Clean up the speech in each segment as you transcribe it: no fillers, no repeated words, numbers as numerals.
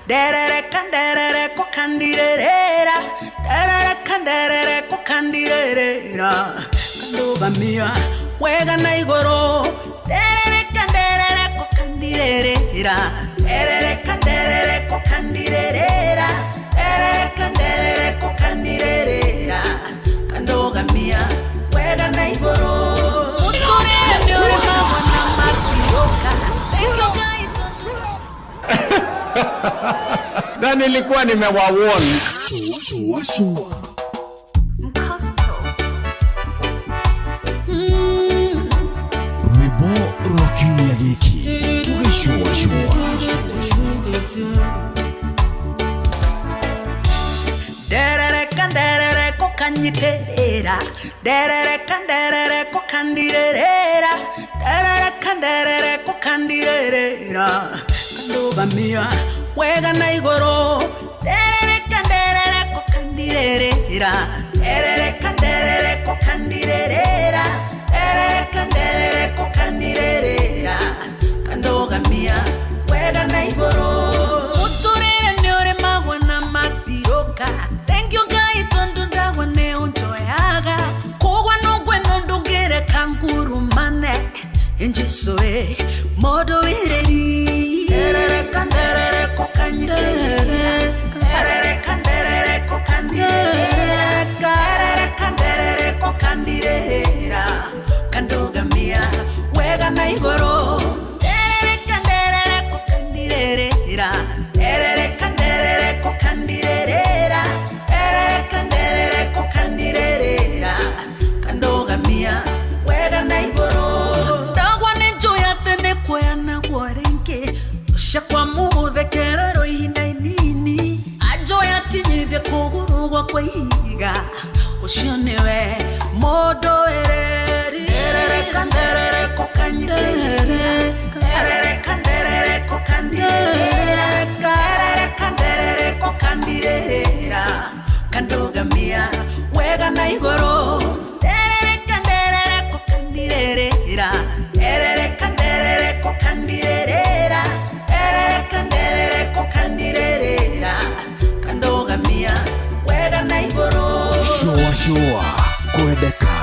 Nderereka nderereko kandirerera, nderereka nderereko kandirerera, kandugamia wega na igũrũ. Nderereka nderereko kandirerera, nderereka nderereko kandirerera, nderereka nderereko kandirerera, kandugamia wega na igũrũ. Mũtũrĩre nĩ ũrĩmagwo na matiũka. Thank you Ngai tondũ Na nilikuwa nimewawarn. Mcosto. Rwĩmbo rwa kiumia gĩkĩ tũgĩcũacũa. Nderereka nderereko kanyiterera, nderereka nderereko kandirerera, nderereka nderereko kandirerera, kandugamia wega na igũrũ. Nderereka nderereko kandirerera, nderereka nderereko kandirerera, nderereka nderereko kandirerera, kandugamia wega na igũrũ. Mũtũrĩre nĩ ũrĩmagwo na matiũka. Thank you Ngai tondũ ndagwa nĩ ũnjoyaga kũgwa nũngwe no ndũngĩreka ngurumane. Jesu e mũndũ wĩrĩri. Nderereka nderereko kanyitĩrĩra, nderereka nderereko kandirĩrĩra, nderereka nderereko kandirĩrĩra, kandugamia wega na igũrũ. Nderereka nderereko kandirĩrĩra, nderereka nderereko kandirĩrĩra, nderereka nderereko kandirĩrĩra, kandugamia wega na igũrũ. Ndagwa nĩ njũĩ atĩ nĩ kuoyanagwo rĩngĩ ciakwa mũgũthekererwo ihinda inini anjoya akinyithie kũgũrũ gwakwa ihiga ũcio nĩwe mũndũ ĩreri. Nderereka nderereko kanyitĩrĩra, nderereka nderereko kandirĩrĩra, nderereka nderereko kandirĩrĩra, kandugamia wega na igũrũ. Nderereka nderereko kandirĩrĩra, nderereka nderereko kandirĩrĩra, nderereka nderereko kandirĩrĩra, kandugamia wega na igũrũ. Cũacũa, kwendeka,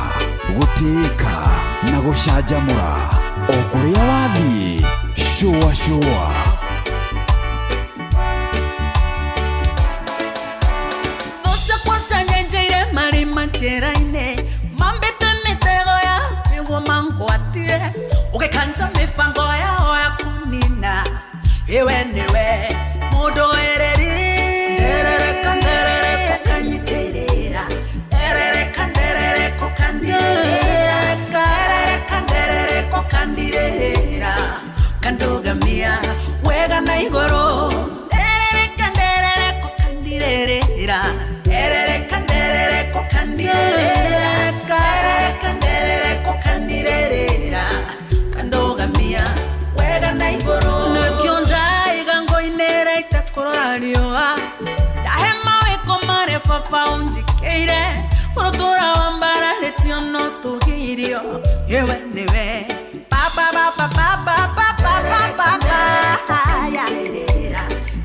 gũtĩĩka na gũcanjamũra o kũrĩa wathiĩ. Cũacũa. Thũ ciakwa cianyenjeire marima njĩra-inĩ, mambĩte mĩtego ya nĩguo mangwatie, ũgĩkanja mĩbango yao ya kũnina. Iwe nĩwe mũndũ ĩrĩri. Nderereka nderereko kanyitĩrĩra, nderereka nderereko kandirĩrĩra, nderereka nderereko kandirĩrĩra, kandugamia wega na igũrũ. Nderereka nderereko kandirĩrĩra, nderereka nderereko kandirĩrĩra, nderereka nderereko kandirĩrĩra, kandugamia wega na igũrũ. Nĩkĩo ndaiga ngũinĩra itekũrora riũa, ndahe mawĩko marĩa baba ũnjĩkĩire, ũrũtũra wambararĩtio no tũgĩirio. Iwe nĩwe baba baba baba baba baba ya.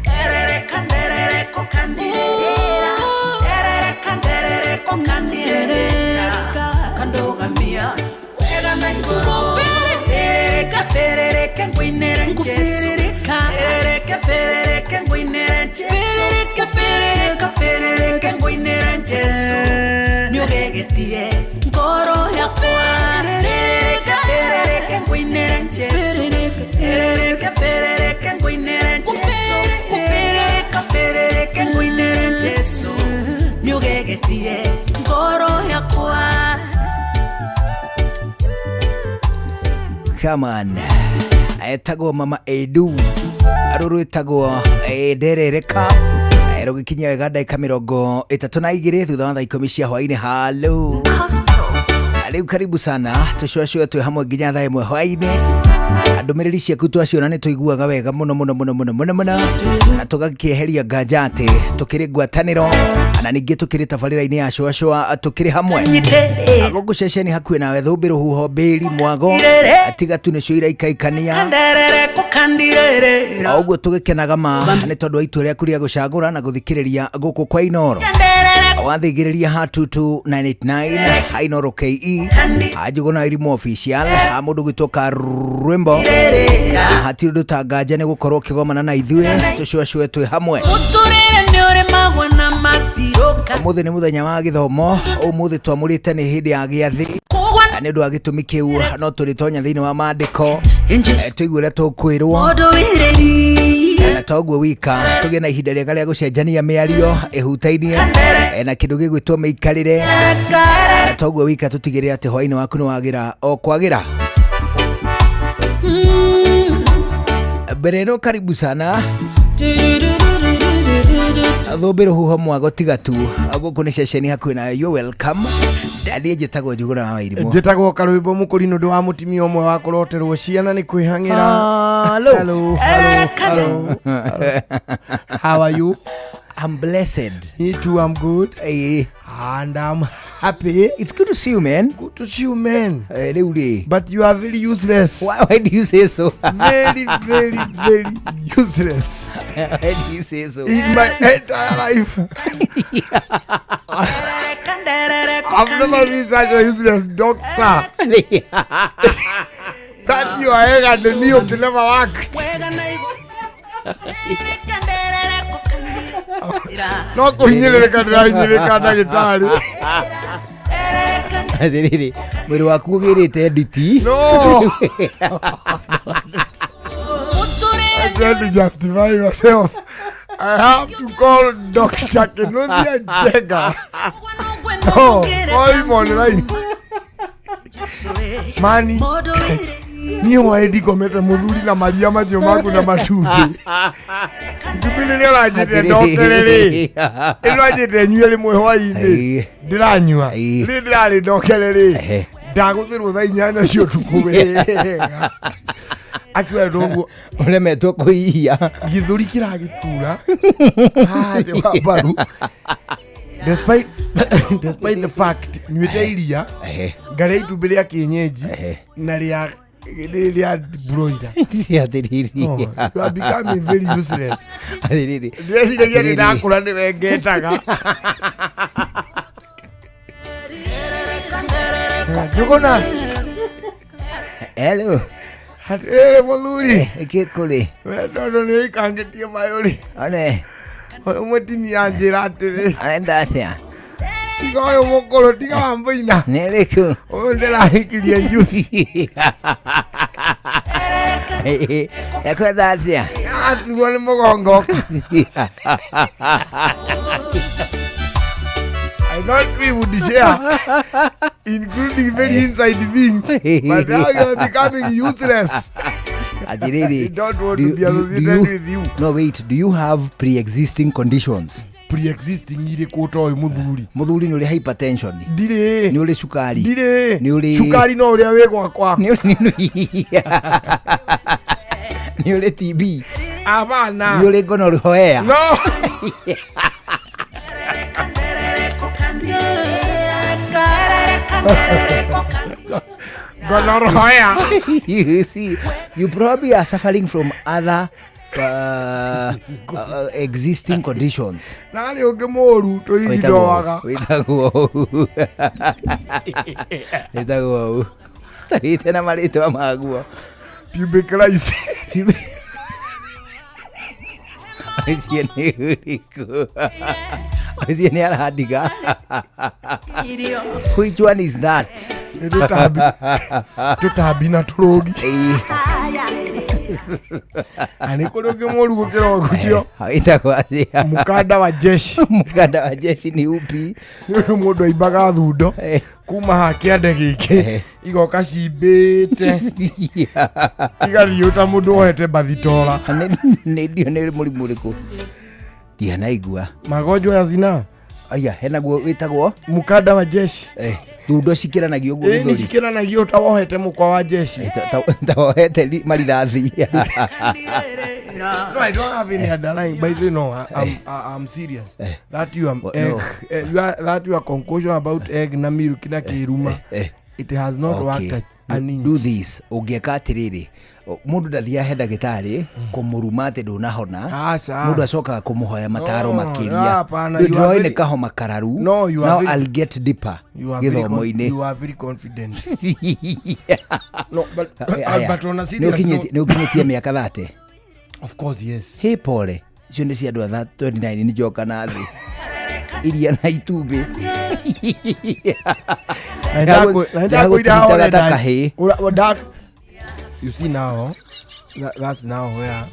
Nderereka nderereko kandirĩrĩra, nderereka nderereko kandirĩrĩra, kandugamia wega na igũrũ. Ferereka ferereke ngũinĩre Jesu, ferereke ferereke ngũinĩre Jesu, ferereke ferereka ferereke ngũinĩre Jesu, nĩũgegetie ngoro yakwa. Ferereke ferereke ngũinĩre Jesu, ferereke ferereke ngũinĩre Jesu, ferereka ferereke ngũinĩre Jesu, nĩũgegetie ngoro yakwa. Haman etagwo Mama Edu, rũrũ ĩtagwo nderereka. Rũgĩkinyia wega ndagĩka 32 thutha wa thaa 10 cia hwainĩ. Halo rĩu, karibu sana tũcũacũe twĩ hamwe nginya thaa 1 hwainĩ. Ndũmĩrĩri ciaku twaciona nĩ tũiguaga wega mũno mũno mũno mũno mũno mũno, na tũgakĩeheria nganja atĩ tũkĩrĩ ngwatanĩro na ningĩ tũkĩrĩ tabarĩra-inĩ ya cũacũa tũkĩrĩ hamwe. Gũkũ ceceni hakuhĩ nawe, Thũmbĩ, Rũhuho, Mbĩri, Mwago, tiga tu nĩcio iraikaikania. O ũguo tũgĩkenaga ma nĩ tondũ wa itua rĩaku rĩa gũcagũra na gũthikĩrĩria gũkũ kwa Inoro. Wathigĩrĩria ha 22989 ha Inoro KE, ha Njũgũna Irimũ Official, ha mũndũ gwĩtwo Karwĩmbo, hatirĩ ũndũ ta nganja nĩ gũkorwo ũkĩgomana na ithuĩ tũcũacũe twĩ hamwe. Ũmũthĩ nĩ mũthenya wa gĩthomo, ũmũthĩ twamũrĩte nĩ hĩndĩ ya gĩathĩ, na nĩ ũndũ wa gĩtũmi kĩu no tũrĩtonya thĩinĩ wa maandĩko, tũigue ũrĩa tũkwĩrwo, na toguo wika tũgĩe na ihinda rĩega rĩa gũcenjania mĩario ĩhutainie na kĩndũ gĩgwĩtwo mĩikarĩre, na toguo wika tũtigĩrĩre atĩ hwainĩ waku nĩ wagĩra o kwagĩra. Mbere ĩno, karibu sana Thũmbĩ, Rũhuho, Mwago, tiga tu gũkũ nĩ ceceni hakuhĩ nayo. You welcome. Niĩ njĩtagwo Njugũra wa Wairimũ. Njĩtagwo Karwĩmbo Mũkũrinũ, ndũ wa mũtumia ũmwe wa kũroterwo ciana nĩ kwĩhang'ĩra. Hello. Hello, hello, hello. How are you? I'm blessed. Me too, I'm good. And I'm happy. It's good to see you, man. Good to see you, man. Rĩu rĩ. But you are very useless. Why do you say so? Very, very, very useless. Why do you say so? In my entire life, I've never seen such a useless doctor. That you are and the milk never worked. No kũhinyĩrĩrĩka ndĩrahinyĩrĩrĩka ndagĩtarĩ. Atĩrĩrĩ, mwĩrĩ waku ũgĩrĩte nditi. No! I try to justify myself. I have to call Dr. Kinuthia Njenga. No, call him online. Mani, niĩ hwaĩ ndikomete mũthuri na maria macio maku na matumbĩ. Itumbĩ rĩrĩa ũranjĩte ndokere rĩ, rĩrĩa ũranjĩte nyue rĩmwe hwaĩ-inĩ, ndĩranyua. Rĩrĩ ndĩrarĩ ndokere rĩ, ndagũthĩrwo thaa 8 cia ũtukũ wega. Akiuga ũguo. Ũremetwo kũhihia. Gĩthũri kĩragĩtura haha thĩ wa mbaru despite the fact nyuĩte iria, ngarĩa itumbĩ rĩa kĩenyenji na rĩa rĩrĩ rĩa broiler. Atĩrĩrĩ. Oh, you are becoming very useless. Atĩrĩrĩ. Ndĩreciragia nĩ Atĩrĩrĩ. ndakũra nĩwe ngetaga Njũgũna. Hello. Atĩrĩrĩ mũthuri. Ĩkĩ kũrĩ? We tondũ nĩ ũikangĩtie mayũ rĩ, One. Ũyũ mũtumia anjĩra atĩrĩ, Arenda atĩa? Tiga ũyũ mũkũrũ, tiga wa mbũina. Nĩ ĩrĩkũ? Ũyũ ndĩrahikirie juzi. Ekwenda atĩa? Aturwo nĩ mũgongo. I thought we would share, including very inside things, but now you are becoming useless. Atĩrĩrĩ. I don't want to be Do associated with you. No, wait, do you have pre-existing conditions? Pre-existing irĩkũ ta ũyũ mũthuri? Mũthuri, nĩ ũrĩ hypertension? Ndirĩ. Nĩ ũrĩ cukari? Ndirĩ. Nĩ ũrĩ Cukari no ũrĩa wĩ gwakwa. Nĩ ũrĩ TB? Abana. Nĩ ũrĩ gonorrhea? No. Gonorrhea. You see, you probably are suffering from other existing conditions. Na harĩ ũngĩ mũũru tũirindoaga. Wĩtagwo ũũ. Wĩtagwo ũũ. Tarĩte na marĩtwa maguo. Pubic lice. Ũcio nĩ ũrĩkũ? Ũcio nĩ arandiga. Which one is that? Nĩ tũtambi, tũtambi na tũrũgi. Na nĩ kũrĩ ũngĩ mũũru gũkĩra ũguo. Wĩtagwo atĩa? Mũkanda wa jeshi. Mũkanda wa jeshi nĩ upi? Nĩ ũyũ mũndũ aimbaga thundo kuma ha kĩande gĩkĩ, igoka cimbĩte, igathiĩ ta mũndũ wohete bathitora. Nĩ ndio nĩ mũrimũ ũrĩkũ? Ndianaigua. Magonjwa ya zinaa. Aya, henaguo wĩtagwo Mukanda wa jeshi. Thundo cikĩranagio ũguo Ĩĩ, nĩ gĩthũri. cikĩranagio ta wohete mũkwa wa jeshi. Ta wohete marithathi. No, I don't have any underlying. By the way, no, I'm serious. That you are Well, egg, no. you are that you are conclusion about egg na milk na kiruma. It has not Okay. worked an inch. Do this, ũngĩka atĩrĩrĩ, mũndũ ndathiaga he ndagĩtarĩ kũmũruma atĩ ndũnahona. Aca. Mũndũ acokaga kũmũhoya mataro No, makĩria. hapana, Ndũ you are ndĩroĩ nĩ kahoma kararu. No, you are Now very- I'll get deeper You are very gĩthomo-inĩ. you are very confident. No, but Aya, but on a serious note, nĩ ũkinyĩtie mĩaka 30? Of course, yes. Hĩ, pole, icio nĩ cia andũ a 29, nĩ njoka na thĩ iria na itumbĩ. Na ndakwĩra Ndagũtwitaga ta ũrenda- kahĩĩ. You see now, that's now where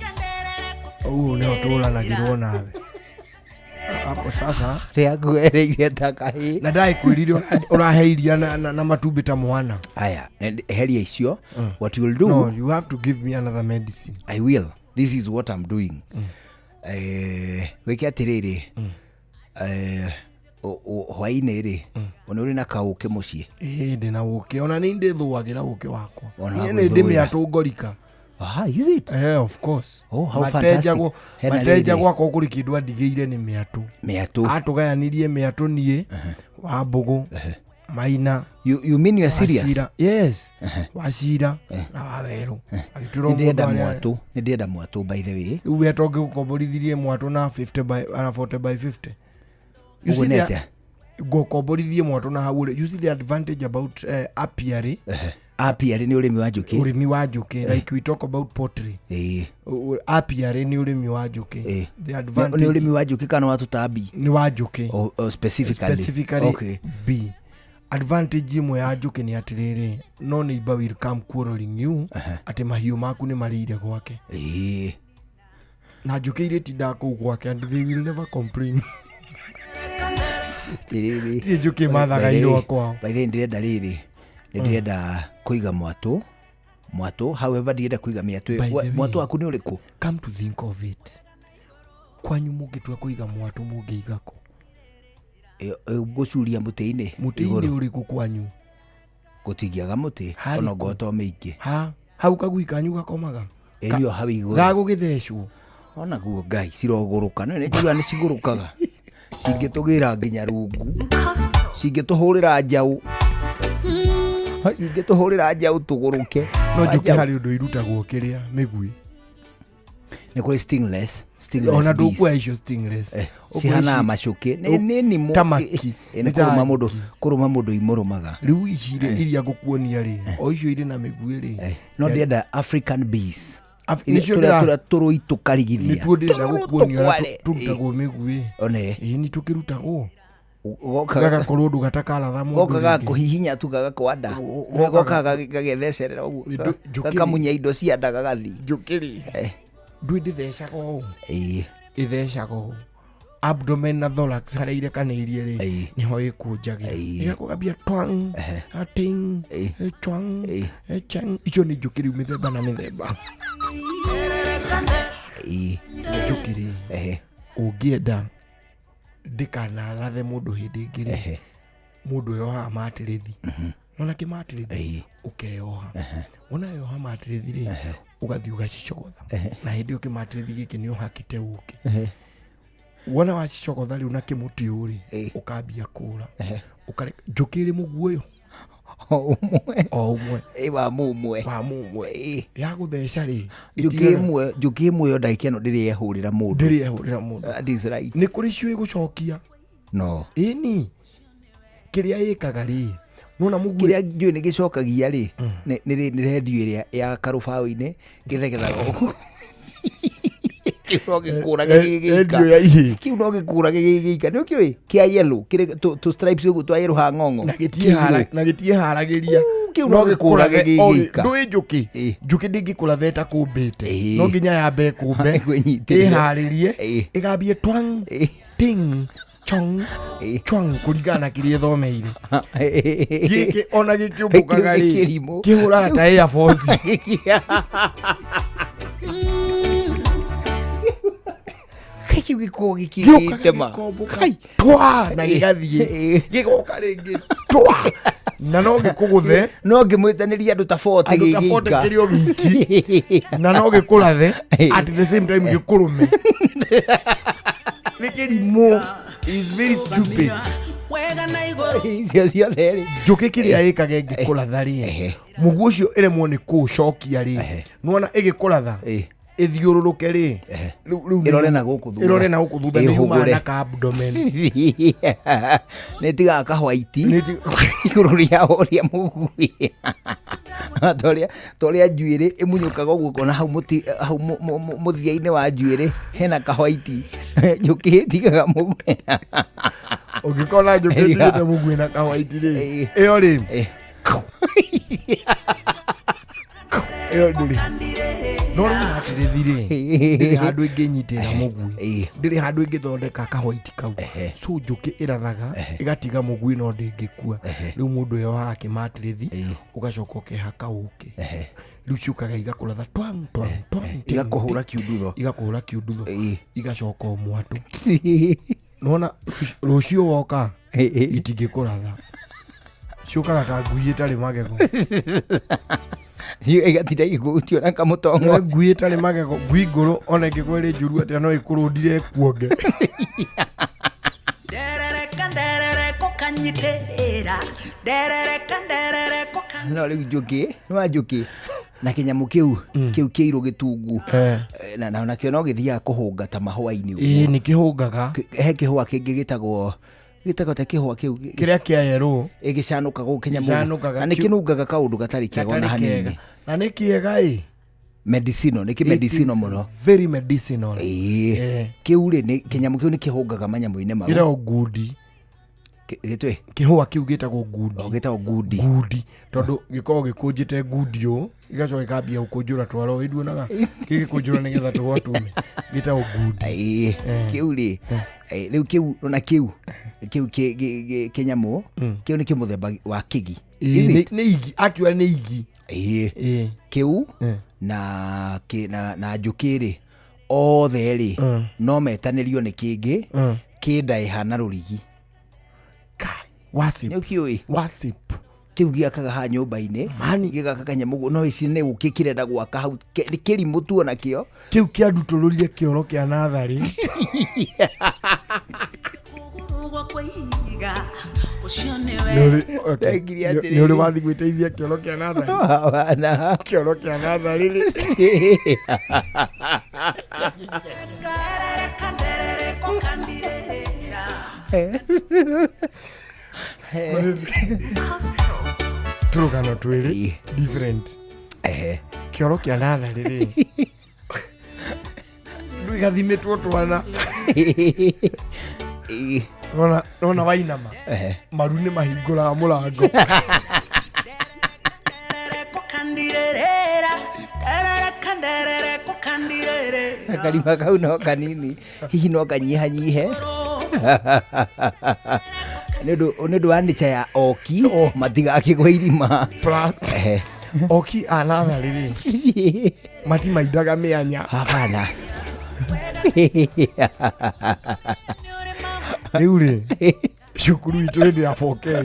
ũguo nĩho tũranagĩrwo nawe hapo sasa. Rĩakuereire ta kahĩĩ. Na ndaĩkwĩrire ũrahe iria na matumbĩ ta mwana. Aya, and heria icio, what you'll do. No, you have to give me another medicine. I will. This is what I'm doing. Wĩke atĩrĩrĩ, hwainĩ rĩ, ona ũrĩ na kaũkĩ mũciĩ? Ĩĩ, ndĩna ũkĩ, ona nĩ ndĩthũagĩra ũkĩ wakwa. Ona Niĩ wa nĩ gwĩthũĩra. ndĩmĩatũ ngorika. Ah, is it? Eh, of course. Oh, how Mateja fantastic. Hena mateja rĩrĩ. gwakwa kũrĩ kĩndũ andigĩire nĩ mĩatũ. Mĩatũ. Atũgayanirie mĩatũ niĩ, wa mbũgũ, maina. You mean you are serious? Wacira, yes, wacira na wawerũ. Agĩtwĩra o Nĩ ndĩrenda mũndũ arĩa- mwatũ, nĩ ndĩrenda mwatũ, by the way. Rĩu we tongĩgũkomborithirie mwatũ na 50 by na 40 by 50. You Ũguo see nĩ the- atĩa? Ngũkomborithie mwatũ na hau rĩ, you see the advantage about apiary? Apiary nĩ ũrĩmi wa njũkĩ. Ũrĩmi wa njũkĩ, like we talk about pottery. Apiary nĩ ũrĩmi wa njũkĩ. The Nĩ advantage ũrĩmi wa njũkĩ kana wa tũtambi? Nĩ wa njũkĩ. O specifically? Specifically. Okay. B advantage ĩmwe ya njũkĩ nĩ atĩrĩrĩ, no neighbor will come quarreling you atĩ mahiũ maku nĩ marĩire gwake. Na njũkĩ irĩtindaga kũu gwake and they will never complain. Atĩrĩrĩ. Ti njũkĩ mathaga By the way- irũa kwao. By the way, ndĩrenda rĩrĩ, nĩ ndĩrenda kũiga mwatũ, mwatũ, however ndĩrenda kũiga mĩatũ. By the way- Mwatũ waku nĩ ũrĩkũ? Come to think of it, kwanyu mũngĩtua kũiga mwatũ mũngĩiga kũ? Ngũcuria mũtĩ-inĩ. Mũtĩ-inĩ. Igũrũ. Ũrĩkũ kwanyu? Gũtingĩaga mũtĩ. Harĩkũ? Ona ngorwo to mĩingĩ. Ha hau kagui kanyu gakomaga? Ĩrio hau igũrũ. Gagũgĩthecwo. Onaguo ngai cirogũrũka, no nĩ njiguaga nĩ cigũrũkaga, cingĩtũgĩra nginya rungu, cingĩtũhũrĩra njaũ, cingĩtũhũrĩra njaũ tũgũrũke. No njũkĩ Njaũ. harĩ ũndũ irutagwo kĩrĩa mĩgui. Nĩ kũrĩ stingless, stingless Ona bees. ndũkuoya icio stingless. Ũkuoya Cihanaga macũkĩ, nĩ nimũ. Ta maki. Nĩ Nĩ ta kũrũma mũndũ, ngi. kũrũma mũndũ imũrũmaga. Rĩu ici rĩ, iria ngũkuonia rĩ, o icio irĩ na mĩguĩ rĩ. No ndĩrenda African bees. Nĩcio Tũrĩa tũrũi tũkarigithia. Nĩtuo ndĩrenda Tũrũ gũkuonia ũrĩa tũkware. tũrutagwo mĩguĩ. One. Ĩĩ, nĩ tũkĩrutagwo. Goka Gagakorwo ũndũ gatakaratha mũndũ goka rĩngĩ. gakũhihinya tu gagakwanda. Goka Goka gagethecerea ũguo, Njũkĩ rĩ. gakamunya indo cia nda gagathiĩ. Njũkĩ rĩ, ndũĩ ndĩthecaga ũũ? Ĩthecaga ũũ abdomen na thorax harĩa irekanĩirie rĩ, nĩho ĩkũnjagĩra, ĩgakũgambia twang ating chwang chang. Icio nĩ njũkĩ rĩu mĩthemba na mĩthemba. Njũkĩ rĩ, ũngĩenda ndĩkanarathe mũndũ hĩndĩ ĩngĩ rĩ, mũndũ yohaga matĩrĩthi. Nona kĩmatĩrĩthi ũkeyoha, wona yoha matĩrĩthi rĩ, ũgathiĩ ũgacicogotha, na hĩndĩ ĩyo kĩmatĩrĩthi gĩkĩ nĩ ũhakĩte ũkĩ. Wona wacicogotha rĩu na kĩmũtĩ ũyũ rĩ, ũkambia kũra njũkĩ ĩrĩ mũguoyo. O ũmwe. O ũmwe. Ĩ, wa mũmwe. Wa mũmwe ya gũtheca rĩ. Njũkĩ ĩmwe, njũkĩ ĩmwe yo ndagĩka ĩno ndĩrĩ yehũrĩra mũndũ. Ndĩrĩ yehũrĩra mũndũ. That is right. Nĩ kũrĩ cio ĩgũcokia. No. Ĩni kĩrĩa ĩkaga rĩ, nona mũguĩ. Kĩrĩa njũĩ nĩ gĩcokagia rĩ, nĩ rendio ĩrĩa ya karũbaũ-inĩ gĩthegethaga ũguo. Kĩu no gĩkũrage gĩgĩika. Rendio ya ihĩĩ. Kĩu no gĩkũrage gĩgĩika, nĩ ũkĩũĩ kĩa yellow kĩrĩ tũ stripes ũguo twa yellow ha ng'ong'o. Na gĩtiĩharagĩria. Kĩu no gĩkũrage gĩgĩika. Ndũĩ njũkĩ, njũkĩ ndĩngĩkũratha ĩtakũmbĩte. No nginya yambe ĩkũmbe, Ĩkwĩnyitĩrĩre. ĩharĩrie, ĩgambie twang ting chong chwang kũringana na kĩrĩa ĩthomeire. Gĩkĩ ona gĩkĩũmbũkaga Kĩu nĩ rĩ, kĩrimũ. kĩhũraga ta Air Force. Kĩu gĩkoragwo Gĩũkaga gĩkĩtema. gĩkombũka twa na gĩgathiĩ, gĩgoka rĩngĩ twa. Na no gĩkũgũthe. No ngĩmwĩtanĩria andũ ta 40 Andũ ta 40 kĩrĩ o giki. Na no gĩkũrathe at the same time gĩkũrũme. Nĩ kĩrimũ. Is very stupid. Icio ciothe rĩ. Njũkĩ kĩrĩa ĩkaga ĩngĩkũratha rĩ, mũguo ũcio ĩremwo nĩ kũũcokia rĩ, nĩwona ĩgĩkũratha ĩthiũrũrũke rĩ, ĩrore na gũkũ thutha. Ĩrore na gũkũ thutha nĩ yumaga na ka abdomen. Nĩ ĩtigaga kahwaiti igũrũ rĩa ũrĩa mũgui. Ta ũrĩa njuĩrĩ ĩmunyũkaga ũguo ũkona hau hau mũthia-inĩ wa njuĩrĩ hena kahwaiti. Njũkĩ ĩtigaga mũgui. Ũngĩkona njũkĩ ĩtigĩte mũgui na kahwaiti rĩ, ĩyo rĩ, ĩyo ndĩrĩ. No rĩu matĩrĩthi rĩ, ndĩrĩ handũ ĩngĩnyitĩra mũgui, ndĩrĩ handũ ĩngĩthondeka kahwaiti kau. So njũkĩ ĩrathaga ĩgatiga mũgui no ndĩngĩkua. Rĩu mũndũ eyohaga kĩmatĩrĩthi ũgacoka ũkehaka ũkĩ. Rĩu ciũkaga igakũratha twang twang twang, igakũhũra kiundutho, igakũhũra kiundutho, igacoka o mwatũ. Nĩwona rũciũ woka itingĩkũratha, ciũkaga ta ngui ĩtarĩ magego. Igatinda igĩkũhutia na kamũtongo. Ngui ĩtarĩ magego, ngui ngũrũ ona ĩngĩkorwo ĩrĩ njũru atĩa no ĩkũrũndire ĩkuonge. No rĩu njũkĩ, nĩ wa njũkĩ na kĩnyamũ kĩu kĩu kĩirũ gĩtungu, na nakĩo no gĩthiaga kũhũnga ta mahũa-inĩ ũguo. Ĩĩ nĩ kĩhũngaga. He kĩhũa kĩngĩ gĩtagwo ta kĩhũa kĩu kĩrĩa kĩa yerũ, ĩgĩcanũkaga ũguo kĩnyamũ, na nĩ kĩnungaga kaũndũ gatarĩ kega ona hanini. Na nĩ kĩega ĩ medicinal, nĩ kĩ-medicinal mũno, very medicinal. Ĩĩ kĩu rĩ, nĩ kĩnyamũ kĩu nĩ kĩhũngaga manyamũ-inĩ mau. Gĩtagwo ngundi. Gĩtwĩ? Kĩhũa kĩu gĩtagwo ngundi. O gĩtagwo ngundi. Ngundi tondũ gĩkoragwo gĩkũnjĩte ngundi ũũ, gĩgacoka gĩkambia gũkũnjũra twaro, ĩnduonaga gĩgĩkũnjũra nĩgetha tũhũa tume. Gĩtagwo ngundi. Ĩĩ kĩu rĩ, rĩu kĩu ona kĩu kĩu kĩnyamũ kĩu nĩ kĩmũthemba wa kĩgi. Nĩ igi, actually nĩ igi. Ĩĩ kĩu na na njũkĩ rĩ, othe rĩ no metanĩrio nĩ kĩngĩ kĩnda ĩhana rũrigi. Wasip. Nĩ Wasip. Kĩu gĩakaga haha nyũmba-inĩ, gĩgaka kanyamũ, no ici nĩ gũkĩ kĩrenda gwaka hau, nĩ kĩrimũ tu onakĩo. Kĩu kĩandutũrũrire kĩoro kĩa natharĩ. Nĩ ũrĩ wathiĩ gwĩteithia kĩoro kĩa natharĩ? Kĩoro kĩa natharĩ rĩ. Tũrũgano twĩrĩ different. Kĩoro kĩa natharĩ rĩ, rĩu gathimĩtwo twana. Nona wainama maru nĩ mahingũraga mũrango. Karima kau no kanini, hihi no kanyihanyihe. Nĩ ũndũ wa nature ya oki matigakĩgwe irima. Plus oki a natharĩ rĩ matimaindaga mĩanya. Hapana. Rĩu rĩ cukuru itũ hĩndĩ ya 4K,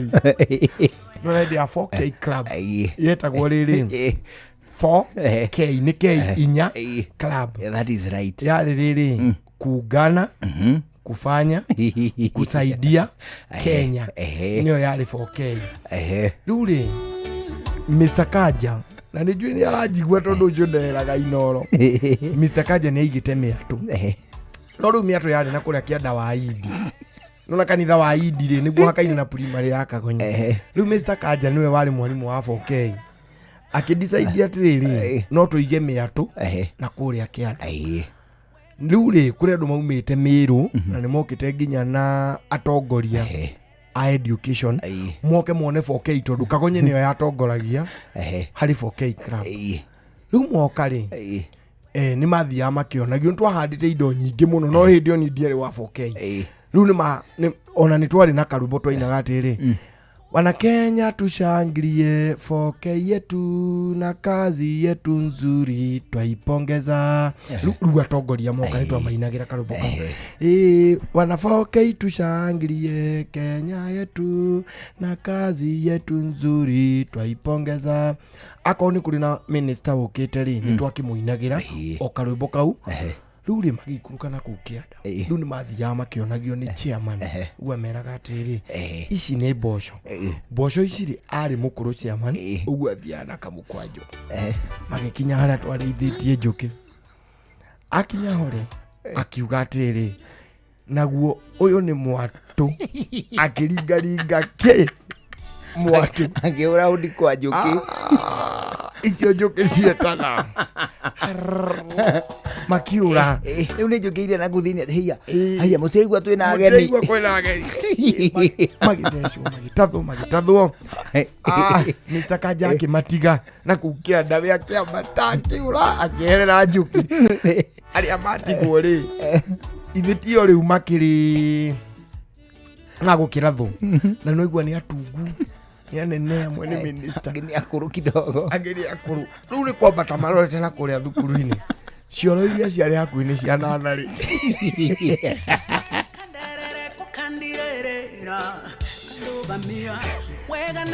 no hĩndĩ ya 4K club yetagwo rĩrĩ 4K nĩ K inya club. That is right. Yarĩ rĩrĩ kuungana, kufanya, kusaidia Kenya. Nĩyo yarĩ 4K. Rĩu rĩ Mr. Kanja, na nĩ njũĩ nĩ aranjigua tondũ ũcio ndeheraga Inoro. Mr. Kanja nĩ aigĩte mĩatũ. No rĩu mĩatũ yarĩ na kũrĩa kĩanda wa Idi. Nona kanitha wa Idi rĩ nĩguo hakaine na primary ya Kagonye. Rĩu Mr. Kanja nĩwe warĩ mwarimũ wa 4K. Akĩdecide atĩrĩrĩ, no tũige mĩatũ na kũrĩa kĩanda. Rĩu rĩ kũrĩ andũ maumĩte Mĩrũ na nĩ mokĩte nginya na atongoria a education moke mone 4K tondũ Kagonye nĩyo yatongoragia harĩ 4K club. Rĩu moka rĩ nĩ mathiaga makĩonagio, nĩ twahandĩte indo nyingĩ mũno no hĩndĩ ĩyo niĩ ndiarĩ wa 4K. Rĩu nĩ ona nĩ twarĩ na karwĩmbo twainaga atĩrĩ, Wanakenya tushangilie 4K yetu na kazi yetu nzuri twaipongeza. Rĩu atongoria moka nĩ twamainagĩra karwĩmbo kau. Ĩĩ, wana 4K tushangilie Kenya yetu na kazi yetu nzuri twaipongeza. Akorwo nĩ kũrĩ na minister ũkĩte rĩ, nĩ twakĩmũinagĩra o karwĩmbo kau. Rĩu rĩ magĩikũrũka na kũu kĩanda, rĩu nĩ mathiaga makĩonagio nĩ chairman. Ũguo ameraga atĩrĩrĩ, ici nĩ mboco, mboco ici rĩ, arĩ mũkũrũ chairman, ũguo athiaga na kamũkwanjũ. Magĩkinya harĩa twarĩithĩtie njũkĩ, akinya ho rĩ, akiuga atĩrĩrĩ, naguo ũyũ nĩ mwatũ, akĩringaringa kĩ mwatũ. Akĩhũra hundi kwa njũkĩ. Ah, icio njũkĩ cietana makiũra. Rĩu nĩ njũkĩ iria na thĩinĩ atĩ haiya, haiya, mũtiraigua twĩna ageni? Mũtiraigua kwĩna ageni? Magĩthecwo, magĩtathwo, magĩtathwo. Ah, Mr. Kanja akĩmatiga na kũu kĩanda, we akĩambata, akĩũra, akĩherera njũkĩ. Arĩa matigwo rĩ, ithe tio rĩu makĩrĩ na gũkĩrathwo na nĩwaigua nĩ atungu, nĩ anene, amwe nĩ minister. Angĩ nĩ akũrũ kidogo. Angĩ nĩ akũrũ. Rĩu nĩ kwambata marorete na kũrĩa thukuru-inĩ, cioro iria ciarĩ hakuhĩ nĩ cia natharĩ.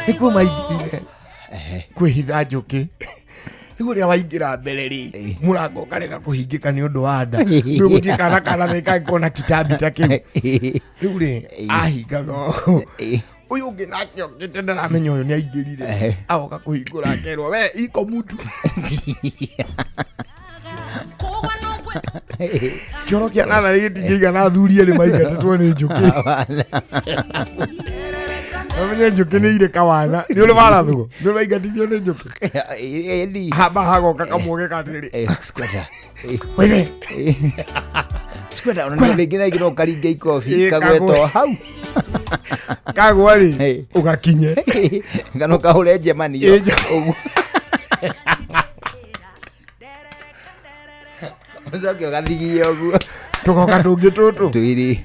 Nĩkuo maingĩrire kwĩhitha njũkĩ. Rĩu ũrĩa waingĩra mbere rĩ, mũrango ũkarega kũhingĩka nĩ ũndũ wa nda. Rĩu gũtirĩ kana kana kangĩkorwo na kitambi ta kĩu. Rĩu rĩ, ahingaga ũũ. Ũyũ ũngĩ nake okĩte ndaramenya ũyũ nĩ aingĩrire, agoka kũhingũra akerwo, "We iko mutu." Kĩoro kĩa natharĩ gĩtingĩigana athuri erĩ maingatĩtwo nĩ njũkĩ. Ũmenye njũkĩ nĩ irĩ kawana. Nĩ ũrĩ warathwo? Nĩ ũrĩ waingatithio nĩ njũkĩ? Ĩni. Hamba hagoka kamwoge katĩrĩ. Squatter. Wewe. Squatter, ona nĩ rĩngĩ na ingĩ no ũkaringa ikobi kagwe. kagwetwo hau. Kagwa rĩ, ũgakinye. Kana ũkahũre njemanio. Ũguo. Ũcoke ũgathigie ũguo. Tũgoka tũngĩ tũtũ. Twĩrĩ.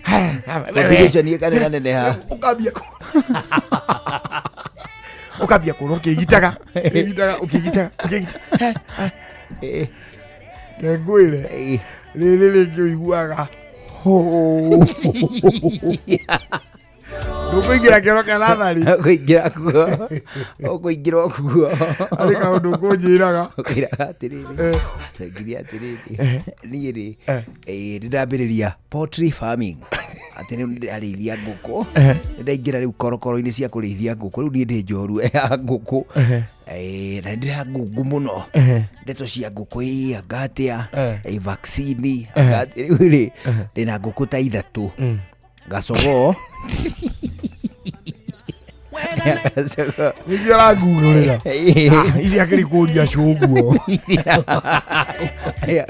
Competition ĩkanenaneneha. Ũkambia kũrwo ũkĩgitaga, ũkĩgitaga, ũkĩgitaga, ũkĩgitaga. Ngwĩre, rĩrĩ rĩngĩ ũiguaga hũ. Ndũkũingĩra kĩoro kĩa natharĩ. Ũkũingĩra kuo. Ũkũingĩra o kuo. Arĩ kaũndũ kũnjĩraga. Ũkwĩraga atĩrĩrĩ, twengirie atĩrĩrĩ, niĩ rĩ, nĩ ndambĩrĩria poultry farming, atĩ rĩu nĩndĩrarĩithia ngũkũ, nĩndaingĩra rĩu korokoro-inĩ cia kũrĩithia ngũkũ. Rĩu niĩ ndĩ njorua ya ngũkũ. Na nĩndĩra ngungu mũno ndeto cia ngũkũ, ĩ anga atĩa, vaccine anga atĩa. Rĩu rĩ, ndĩna ngũkũ ta ithatũ, gacogoo. Gacogoo. Nĩcio ũrangugũrĩra ici akĩrĩ kũria cũguo.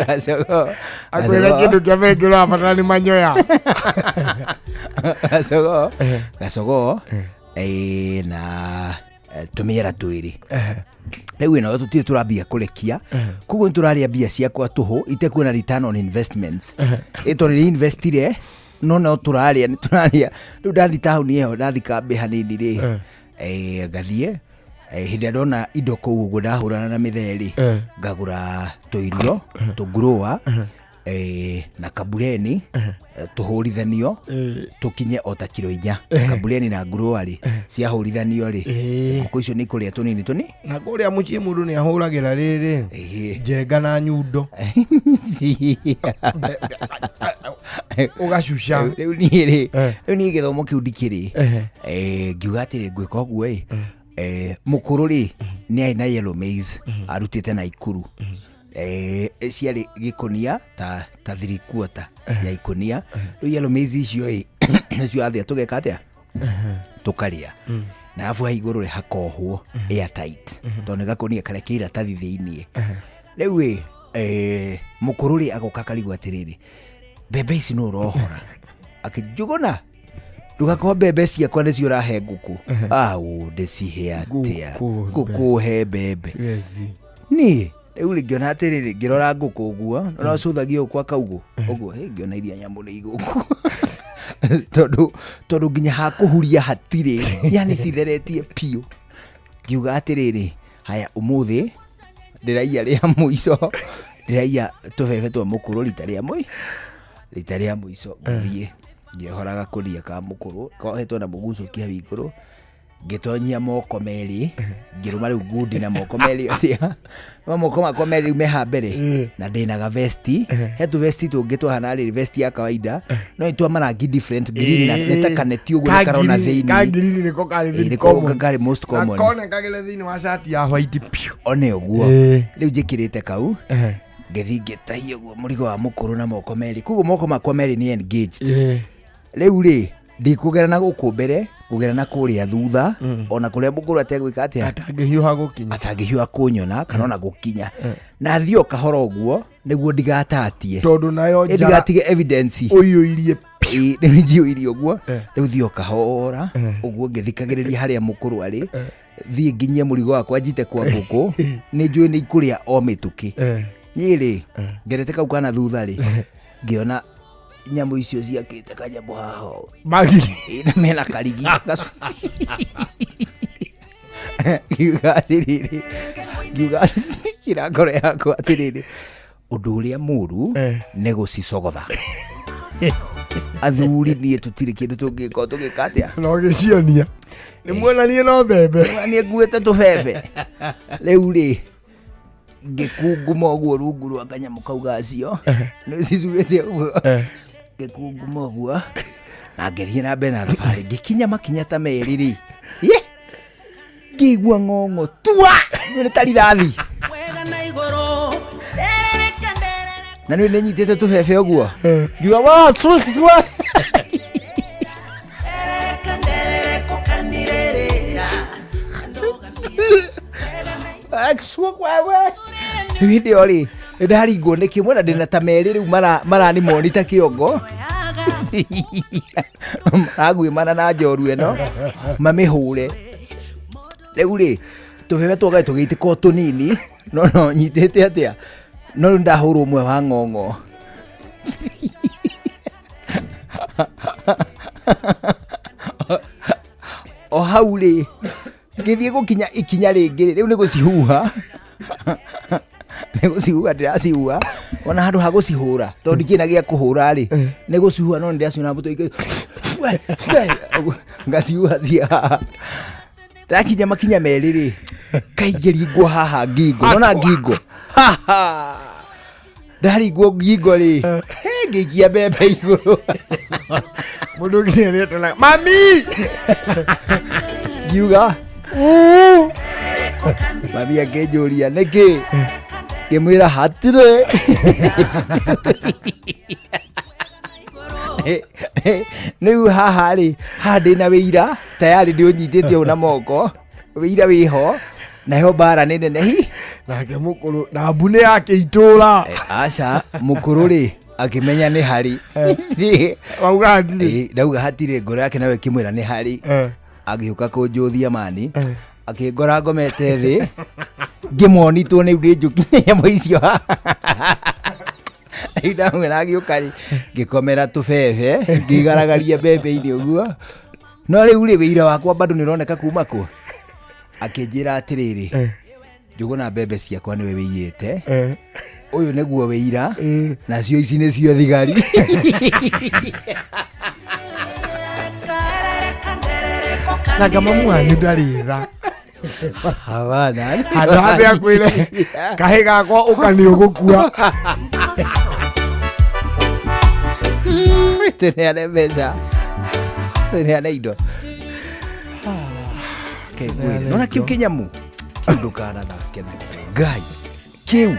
Gacogoo. Akwĩra kĩndũ kĩa mbere kĩrabatara nĩ manyoya. Gacogoo, gacogoo, na tũmĩera twĩrĩ. Rĩu ĩno tũtirĩ tũrambia kũrekia, koguo nĩ tũrarĩa mbia ciakwa tũhũ itekuona return on investments, ĩ tondũ nĩ investire, no tũrarĩa, nĩ tũrarĩa. Rĩu ndathi taũni ĩyo, ndathi kambĩ hanini rĩ, ngathiĩ, hĩndĩ ĩrĩa ndona indo kũu ũguo ndahũrana na mĩthee rĩ, ngagũra tũirio tũngurũa, na kabureni, tũhũrithanio tũkinye o ta kiro 4. Kabureni na ngurũa rĩ, ciahũrithanio rĩ, ngũkũ icio nĩ ikũrĩa tũnini tũni. Na kũrĩa mũciĩ mũndũ nĩ ahũragĩra rĩrĩ, njenga na nyundo, ũgacuca. Rĩu niĩ rĩ, rĩu niĩ gĩthomo kĩu ndikĩrĩ. Ngiuga atĩrĩ, ngwĩka ũguo ĩ, mũkũrũ rĩ, nĩ arĩ na yellow maize arutĩte na ikuru. Ciarĩ gĩkũnia ta 3/4 ya ikũnia. Rĩu yellow maize icio ĩ, nĩcio athĩa, tũgeka atĩa, tũkarĩa, na arabu haha igũrũ rĩ hakohwo airtight, tondũ nĩ gakũnia karĩa ke iratathi thĩiniĩ. Rĩu ĩ, mũkũrũ rĩ, agoka akarigwo atĩrĩrĩ, mbembe ici nũ ũrohora akĩnjuguna, ndũgakorwo mbembe ciakwa nĩcio ũrahe ngũkũ. Au ndĩcihe atĩa? Ngũkũ. Ngũkũ he mbembe? Siwezi. Niĩ rĩu rĩ, ngĩona atĩrĩrĩ, ngĩrora ngũkũ ũguo, no cũthagia ũũ kwa kaugũ ũguo, hĩ, ngĩona iria nyamũ nĩ igũkũ. Tondũ tondũ nginya hakũhuria hatirĩ, yani citheretie piũ. Ngiuga atĩrĩrĩ, haya, ũmũthĩ ndĩraiya rĩa mũico, ndĩraiya tũbebe twa mũkũrũ rita rĩa mũi rita rĩa mũico. Ngĩthiĩ ngĩohoraga kũria ka mũkũrũ kohetwo na mũgucũki hau igũrũ, ngĩtonyia moko merĩ, ngĩrũma rĩu ngundi na moko merĩ atĩa, no moko makwa merĩ rĩu meha mbere, na ndĩna ga vesti, he tu vesti tũngĩ twahana rĩrĩ vesti ya kawaida, no nĩ twa marangi different, green na nĩ ta kaneti ũguo, nĩ karona thĩinĩ. Ka green nĩko karĩ Ĩĩ, very nĩko common. karĩ most common. Na konekagĩre thĩinĩ wa cati ya white piũ. One ũguo. Rĩu njĩkĩrĩte kau, ngĩthiĩ ngĩtahia ũguo mũrigo wa mũkũrũ na moko merĩ, koguo moko makwa merĩ nĩ engaged. Rĩu rĩ, ndikũgera na gũkũ mbere, ngũgera na kũrĩa thutha, ona kũrĩa mũkũrũ ategwĩka atĩa, atangĩhiũha gũkinya, atangĩhiũha kũnyona kana ona gũkinya, na thiĩ o kahora ũguo nĩguo ndigatatie, tondũ nayo Ĩ, njara ndigatige evidence. ũiyũirie. Ĩ, rĩu njiyũirie ũguo. Rĩu thiĩ o kahora ũguo ngĩthikagĩrĩria harĩa mũkũrũ arĩ, thiĩ nginyie mũrigo wakwa njite kwa ngũkũ, nĩ njũĩ nĩ ikũrĩa o mĩtũkĩ. Niĩ rĩ, ngerete kau kana thutha rĩ, ngĩona nyamũ icio ciakĩte kanyamũ haha ũũ. Magiri. Ĩ, na mena karigi. Ngiuga atĩrĩrĩ, ngiuga kĩra ngoro yakwa atĩrĩrĩ, ũndũ ũrĩa mũru nĩ gũcicogotha. Athuri niĩ tũtirĩ kĩndũ tũngĩka tũgĩka atĩa. Na ũgĩcionia nĩ muonanie no mbembe. Niĩ nguĩte tũbebe. Rĩu rĩ, ngĩkunguma ũguo rungu rwa kanyamũ kau gacio, nĩ cicugĩte ũguo, ngĩkunguma ũguo na ngĩthiĩ na mbere na thabarĩ. Ngĩkinya makinya ta merĩ rĩ, ye, ngĩigua ng'ong'o tua nĩ ta rithathi. Wega na igũrũ nderereka nderereka. Na nĩ nĩnyitĩte tũbebe ũguo, ngiuga wa swa swa. Nderereka nderereka ũkanirĩrĩra. Swa kwawe. Rĩu hĩndĩ ĩyo rĩ, nĩ ndaringwo nĩ kĩmwe na ndĩna ta merĩ rĩu maranimoni ta kĩongo, maraguĩmana na njoru ĩno mamĩhũre. Rĩu rĩ, tũbebe twogae tũgĩitĩka o tũnini, no no nyitĩte atĩa, no rĩu ndahũrwo ũmwe wa ng'ong'o. O hau rĩ, ngĩthiĩ gũkinya ikinya rĩngĩ rĩ, rĩu nĩ gũcihuha, nĩ gũcihuha ndĩracihuha, ona handũ ha gũcihũra, tondũ ndikĩrĩ na gĩa kũhũra rĩ, nĩ gũcihuha, no nĩ ndĩraciona mũtwe ngacihuha cia haha. Ndakinya makinya merĩ rĩ, kaingĩringwo haha ngingo, nona ngingo haha, ndaringwo ngingo rĩ, ngĩikia mbembe igũrũ. Mũndũ nginya nĩetanaga mami. Ngiuga "Uu." Mami akĩnjũria nĩkĩ, ngĩmwĩra hatirĩ. Rĩu haha rĩ, haha ndĩna wĩira tayarĩ ndĩũnyitĩte ũũ na moko, wĩira wĩho, nayo mbara nĩ nene hi. Nake mũkũrũ na mbu nĩ yake itũra. Aca, mũkũrũ rĩ, akĩmenya nĩ harĩ. Wauga hatirĩ? Ĩ, ndauga hatirĩ, ngoro yake nayo ĩkĩmwĩra nĩ harĩ. Agĩũka kũnjũthia mani, akĩngora ngomete thĩ ngĩmonitwo nĩ ndĩ njũki nyamũ icio. Rĩu ndamwĩra agĩũka rĩ, ngĩkomera tũbebe, ngĩgaragaria mbembe-inĩ ũguo, no rĩu rĩ, wĩira wakwa bado nĩ ũroneka kuma kũ. Akĩnjĩra atĩrĩrĩ, Njũgũna, mbembe ciakwa nĩwe wĩiyĩte, ũyũ nĩguo wĩira, nacio ici nĩcio thigari. Na kama mwanyu ndarĩ tha. Habana. Handũ habe akwĩre kahĩ gakwa ũka nĩ ũgũkua. Tũneane mbeca, tũneane indo. Kengwĩre nona kĩu kĩnyamu kĩu, ndũkanathake nakĩo, ngai kĩu.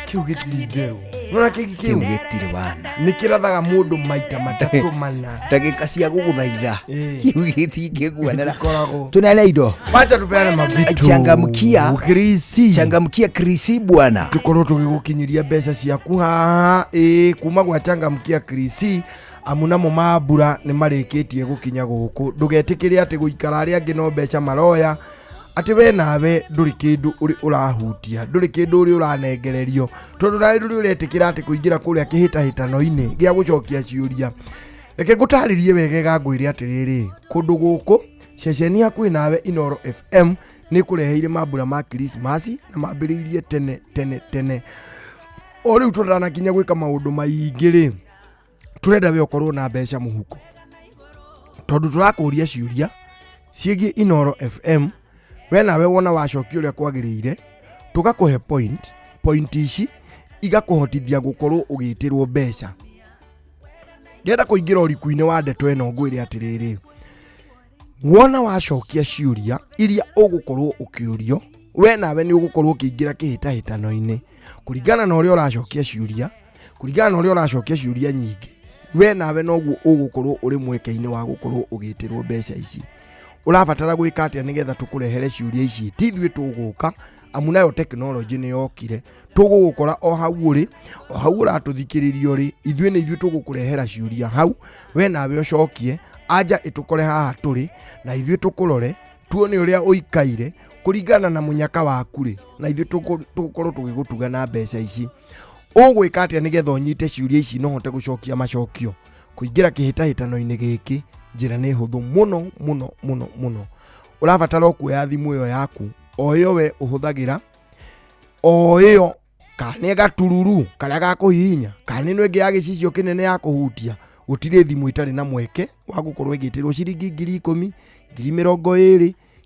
Kĩu gĩtiringĩrwo nona kĩgi. Kĩu Kĩu gĩtirĩ wana. Nĩ kĩrathaga mũndũ maita matatũ mana. Ndagĩka cia gũgũthaitha. Kĩu gĩtingĩguanĩra. Gĩkoragwo. Tũneane indo. Wacha tupeane mavitu. Changamkia. Krisi. Changamkia krisi bwana. Tukorwo tũgĩgũkinyĩria mbeca ciaku haha, ĩ, kuma gwa Changamkia Krisi, amu namo mambura nĩ marĩkĩtie gũkinya gũkũ. Ndũgetĩkĩre atĩ gũikara arĩa angĩ no mbeca maroya, atĩ we nawe ndũrĩ kĩndũ ũrĩ ũrahutia, ndũrĩ kĩndũ ũrĩ ũranengererio, tondũ nawe ndũrĩ ũretĩkĩra atĩ kũingĩra kũrĩa kĩhĩtahĩtano-inĩ gĩa gũcokia ciũria. Reke ngũtarĩrie wegega ngwĩre atĩrĩrĩ, kũndũ gũkũ ceceni hakuhĩ nawe Inooro FM nĩ kũreheire mambura ma Krismasi na mambĩrĩirie tene tene tene. O rĩu tũtanakinya gwĩka maũndũ maingĩ rĩ, tũrenda we ũkorwo na mbeca mũhuko, tondũ tũrakũria ciũria ciĩgiĩ Inooro FM. We nawe wona wacokia ũrĩa kwagĩrĩire, tũgakũhe point. Point ici igakũhotithia gũkorwo ũgĩtĩrwo mbeca. Ndĩrenda kũingĩra ũriku-inĩ wa ndeto ĩno ngwĩre atĩrĩrĩ, wona wacokia ciũria iria ũgũkorwo ũkĩũrio, we nawe nĩ ũgũkorwo ũkĩingĩra kĩhĩtahĩtano-inĩ kũringana na ũrĩa ũracokia ciũria, kũringana na ũrĩa ũracokia ciũria nyingĩ, we nawe noguo ũgũkorwo ũrĩ mweke-inĩ wa gũkorwo ũgĩtĩrwo mbeca ici. Ũrabatara gwĩka atĩa nĩgetha tũkũrehere ciũria ici? Ti ithuĩ tũgũka, amu nayo tekinoronjĩ nĩ yokire. Tũgũgũkora o hau ũrĩ, o hau ũratũthikĩrĩria ũrĩ, ithuĩ nĩ ithuĩ tũgũkũrehera ciũria hau, we nawe ũcokie, anja ĩtũkore haha tũrĩ, na ithuĩ tũkũrore, tuone ũrĩa ũikaire kũringana na mũnyaka waku rĩ, na ithuĩ tũgũkorwo tũgĩgũtuga na mbeca ici. Ũgwĩka atĩa nĩgetha ũnyite ciũria ici na ũhote gũcokia macokio? Kũingĩra kĩhĩtahĩtano-inĩ gĩkĩ njĩra nĩ hũthũ mũno mũno mũno mũno. Ũrabatara o kuoya thimũ ĩyo yaku, o ĩyo we ũhũthagĩra, o ĩyo kana nĩ gatururu karĩa ga kũhihinya, kana nĩ ĩno ĩngĩ ya gĩcicio kĩnene ya kũhutia. Gũtirĩ thimũ ĩtarĩ na mweke wa gũkorwo ĩgĩtĩrwo ciringi 10,000, 20,000,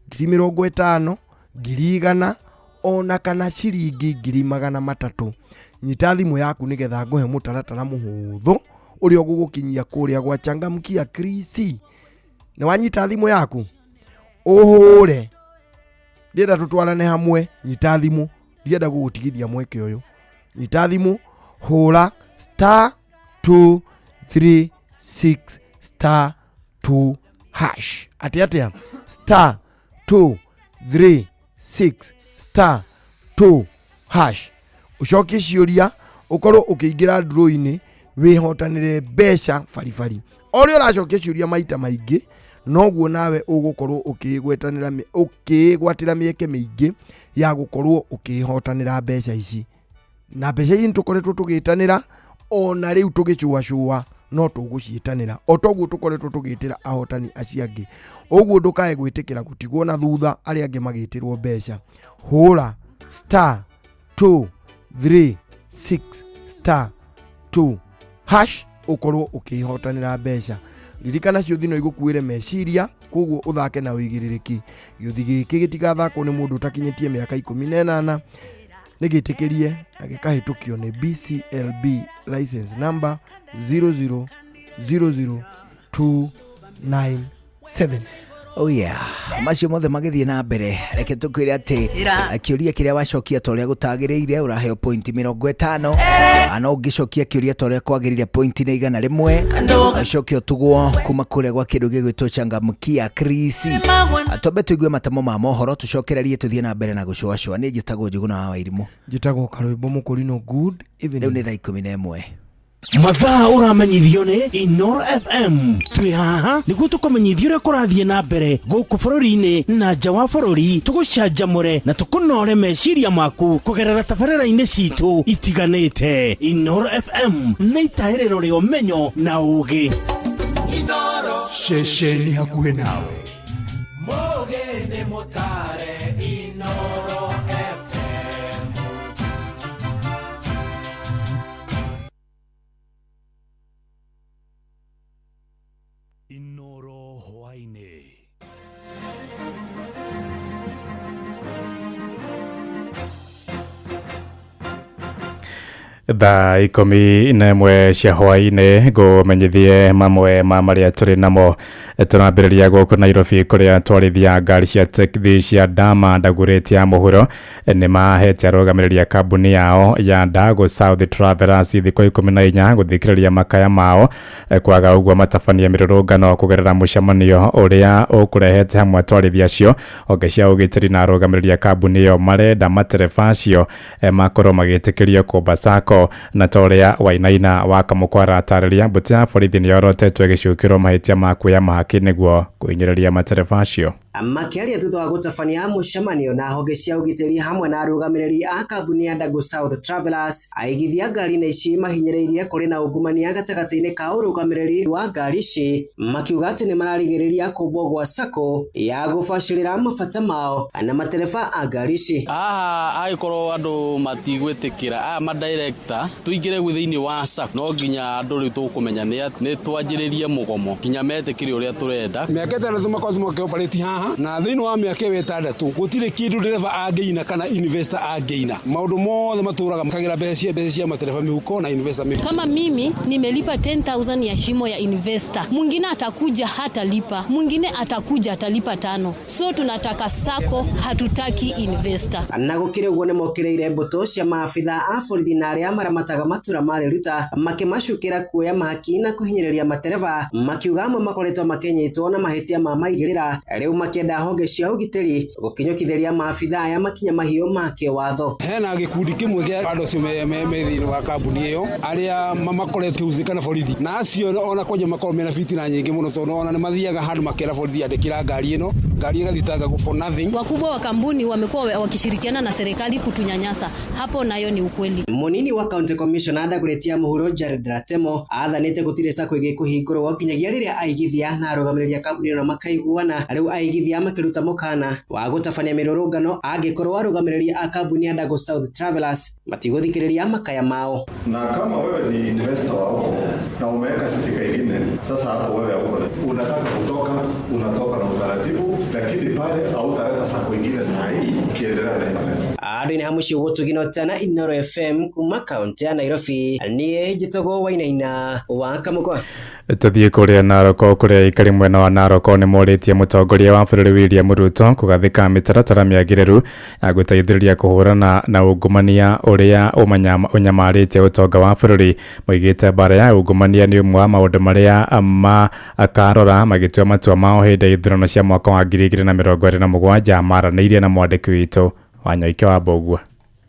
50,000, 100,000, ona kana ciringi 300,000. Nyita thimũ yaku nĩgetha ngũhe mũtaratara mũhũthũ ũrĩa ũgũgũkinyia kũrĩa gwa Changamkia Krisi. Nĩ wanyita thimũ yaku, ũhũre, ndĩrenda tũtwarane hamwe. Nyita thimũ, ndienda gũgũtigithia mweke ũyũ. Nyita thimũ, hũra star 236 star 2 hash. Atĩ atĩa? Star 236 star 2 hash. Ũcokie ciũria, ũkorwo ũkĩingĩra draw-inĩ, wĩhotanĩre mbeca baribari. O ũrĩa ũracokia ciũria maita maingĩ, noguo nawe ũgũkorwo ũkĩĩgwatĩra mĩeke mĩingĩ ya gũkorwo ũkĩĩhotanĩra mbeca ici. Na mbeca ici nĩtũkoretwo tũgĩtanĩra, ona rĩu tũgĩcuacua no tũgũciĩtanĩra o toguo tũkoretwo tũgĩtĩra ahotani acio angĩ. Ũguo ndũkae gwĩtĩkĩra gũtigwo na thutha arĩa angĩ magĩtĩrwo mbeca. Hũra star 236 star 2 hash ũkorwo ũkĩhotanĩra mbeca. Ririkana ciũthi no igũkuĩre meciria, koguo ũthake na ũigĩrĩrĩki. Gĩũthi gĩkĩ gĩtigathakwo nĩ mũndũ ũtakinyĩtie mĩaka 18, nĩ gĩtĩkĩrie na gĩkahĩtũkio nĩ BCLB license number 0000297. Oh yeah, macio mothe magĩthiĩ na mbere, reke tũkwĩre atĩ kĩũria kĩrĩa wacokia ta ũrĩa gũtagĩrĩire ũraheo pointi 50, na ũngĩcokia kĩũria ta ũrĩa kwagĩrĩire pointi nĩ 100, ũcoke ũtugwo kuma kũrĩa gwa kĩndũ gĩgwĩtwo Changamkia Krisi. Twambe tũigue matamo ma mohoro, tũcokererie tũthiĩ na mbere na gũcũacũa. Niĩ njĩtagwo Njũgũna wa Wairimũ. Njĩtagwo Karwĩmbo Mũkũrinũ. Good evening. Rĩu nĩ thaa 11. Mathaa ũramenyithio nĩ Inooro FM. Twĩ haha nĩguo tũkũmenyithie ũrĩa kũrathiĩ na mbere gũkũ bũrũri-inĩ na nja wa bũrũri, tũgũcanjamũre na tũkũnore meciria maku kũgerera tabarĩra-inĩ citũ itiganĩte. Inooro FM nĩ itahĩrĩro rĩa ũmenyo na ũũgĩ. Ceceni hakuhĩ nawe. Mũgĩ nĩ mũtare Inooro FM. Inooro hwaĩ-inĩ. Thaa 11 cia hwaĩ-inĩ ngũmenyithie mamwe ma marĩa tũrĩ namo. Tũrambĩrĩria gũkũ Nairobi kũrĩa twarithia ngari cia tekithi cia Dama Dagoretti ya mũhuro nĩ mahete arũgamĩrĩri a kambuni yao ya Dago South Travelers thikũ 14 gũthikĩrĩria makaya mao, kwaga ũguo matabanie mĩrũrũngano kũgerera mũcemanio ũrĩa ũkũrehete hamwe atwarithia acio. Honge cia ũgitĩri na arũgamĩrĩri a kambuni ĩyo marenda matereba acio makorwo magĩtĩkĩrio kũmba sako, na ta ũrĩa Wainaina wa Kamũkwa aratarĩria, mbũtũ ya borithi nĩ yorotetwo ĩgĩcukĩrwo mahĩtia ma kuoya mahaki nĩguo kũhinyĩrĩria matereba acio. Makĩaria thutha wa gũtabania mũcemanio na honge cia ũgitĩri hamwe na arũgamĩrĩri a kambuni ya Dago South Travelers, aigithia ngari-inĩ ici mahinyĩrĩirie kũrĩ na ungumania gatagatĩ-inĩ ka ũrũgamĩrĩri wa ngari ici, makiuga atĩ nĩ mararigĩrĩria kũmbwo gwa sacco ya gũbacĩrĩra mabata mao na matereba a ngari ici. Haha angĩkorwo andũ matigwĩtĩkĩra aya madirector tũingĩre thĩinĩ wa sacco, no nginya andũ rĩu tũkũmenya nĩ twanjĩrĩrie mũgomo nginya metĩkĩre ũrĩa tũrenda. Mĩaka 6 makorwo makĩoperate haha, na thĩinĩ wa mĩaka ĩyo 6 gũtirĩ kĩndũ ndereba angĩina kana investor angĩina. Maũndũ mothe matũraga makagĩra mbeca cia matereba mĩhuko na investor mĩhuko. Kama mimi nimelipa 10,000 ya shimo ya investor, mwingine atakuja hatalipa, mwingine atakuja atalipa 5. So tunataka sacco, hatutaki investor. Na gũkĩrĩ ũguo nĩ mokĩrĩire mbũtũ cia maabitha a borithi na arĩa maramataga matura ma Riruta, makĩmacukĩra kuoya mahaki na kũhinyĩrĩria matereba, makiuga amwe makoretwo makĩnyitwo na mahĩtia ma maigĩrĩra, rĩu makĩenda honge cia ũgitĩri gũkinyũkithĩria maabitha aya makinya mahiũ ma kĩwatho. Hena gĩkundi kĩmwe kĩa andũ acio me thĩinĩ wa kambuni ĩyo arĩa makoretwo kĩhusĩka na borithi, na acio ona kwanja makorwo mena fitina nyingĩ mũno, tondũ ona nĩ mathiaga handũ makera borithi andĩkĩra ngari ĩno, ngari ĩgathitanga for nothing. Wakubwa wa kampuni wamekuwa wakishirikiana na serikali kutunyanyasa, hapo nayo ni ukweli. Munini wa County Commissioner Dagoretti Muhuro Jared Ratemo athanĩte gũtirĩ sacco ĩgĩkũhingũrwo nginyagia rĩrĩa aigithia na arũgamĩrĩri a kambuni ĩno makaiguana. Rĩu aigithia makĩruta mũkana wa gũtabania mĩrũrũngano angĩkorwo arũgamĩrĩri a kambuni ya Dago South Travelers matigũthikĩrĩria makaya mao. Na kama wewe ni investor wa huko na umeweka stika ingine, sasa hapo wewe huko unataka kutoka, unatoka na utaratibu, lakini pale hautaleta sacco ingine saa hii ukiendelea na maneno. Andũ-inĩ ha mũciĩ gũtugino tana Inoro FM kuma kaunti ya Nairobi, niĩ njĩtagwo Wainaina wa Kamũkwa. Tuthiĩ kũrĩa Narok, kũrĩa aikari mwena wa Narok nĩ morĩtie mũtongoria wa bũrũri William Ruto kũgathĩka mĩtaratara mĩagĩrĩru ya gũteithĩrĩria kũhũrana na ungumania ũrĩa ũnyamarĩtie ũtonga wa bũrũri. Moigĩte mbara ya ungumania nĩ ũmwe wa maũndũ marĩa makarora magĩtua matua mao hĩndĩ ya ithurano cia mwaka wa 2027. Maranĩirie na mwandĩki witũ Wanyoike wa Mbũgua.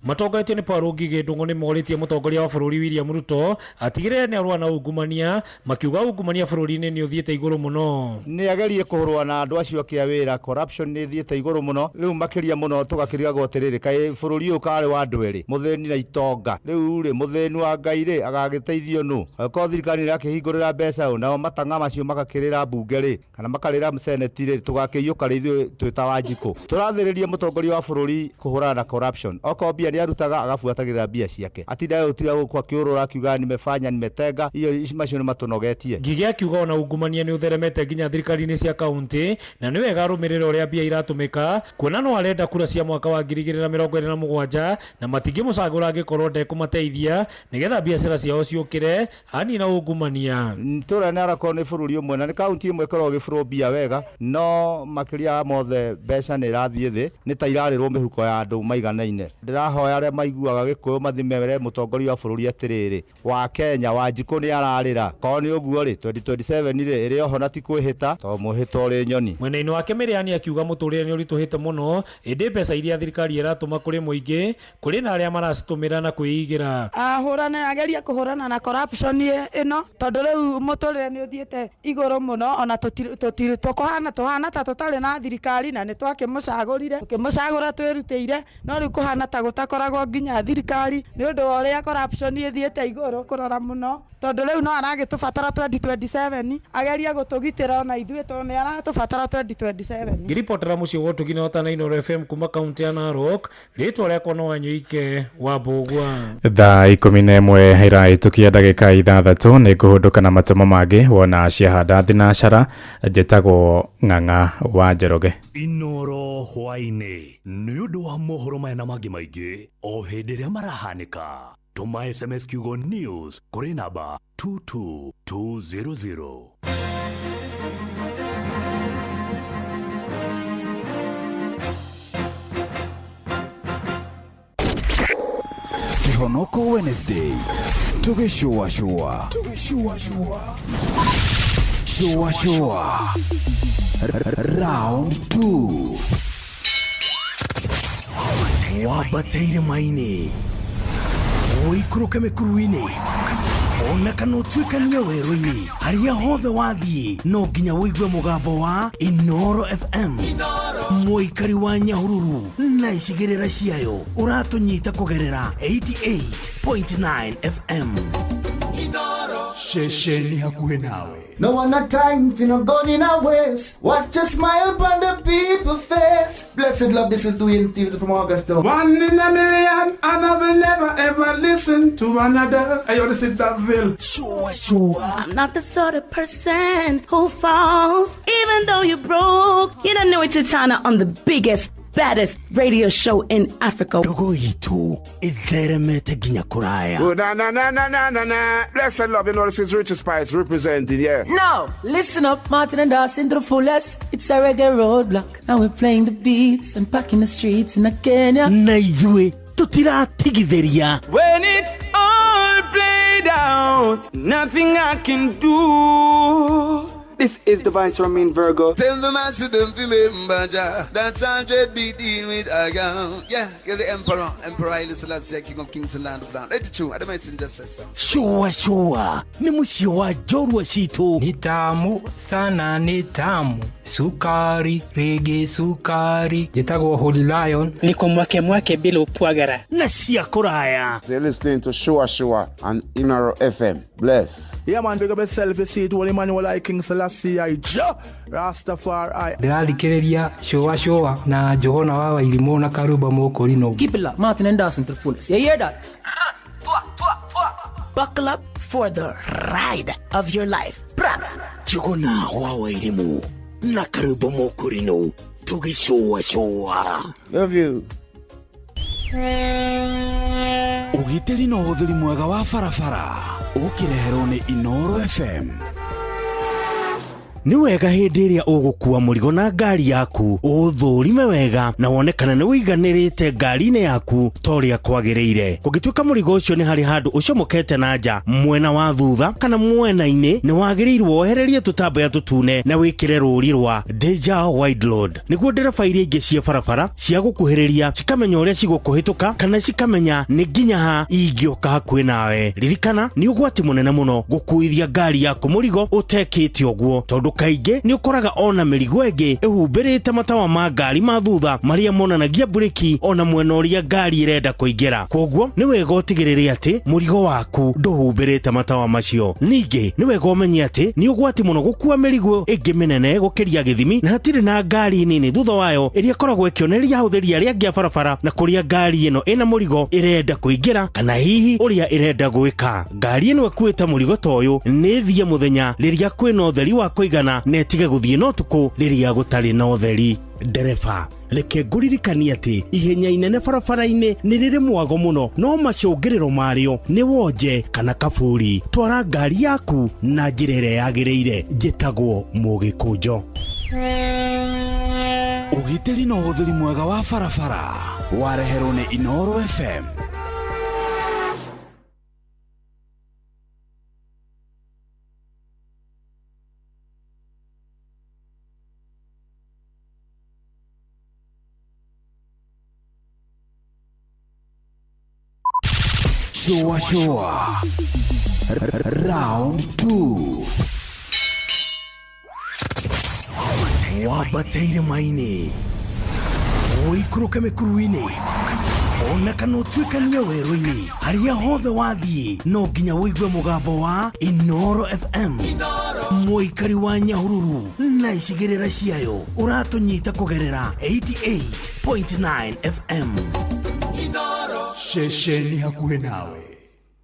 Matongoretio nĩ Paul Ngigĩ Ndung'u nĩ morĩtie mũtongoria wa bũrũri William Ruto atigĩrĩre nĩ arũa na ungumania, makiuga ungumania bũrũri-inĩ nĩ ũthiĩte igũrũ mũno. Nĩ agerie kũhũrũa na andũ acio akĩa wĩra, corruption nĩ ĩthiĩte igũrũ mũno rĩu makĩria mũno, tũgakĩrigagwo atĩrĩrĩ, kaĩ bũrũri ũyũ karĩ wa andũ erĩ, mũthĩni na itonga. Rĩu rĩ, mũthĩni wa Ngai rĩ agagĩteithio nũ? Angĩkorwo thirikari nĩrakĩhingũrĩra mbeca ũ, nao matang'a macio magakĩrĩra mbunge rĩ, kana makarĩra seneti rĩ, tũgakĩiyũka rĩ ithuĩ twĩ ta Wanjikũ. Tũrathĩrĩria mũtongoria wa bũrũri kũhũrana na corruption. Okorwo mbia nĩarutaga agabuatagĩrĩra mbia ciake, atindaga gũtiga gũkũ akĩũrũra akiuga nimefanya nimetenga, iyo macio nĩ matũnogetie. Ngigĩ akiuga ona ungumania nĩ ũtheremete nginya thirikari-inĩ cia kaunti, na nĩ wega arũmĩrĩre ũrĩa mbia iratũmĩka, kuona no arenda kura cia mwaka wa 2027 na matingĩmũcagũra angĩkorwo ndekũmateithia nĩgetha biacara ciao ciũkĩre anina ungumania. Tũra Narok nĩ bũrũri ũmwe na nĩ kaunti ĩmwe ĩkoragwo ĩgĩbũrwo mbia wega, no makĩria ya mothe mbeca nĩ irathiĩ thĩ, nĩ ta irarĩrwo mĩhuko ya andũ maiganaine. Ndĩrahoya arĩa maiguaga Gĩkũyũ mathimere mũtongoria wa bũrũri atĩrĩrĩ, wa Kenya Wanjikũ nĩ ararĩra, korwo nĩ ũguo rĩ 2027 rĩ ĩrĩ oho na ti kwĩhĩta, tondũ mwĩhĩta ũrĩ nyoni. Mwena-inĩ wake Mĩrĩani akiuga mũtũrĩre nĩ ũritũhĩte mũno, ĩndĩ mbeca iria thirikari ĩratũma kũrĩ mũingĩ kũrĩ na arĩa maracitũmĩra na kwĩigĩra. Ahũrane, agerie kũhũrana na corruption ĩno, tondũ rĩu mũtũrĩre nĩ ũthiĩte igũrũ mũno, ona tũkũhana tũhana ta tũtarĩ na thirikari, na nĩ twakĩmũcagũrire tũkĩmũcagũra twĩrutĩire, no rĩu kũhana ta gũtakoragwo nginya thirikari nĩ ũndũ wa ũrĩa corruption ĩthiĩte igũrũ kũrora mũno, tondũ rĩu no aragĩtũbatara 2027 agerie gũtũgitĩra ona ithuĩ, tondũ nĩ aratũbatara 2027. Ngĩribotera mũciĩ wa Ũtugi na Ũtana Inoro FM kuma kaunti ya Narok, rĩtwa rĩakwa no Wanyoike wa Mbũgua. Thaa 11 ĩrahĩtũkia ndagĩka 6 nĩ ngũhũndũka na matũmo mangĩ wona ciahanda thinacara. Njĩtagwo Ng'ang'a wa Njoroge. Inoro hwaĩ-inĩ nĩ ũndũ wa mohoro maya na mangĩ maingĩ o hĩndĩ ĩrĩa marahanĩka. Tũma SMS kiugo news kũrĩ namba 22200. Kĩhonoko Wednesday tũgĩcũacũa shũacũa round 2. Wambateire maini ũikũrũke mĩkuru-inĩ. Ona kana ũtuĩkanie werũ-inĩ harĩa hothe wathiĩ no nginya ũigue mũgambo wa Inoro FM. Mũikari wa Nyahururu na icigĩrĩra ciayo ũratũnyita kũgerera 88.9 FM. Ceceni hakuhĩ nawe. No one a time for no gun in a waste. Watch a smile upon the people face. Blessed love, this is Dwayne Stevens from Augusta. One in a million, and I will never ever listen to another. I want to sit that ville. Sure, sure. I'm not the sort of person who falls, even though you're broke. You don't know it's Titana on the biggest, baddest radio show in Africa. Ndogo itu itheremete nginya kuraya. Oh, na na na na na na na. Blessed love, you know this is Richard Spice representing, yeah. Now, listen up, Martin and Dawson to the fullest. It's a reggae roadblock. Now we're playing the beats and packing the streets in Kenya. Na ithuĩ tũtiratigithĩria. When it's all played out, nothing I can do. This is the Vice Romain Virgo. Tell the master don't remember Jah. That's 100 beat in with a gun. Yeah, you're the emperor. Emperor Haile Selassie, King of Kings and Land of Land. Let it true. I don't just say so. Shua shua. Ni mũciĩ wa njorua citũ. Ni tamu sana, ni tamu. Sukari, rege sukari. Njĩtagwo Holy Lion. Niko mwake mwake bila upwagara. Na cia kũraya. You're listening to Shua Shua on Inoro FM. Bless. Yeah man, big up yourself. You see it, Holy Emmanuel I King Selassie I Jah Rastafari. Ndĩrathikĩrĩria Shua Shua na Johana wa Wairimũ na Karuba Mũkũrinũ. Keep it locked, Martin and Dawson to the fullest. You hear that? Buckle up for the ride of your life. Njuguna wa Wairimũ na Karuba Mũkũrinũ tũgĩcũa cũa. Love you. Ũgitĩri na ũhũthĩri mwega wa barabara ũkĩreherwo nĩ Inoro FM. Nĩ wega hĩndĩ ĩrĩa ũgũkua mũrigo na ngari yaku ũthũrime wega na wone kana nĩ ũiganĩrĩte ngari-inĩ yaku ta ũrĩa kwagĩrĩire. Kũngĩtuĩka mũrigo ũcio nĩ harĩ handũ ũcomokete na nja mwena wa thutha kana mwena-inĩ, nĩ wagĩrĩirwo wohererie tũtambaya tũtune na wĩkĩre rũri rwa Deja Wide Load nĩguo ndereba iria ingĩ ciĩ barabara cia gũkuhĩrĩria cikamenya ũrĩa cigũkũhĩtũka kana cikamenya nĩ nginya ha ingĩũka hakuhĩ nawe. Ririkana nĩ ũgwati mũnene mũno gũkuithia ngari yaku mũrigo ũtekĩte ũguo, tondũ kaingĩ nĩ ũkoraga ona mĩrigo ĩngĩ ĩhumbĩrĩte matawa ma ngari ma thutha marĩa monanagia mburĩki ona mwena ũrĩa ngari ĩrenda kũingĩra. Kwoguo nĩ wega ũtigĩrĩre atĩ mũrigo waku ndũhumbĩrĩte matawa macio. Ningĩ nĩ wega ũmenye atĩ nĩ ũgwati mũno gũkua mĩrigo ĩngĩ mĩnene gũkĩria gĩthimi na hatirĩ na ngari nini thutha wayo ĩrĩa ĩkoragwo ĩkĩonereria ahũthĩri arĩa angĩ a barabara na kũrĩa ngari ĩno ĩna mũrigo ĩrenda kũingĩra kana hihi ũrĩa ĩrenda gwĩka. Ngari ĩno ĩkuĩte mũrigo ta ũyũ nĩ ĩthiĩ mũthenya rĩrĩa kwĩna ũtheri wa kũigana na ĩtige gũthiĩ na ũtukũ rĩrĩa gũtarĩ na ũtheri. Ndereba, reke ngũririkanie atĩ ihenya inene barabara-inĩ nĩ rĩrĩ mwago mũno no macũngĩrĩro marĩo nĩ wonje kana kaburi. Twara ngari yaku na njĩra ĩrĩa yagĩrĩire. Njĩtagwo Mũgĩkũnjo. Ũgitĩri na ũhũthĩri mwega wa barabara wareherwo nĩ Inoro FM. Shua Shua Round 2. Wambateire maini ũikũrũke mĩkuru-inĩ ona kana ũtuĩkanie werũ-inĩ harĩa hothe wathiĩ no nginya ũigue mũgambo wa Inoro FM. Mũikari wa Nyahururu na icigĩrĩra ciayo ũratũnyita kũgerera 88.9 FM. Ceceni hakuhĩ nawe.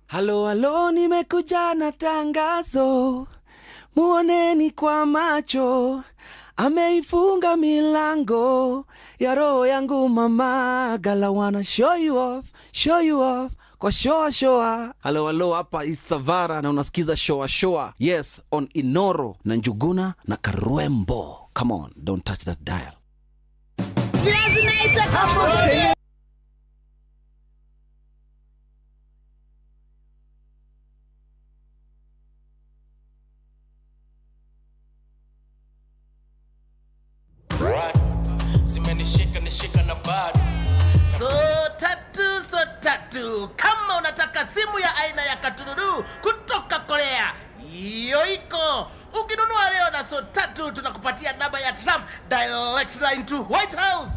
Halo halo, nimekuja na tangazo, muoneni kwa macho, ameifunga milango ya roho yangu mama. Gala wanna show you off kwa shoa shoa. Halo halo, hapa Isavara na unasikiza shoa shoa. Yes, on Inoro na Njuguna na Karwembo. Come on, don't touch that dial. Zimenishika nishika na bado. So tatu, so tatu. tatu. Kama unataka simu ya aina ya katururu kutoka Korea, hiyo iko. Ukinunua leo na so tatu, tunakupatia namba ya Trump direct line to White House.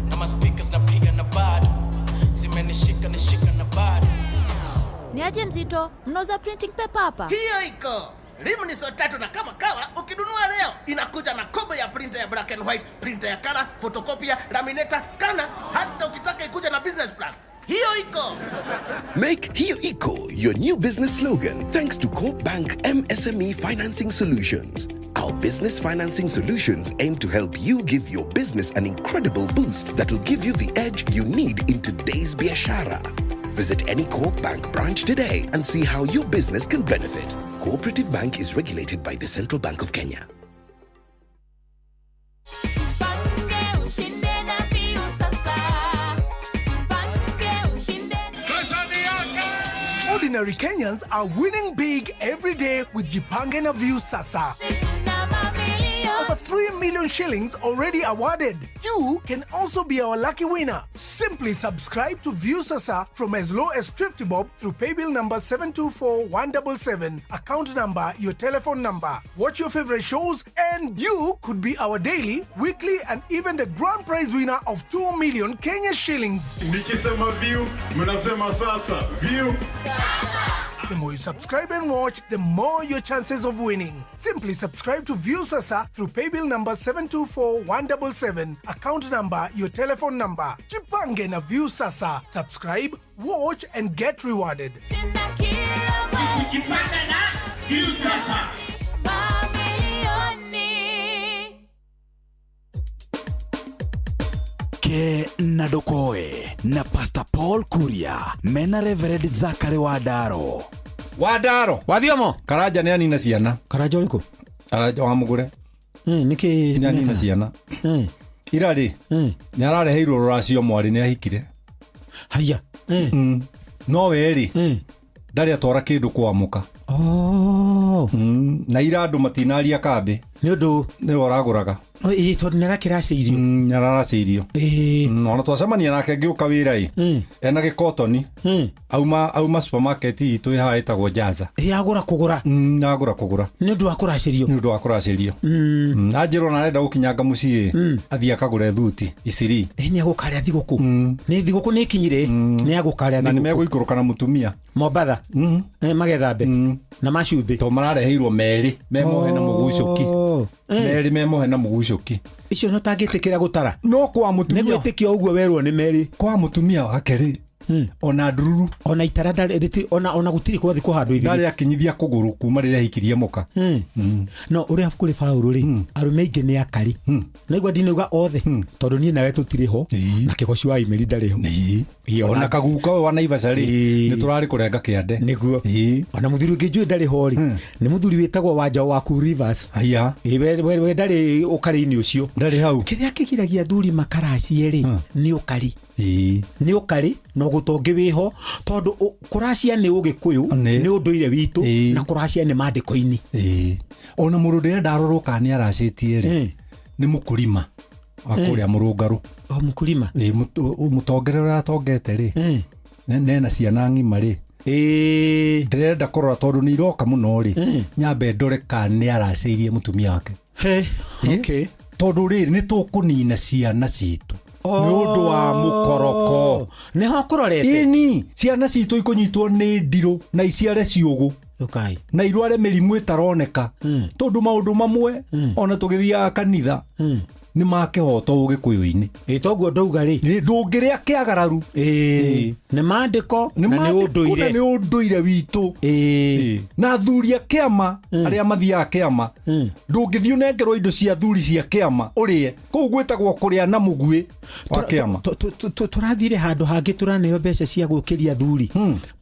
Na maspika zinapiga na bado zimenishika nishika na bado. Ni aje mzito, mnauza printing paper hapa? Hiyo iko. Rimu ni so tatu na kama kawa, ukinunua leo inakuja na kobo ya printer ya black and white, printer ya color, photocopier, laminator, scanner, hata ukitaka ikuja na business plan. Hiyo iko. Make Hiyo Iko your new business slogan thanks to Corp Bank MSME Financing Solutions. Our business financing solutions aim to help you give your business an incredible boost that will give you the edge you need in today's biashara. Visit any Corp Bank branch today and see how your business can benefit. Cooperative Bank is regulated by the Central Bank of Kenya. Tupange ushinde na Viu sasa. Tupange ushinde. Ordinary Kenyans are winning big every day with Jipange na View Sasa. Over 3 million shillings already awarded. You can also be our lucky winner. Simply subscribe to View Sasa from as low as 50 bob through paybill number 724177, account number, your telephone number. Watch your favorite shows and you could be our daily, weekly and even the grand prize winner of 2 million Kenya shillings. Nikisema view, mnasema sasa. View. The more you subscribe and watch, the more your chances of winning. Simply subscribe to View Sasa through paybill number 724177, account number, your telephone number. Jipange na View Sasa. Subscribe, watch and get rewarded. Kujipanga na View Sasa. Mamilioni. Ke na Ndokoe na Pastor Paul Kuria mena Reverend Zakari Wadaro. Wadaro wathiomo Karanja nĩ anina ciana. Karanja ũrĩkũ? Karanja wa mũgũre. Nĩkĩ nĩ anina ciana. Ira rĩ nĩ arareheirwo rũracio mwarĩ nĩ ahikire. Haya. No we rĩ ndarĩ atwara kĩndũ kwamũka. Oh. Na ira andũ matinaria kambĩ. Nĩ ũndũ nĩwe ũragũraga. Ĩĩ tondũ nĩ arakĩracĩirio. Nĩ araracĩirio. Ona twacemania nake ngĩũka wĩra ĩ ena gĩkotoni auma supermarket itũ ĩ haha ĩtagwo Jaza. Ĩ agũra kũgũra. Agũra kũgũra. Nĩ ũndũ wa kũracĩrio. Nĩ ũndũ wa kũracĩrio. Anjĩrwo na arenda gũkinyanga mũciĩ athiĩ akagũre thuti iciri. Ĩ nĩ agũkarĩa thigũkũ. Nĩ thigũkũ nĩ ĩkinyire. Nĩ agũkarĩa Na thigũkũ. nĩ megũikũrũka na mũtumia Mombatha. Magethambe. Na macumbĩ. To marareheirwo merĩ memohe na mũgucũki. Merĩ memohe na mũgucũki. Icio no tangĩtĩkĩra gũtara. No kwa mũtumia. Nĩ gwĩtĩkia ũguo werwo nĩ merĩ. Kwa mũtumia wake rĩ ona ndururu ona itara ndarĩ ona gũtirĩ kwathi kũhandwo ithimi. Ndarĩ akinyithia kũgũrũ kuma rĩrĩa ahikirie mũka. No ũrĩa kũrĩ Paũlũ rĩ arũme aingĩ nĩ akari. Naigua ndinauga othe tondũ niĩ nawe tũtirĩ ho na kĩgoci wa Imeri ndarĩ ho. Ona kaguka ũyũ wa Naivasha rĩ nĩ tũrarĩ kũrenga kĩande. Nĩguo. Ona mũthuri ũngĩ njũĩ ndarĩ ho rĩ nĩ mũthuri wĩtagwo Wanjaũ wa Cool Rivers. Haya. We ndarĩ ũkarĩ-inĩ ũcio. Ndarĩ hau. Kĩrĩa kĩgiragia athuri makaracie rĩ nĩ ũkari. Nĩ ũkarĩ na ũgũtongi wĩho tondũ kũracia nĩ ũgĩkũyũ nĩ ũndũire witũ na kũracia nĩ maandĩko-inĩ. Ona mũndũ ndĩrenda arorwo kana nĩ aracĩtie rĩ nĩ mũkũrima wa kũrĩa mũrũngarũ. O mũkũrima. Mũtongere ũrĩa atongete rĩ nena ciana ng'ima rĩ ndĩrenda kũrora tondũ nĩ iroka mũno rĩ nyambe ndore kana nĩ aracĩirie mũtumia wake. Okay. Tondũ rĩrĩ nĩ tũkũnina ciana citũ nĩ ũndũ wa mũkoroko. Nĩho kũrorete. Ĩni ciana citũ ikũnyitwo nĩ ndirũ na iciare ciũgũ na irware mĩrimũ ĩtaroneka tondũ maũndũ mamwe ona tũgĩthiaga kanitha nĩ ma kĩhoto ũgĩkũyũ-inĩ. Ĩ toguo ndauga rĩ ndũngĩrĩa kĩagararu. Nĩ maandĩko na nĩ ũndũire. Nĩ ũndũire witũ. Na athuri a kĩama arĩa mathiaga kĩama ndũngĩthiĩ ũnengerwo indo cia athuri cia kĩama ũrĩe kũu gwĩtagwo kũrĩa na mũguĩ wa kĩama. Tũrathire handũ hangĩ tũraneo mbeca cia gũkĩria athuri.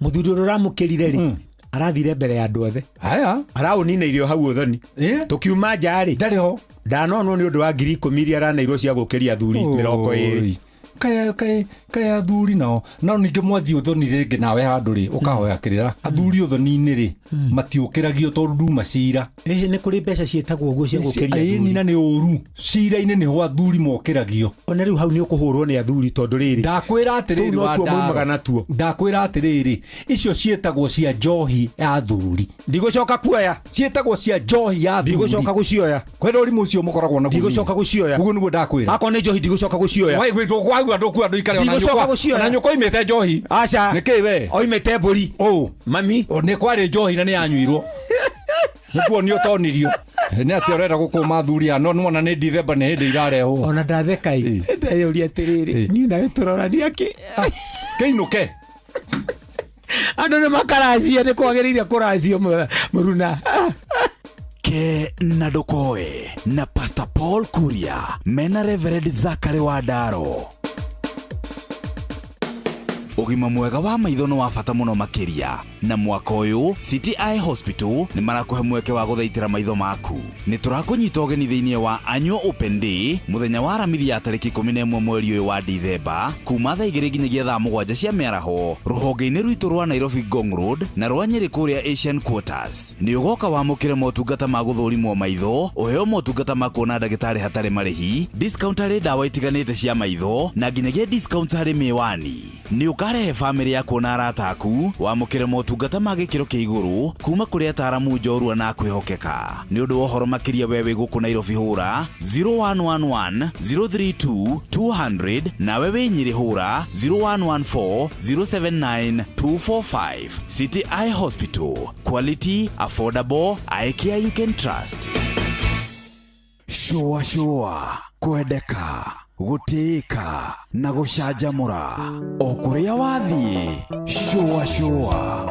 Mũthuri ũrĩa ũramũkĩrire rĩ arathire mbere ya andũ othe. Haya. Araũnina irio hau ũthoni. Tũkiuma nja rĩ ndarĩ ho. Ndanonwo nĩ ũndũ wa 10,000 iria araneirwo cia gũkĩria athuri 20. Kaĩ Kaĩ athuri nao no ningĩ mwathiĩ ũthoni rĩngĩ nawe handũ rĩ ũkahoya kĩrĩra athuri ũthoni-inĩ rĩ matiũkĩragio tondũ nduma cira. Ĩhĩ nĩ kũrĩ mbeca ciĩtagwo ũguo cia gũkĩria athuri. Na nĩ ũru cira-inĩ nĩho athuri mokĩragio. Ona rĩu hau nĩ ũkũhũrwo nĩ athuri tondũ rĩrĩ ndakwĩra atĩrĩrĩ no tuo maumaga natuo. Ndakwĩra atĩrĩrĩ icio ciĩtagwo cia njohi ya athuri. Ndigũcoka kuoya. Ciĩtagwo cia njohi ya athuri. Ndigũcoka gũcioya. Kwenda ũrimũ ũcio mũkoragwo naguo. Ndigũcoka gũcioya. Ũguo nĩguo ndakwĩra. Akorwo nĩ njohi ndigũcoka gũcioya. Waigua ndũkua andũ ikare ona Ndigũcoka gũcioya. Ona nyũkwa oimĩte njohi. Aca. Nĩkĩ we? Oimĩte mbũri. Ũ. Mami. Nĩ kwarĩ njohi na nĩ yanyuirwo. Nĩkuo nĩ ũtonirio. Nĩ atĩ ũrenda gũkũma athuri aya no nĩwona nĩ Dithemba nĩ hĩndĩ irarehwo. Ona ndatheka ĩ. Ndeyũria atĩrĩrĩ niĩ nawe tũrorania kĩ? Kĩinũke. Andũ nĩ makaracia nĩ kwagĩrĩire kũracio mũruna. Ke na Ndokoe na Pastor Paul Kuria mena Reverend Zachary Wandaro. Ũgima mwega wa maitho nĩ wa bata mũno makĩria na mwaka ũyũ City Eye Hospital nĩ marakũhe mweke wa gũthaitĩra maitho maku. Nĩ tũrakũnyita ũgeni thĩinĩ wa Annual Open Day mũthenya wa Aramithi ya tarĩki 11 mweri ũyũ wa Dithemba kuma thaa 2 nginyagia thaa 7 cia mĩaraho rũhonge-inĩ rwitũ rwa Nairobi Ngong Road na rwa Nyĩrĩ kũrĩa Asian Quarters. Nĩ ũgoka wamũkĩre motungata ma gũthũrimwo maitho, ũheo motungata ma kuona ndagĩtarĩ hatarĩ marĩhi, discount harĩ ndawa itiganĩte cia maitho na nginyagia discount harĩ mĩwani. Nĩ ũkarehe famĩlĩ yaku na arata aku wamũkĩre motungata ma gĩkĩro kĩa igũrũ kuma kũrĩ ataaramu njorua na kwĩhokeka. Nĩ ũndũ wa ũhoro makĩria we wĩ gũkũ Nairobi hũra 0111 032 200 nawe wĩ Nyĩrĩ hũra 0114 079 245. City Eye Hospital, quality, affordable, eye care you can trust. Shua shua, kwendeka, gũtĩĩka na gũcanjamũra o kũrĩa wathiĩ. Shua shua.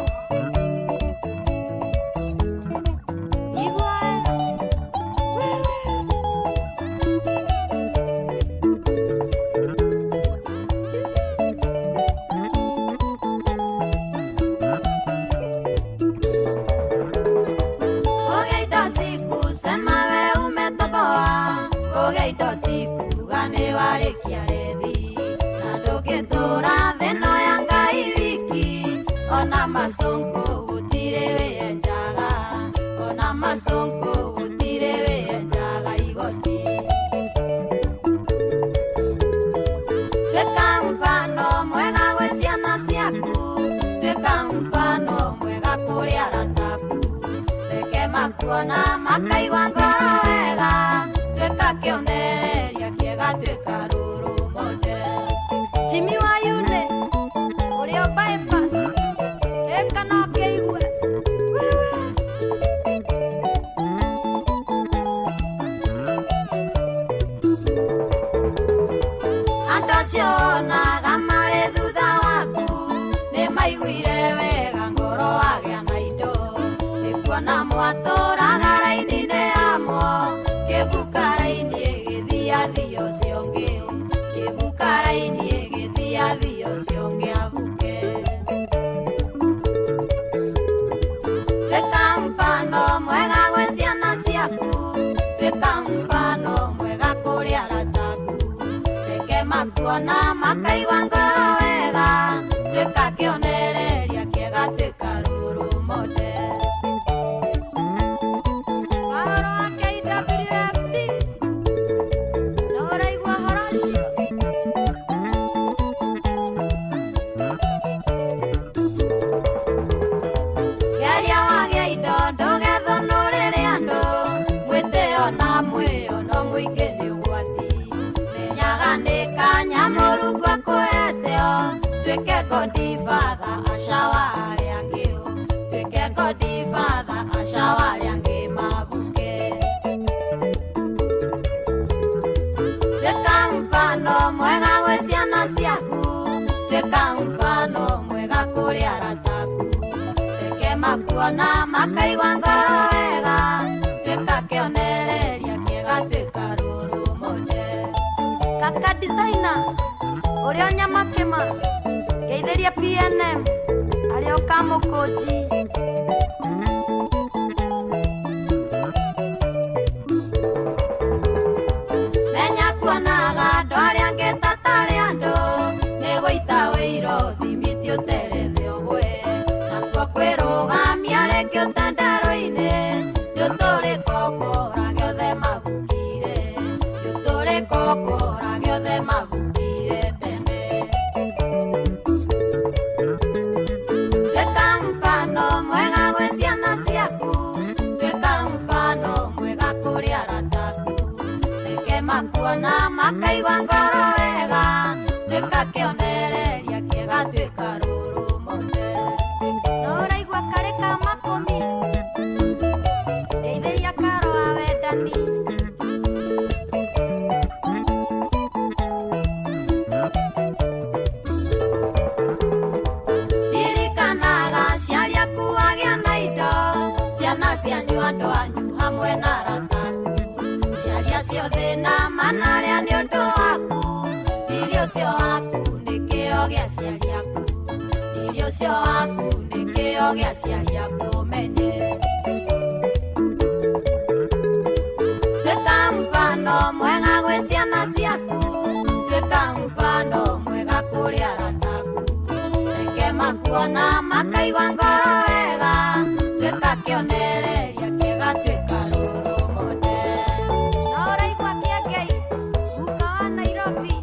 makuona makaigua ngoro wega tuĩka kĩonereria kĩega tuĩka rũrũ mote no ũraigua karĩ ka makũmi ndeithĩria karo wa wendani ririkanaga aciari aku wagĩa na indo ciana cianyu andũ anyu hamwe na arata aku ciaria cio thĩna manarĩa nĩ ũndũ waku riri ũcio waku nĩ kĩo gĩa aciari aku riri ũcio waku nĩ kĩo gĩa aciari aku ũmenye tuĩka mfano mwega gwĩ ciana ciaku tuĩka mfano mwega kũrĩ arata aku reke makuona makaigua ngoro wega tuĩka kĩonereria kĩega tuĩka rũrũ mote no ũraigua kĩengei guka wa Nairobi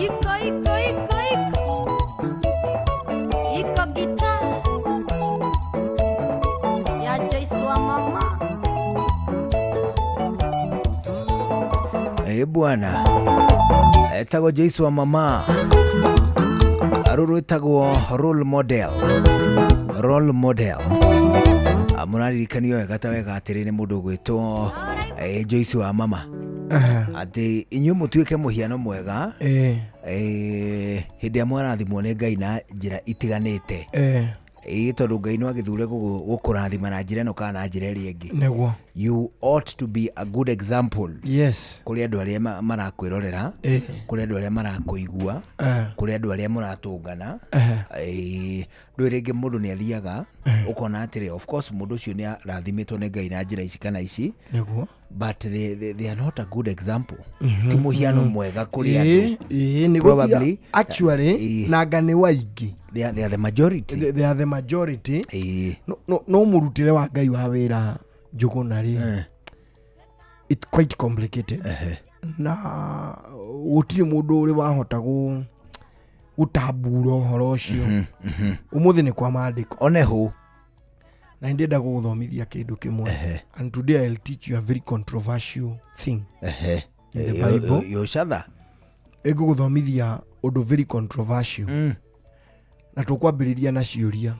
iko iko iko iko iko gita ya Joyce wa mama. Eh bwana etagwo Joyce wa mama aruru etagwo role model role model amuraririkanio wega ta wega atĩrĩ nĩ mũndũ ũgwĩtwo Joyce wa mama atĩ inyuĩ mũtuĩke mũhiano mwega hĩndĩ ĩrĩa mwarathimwo nĩ Ngai na njĩra itiganĩte tondũ Ngai no agĩthure gũkũrathima na njĩra ĩno kana na njĩra ĩrĩa ĩngĩ. Nĩguo. You ought to be a good example. Yes. Kũrĩ andũ arĩa marakwĩrorera, kũrĩ andũ arĩa marakũigua, kũrĩ andũ arĩa mũratũngana. Ndũĩ rĩngĩ mũndũ nĩ athiaga ũkona atĩrĩ of course mũndũ ũcio nĩ arathimĩtwo nĩ Ngai na njĩra ici kana ici. Nĩguo. But they are not a good example. Ti mũhiano mwega kũrĩ andũ. Nĩguo. Probably actually nanga nĩ waingĩ. They are the majority. They are the majority. No mũrutĩre wa Ngai wa wĩra Njũgũna rĩ, it's quite complicated. Na gũtirĩ mũndũ ũrĩ wahota gũtambura ũhoro ũcio. Ũmũthĩ nĩ kwa maandĩko. Oneho. Na ndĩrenda gũgũthomithia kĩndũ kĩmwe. And today I'll teach you a very controversial thing. In the Bible. Yoshatha. Ĩngũgũthomithia ũndũ very controversial. Na tũkwambĩrĩria na ciũria.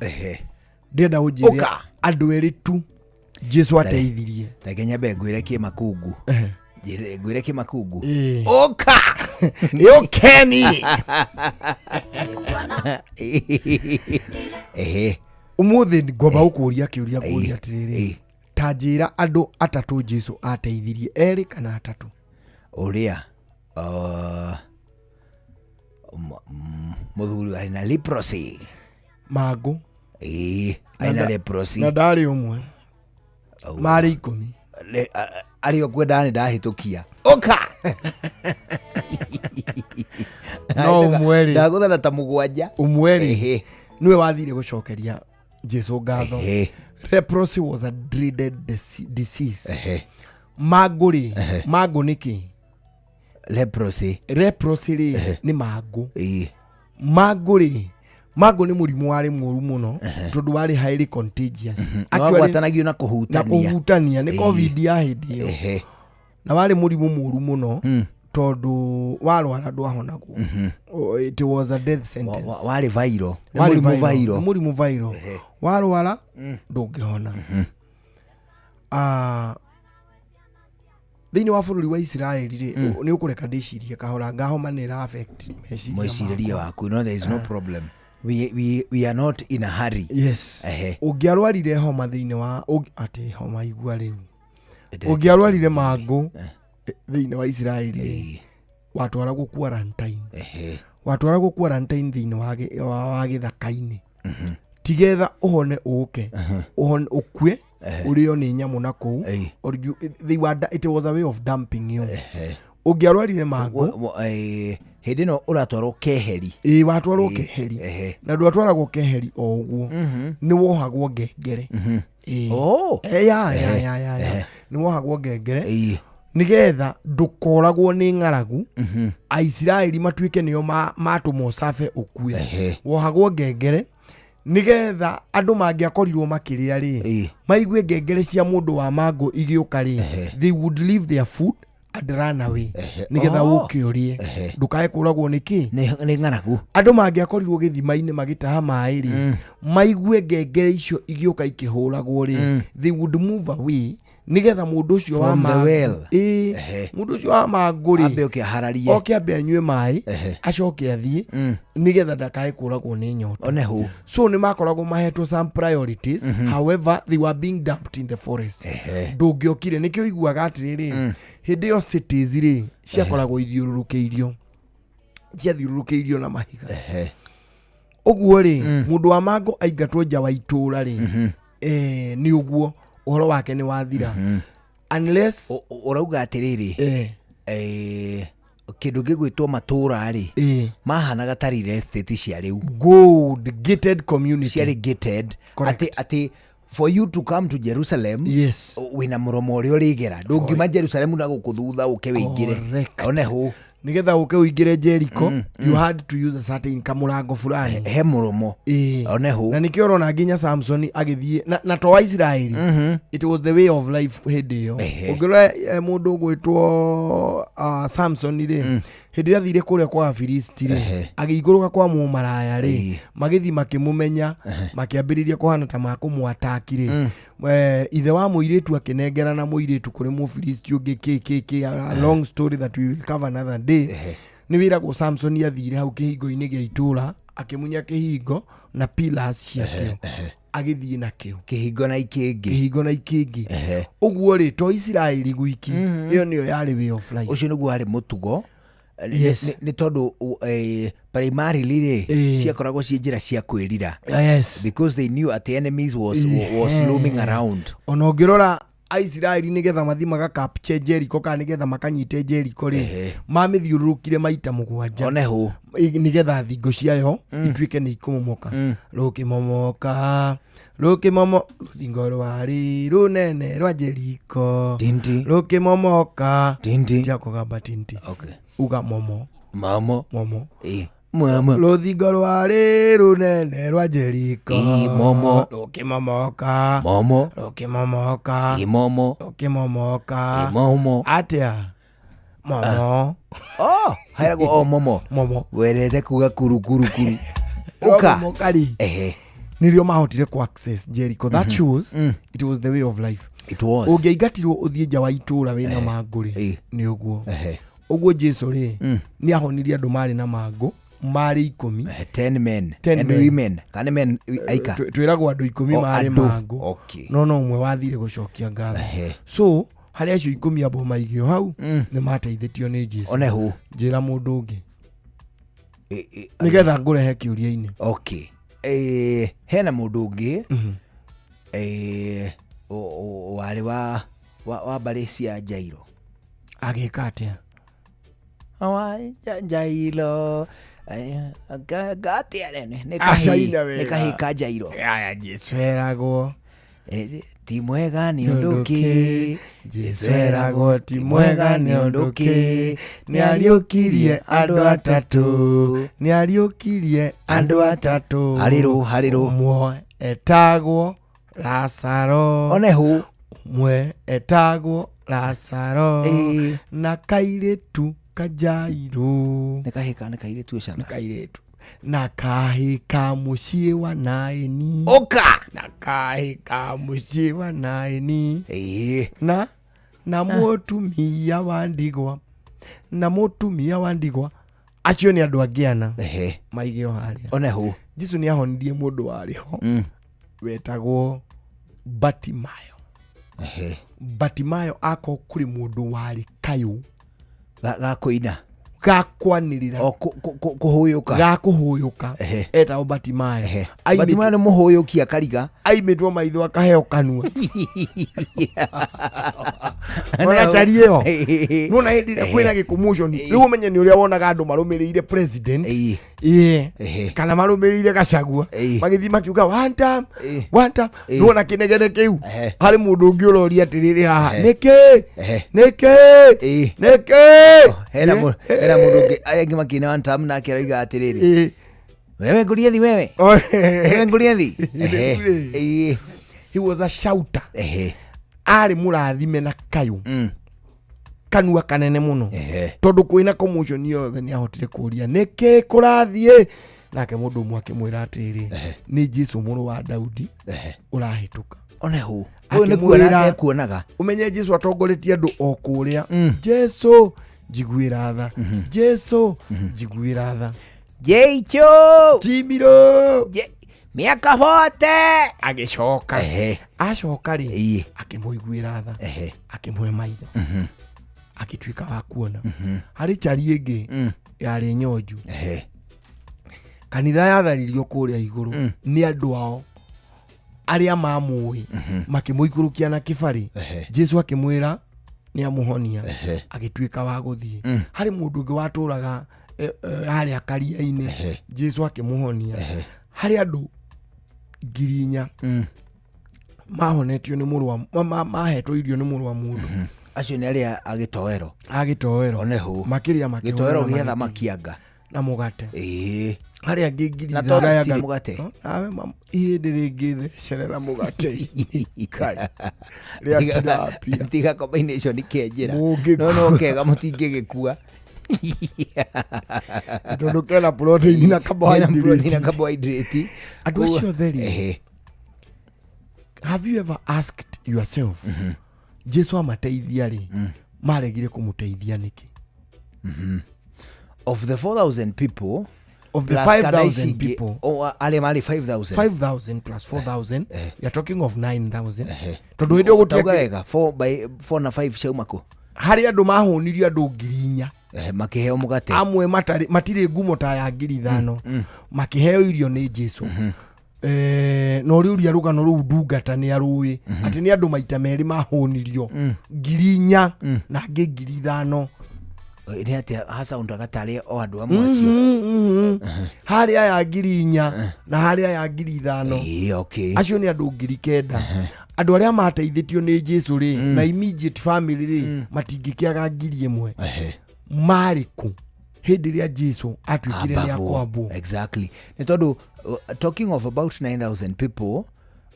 Ndĩrenda ũnjĩre andũ erĩ tu Jesu ateithirie. Reke nyambe ngwĩre kĩmakungu. Ngwĩre kĩmakungu. Ũka! Ũkeni! Ũmũthĩ ngwamba gũkũria kĩũria ngũria atĩrĩrĩ. Ta njĩra andũ atatũ Jesu ateithirie, erĩ kana atatũ. Ũrĩa mũthuri arĩ na leprosy. Mangũ. Arĩ na leprosy. Na ndarĩ ũmwe. Marĩ 10. Arĩ o kwenda nĩ ndahĩtũkia. Ũka! No ũmwe rĩ. Ndagũthana ta mũgwanja. Ũmwe rĩ. Nĩwe wathire gũcokeria Jesu ngatho. Leprosy was a dreaded disease. Mangũ rĩ, mangũ nĩ kĩ? Leprosy. Leprosy rĩ nĩ mangũ. Mangũ rĩ, mangũ nĩ mũrimũ warĩ mũru mũno tondũ warĩ highly contagious. Wagwatanagio na kũhutania. Na kũhutania nĩ COVID ya hĩndĩ ĩyo. Na warĩ mũrimũ mũru mũno tondũ warwara ndwahonagwo. It was a death sentence. Warĩ viral. Nĩ mũrimũ viral. Nĩ mũrimũ viral. Warwara ndũngĩhona. Thĩinĩ wa bũrũri wa Isiraeli rĩ, nĩ ũkũreka ndĩcirie kahora ngahoma nĩ ĩra affect meciria waku. No, there is no problem. We are not in a hurry. Yes. Ũngĩarwarire homa thĩinĩ wa atĩ homa igua rĩu. Ũngĩarwarire mangũ thĩinĩ wa Isiraeli watwaragwo quarantine. Watwaragwo quarantine thĩinĩ wa gĩthaka-inĩ. Tigetha ũhone ũke. Ũhone ũkue ũrĩo nĩ nyamũ na kũu. Or you, they were, it was a way of dumping you. Ũngĩarwarire mangũ hĩndĩ ĩno ũratwarwo keheri. Watwarwo keheri. Na ndwatwaragwo keheri o ũguo. Nĩ wohagwo ngengere. Ya. Nĩ wohagwo ngengere. Nĩgetha ndũkoragwo nĩ ng'aragu. Aisiraeli matuĩke nĩo matũmwo cabe ũkue. Wohagwo ngengere Nĩgetha andũ mangĩakorirwo makĩrĩa rĩ, maigue ngengere cia mũndũ wa mangũ igĩũka rĩ, they would leave their food and run away, nĩgetha ũke ũrĩe, ndũkae kũragwo nĩ kĩ? Nĩ ng'aragu. Andũ mangĩakorirwo gĩthima-inĩ magĩtaha maĩ rĩ, maigue ngengere icio igĩũka ikĩhũragwo rĩ, they would move away, nĩgetha mũndũ ũcio wa From the mangũ well. Ĩĩ, mũndũ ũcio wa mangũ rĩ, Ambe oke ahararie. Oke ambe anyue maĩ, acoke athiĩ, nĩgetha ndakae kũragwo nĩ nyota. One hũ. So nĩ makoragwo mahetwo some priorities. However, they were being dumped in the forest. Ndũngĩokire, nĩkĩo iguaga atĩrĩrĩ, hĩndĩ ĩyo cities rĩ, ciakoragwo ithiũrũrũkĩirio, ciathiũrũrũkĩirio na mahiga. Ũguo rĩ, mũndũ wa mangũ aingatwo nja wa itũũra rĩ, nĩ ũguo ũhoro wake nĩ wathira, unless Ũrauga atĩrĩrĩ, kĩndũ gĩgwĩtwo matũũra rĩ, mahanaga ta real estate cia rĩu. Good gated community. Ciarĩ gated, atĩ for you to come to Jerusalem, yes, wĩna mũromo ũrĩa ũrĩgera, ndũngiuma Jerusalem na gũkũ thutha ũke wĩingĩre. Correct. One hũ. Nigetha ũke ũingĩre Jericho, you had to use a certain kamũrango fulani. He mũromo. One hũ. Na nĩkĩo ũrona nginya Samson agĩthiĩ na to wa Isiraeli, it was the way of life hĩndĩ ĩyo. Ũngĩrora mũndũ ũgwĩtwo Samson rĩ, hĩndĩ ĩrĩa athire kũrĩa kwa Afilisti rĩ, agĩikũrũka kwa mũmaraya rĩ, magĩthiĩ makĩmũmenya, makĩambĩrĩria kũhana ta makũmwataki rĩ, ithe wa mũirĩtu akĩnengerana mũirĩtu kũrĩ Mũfilisti ũngĩ, kĩ kĩ kĩ, a long story that we will cover another day. Nĩ wĩragwo Samson athire hau kĩhingo-inĩ gĩa itũũra, akĩmunya kĩhingo na pillars ciakĩo, agĩthiĩ nakĩo. Kĩhingo na ikĩngĩ. Kĩhingo na ikĩngĩ. Ũguo rĩ, to Isiraeli gwiki, ĩyo nĩyo yarĩ way of life. Ũcio nĩguo warĩ mũtugo. Yes. Nĩ tondũ primarily rĩ, ciakoragwo ciĩ njĩra cia kwĩrira. Yes. Because they knew at the enemies was looming around. Ona ũngĩrora Aisiraeli, nĩgetha mathiĩ magakapche Jericho, kana nĩgetha makanyite Jericho rĩ, mamĩthiũrũrũkire maita 7. One hũ. Nĩgetha thingo ciayo ituĩke nĩ ikũmomoka. Rũkĩmomoka, rũkĩmomo, rũthingo rwarĩ rũnene rwa Jericho rũkĩmomoka. Tiga kũgamba tinti. Okay. Uga momo. Momo. Momo. Momo. Rũthingo rwarĩ rũnene rwa Jericho Ĩ, momo. rũkĩmomoka. Momo. Rũkĩmomoka. Ĩ, momo. Rũkĩmomoka. Ĩ, momo. Atĩa momo? Oh, hairagwo o momo. Momo. Werete kuga kuru kuru kuru. Uka. Rwamomoka rĩ, nĩrĩo mahotire ku access Jericho. That shows it was the way of life. It was. Ũngĩaingatirwo ũthiĩ nja wa itũũra wĩna mangũ rĩ, nĩ ũguo. Ũguo Jesu rĩ, nĩ ahonirie andũ marĩ na mangũ marĩ 10. 10 men. 10 And men. women. Kana men aika. Twĩragwo andũ 10 Oh, marĩ andũ. mangũ. Okay. No ũmwe wathire gũcokia ngatho. So harĩ acio 10 abo maigio hau, nĩ mateithĩtio nĩ Jesu. One hũ. Njĩra mũndũ ũngĩ, nĩgetha ngũrehe kĩũria-inĩ. Okay. Hena mũndũ ũngĩ warĩ wa mbarĩ cia Jairo. Agĩka atĩa? Jairo gatia nĩ Acaina wega. nĩ kahĩĩ ka Jairo. Aya, Jesu eragwo Ti mwega nĩ ũndũ kĩ? Jesu eragwo ti mwega nĩ ũndũ kĩ? Nĩ ariũkirie andũ 3, nĩ ariũkirie andũ 3. Harĩrũ, harĩrũ. Ũmwe etagwo Lazaro. One hũ. Ũmwe etagwo Lazaro na kairĩtu ka Jairo. Nĩ kahĩĩ kana nĩ kairĩtu ũcana? Nĩ kairĩtu. Na kahĩĩ ka mũciĩ wa Naini. Ũka. Na kahĩĩ ka mũciĩ wa Naini. Na mũtumia wa ndigwa. Na mũtumia wa ndigwa. Acio nĩ andũ angĩ 4. Maigeo harĩa. One hũ. Jesu nĩ ahonirie mũndũ warĩ ho wetagwo Batimayo. Batimayo ako kũrĩ mũndũ warĩ kayũ. Gakũina. Gakwanĩrĩra. O, kũhũyũka. Gakũhũyũka. Etagwo Batimayo. Batimayo nĩ mũhũyũki akariga. Aimĩtwo maitho akaheo kanua. Ona cari ĩyo. Nĩwona hĩndĩ ĩrĩa kwĩna gĩkũmũconi, rĩu ũmenye nĩ ũrĩa wonaga andũ marũmĩrĩire president. Kana marũmĩrĩire Gachagua. Magĩthiĩ makiuga one time, one time. Nĩwona kĩnegene kĩu. Harĩ mũndũ ũngĩ ũroria atĩrĩrĩ haha, nĩkĩ? Nĩkĩ? Nĩkĩ? Hena mũndũ ũngĩ, arĩa angĩ makĩina one time nake aroiga atĩrĩrĩ, Wewe nguriathi wewe. Wewe nguriathi. Ehe. He was a shouter. Ehe. Arĩ mũrathime na kayũ. Kanua kanene mũno. Tondũ kwĩna commotion yothe nĩ ahotire kũria nĩkĩ kũrathiĩ. Nake mũndũ ũmwe akĩmwĩra atĩrĩrĩ, nĩ Jesu mũrũ wa Daudi ũrahĩtũka. One hu. Ũyũ nĩ kuona ekuonaga. Ũmenye Jesu atongoretie andũ o kũrĩa. Jesu njiguĩra tha. Jesu njiguĩra tha. Jecho Timiro miaka 40 agĩcoka. Acoka rĩ akĩmũiguĩra tha. Akĩmũhe maitho. Agĩtuĩka wa kuona. Harĩ chari ĩngĩ yarĩ nyonju. Kanitha yatharirio kũrĩa igũrũ nĩ andũ ao arĩa mamũĩ makĩmũikũrũkia na kĩbarĩ. Jesu akĩmwĩra nĩ amũhonia. Agĩtuĩka wa gũthiĩ. Harĩ mũndũ ũngĩ watũraga harĩa karia-inĩ. Jesu akĩmũhonia. Harĩ andũ 4,000 mahonetio nĩ mũrũ wa mahetwo irio nĩ mũrũ wa mũndũ. Acio nĩ arĩa agĩtoero. Agĩtoero. One hu. Makĩria makĩhũra gĩtoero gĩa thamaki anga na mũgate. Ĩĩ. Harĩa angĩ 5,000 Na tondũ ti mũgate. Awe ihĩndĩ rĩngĩ thecerera mũgate-inĩ. Kai. Rĩa tilapia. Tiga combination kĩenjera. No kega mũtingĩgĩkua. Tondũ kena protein na carbohydrate. Protein na carbohydrate. Andũ acio othe rĩ, have you ever asked yourself, Jesu amateithia rĩ, maregire kũmũteithia nĩkĩ? Of the 4,000 people, of the 5,000 people, arĩa marĩ 5,000. 5,000 plus 4,000, we are talking of 9,000. Tondũ hĩndĩ ĩyo gũtiaga wega 4 by 4 na 5 ciauma kũ? Harĩ andũ mahũnirio andũ 4,000. Makĩheo mũgate. Amwe matirĩ ngumo ta ya 5,000. Makĩheo irio nĩ Jesu. No rĩu rũgano rũu ndungata nĩ arũĩ atĩ nĩ andũ maita merĩ mahũnirio 4,000 na angĩ 5,000. Nĩ atĩa hacaundaga tarĩ o andũ amwe acio. Harĩ aya 4,000 na harĩ aya 5,000. Okay. Acio nĩ andũ 9,000. Andũ arĩa mateithĩtio nĩ Jesu rĩ na immediate family rĩ matingĩkĩaga 1,000. Marĩ kũ hĩndĩ ĩrĩa Jesu atuĩkire nĩ akwambwo? Exactly. Nĩ tondũ talking of about 9,000 people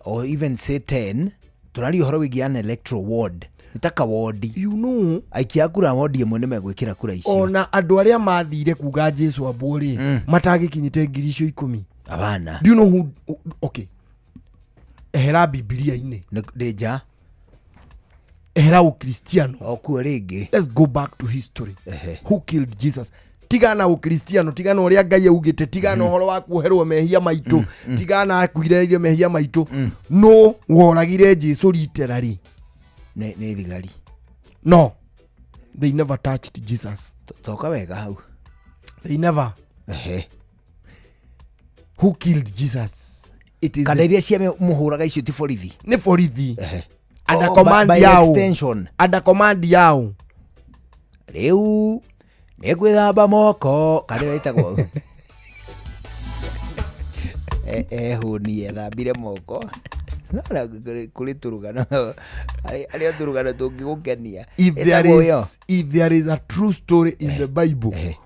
or even say 10, tũraria ũhoro wĩgiĩ an electoral ward. Nĩ ta kawodi. You know, aikia a kura wodi ĩmwe nĩ megwĩkĩra kura icio. Ona andũ arĩa mathire kuga Jesu ambwo rĩ matagĩkinyĩte 10,000. Abana. Do you know who? Okay. Ehera Biblia-inĩ. Ndĩ nja. Ehera Ukristiano. O kuo rĩngĩ. Let's go back to history. Who killed Jesus? Tigana Ukristiano, tigana ũrĩa Ngai augĩte, tigana ũhoro wa kuoherwo mehia maitũ, tigana akuireire mehia maitũ. No woragire Jesu literally. Nĩ thigari. No. They never touched Jesus. Toka wega hau. They never. Who killed Jesus? It is kana iria cia mũhũraga icio ti borithi. Nĩ borithi. Under command yao. Under command yao. Rĩu nĩ gwĩthamba moko kana ĩtagwo ehũnie ethambire moko. No kũrĩ tũrũgano arĩa tũrũgano tũngĩgũkenia. If there is a true story in the Bible,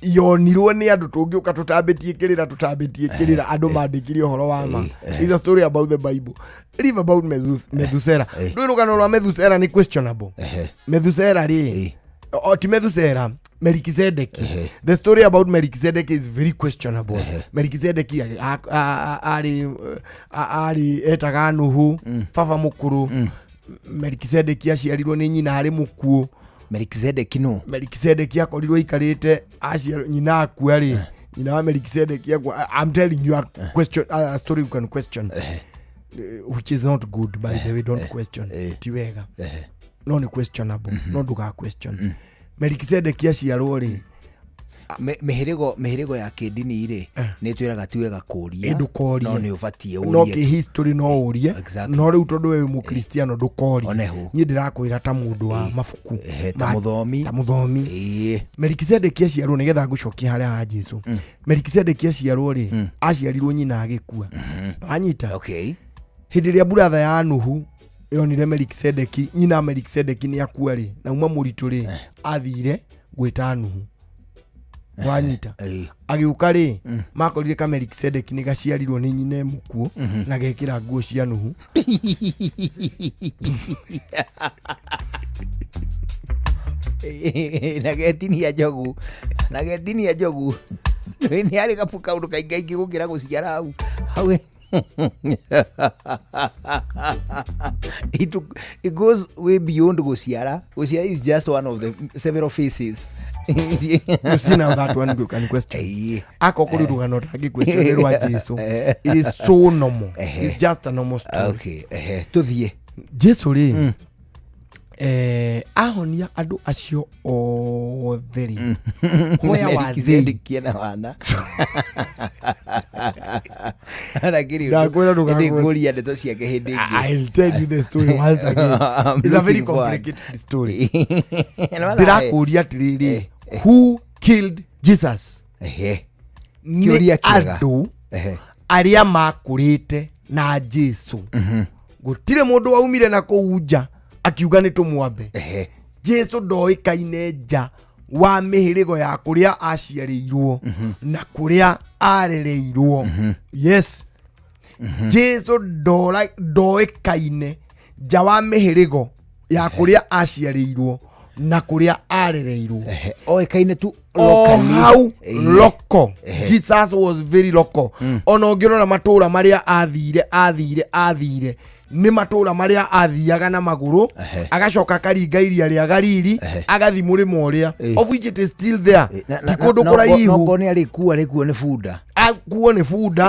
yonirwo nĩ andũ tũngĩũka tũtambĩtie kĩrĩra andũ mandĩkire ũhoro wa ma. Is a story about the Bible. Leave about Methusela. Ndũĩ rũgano rwa Methusela nĩ questionable. Methusela rĩ, ti Methusela, Melchizedek. The story about Melchizedek is very questionable. Melchizedek arĩ etaga Nuhu, baba mũkũrũ. Melchizedek aciarirwo nĩ nyina arĩ mũkuũ. Melchizedek no. Melchizedek akorirwo aikarĩte aciarwo nyina akua rĩ. Nyina wa Melchizedek akua. I'm telling you a question, a story you can question. Which is not good, by the way, don't question. Ti wega. No nĩ questionable. No ndũga question. Melchizedek aciarwo rĩ, mĩhĩrĩgo ya kĩndini rĩ nĩ twĩraga ti wega kũria, no nĩ ũbatiĩ ũrie, no kĩ history no ũrie, no rĩu tondũ we wĩ mũkristiano ndũkorie. Niĩ ndĩrakwĩra ta mũndũ wa mabuku, ta mũthomi, ta mũthomi. Melchizedek aciarwo, nĩgetha ngũcokie harĩa ha Jesu. Melchizedek aciarwo rĩ, aciarirwo nyina agĩkua. Wanyita? Hĩndĩ ĩrĩa buratha ya Nuhu yonire Melchizedek, nyina Melchizedek nĩ akua rĩ, na uma mũritũ rĩ, athire gwĩta Nuhu. Wanyita agĩũka rĩ, makorire ka Melikisedeki nĩ gaciarirwo nĩ nyina mũkuũ na gekĩra nguo cia Nuhu. Na getinia njogu, na getinia njogu nĩ arĩ gabu kaũndũ kaingaingĩ gũkĩra gũciara hau hau. It goes way beyond gũciara. Gũciara is just one of the several faces. You see now that one you can question. Ako kũrĩ rũgano rangĩ question nĩ rwa Jesu. It is so normal. It's just a normal story. Okay, tũthiĩ. Jesu rĩ, ahonia andũ acio othe rĩ, where were they? Melikisedeki na wana. Lakini Ndakwĩra ndũgagwĩciria. ngũria ndeto ciake hĩndĩ ĩngĩ. I'll tell you the story once again. I'm It's a very looking forward. complicated story. Ndĩrakũria atĩrĩrĩ, who killed Jesus? Nĩ Kĩũria kĩega. andũ arĩa makũrĩte na Jesu. Gũtirĩ mũndũ waumire na kũu nja akiuga nĩ tũmwambe. Jesu ndoĩkaine nja wa mĩhĩrĩgo ya kũrĩa aciarĩirwo na kũrĩa arereirwo. Yes. Jesu ndoĩkaine nja wa mĩhĩrĩgo ya kũrĩa aciarĩirwo na kũrĩa arereirwo. Oĩkaine tu o locally. Hau local. Jesus was very local. Ona ũngĩrora matũra marĩa athire athire athire nĩ matũra marĩa athiaga na magũrũ, agacoka akaringa iria rĩa Galili, agathi mũrĩmo ũrĩa, of which it is still there, ti kũndũ kũraihu. Nokorwo nĩ arĩkua arĩkuo nĩ bunda. Akuo nĩ bunda,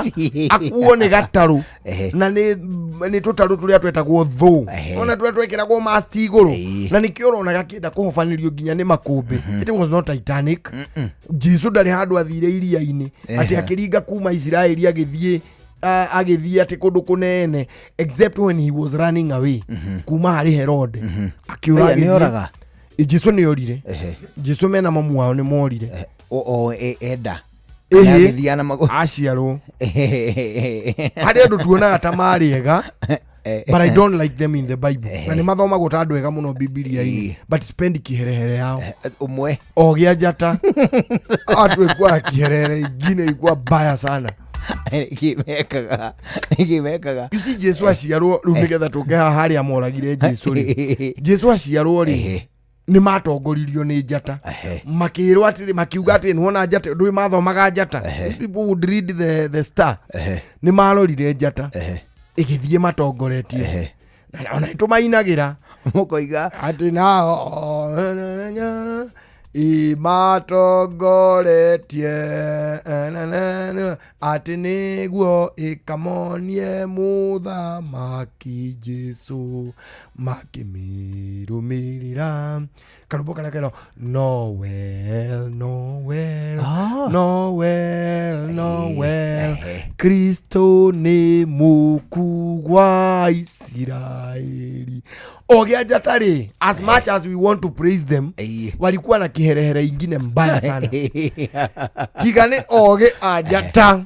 akuo nĩ gatarũ, na nĩ tũtarũ tũrĩa twetagwo thũ, ona tũrĩa twekĩragwo masti igũrũ, na nĩkĩo ũrona gakĩenda kũhobanĩrio nginya nĩ makũmbĩ. It was not Titanic. Jesu ndarĩ handũ athire iria-inĩ atĩ akĩringa kuma Isiraeli agĩthiĩ agĩthiĩ atĩ kũndũ kũnene, except when he was running away kuma harĩ Herode akĩũra Aya, agĩthiĩ. nĩoraga? Jesu nĩorire. Jesu mena mamu wao nĩ morire. O enda. Ĩhĩ. Agĩthiaga na magũrũ. Aciarwo harĩ andũ tuonaga ta marĩ ega, but I don't like them in the Bible, na nĩ mathomagwo ta andũ ega mũno Bibilia-inĩ, but spendi kiherehere yao. Ũmwe o gĩa njata watu walikuwa na kiherehere ingine ilikuwa mbaya sana. Nĩkĩ mekaga? Nĩkĩ mekaga? You see, Jesu aciarwo rĩu nĩgetha tũke haha harĩa moragire Jesu rĩ, Jesu aciarwo rĩ, nĩ matongoririo nĩ njata, makĩrwo atĩrĩ, makiuga atĩrĩ, nĩwona njata ndũĩ mathomaga njata. These people would read the star. Nĩ marorire njata ĩgĩthiĩ matongoretie. Na ona nĩtũmainagĩra mũkoiga atĩ nao imatongoretie atĩ nĩguo ĩkamonie mũthamaki Jesu makĩmĩrũmĩrĩra. Karũmbo karĩa kerwo Noel, Noel, Noel, Noel, Kristo nĩ mũku wa Isiraeli. O gĩa njata rĩ, as much as we want to praise them, walikuwa na kiherehere ingine mbaya sana. Tiga nĩ ogĩ a njata,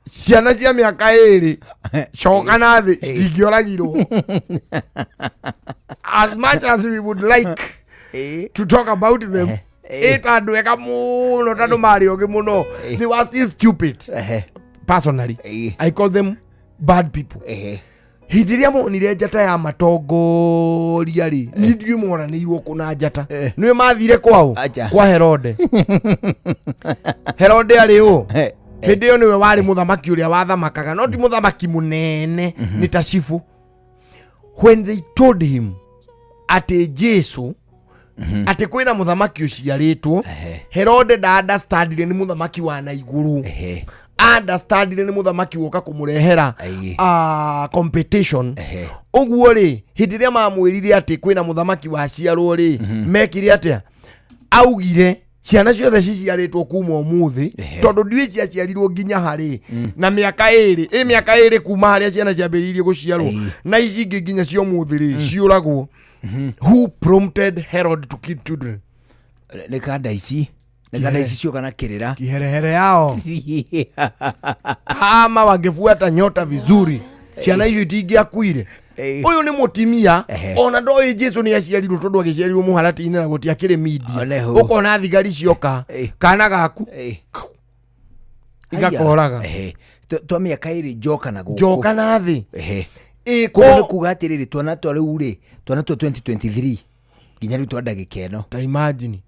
ciana cia mĩaka ĩrĩ coka na thĩ citingĩoragirwo. As much as we would like to talk about them ĩ ta andũ ega mũno, tondũ marĩ ogĩ mũno, they were still stupid. Personally, I call them bad people. Hĩndĩ ĩrĩa monire njata ya matongoria rĩ, niĩ ndiũĩ moranĩirwo kũna njata nĩwe mathire kwao kwa Herode. Herode arĩ ũ hĩndĩ ĩyo? Nĩwe warĩ mũthamaki ũrĩa wathamakaga, no ti mũthamaki mũnene, nĩ ta cibu. When they told him atĩ Jesu, atĩ kwĩna mũthamaki ũciarĩtwo, Herode nda understandire nĩ mũthamaki wa na igũrũ, understandire nĩ mũthamaki woka kũmũrehera competition. Ũguo rĩ, hĩndĩ ĩrĩa mamwĩrire atĩ kwĩna mũthamaki waciarwo rĩ, mekire atĩa? Augire ciana ciothe ciciarĩtwo kuma ũmũthĩ, tondũ ndiũĩ ciaciarirwo nginya harĩ na mĩaka ĩrĩ ĩ mĩaka ĩrĩ kuma harĩa ciana ciambĩrĩirie gũciarwo na ici ingĩ nginya cia ũmũthĩ rĩ ciũragwo. Who prompted Herod to kill children? Nĩ kanda ici, nĩ kanda ici cioka na kĩrĩra. Kiherehere yao. Kama wangefuata nyota vizuri, ciana icio itingĩakuire. Ũyũ nĩ mũtimia ona ndoĩ Jesu nĩ aciarirwo tondũ agĩciarirwo mũharatĩ-inĩ na gũtiakĩrĩ media. Oneho. Ũkona thigari cioka kana gaku igakoraga. Ehe. Twa mĩaka ĩrĩ njoka na gũkũ. Njoka na thĩ. Ehe. Ĩ, Koguo ko- nĩ kuga atĩrĩrĩ, twana twa rĩu rĩ, twana twa 2023 nginya rĩu twa ndagĩka ĩno. Ta imagine.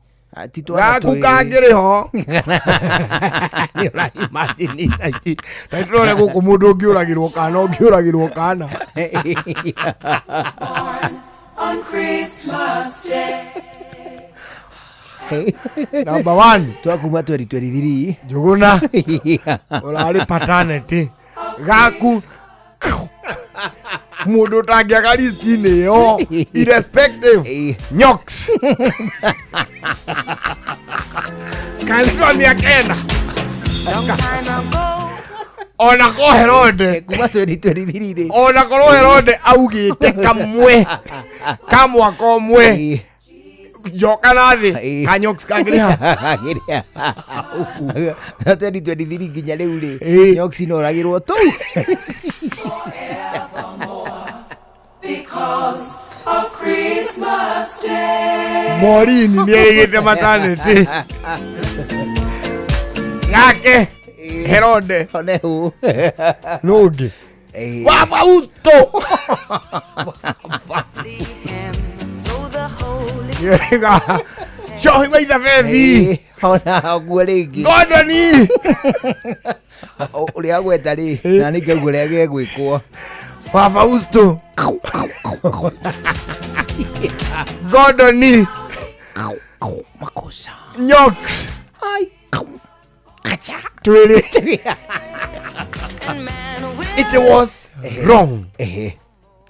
Ti twana Gaku twĩrĩ. kangĩrĩ ho. Nĩ ũra imagine ici. Ta tũrore gũkũ mũndũ ũngĩũragĩrwo kana ũngĩũragĩrwo kana. On Christmas Day. Number one. Twakuma 2023. Njũgũna. Ũrarĩ paternity. Gaku mũndũ ũtangĩaga listi-inĩ ĩyo irrespective nyox kanitwa mĩaka ĩna ona ko Herode kuma 2023 rĩ ona korwo Herode augĩte kamwe ka mwaka ũmwe njoka na thĩ kanyox kangĩrĩ ha Na 2023 nginya rĩu rĩ nyox inoragĩrwo tou. Because of Christmas Day. Morini nĩ erĩgĩte maternity gake Herode onehu nũ ũngĩ wa Fausto Cohi wa Ithabethi ona ũguo rĩngĩ Gordoni ũrĩa agweta rĩ na nĩ ngauga ũrĩa gegwĩkwo. Wa Fausto Gordoni makosa Nyox twĩrĩ. It was wrong.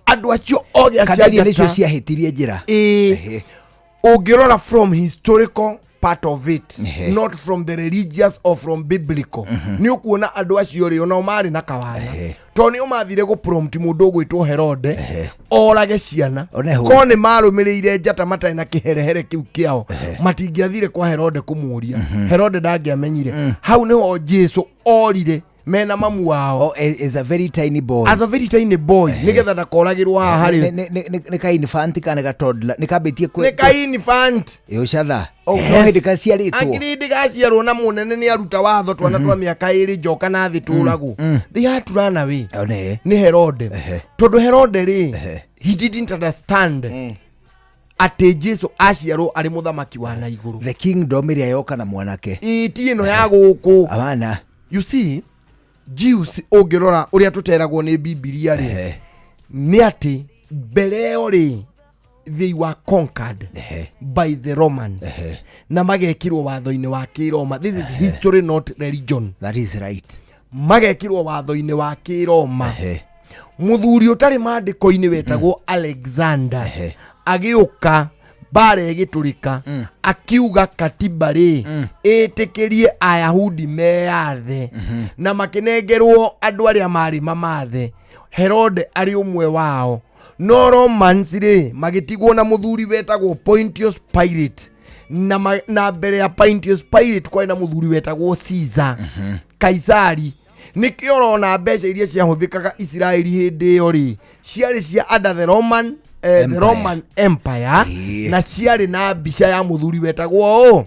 Andũ acio othe Kandaria nĩcio ciahĩtirie njĩra. Ĩĩ. Ũngĩrora from historical part of it, not from the religious or from biblical, nĩ ũkuona andũ acio rĩ onao marĩ na kawana tondũ nĩo mathire gũ prompt mũndũ ũgwĩtwo Herode orage ciana. Oneho. Ko nĩ marũmĩrĩire njata matarĩ na kĩherehere kĩu kĩao matingĩathire kwa Herode kũmũria. Herode ndangĩamenyire hau nĩho Jesu orire mena mamu wao. Oh, is a very tiny boy. As a very tiny boy nĩgetha ndakoragĩrwo haha harĩ Nĩ ka infant kana ka toddler nĩ kambĩtie nĩ ka infant. Ĩũcatha. Oh, no hĩndĩ kaciarĩtwo. Angĩrĩ hĩndĩ gaciarwo na mũnene nĩ aruta watho twana twa mĩaka ĩrĩ njoka na thĩ tũragwo. They had to run away. One. Nĩ Herode tondũ Herode rĩ he didn't understand atĩ Jesu aciarwo arĩ mũthamaki wa na igũrũ. The kingdom ĩrĩa yoka na mwanake. Ĩ ti ĩno ya gũkũ. Abana. You see Jews ũngĩrora ũrĩa tũteragwo nĩ Bibilia rĩ nĩ atĩ mbere ĩyo rĩ they were conquered by the Romans na magekirwo watho-inĩ wa kĩroma. This is history not religion. That is right. Magekirwo watho-inĩ wa kĩroma. Mũthuri ũtarĩ maandĩko-inĩ wetagwo Alexander agĩũka mbara ĩgĩtũrĩka akiuga katiba rĩ ĩtĩkĩrie Ayahudi meyathe na makĩnengerwo andũ arĩa marĩ mamathe. Herode arĩ ũmwe wao. No Romans rĩ magĩtigwo na mũthuri wetagwo Pontius Pilate na, na mbere ya Pontius Pilate kwarĩ na mũthuri wetagwo Caesar. Kaisari. Nĩkĩo ũrona mbeca iria ciahũthĩkaga Isiraeli hĩndĩ ĩyo rĩ ciarĩ cia under the Roman the Roman Empire na ciarĩ na mbica ya mũthuri wetagwo ũ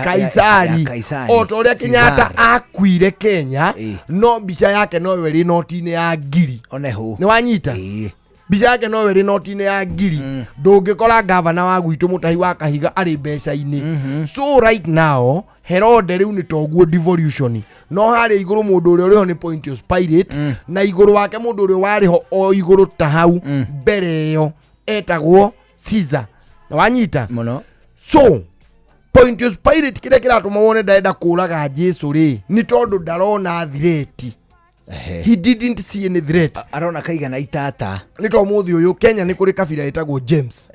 Kaisari. Kaisari. O ta ũrĩa Kenyatta Caesar. akuire Kenya no mbica yake noyo ĩrĩ noti-inĩ ya ngiri. Onehu. Nĩ wanyita mbica yake noyo ĩrĩ noti-inĩ ya ngiri. Ndũngĩkora gavana wa gwitũ mũtahi wa kahiga arĩ mbeca-inĩ. So right now Herode rĩu nĩ toguo devolution no harĩa igũrũ mũndũ ũrĩa ũrĩho nĩ Pontius Pilate na igũrũ wake mũndũ ũrĩa warĩ ho o igũrũ ta hau mbere ĩyo etagwo Caesar. Na wanyita mũno. So Pontius Pilate kĩrĩa kĩratũma wone ndarenda kũraga Jesu rĩ nĩ tondũ ndarona threat. He didn't see any threat. Arona kaigana itata. Nĩ to mũthĩ ũyũ Kenya nĩ kũrĩ kabira ĩtagwo James.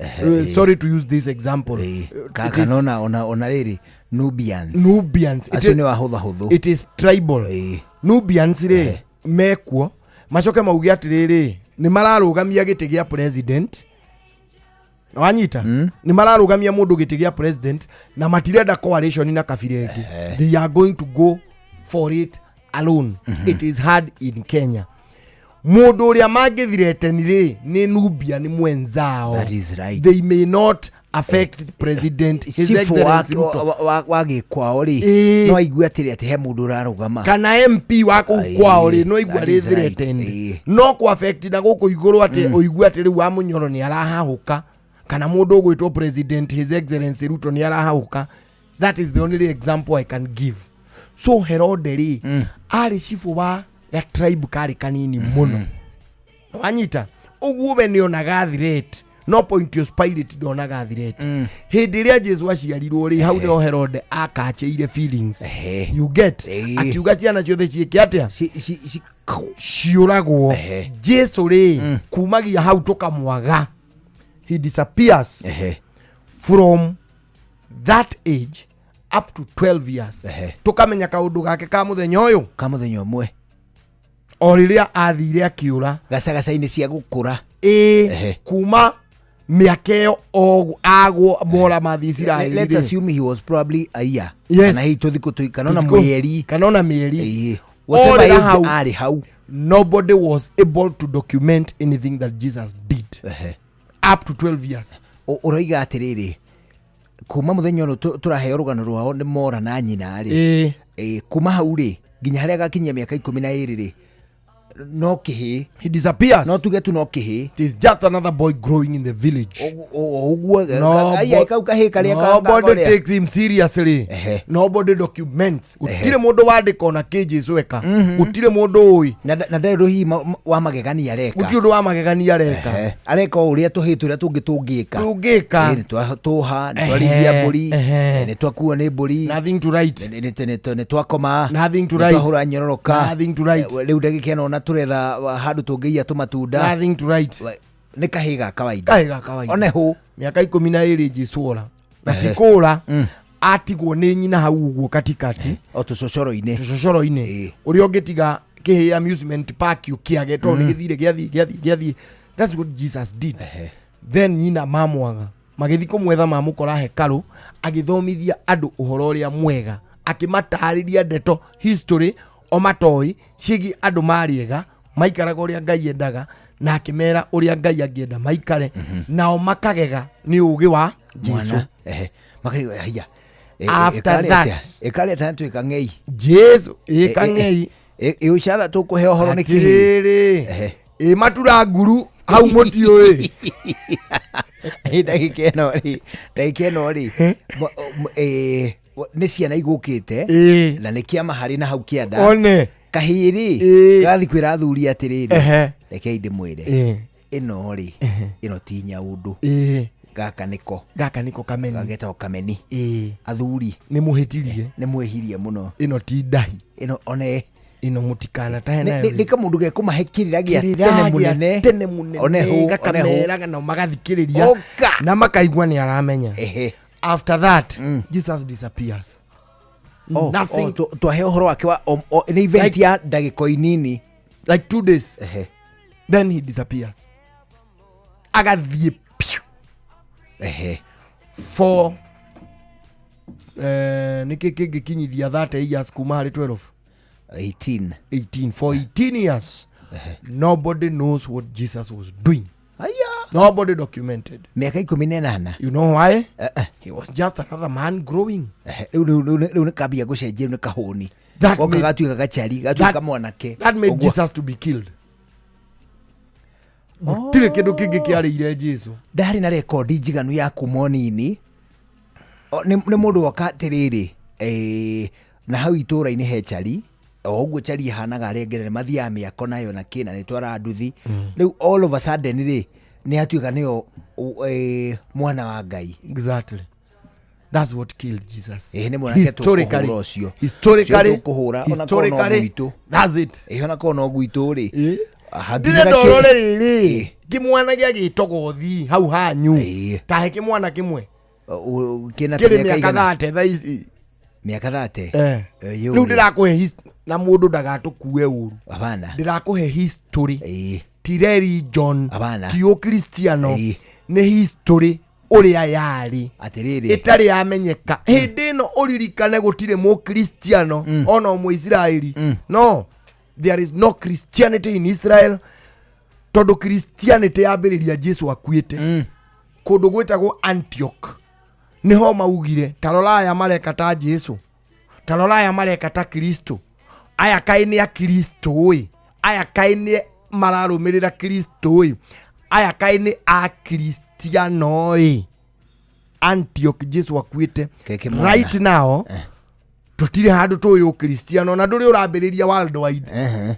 Sorry to use this example. It Kaka is nona ona rĩrĩ Nubians. Nubians. It Acio is- nĩ wahũthahũthũ. It is tribal. Nubians rĩ mekuo macoke mauge atĩrĩrĩ nĩ mararũgamia gĩtĩ gĩa president. Wanyita nĩ mararũgamia mũndũ gĩtĩ gĩa president na matirenda coalition na kabira ĩngĩ. They are going to go for it alone. It is hard in Kenya. Mũndũ ũrĩa mangĩthireteni rĩ nĩ Nubia nĩ mwenzao. That is right. They may not affect president His Chifu Excellency Ruto. wa gĩkwao rĩ Ĩĩ. no aigue atĩrĩ atĩ he mũndũ ũrarũgama Kana MP wa kũu Ĩĩ, kwao rĩ no igua that rĩ is right. threatened. Ĩĩ. No kũ affect na gũkũ igũrũ atĩ ũigue atĩ rĩu wa Mũnyoro nĩ arahahũka kana mũndũ ũgwĩtwo president His Excellency Ruto nĩ arahahũka. That is the only example I can give. So Herode rĩ arĩ cibũ wa ga tribe karĩ kanini mũno. Wanyita ũguo we nĩonaga threat, no Pontius Pilate ndonaga threat. Hĩndĩ ĩrĩa Jesu aciarirwo rĩ, hau nĩho Herode akachĩire feelings, you get? Akiuga ciana ciothe ciĩke atĩa? Ciũragwo. Jesu rĩ, kumagia hau tũkamwaga, he disappears from that age up to 12 years. Tũkamenya kaũndũ gake ka mũthenya ũyũ, ka mũthenya ũmwe, o rĩrĩa athire akĩũra gacagaca-inĩ cia gũkũra. Ĩĩ, kuma mĩaka ĩyo o agwo mora mathiĩ Isiraeli Let's rĩ. assume he was probably a year Yes. kana hihi tũthikũ tũ kana ona Tũthikũ- mweri, kana ona mĩeri. Whatever Orĩra age hau, arĩ hau, nobody was able to document anything that Jesus did up to 12 years. Ũroiga atĩrĩrĩ, kuma mũthenya ũyũ tũraheo rũgano rwao nĩ mora na nyina rĩ. Ĩĩ. Ĩĩ, kuma hau rĩ nginya harĩa agakinyia mĩaka 12 rĩ, no kĩhĩ. He disappears. No tuge tu no kĩhĩ. It is just another boy growing in the village. Ũguo kau kahĩ karĩa Nobody karĩa. takes him seriously. Nobody documents. Gũtirĩ mũndũ wandĩka ona kĩ Jesu eka. Gũtirĩ mũndũ ũĩ. Na ndarĩ ũndũ hihi wa magegania areka. Gũtirĩ ũndũ wa magegania areka. Areka o ũrĩa tũhĩ tũrĩa tũngĩ tũngĩka. Tũngĩka. Ĩĩ, nĩ twatũha, nĩ twarĩithia mbũri, nĩ twakuo nĩ mbũri. Nothing to write. Nĩ twakoma. Nothing to Nĩ write. twahũra nyororoka. Nothing to write. Rĩu ndagĩka ĩno ona tũretha handũ tũngĩiya tũmatunda. Nothing to write. Nĩ kahĩ ga kawaida. Kahĩ ga kawaida. One hũ. Mĩaka 12 Jesu ora. Na ti kũra, atigwo nĩ nyina hau ũguo katikati. O tũcocoro-inĩ. Tũcocoro-inĩ. Ũrĩa ũngĩtiga kĩhĩ amusement park ũkĩage tondũ nĩ gĩthire gĩathiĩ gĩathiĩ gĩathiĩ. That's what Jesus did. Then nyina mamwaga magĩthiĩ kũmwetha, mamũkora hekarũ agĩthomithia andũ ũhoro ũrĩa mwega, akĩmatarĩria ndeto history o matoĩ ciĩgiĩ andũ marĩega maikaraga ũrĩa Ngai endaga, na akĩmera ũrĩa Ngai angĩenda maikare, nao makagega nĩ ũgĩ wa Jesu. Mwana, ehe. Makaiga haiya. After that. Ĩkarĩ atĩa tuĩka ng'ei. Jesu ĩka ng'ei. Ĩ ũcatha tũkũhe ũhoro nĩ kĩhĩ. Atĩrĩrĩ, ĩ matura nguru hau mũtiũĩ. Ndagĩka ĩno rĩ, ndagĩka ĩno rĩ, nĩ ciana igũkĩte na nĩ kĩama harĩ na hau kĩanda. One. Kahĩĩ rĩ, gathiĩ kwĩra athuri atĩrĩrĩ, rekei ndĩmwĩre, ĩno rĩ, ĩno ti nyaũndũ. Gaka nĩko. Gaka nĩko kameni. Gagetagwo kameni. Athuri. Nĩ mũhĩtirie. Nĩ mwĩhirie mũno. Ĩno ti ndahi. Ĩno one. Ĩno mũtikanatahe nayo. Nĩ kamũndũ gekũmahe kĩrĩra gĩa Kĩrĩra tene gĩa mũnene. tene mũnene. One hũ, one hũ. Gakameraga nao magathikĩrĩria. Na makaigua nĩ aramenya. After that, Jesus disappears. Nothing. Twahe ũhoro wake wa nĩ event ya ndagĩka inini. Like 2 days. Then he disappears. Agathiĩ piu. For nĩkĩ kĩngĩkinyithia 30 years kuma harĩ 12? 18. 18. For 18 years, nobody knows what Jesus was doing. Aya. Nobody documented. Mĩaka 18. You know why? He was just another man growing. Rĩu nĩ kambia gũcenjia, rĩu nĩ kahũni. That Goka made- gatuĩka gacari, gatuĩka mwanake. That made Ũguo. Jesus to be killed. Gũtirĩ kĩndũ kĩngĩ kĩarĩire Jesu. Ndarĩ na rekondi njiganu ya kuma nini. Nĩ mũndũ woka atĩrĩrĩ, na hau itũũra-inĩ he cari, o ũguo cari ĩhanaga arĩa angĩ nĩ mathiaga mĩako nayo na kĩ, na nĩ twaraga nduthi. Rĩu all of a sudden rĩ, nĩ atuĩka nĩyo mwana wa Ngai. Exactly. That's what killed Jesus. Ĩĩ, nĩ mwanake Historically. tũkũhũra ũcio. Historically. Ũcio tũkũhũra, ona korwo no Historically. gwitũ. That's it. Ĩĩ, ona korwo no gwitũ rĩ. Hangĩmera Ndĩrenda kĩ- ũrore rĩrĩ, kĩmwana gĩa gĩtogothi hau hanyu tahe kĩmwana kĩmwe kĩna ta kĩrĩ mĩaka mĩaka igana? 30 thaa ici. Mĩaka 30? Yũ Rĩu rĩ. ndĩrakũhe na mũndũ ndagatũkue ũru. Hapana. Ndĩrakũhe history. Ti religion. Hapana. Ti ũkristiano. Nĩ history ũrĩa yarĩ. Atĩrĩrĩ. Ĩtarĩ yamenyeka. Hĩndĩ ĩno ũririkane gũtirĩ mũkristiano ona ũmwe Isiraeli. No. There is no Christianity in Israel, tondũ Christianity yambĩrĩria Jesu akuĩte. Kũndũ gwĩtagwo Antioch nĩho maugire, tarora aya mareka ta Jesu, tarora aya mareka ta Kristo, aya kaĩ nĩ a Kristo ĩ, aya kaĩ nĩ mararũmĩrĩra Kristo ĩ, aya kaĩ nĩ a Kristiano ĩ. Antioch Jesu akuĩte. Keke mwana. Right now tũtirĩ handũ tũĩ ũkristiano na ndũrĩ ũrambĩrĩria worldwide.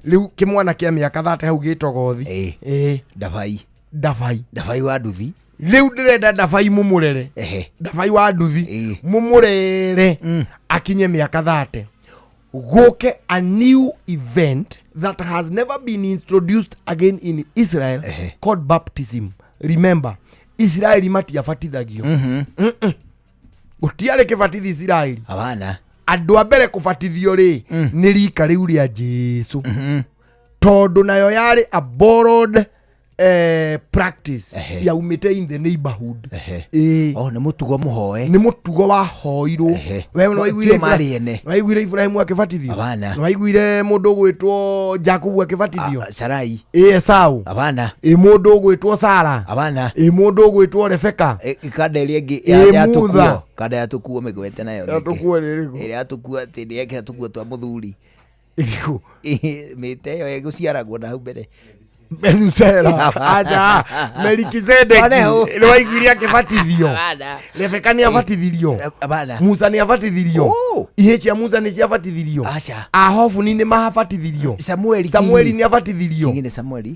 Rĩu kĩmwana kĩa mĩaka 30 hau gĩtogothi. Ĩĩ. Ndabai. Ndabai. Ndabai wa nduthi. Rĩu ndĩrenda ndabai mũmũrere. Ndabai wa nduthi mũmũrere akinye mĩaka 30, gũke a new event that has never been introduced again in Israel, called baptism. Remember, Israeli matiabatithagio. Gũtiarĩ kĩbatithi Isiraeli. Abana. Andũ a mbere kũbatithio rĩ, nĩ rika rĩu rĩa Jesu, tondũ nayo yarĩ a borrowed practice yaumĩte in the neighborhood. Ĩĩ. Oh, nĩ mũtugo mũhoe. Nĩ mũtugo wahoirwo. We nĩ waiguire Tio marĩ ene. Nĩ waiguire Ibrahimu akĩbatithio? Abana. Nĩ waiguire mũndũ ũgwĩtwo Jakubu akĩbatithio? Sarai. Ĩ, Esau. Abana. Ĩ, mũndũ ũgwĩtwo Sara. Abana. Ĩ, mũndũ ũgwĩtwo Rebeka. Kanda ĩrĩa ĩngĩ Ĩ, ya Mutha. tũkuo. Kanda ya tũkuo mĩgwete nayo. Ya tũkuo nĩ ĩrĩkũ? Ĩrĩa ya tũkuo atĩ nĩ yekĩra tũkuo twa mũthuri. Ĩrĩkũ? Mĩte ĩyo ĩgũciaragwo na hau mbere. Methusela. Aja, Melikisedeki. One Nĩ waiguire akĩbatithio? Abana. Rebeka nĩ abatithirio. Abana. Musa nĩ abatithirio. Ihĩ cia Musa nĩ ciabatithirio. Ahofuni nĩ mabatithirio. Samueli. Samueli nĩ abatithirio. Kingi nĩ Samueli.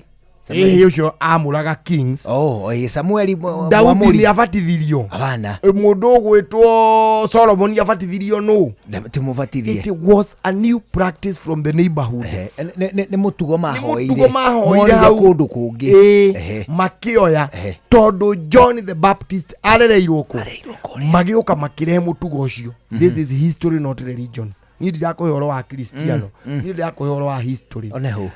Ĩhĩ ũcio amũraga kings. Oh, ĩĩ, Samueli Daudi Mwamũri. nĩ abatithirio. Abana. Mũndũ ũgwĩtwo Solomon abatithirio nũ? Timũbatithie. It was a new practice from the neighborhood. Nĩ mũtugo mahoire. Mũtugo mahoire Monire hau. kũndũ kũngĩ. Ĩĩ, makĩoya tondũ John the Baptist arereirwo kũ, magĩũka makĩrehe mũtugo ũcio. This is history, not religion. Niĩ ndirakũhe ũhoro wa Kristiano, niĩ ndirakũhe ũhoro wa history. Oneho.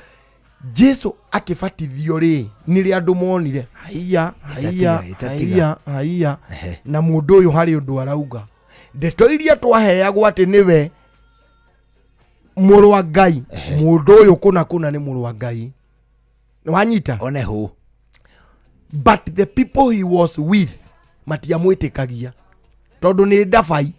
Jesu akĩbatithio rĩ, nĩrĩ andũ monire haiya haiya Ĩtatiga, ĩtatiga. haiya haiya, na mũndũ ũyũ harĩ ũndũ arauga, ndeto iria twaheagwo atĩ nĩwe mũrũ wa Ngai, mũndũ ũyũ kũna kũna nĩ mũrũ wa Ngai. Nĩwanyita? Oneho. But the people he was with matiamwĩtĩkagia tondũ nĩ ndabai.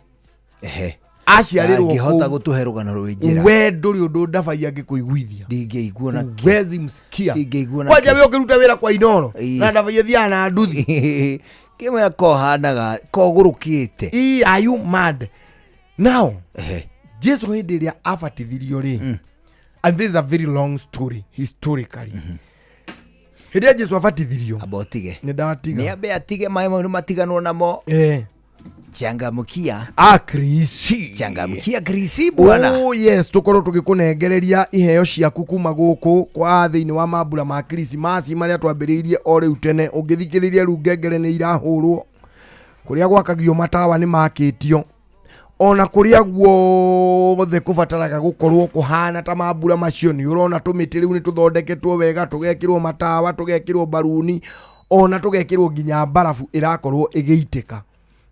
Aciarĩrwo Angĩhota kũu. gũtũhe rũgano rwĩ njĩra. We ndũrĩ ũndũ ndabai angĩkũiguithia. Ndingĩiguo na kĩ. Huwezi msikia. Ndingĩiguo na Kwanja kĩ. we ũkĩruta wĩra kwa Inoro Ĩĩ. na ndabai ĩthiaga na nduthi. Kĩmwe kohanaga kogũrũkĩte. Ĩ, are you mad now? Jesu hĩndĩ ĩrĩa abatithirio rĩ, and this is a very long story historically, hĩndĩ ĩrĩa Jesu abatithirio. Amba ũtige. Nĩ ndatiga. Nĩ ambe atige maĩ mau nĩ matiganwo namo. Eh. Changamkia. Akrisi. Changamkia Krisi bwana. Oh yes, tukorwo tũgĩkũnengereria iheo ciaku kuma gũkũ kwa thĩinĩ wa mambura ma Krismasi marĩa twambĩrĩirie o rĩu tene. Ũngĩthikĩrĩria rĩu ngengere nĩ irahũrwo, kũrĩa gwakagio matawa nĩ makĩtio, ona kũrĩa guothe kũbataraga gũkorwo kũhana ta mambura macio. Nĩ ũrona tũmĩtĩ rĩu nĩ tũthondeketwo wega, tũgekĩrwo matawa, tũgekĩrwo mbaruni, ona tũgekĩrwo nginya mbarabu ĩrakorwo ĩgĩitĩka.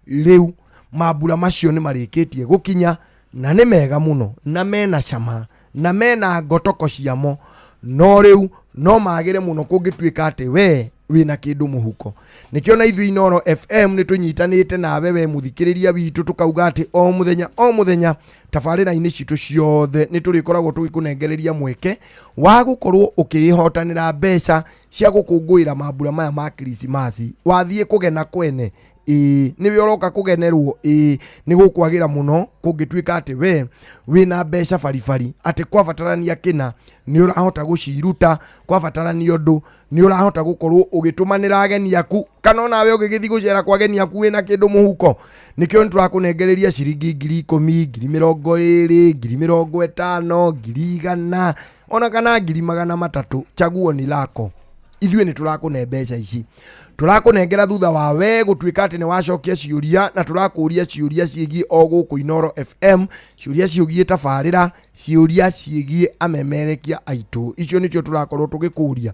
Rĩu mambura macio nĩ marĩkĩtie gũkinya na nĩ mega mũno na mena cama na mena ngotoko ciamo, no rĩu no magĩre mũno kũngĩtuĩka atĩ we wĩna kĩndũ mũhuko. Nĩkĩo na ithuĩ Inooro FM nĩ tũnyitanĩte nawe we mũthikĩrĩria witũ, tũkauga atĩ o mũthenya o mũthenya tabarĩra-inĩ citũ ciothe nĩ tũrĩkoragwo tũgĩkũnengereria mweke wa gũkorwo ũkĩĩhotanĩra mbeca cia gũkũngũĩra mambura maya ma Krismasi. Wathiĩ kũgena kwene, ĩĩ nĩwe ũroka kũgenerwo, ĩĩ nĩ gũkwagĩra mũno kũngĩtuĩka atĩ we wĩna mbeca baribari, atĩ kwabatarania kĩna nĩ ũrahota gũciruta, kwabatarania ũndũ nĩ ũrahota gũkorwo ũgĩtũmanĩra ageni aku, kana onawe ũgĩgĩthiĩ gũcera kwa ageni aku wĩna kĩndũ mũhuko. Nĩkĩo nĩ tũrakũnengereria ciringi 10,000, 20,000, 50,000, 100,000, ona kana 300,000. Chaguo ni lako. Ithuĩ nĩ tũrakũne mbeca ici, tũrakũnengera thutha wa we gũtuĩka atĩ nĩ wacokia ciũria, na tũrakũria ciũria ciĩgiĩ o gũkũ Inooro FM, ciũria ciĩgiĩ tabarĩra, ciũria ciĩgiĩ amemerekia aitũ. Icio nĩcio tũrakorwo tũgĩkũria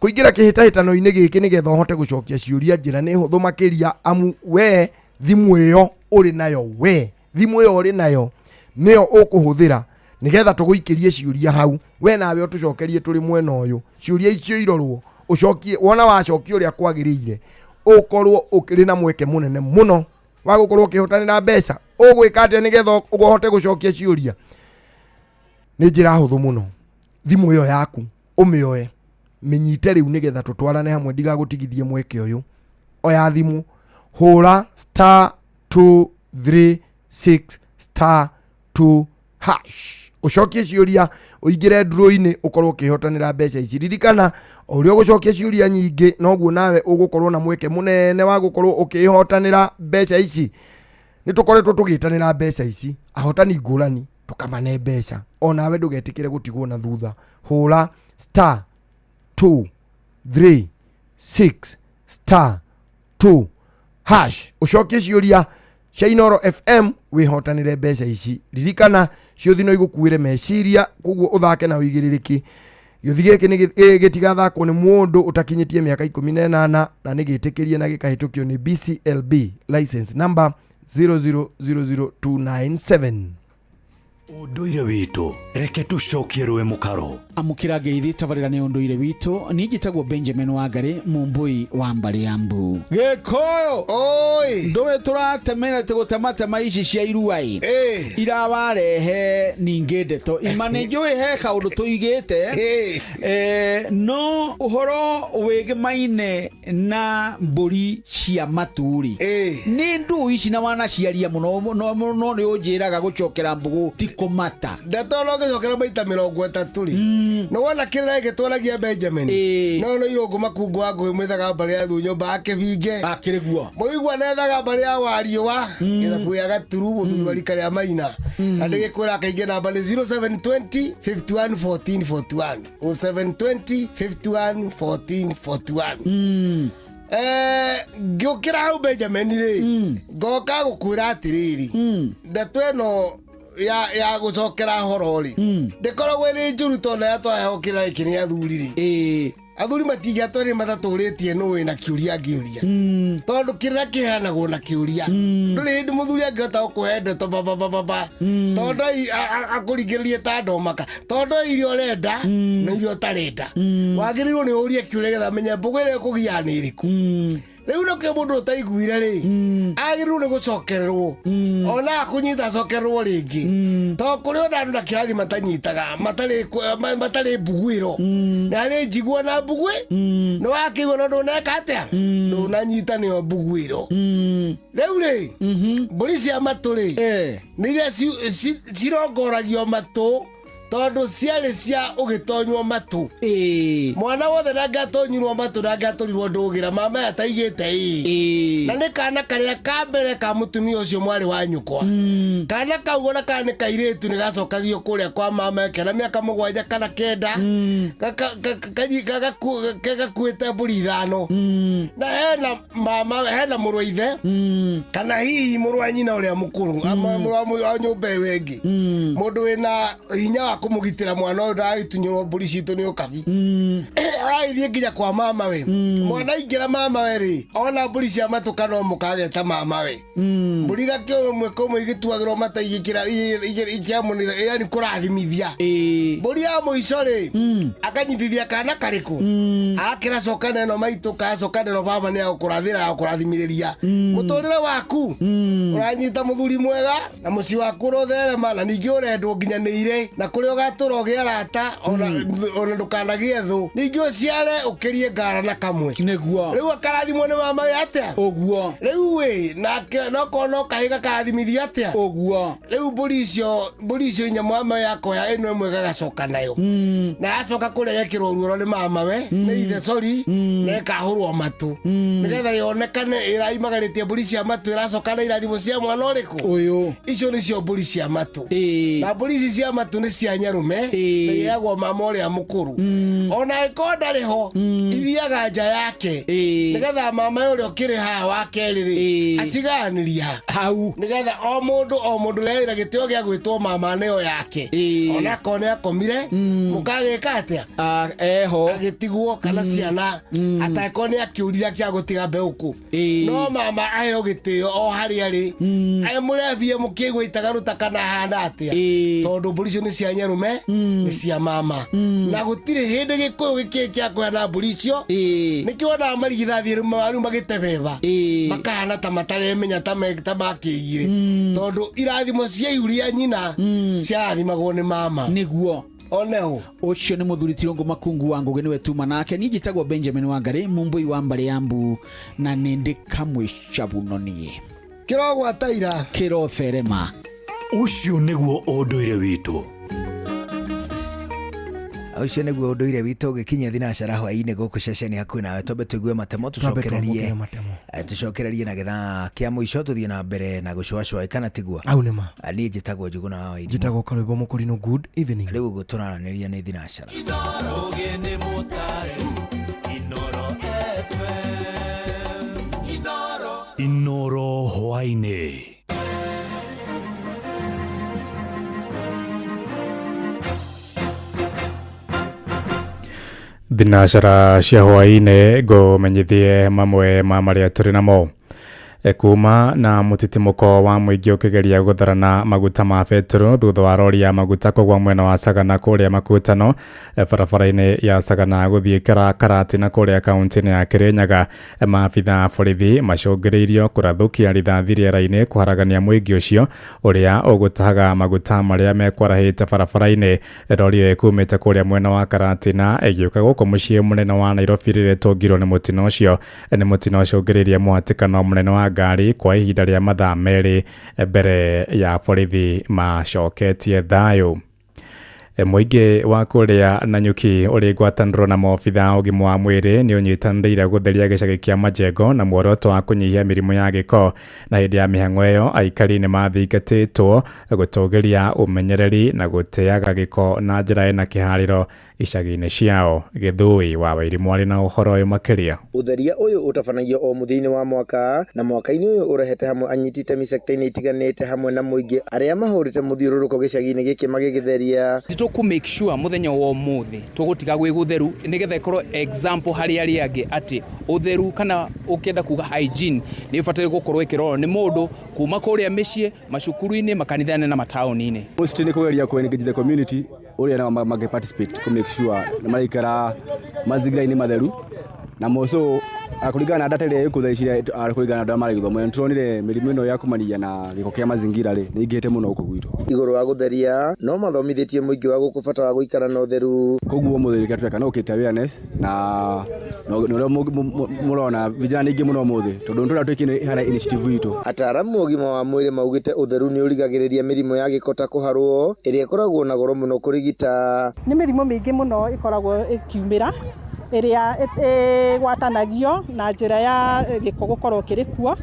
kũingĩra kĩhĩtahĩtano-inĩ gĩkĩ nĩgetha ũhote gũcokia ciũria. Njĩra nĩ hũthũ makĩria, amu we thimũ ĩyo ũrĩ nayo, we thimũ ĩyo ũrĩ nayo nĩyo ũkũhũthĩra Nĩgetha tũgũikĩrie ciũria hau, we nawe ũtũcokerie tũrĩ mwena ũyũ. Ciũria icio irorwo, ũcokie, wona wacokia ũrĩa kwagĩrĩire, ũkorwo ũkĩrĩ na mweke mũnene mũno wa gũkorwo ũkĩhotanĩra mbeca. Ũgwĩka atĩa nĩgetha ũhote gũcokia ciũria? Nĩ njĩra hũthũ mũno. Thimũ ĩyo yaku ũmĩoe, mĩnyite rĩu nĩgetha tũtwarane hamwe, ndigagũtigithie mweke ũyũ. Oya thimũ, hũra star 236 star 2 hash, ũcokie ciũria, ũingĩre draw-inĩ, ũkorwo ũkĩhotanĩra mbeca ici. Ririkana, o ũrĩa ũgũcokia ciũria nyingĩ, noguo nawe ũgũkorwo na mweke mũnene wa gũkorwo ũkĩhotanĩra mbeca ici. Nĩ tũkoretwo tũgĩtanĩra mbeca ici, ahotani ngũrani tũkamane mbeca. Onawe ndũgetĩkĩre gũtigwo na thutha. Hũra star 2 3 6 star 2 hash, ũcokie ciũria cia Inoro FM, wĩhotanĩre mbeca ici. Ririkana, ciũthi no igũkuĩre meciria, koguo ũthake na ũigĩrĩrĩki. Gĩũthi gĩkĩ nĩ gĩtigathakwo nĩ mũndũ ũtakinyĩtie mĩaka 18, na nĩ gĩtĩkĩrie na gĩkahĩtũkio nĩ BCLB license number 0000297. Ũndũire witũ, reke tũcokie rũĩ mũkaro. Amũkĩra ngeithi tabarĩra nĩ ũndũire witũ. Niĩ njĩtagwo Benjamin Wangarĩ, mũmbũi wa mbarĩ ya mbu Gĩkũyũ. Oi, ndũĩ tũratemera gũtematema ici cia irua ĩ irawarehe ningĩ ndeto ima. Nĩ njũĩ he kaũndũ tũigĩte no ũhoro wĩgĩmaine na mbũri cia matũ-rĩ, nĩ ndũ ici na wanaciaria mũno no no nĩ ũnjĩraga gũcokera mbũgũ ti kũmata. Ndeto no ngĩcokera maita 30 rĩ, nĩ wona kĩrĩra gĩtwaragia Benjamin no no irũngũ makungu wa ngũĩ mwĩthaga mbarĩ ya thu nyũmba ya kĩbinge. Akĩrĩ guo. Mũigua nethaga mbarĩ ya wariũa gĩthaku ya gaturu mũthuri wa rika rĩa maina, na ndĩgĩkwĩra kaingĩ namba nĩ 0720 51 14 41, 0720 51 14 41. Ngĩũkĩra hau Benjamin rĩ, ngoka gũkwĩra atĩrĩrĩ, ndeto ĩno ya gũcokera horo rĩ, ndĩkoragwo ĩrĩ njũru tondũ ya twaheo kĩrĩra gĩkĩ nĩ athuri rĩ, athuri matingĩatwarire matatũrĩtie nũ wĩna kĩũria angĩũria, tondũ kĩrĩra kĩheanagwo na kĩũria. Ndũrĩ hĩndĩ mũthuri angĩhota gũkũhe ndeto babababa, tondũ akũringĩrĩrie ta ndomaka, tondũ iria ũrenda na iria ũtarenda. Wagĩrĩirwo nĩ ũrie kĩũria getha menye mbũgũ ĩrĩa ĩkũgiaga nĩ ĩrĩkũ. Rĩu nakĩo mũndũ ũtaiguire rĩ, agĩrĩirwo nĩ gũcokererwo, ona akũnyita acokererwo rĩngĩ, tondũ kũrĩ ona andũ na kĩrathi matanyitaga, matarĩ mbuguĩro, na arĩ njigua na mbuguĩ nĩ wakĩigua no ndũneka atĩa, ndũnanyita nĩyo mbuguĩro. Rĩu rĩ, mbũri cia matũ rĩ, nĩ iria cirongoragio matũ, tondũ ciarĩ cia ũgĩtonywo matũ. Mwana wothe ndangĩatonyirwo matũ, ndangĩatũrirwo ndũgĩra mama ataigĩte ĩ, na nĩ kana karĩa ka mbere ka mũtumia ũcio mwarĩ wa nyũkwa. Kana kau ona kana nĩ kairĩtu nĩ gacokagio kũrĩa kwa mama kena mĩaka 7 kana 9, gakuĩte mbũri 5, na hena mama, hena mũrũ wa ithe kana hihi mũrũ wa nyina ũrĩa mũkũrũ, mũrũ wa nyũmba ĩyo ĩngĩ, mũndũ wĩna hinya wa kũmũgitĩra mwana ũyũ ndagagĩtunyũrwo mbũri citũ nĩ ũkabi. Agagĩthiĩ nginya kwa mama we. Mwana aingĩra mama we rĩ, ona mbũri cia matũ kana mũkageta mama we, mbũri gakĩo ĩmwe kwa ĩmwe igĩtuagĩrwo mata, igĩkĩra ikĩamũnitha, yani kũrathimithia. Mbũri ya mũico rĩ, akanyitithia kana karĩkũ, akĩra coka neno maitũ, kacoka neno baba nĩ agũkũrathĩra, agũkũrathimĩrĩria mũtũrĩre waku, ũranyita mũthuri mwega na mũciĩ waku ũrotherema, na ningĩ ũrendwo nginya nĩ irĩ, na kũrĩa ũgatũra ũgĩe arata, ona ndũkanagĩe thũ, ningĩ ũciare ũkĩrie ngara na kamwe. Nĩguo. Rĩu akarathimwo nĩ mama we atĩa? Ũguo. Rĩu ĩ nake nokorwo no kahĩ gakarathimithio atĩa? Ũguo. Rĩu mbũri icio inya mama we akoya ĩno ĩmwe gagacoka nayo, na yacoka kũrĩa gekĩrwo ruoro nĩ mama we, nĩ ithe, sorry, na ĩkahũrwo matũ nĩgetha yonekane ĩraimagarĩtie mbũri cia matũ, ĩracoka na irathimo cia mwana ũrĩkũ? Ũyũ. Icio nĩcio mbũri cia matũ, na mbũri ici cia matũ nĩ cia nyarume na iheagwo mama ũrĩa mũkũrũ. Ona angĩkorwo ndarĩ ho ithiaga nja yake nĩgetha mama ũrĩa ũkĩrĩ haha wa kerĩ rĩ acigayanĩria hau nĩgetha o mũndũ rĩaĩra gĩtĩo gĩa gwĩtwo mama nĩyo yake. Onakorwo nĩ akomire mũkagĩka atĩa eho agĩtigwo kana ciana atangĩkorwo nĩ akĩũrire kĩa gũtiga mbeũ kũ no mama aheo gĩtĩo o harĩa arĩ mũrebie mũkĩigua itagaruta kana hana atĩa tondũ mbũri icio nĩ cia nyarume nĩ cia mama na gũtirĩ hĩndĩ gĩkũyũ gĩkĩ kĩa kũheana mbũri icio nĩkĩo wonaga marigithathi rĩu magĩtebeba makahana ta mataremenya ta makĩiyire tondũ irathimo cia ihu rĩa nyina ciarathimagwo nĩ mama nĩguo oneo ucio nĩ mũthuri Tirũngũ Makungu wa Ngũgĩ nĩwe tuma nake. Niĩ njĩtagwo Benjamin Wangari Mumbui wa mbarĩ ya mbu na nĩ ndĩ kamwe cabuno niĩ kĩrogwataira kĩrotherema. Ũcio nĩguo ũndũire witũ. Ũcio nĩguo ũndũire witũ ũgĩkinyia thinacara hwaĩ-inĩ gũkũ ceceni hakuhĩ nawe. Twambe tũigue matemo tũcokererie tũcokererie na gĩthaa kĩa mũico tũthiĩ na mbere na gũcũacũa kana tiguo. Au nĩ ma. Niĩ njĩtagwo Njũgũna wa Wairimu. Njĩtagwo Karwĩmbo Mũkũrinũ. Good evening. Rĩu ũguo tũraranĩria nĩ thinacara. Inoro hwaĩ-inĩ. Thinacara cia hwaĩ-inĩ ngũmenyithie mamwe ma marĩa tũrĩ namo. Kuma na mũtitimũko wa mũingĩ ũkĩgeria gũtharana maguta ma betũrũ thutha wa rori ya maguta kũgwa mwena wa Sagana kũrĩa Makutano barabara-inĩ ya Sagana gũthiĩ Karatina kũrĩa kaunti-inĩ ya Kirinyaga. Maabitha a borithi macũngĩrĩirio kũrathũkia rithathi rĩera-inĩ kũharagania mũingĩ ũcio ũrĩa ũgũtahaga maguta marĩa mekwarahĩte barabara-inĩ. Rori ĩyo ĩkumĩte kũrĩa mwena wa Karatina ĩgĩũka gũkũ mũciĩ mũnene wa Nairobi rĩrĩa ĩtũngirwo nĩ mũtino ũcio. Nĩ mũtino ũcũngĩrĩirie mũhatĩkano mũnene wa ngari kwa ihinda rĩa mathaa merĩ mbere ya borithi macoketie thayũ. Mũingĩ wa kũrĩa Nanyuki ũrĩ ngwatanĩro na maobitha a ũgima wa mwĩrĩ nĩ ũnyitanĩire gũtheria gĩcagi kĩa Majengo na muoroto wa kũnyihia mĩrimũ ya gĩko. Na hĩndĩ ya mĩhang'o ĩyo aikari nĩ mathingatĩtwo gũtũgĩria ũmenyereri na gũteaga gĩko na njĩra ĩna kĩharĩro icagi-inĩ ciao. Gĩthũi wa Wairimu arĩ na ũhoro ũyũ makĩria. Ũtheria ũyũ ũtabanagio o mũthia-inĩ wa mwaka na mwaka-inĩ ũyũ ũrehete hamwe anyiti itemi sekta-inĩ itiganĩte hamwe na mũingĩ arĩa mahũrĩte mũthiũrũrũko gĩcagi-inĩ gĩkĩ magĩgĩtheria. Tũkũ make sure mũthenya wa ũmũthĩ tũgũtiga gwĩ gũtheru nĩgetha ĩkorwo example harĩ arĩa angĩ atĩ ũtheru kana ũkĩenda kuga hygiene nĩ ũbataire gũkorwo ĩkĩrorwo nĩ mũndũ kuma kũrĩa mĩciĩ, macukuru-inĩ, makanitha-inĩ na mataũni-inĩ. Most nĩ kũgeria kũ engage the community ũrĩa nao mangĩ participate kũ make sure nĩ maraikara mazingira-inĩ matheru na moso kũringana na data ĩrĩa ĩkũ thaa ici kũringana na andũ arĩa marĩ gĩthomo nĩ tũronire mĩrimũ ĩno ya kumania na gĩko kĩa mazingira rĩ nĩ ingĩhĩte mũno gũkũ gwitũ. Igũrũ wa gũtheria no mathomithĩtie mũingĩ wa gũkũ bata wa gũikara na ũtheru. Koguo ũmũthĩ rĩrĩa tũreka no ũkĩte awareness na ũrĩa mũrona vijana nĩ aingĩ mũno ũmũthĩ tondũ nĩ tũrĩa harĩa initiative itũ. Ataaramu a ũgima wa mwĩrĩ maugĩte ũtheru nĩ ũrigagĩrĩria mĩrimũ ya gĩko ta kũharwo ĩrĩa ĩkoragwo na goro mũno kũrigita. Nĩ mĩrimũ mĩingĩ mũno ĩkoragwo ĩkiumĩra ĩrĩa ĩgwatanagio na njĩra ya gĩko gũkorwo kĩrĩ kuo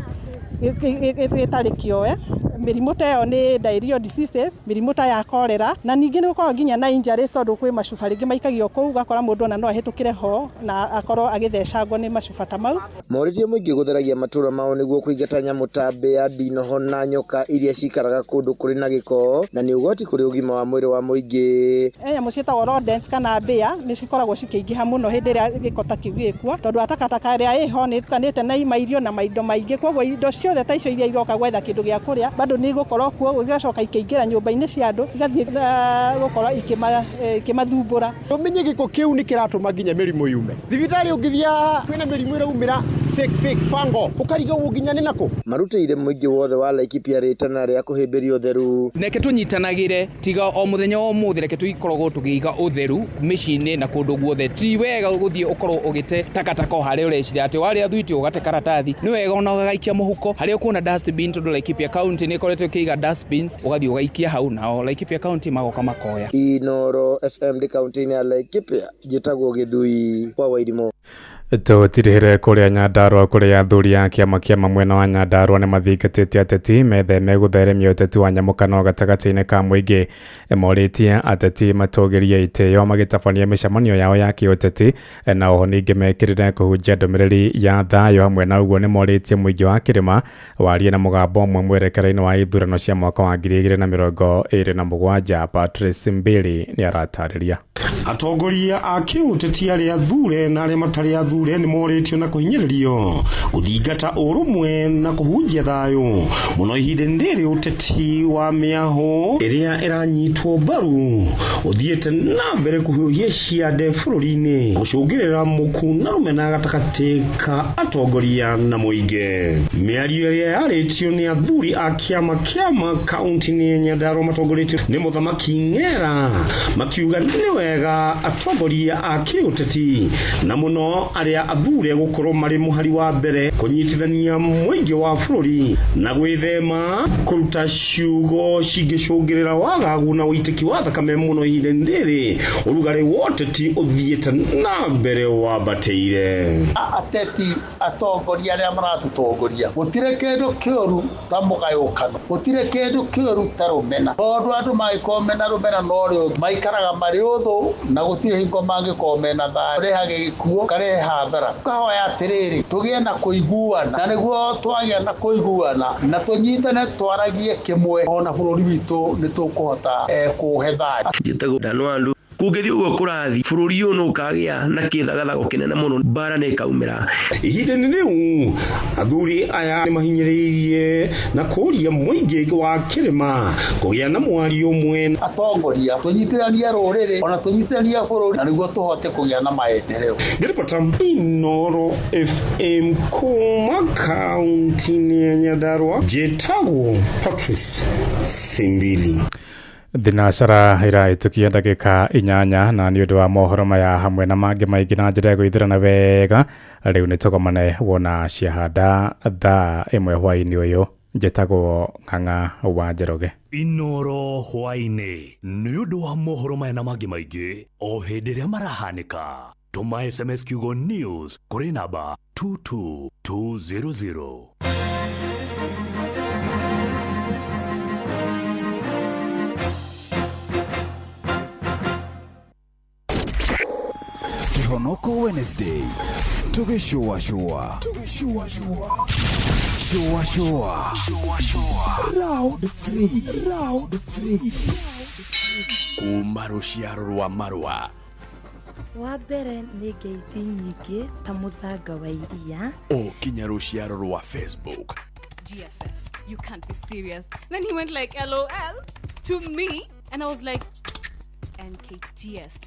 gĩtarĩ kĩoe. Mĩrimũ ta ĩyo nĩ diarrheal diseases, mĩrimũ ta ya cholera, na ningĩ nĩ gũkoragwo nginya na injuries tondũ kwĩ macuba rĩngĩ maikagio kũu ũgakora mũndũ ona no ahĩtũkĩre ho na akorwo agĩthecangwo nĩ macuba ta mau. Morĩtie mũingĩ gũtheragia matũũra mao nĩguo kũingata nyamũ ta mbĩa, ndinoho na nyoka iria cikaraga kũndũ kũrĩ na gĩko na nĩ ũgwati kũrĩ ũgima wa mwĩrĩ wa mũingĩ. Nyamũ ciĩtagwo rodents kana mbĩa nĩ cikoragwo cikĩingĩha mũno hĩndĩ ĩrĩa gĩko ta kĩu gĩkuo tondũ wa takataka ĩrĩa ĩho nĩ ĩtukanĩte na mairio na maindo maingĩ, koguo indo ciothe ta icio iria iroka gwetha kĩndũ gĩa kũrĩa bado nĩ igũkorwo kuo, igacoka ikĩingĩra nyũmba-inĩ cia andũ igathiĩ gũkorwo ikĩmathumbũra. Ũmenye gĩko kĩu nĩ kĩratũma nginya mĩrimũ yume thibitarĩ, ũngĩthiĩ kwĩna mĩrimũ ĩraumĩra fake fango ũkarigagwo nginya nĩ nakũ. Marutĩire mũingĩ wothe wa Laikipia rĩtana rĩa kũhĩmbĩria ũtheru. Reke tũnyitanagĩre tiga o mũthenya wa ũmũthĩ, reke tũikoragwo tũkĩiga ũtheru mĩciĩ-inĩ na kũndũ guothe. Ti wega gũthiĩ ũkorwo ũgĩte takataka o harĩa ũreciria atĩ warĩa thwiti ũgate karatathi, nĩ wega ona ũgagaikia mũhuko harĩa ũkuona dustbin tondũ Laikipia County nĩ ĩkoretwo ĩkĩiga dustbins, ũgathiĩ ũgaikia hau nao Laikipia County magoka makoya. Inoro FM ndĩ kaunti-inĩ ya Laikipia, njĩtagwo Gĩthui wa Wairimu. Tũtirihĩre kũrĩa Nyandarua kũrĩa athuri a kĩama kĩa mwena wa Nyandarua nĩ mathingatĩte ateti metheme gũtheremia ũteti wa nyamũkano gatagatĩ-inĩ ka mũingĩ. Morĩtie ateti matũgĩrie itĩo magĩtabania mĩcemanio yao ya kĩũteti na oho ningĩ mekĩrĩre kũhunjia ndũmĩrĩri ya thayũ. Hamwe na ũguo nĩ morĩtie mũingĩ wa kĩrĩma warie na mũgambo ũmwe mwerekera-inĩ wa ithurano cia mwaka wa 2027. Patrice Mbili nĩ aratarĩria. Atongoria a kĩũteti arĩa athure na arĩa matarĩ athure nĩ morĩtio na kũhinyĩrĩrio gũthingata ũrũmwe na kũhunjia thayũ mũno ihinda-inĩ rĩrĩ ũteti wa mĩahũ ĩrĩa ĩranyitwo mbaru ũthiĩte na mbere kũhiũhia ciande bũrũri-inĩ gũcũngĩrĩra mũku na rũmena gatagatĩ ka atongoria na mũingĩ. Mĩario ĩrĩa yarĩtio nĩ athuri a kĩama kĩama kaunti-inĩ ya Nyandarua matongoretio nĩ mũthamaki Ng'era makiuga nĩ wega atongoria a kĩũteti na mũno arĩa athure gũkorwo marĩ mũhari wa mbere kũnyitithania mũingĩ wa bũrũri na gwĩthema kũruta ciugo cingĩcũngĩrĩra wagagu na ũitĩki wa thakame mũno ihinda-inĩ rĩrĩ ũrugarĩ wa ũteti ũthiĩte na mbere wambatĩire. Ateti atongoria arĩa maratũtongoria gũtirĩ kĩndũ kĩũru ta mũgayũkano, gũtirĩ kĩndũ kĩũru ta rũmena, tondũ andũ mangĩkorwo mena rũmena na ũrĩa ũngĩ maikaraga marĩ ũthũ na gũtirĩ hingo mangĩkorwo mena thayũ. Ũrehage gĩkuũ, ũkarehe hathara. Tũkahoya atĩrĩrĩ, tũgĩe na kũiguana, na nĩguo twagĩa na kũiguana na tũnyitane twaragie kĩmwe, ona bũrũri witũ nĩ tũkũhota kũũhe thayũ. Njĩtagwo Danwandu. Kũngĩthiĩ ũguo kũrathiĩ bũrũri ũyũ no ũkagĩa na kĩthagathago kĩnene mũno, mbara nĩ ĩkaumĩra. Ihinda-inĩ rĩu athuri aya nĩ mahinyĩrĩirie na kũũria mũingĩ wa kĩrĩma kũgĩa na mwario ũmwe. Atongoria tũnyitithanie rũrĩrĩ ona tũnyitithanie bũrũri na nĩguo tũhote kũgĩa na maendeleo. Ngĩribota Inooro FM kuma kaunti-inĩ ya Nyandarua, njĩtagwo Patrice Simbili. Thinacara ĩrahĩtũkia ndagĩka 8 na nĩ ũndũ wa mohoro maya hamwe na mangĩ maingĩ na njĩra ya gwĩthĩrana wega rĩu nĩ tũgomane wona ciahanda thaa 1 hwaĩ-inĩ ũyũ. Njĩtagwo Ng'ang'a wa Njoroge. Inooro hwaĩ-inĩ nĩ ũndũ wa mohoro maya na mangĩ maingĩ o hĩndĩ ĩrĩa marahanĩka. Tũma SMS kiugo news kũrĩ namba 22200. Kihonoko Wednesday tugĩcũacũa shua shua round 3 round 3 kuma rũciaro rwa marũa. Wa mbere nĩ ngeithi nyingĩ ta mũthanga wa iria o kinya rũciaro rwa Facebook. GFF, you can't be serious. Then he went like LOL to me and I was like NKTS.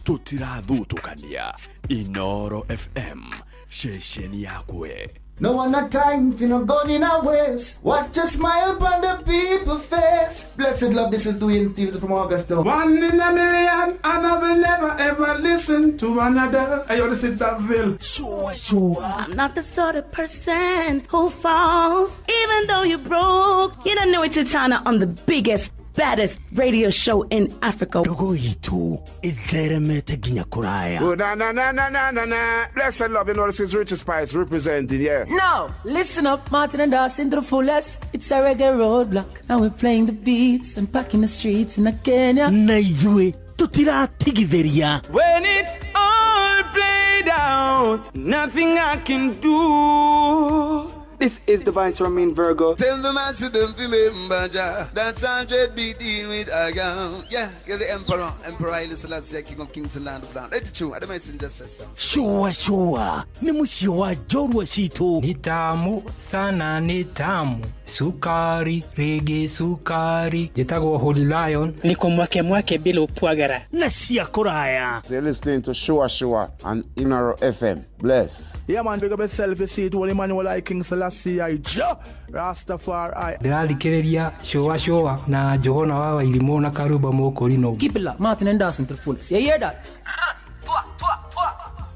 Tũtirathutũkania. Inooro FM, ceceni yakwe. No one a time for no gun in a waste. Watch a smile upon the people face. Blessed love, this is Dwayne Stevens from Augusta. One in a million, and I will never ever listen to another. I ought to sit that veil. Sure, sure. I'm not the sort of person who falls, even though you're broke. You don't know it's Titana on the biggest, baddest radio show in Africa. Ndogo itu itheremete nginya kuraya. Oh, na na na na na na na. Blessed love, you know this is Richard Spice representing, yeah. No, listen up, Martin and Dawson to the fullest. It's a reggae roadblock. Now we're playing the beats and packing the streets in Kenya. Na ithuĩ tutiratigithĩria. When it's all played out, nothing I can do. This is the Vice Romain Virgo. Tell the master don't remember Jah. That's 100 be dealing with a girl. Yeah, you're the emperor. Emperor Haile Selassie, King of Kings and Land of Land. Let it true. I don't messenger says so. Shua shua. Ni mũciĩ wa njorua citũ. Ni tamu sana, ni tamu. Sukari, rege sukari. Njĩtagwo Holy Lion. Niko mwake mwake bila upwagara. Na cia kũraya. So you're listening to Shua Shua on Inooro FM. Bless. Yeah man, big up yourself, you see it, Holy Emmanuel I King Selassie I Jah Rastafari. Ndĩrathikĩrĩria Shua Shua na Johana wa Wairimũ na Karuba Mũkũrinũ. Keep it locked, Martin and Dawson to the fullest. You hear that?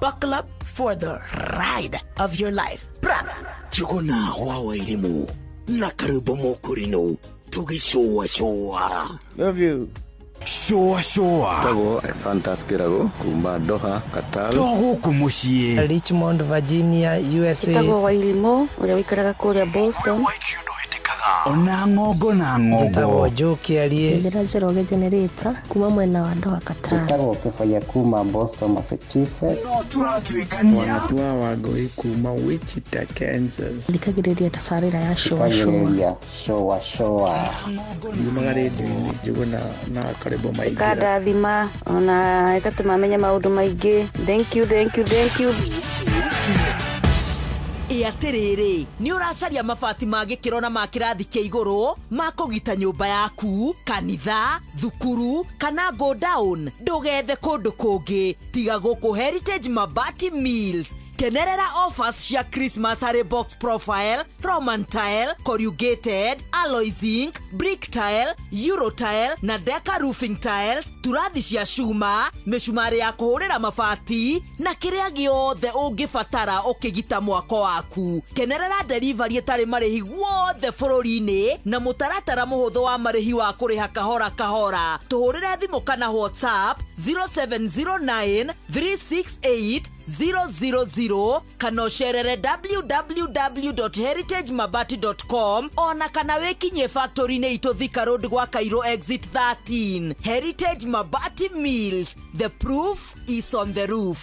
Buckle up for the ride of your life. Jogona wa Wairimũ na Karuba Mũkũrinũ tũgĩcũa cũa. Love you. Cũa cũa. Tagwo Ephantus Kĩrago kuma Doha, Qatar. To gũkũ mũciĩ. Richmond, Virginia, USA. Ĩtagwo Wairimo ũrĩa ũikaraga kũrĩa Boston. Ona ng'ongo na ng'ongo. Njĩtagwo Joe Kĩarie. Njĩra Njoroge Generator kuma mwena wa Doha, Qatar. Njĩtagwo Kĩbaya kuma Boston, Massachusetts. No tũratuĩkania. Wanatua Wangũi kuma Wichita, Kansas. Thikagĩrĩria tabarĩra ya cũa cũa. Thikagĩrĩria cũa cũa. Yumaga rĩndiũ-inĩ Njũgũna na Karĩbo Maingĩra. Ĩkandathima ona ĩgatũma menye maũndũ maingĩ. Thank you, thank you, thank you. Ĩ atĩrĩrĩ, nĩ ũracaria mabati ma gĩkĩro na ma kĩrathi kĩa igũrũ ma kũgita nyũmba yaku, kanitha, thukuru kana go down? Ndũgethe kũndũ kũngĩ tiga gũkũ Heritage Mabati Mills. Kenerera offers cia Christmas harĩ box profile, Roman tile, corrugated, alloy zinc, brick tile, euro tile na deca roofing tiles, turathi cia cuma, mĩcumarĩ ya kũhũrĩra mabati na kĩrĩa gĩothe ũngĩbatara ũkĩgita mwako waku. Kenerera delivery ĩtarĩ marĩhi guothe bũrũri-inĩ na mũtaratara mũhũthũ wa marĩhi wa kũrĩha kahora kahora. Tũhũrĩre thimũ kana WhatsApp 0709 368 000 kana ũcerere www.heritagemabati.com ona kana wĩkinyie factory-inĩ itũ Thika Road gwa Cairo exit 13. Heritage Mabati Mills, the proof is on the roof.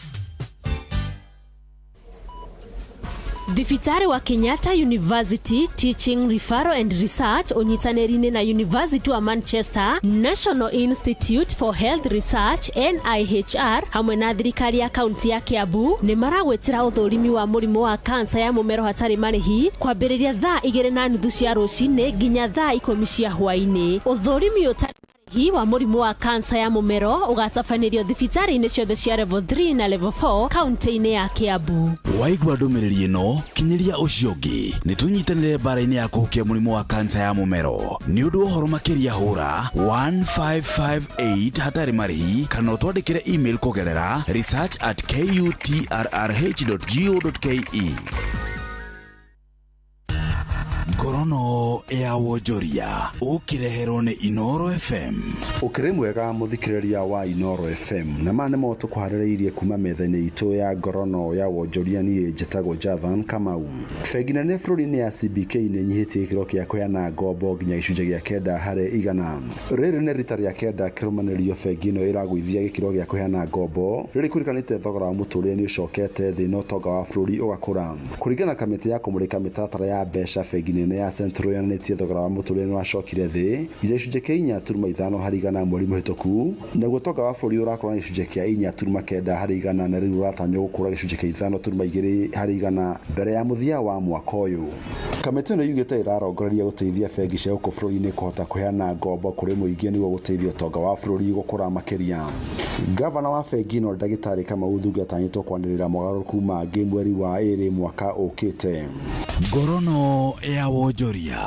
Thibitarĩ wa Kenyatta University Teaching Referral and Research ũnyitanĩri-inĩ na University wa Manchester, National Institute for Health Research NIHR hamwe na thirikari ya kaunti ya Kiambu nĩ maragwĩtĩra ũthũrimi wa mũrimũ wa kansa ya mũmero hatarĩ marĩhi kwambĩrĩria thaa 2:30 cia rũcinĩ nginya thaa 10 cia hwaĩ-inĩ. Ũthũrimi ũtarĩ hi wa mũrimũ wa kansa ya mũmero ũgatabanĩrio thibitarĩ-inĩ ciothe cia level 3 na level 4 kaunti-inĩ ya Kiambu. Waigua ndũmĩrĩri ĩno, kinyĩria ũcio ũngĩ. Nĩ tũnyitanĩre mbara-inĩ ya kũhukia mũrimũ wa kansa ya mũmero. Nĩ ũndũ wa ũhoro makĩria hũra 1558 hatarĩ marĩhi kana ũtwandĩkĩre email kũgerera research@kutrrh.go.ke. Ngorono ya wonjoria ũkĩreherwo nĩ Inoro FM. Ũkĩrĩ mwega mũthikĩrĩria wa Inoro FM, na maya nĩmo tũkũharĩrĩirie kuma metha-inĩ itũ ya ngorono ya wonjoria. Niĩ njĩtagwo Jathan Kamau. Bengi nene bũrũri-inĩ ya CBK nĩ ĩnyihĩtie gĩkĩro kĩa kũheana ngombo nginya gĩcunjĩ gĩa 9 harĩ igana. Rĩrĩ nĩ rita rĩa 9 kĩrũmanĩrĩrio bengi ĩno ĩragũithia gĩkĩro gĩa kũheana ngombo rĩrĩ kũrikanĩte thogora wa mũtũrĩre nĩ ũcokete thĩ na ũtonga wa bũrũri ũgakũra. Kũringana na kamĩtĩ ya kũmũrĩka mĩtaratara ya mbeca, bengi nene ya Central yonanĩtie thogora wa mũtũrĩre nĩ wacokire thĩ nginya gĩcunjĩ kĩa 4.5 harĩ igana mweri mũhĩtũku, naguo ũtonga wa bũrũri ũrakũra na gĩcunjĩ kĩa 4.9 harĩ igana na rĩu ũratanywo gũkũra gĩcunjĩ kĩa 5.2 harĩ igana mbere ya mũthia wa mwaka ũyũ. Kamĩtĩ ĩno yugĩte ĩrarongoreria gũteithia bengi cia gũkũ bũrũri-inĩ kũhota kũheana ngombo kũrĩ mũingĩ nĩguo gũteithia ũtonga wa bũrũri gũkũra makĩria. Gavana wa bengi ĩno Ndagĩtarĩ Kamau Thungu atanyĩtwo kwanĩrĩra mogarũrũku mangĩ mweri wa 2 mwaka ũkĩte. Ngorono ya wonjoria.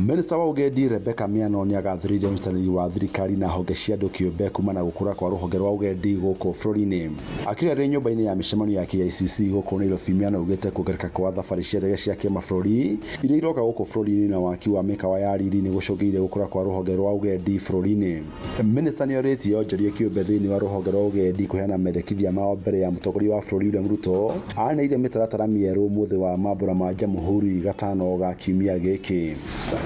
Minista wa ũgendi Rebecca Miano nĩ agathĩrĩirie ũnyitanĩri wa thirikari na honge cia andũ kĩũmbe kumana na gũkũra kwa rũhonge rwa ũgendi gũkũ bũrũri-inĩ. Akĩaria arĩ nyũmba-inĩ ya mĩcemanio ya KICC gũkũ Nairobi, Miano augĩte kuongerereka kwa thabarĩ cia ndege cia kĩmabũrũri iria iroka gũkũ bũrũri-inĩ na waki wa mĩkawa ya riri nĩ gũcũngĩrĩirie gũkũra kwa rũhonge rwa ũgendi bũrũri-inĩ. Minista nĩ orĩtie onjoria kĩũmbe thĩinĩ wa rũhonge rwa ũgendi kũheana mendekithia mao mbere ya mũtongoria wa bũrũri William Ruto anĩrĩire mĩtaratara mĩerũ mũthĩ wa mambũra ma Jamhuri gatano ga kiumia gĩkĩ.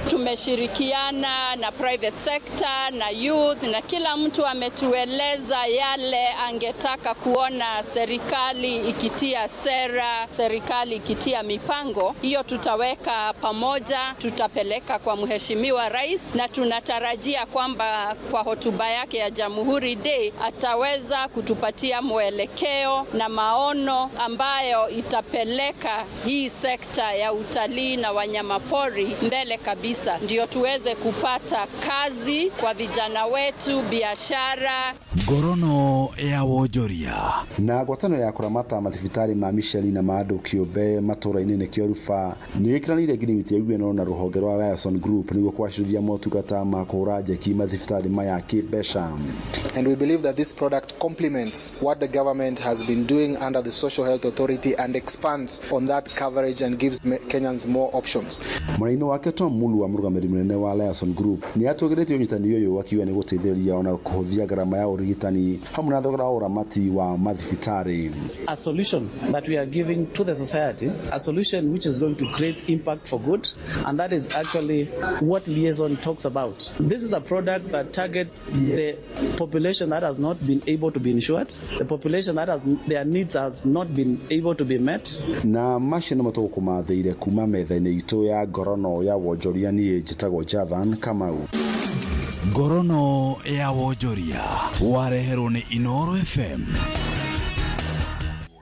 Tumeshirikiana na private sector na youth na kila mtu ametueleza yale angetaka kuona serikali ikitia sera, serikali ikitia mipango. Hiyo tutaweka pamoja, tutapeleka kwa Mheshimiwa Rais na tunatarajia kwamba kwa hotuba yake ya Jamhuri Day ataweza kutupatia mwelekeo na maono ambayo itapeleka hii sekta ya utalii na wanyamapori mbele kabisa, ndio tuweze kupata kazi kwa vijana wetu, biashara. Ngorono ya wonjoria. Na ngwatanĩro ya kũramata mathibitarĩ ma miceni na ma andũ kĩũmbe matũra-inĩ nĩkĩo Rufa nĩ ĩkĩranĩire ngirimiti ya iguano na rũhonge rwa Ryerson Group nĩguo kũgacĩrithia motungata ma kũhũra njeki mathibitarĩ maya kĩmbeca. And we believe that this product complements what the government has been doing under the Social Health Authority and expands on that coverage and gives Kenyans more options. Mwena-inĩ wake Tom Mulwa wa mũrũgamĩrĩri mũnene wa Liaison Group nĩ atũgĩrĩtie ũnyitani ũyũ akiuga nĩ gũteithĩrĩria ona kũhũthia ngarama ya ũrigitani hamwe na thogora wa ũramati wa mathibitarĩ. A solution that we are giving to the society, a solution which is going to create impact for good, and that is actually what Liaison talks about. This is a product that targets the population that has not been able to be insured, the population that has their needs has not been able to be met. Na macio nĩmo tũgũkũmathĩire kuma metha-inĩ itũ ya ngorono ya wonjoria. Niĩ njĩtagwo Jathan Kamau. Ngorono ya wonjoria wareherwo nĩ Inoro FM.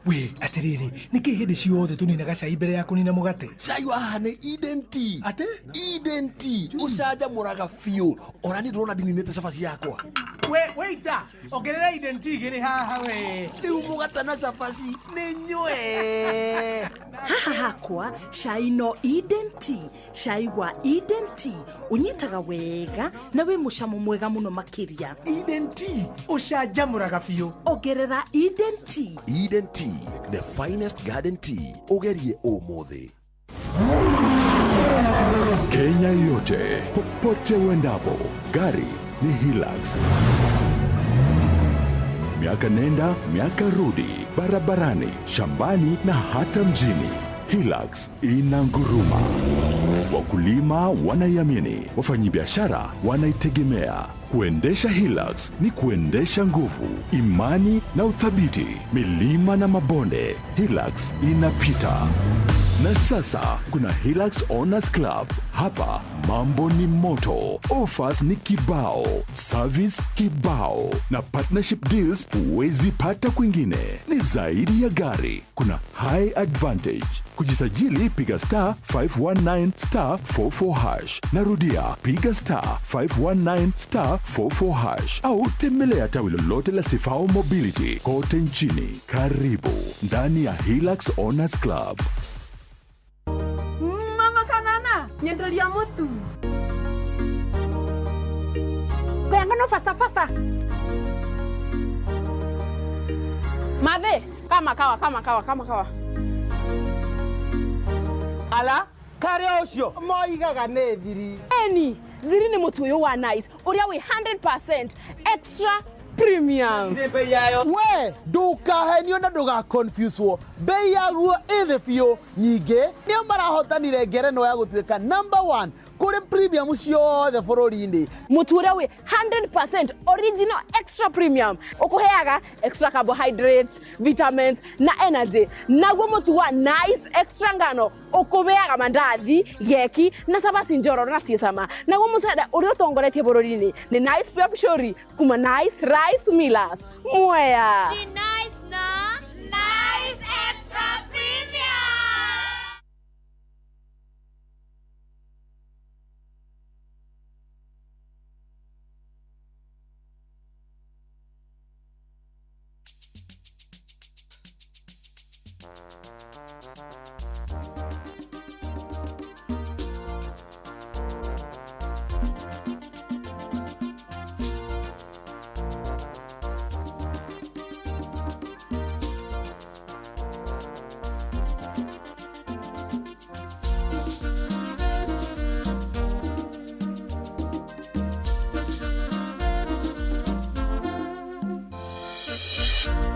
We atiriri, niki hindi ciothe tuninaga cai mbere ya kunina mugate? Cai wa haha nĩ Eden Tea. Ate? Eden Tea ũcanjamũraga biũ. Ona niĩ ndĩrona ndininĩte cabaci yakwa. We waiter, ongerera Eden Tea igĩrĩ haha we. Rĩu mũgate na cabaci nĩ nyue. Haha hakwa cai no Eden Tea. Cai wa Eden Tea ũnyitaga wega na wĩ mũcamo mwega mũno makĩria. Eden Tea ũcanjamũraga biũ. Ongerera Eden Tea. Eden Tea, the finest garden tea. Ũgerie ũmũthĩ. Kenya yote, popote uendapo, gari ni Hilux. Miaka nenda, miaka rudi, barabarani, shambani na hata mjini. Hilux inanguruma. Wakulima wanaiamini, wafanyabiashara wanaitegemea. Kuendesha Hilux ni kuendesha nguvu, imani na uthabiti. Milima na mabonde, Hilux inapita. Na sasa kuna Hilux Owners Club. Hapa mambo ni moto, offers ni kibao, service kibao na partnership deals huwezi pata kwingine. Ni zaidi ya gari, kuna high advantage. Kujisajili piga star 519 star 44 hash. Narudia, piga star 519 star 44 hash au tembelea tawi lolote la Sifao Mobility kote nchini. Karibu ndani ya Hilux Owners Club. Mama kanana, nyendelia mutu. Kuyangano faster faster. Madhe, kama kawa kama kawa kama kawa. Ala, karia ucio moigaga nĩ thiri. Eni, thiri nĩ mũtu ũyũ wa Nice ũrĩa wĩ 100% extra premium. We ndukahenio na ndugaconfusewo, bei yaguo ĩ thĩ biũ. Ningĩ nĩo marahotanire ngerenwa ya gũtuĩka number 1 kũrĩ premium ciothe bũrũri-inĩ. Mũtu ũrĩa wĩ 100% original extra premium ũkũheaga extra carbohydrates, vitamins na energy. Naguo mũtu wa Nice extra ngano ũkũheaga mandathi, geki na cabaci njororo na ciĩ cama. Naguo mũcere ũrĩa ũtongoretie bũrũri-inĩ nĩ Nice Pure Pishori kuma Nice Rice Millers. Mwea. Nice na Nice Extra Premium.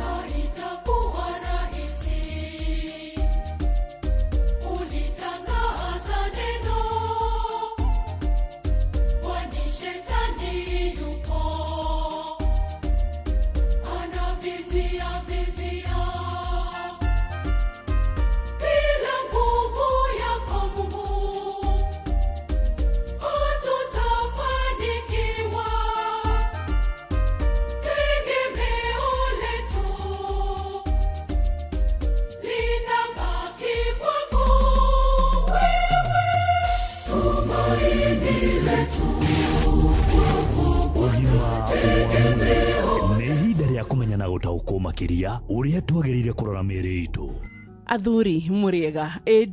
Haitakuwa rahisi, ulitangaza neno, kwani shetani yupo, anavizia vizia. Bila nguvu yako Mungu, hatutafanikiwa. Tegemeo letu linabaki kwako wewe, tumaini letu. Ũgima wa mwĩrĩ nĩ ihinda rĩa kũmenya na gũtaũkwo makĩria ũrĩa twagĩrĩire kũrora mĩĩrĩ itũ. Athuri mũrĩega,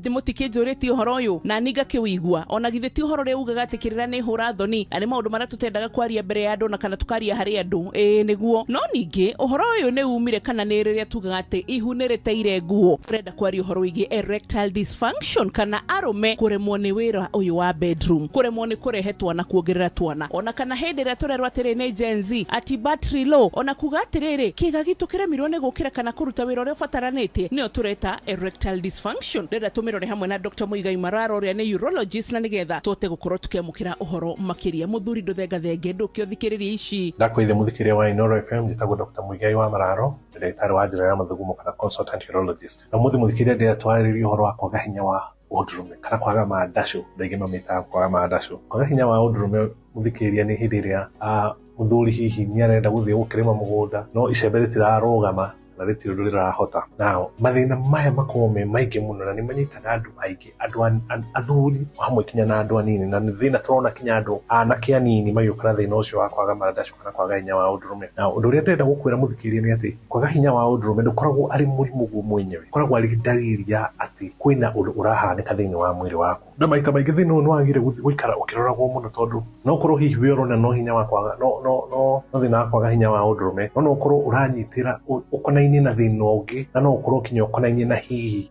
mũtikĩnjũrĩtie ũhoro ũyũ na niĩ ngakĩwĩigua ona githĩ ti ũhoro ũrĩa ugaga atĩ kĩrĩra nĩ hũra thoni, na nĩ maũndũ marĩa tũtendaga kwaria mbere ya andũ na kana tũkaria harĩ andũ. Ĩĩ nĩguo, no ningĩ ũhoro ũyũ nĩ umire kana nĩ rĩrĩa tugaga atĩ ihu nĩ rĩteire nguo. Tũrenda kwaria ũhoro wĩgiĩ erectile dysfunction kana arũme kũremwo nĩ wĩra ũyũ wa bedroom, kũremwo nĩ kũrehe twana, kuongerera twana, ona kana hĩndĩ ĩrĩa tũrerwo atĩrĩ nĩ Gen Z ati battery low, ona kuga atĩrĩrĩ kĩga gitũ kĩremirwo nĩ gũkĩra kana kũruta wĩra ũrĩa ũbataranĩtie, nĩyo tũreta erectile dysfunction. Ndĩrenda tũmĩrore hamwe na Dr. Muigai Mararo ũrĩa nĩ urologist, na nĩgetha tũhote gũkorwo tũkĩamũkĩra ũhoro makĩria. Mũthuri ndũthengathenge, ndũke ũthikĩrĩrie ici. Ndakwĩire mũthikĩria wa Inoro FM, njĩtagwo Dr. Muigai wa Mararo, ndagĩtarĩ wa njĩra ya mathugumo kana consultant urologist. Na ũmũthĩ mũthikĩria ndĩrenda twarĩrĩrie ũhoro wa kwaga hinya wa ũndũrũme kana kwaga mandacũ, andũ aingĩ mamĩtaga kwaga mandacũ. Kwaga hinya wa ũndũrũme mũthikĩrĩria nĩ hĩndĩ ĩrĩa mũthuri hihi nĩ arenda gũthiĩ gũkĩrĩma mũgũnda no icembe rĩtirarũgama na rĩtirĩ ũndũ rĩrahota. Now mathĩna maya makoragwo me maingĩ mũno na nĩ manyitaga andũ aingĩ, andũ athuri hamwe kinya na andũ anini, na nĩ thĩna tũrona kinya andũ anake anini magĩũka na thĩna ũcio wa kwaga mandacũ kana kwaga hinya wa ũndũrũme. Na ũndũ ũrĩa ndĩrenda gũkwĩra mũthikĩrĩria nĩ atĩ kwaga hinya wa ũndũrũme ndũkoragwo arĩ mũrimũ guo mwenyewe, ũkoragwo arĩ ndariri ya atĩ kwĩna ũndũ ũrahanĩka thĩinĩ wa mwĩrĩ waku. Na maita maingĩ thĩna ũyũ nĩ wagĩrĩire gũikara ũkĩroragwo mũno, tondũ no ũkorwo hihi we ũrona no hinya wa kwaga no no no no thĩna wa kwaga hinya wa ũndũrũme, no no ũkorwo ũranyitĩra ũkonainie na thĩna ũngĩ, na no ũkorwo kinya ũkonainie na hihi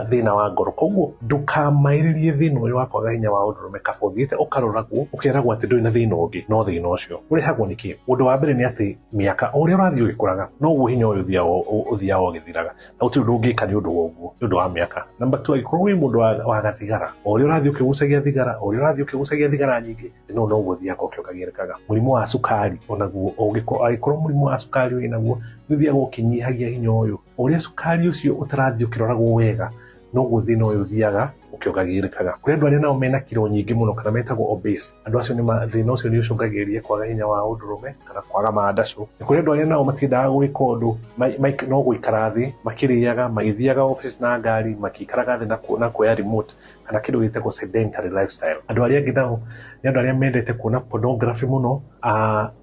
thĩna wa ngoro. Koguo ndũkamaĩrĩrie thĩna ũyũ wa kwaga hinya wa ũndũrũme, kaba ũthiĩte ũkaroragwo ũkeragwo atĩ ndũrĩ na thĩna ũngĩ no thĩna ũcio. Ũrehagwo nĩ kĩ? Ũndũ wa mbere nĩ atĩ mĩaka o ũrĩa ũrathiĩ ũgĩkũraga noguo hinya ũyũ ũthiaga ũgĩthiraga, na gũtirĩ ũndũ ũngĩka nĩ ũndũ wa ũguo, nĩ ũndũ wa mĩaka. Namba 2, angĩkorwo wĩ mũndũ wa gathigara, o ũrĩa ũrathiĩ ũkĩgucagia thigara, o ũrĩa ũrathiĩ ũkĩgucagia thigara nyingĩ, thĩna ũyũ noguo ũthiaga ũkĩongagĩrĩkaga. Mũrimũ wa cukari onaguo, angĩkorwo mũrimũ wa cukari wĩnaguo nĩ ũthiaga ũkĩnyihagia hinya ũyũ. O ũrĩa cukari ũcio ũtarathiĩ ũkĩroragwo wega, noguo thĩna ũyũ ũthiaga ũkĩongagĩrĩkaga. Kũrĩ andũ arĩa nao mena kiro nyingĩ mũno kana metagwo obese, andũ acio thĩna ũcio nĩ ũcũngagĩrĩria kwaga hinya wa ũndũrũme kana kwaga mandacũ. Nĩ kũrĩ andũ arĩa nao matiendaga gwĩka ũndũ, no gũikara thĩ makĩrĩaga, magĩthiaga office na ngari, makĩikaraga thĩ na kuoya remote kana kĩndũ gĩtagwo sedentary lifestyle. Andũ arĩa angĩ nao nĩ andũ arĩa mendete kuona pornography mũno.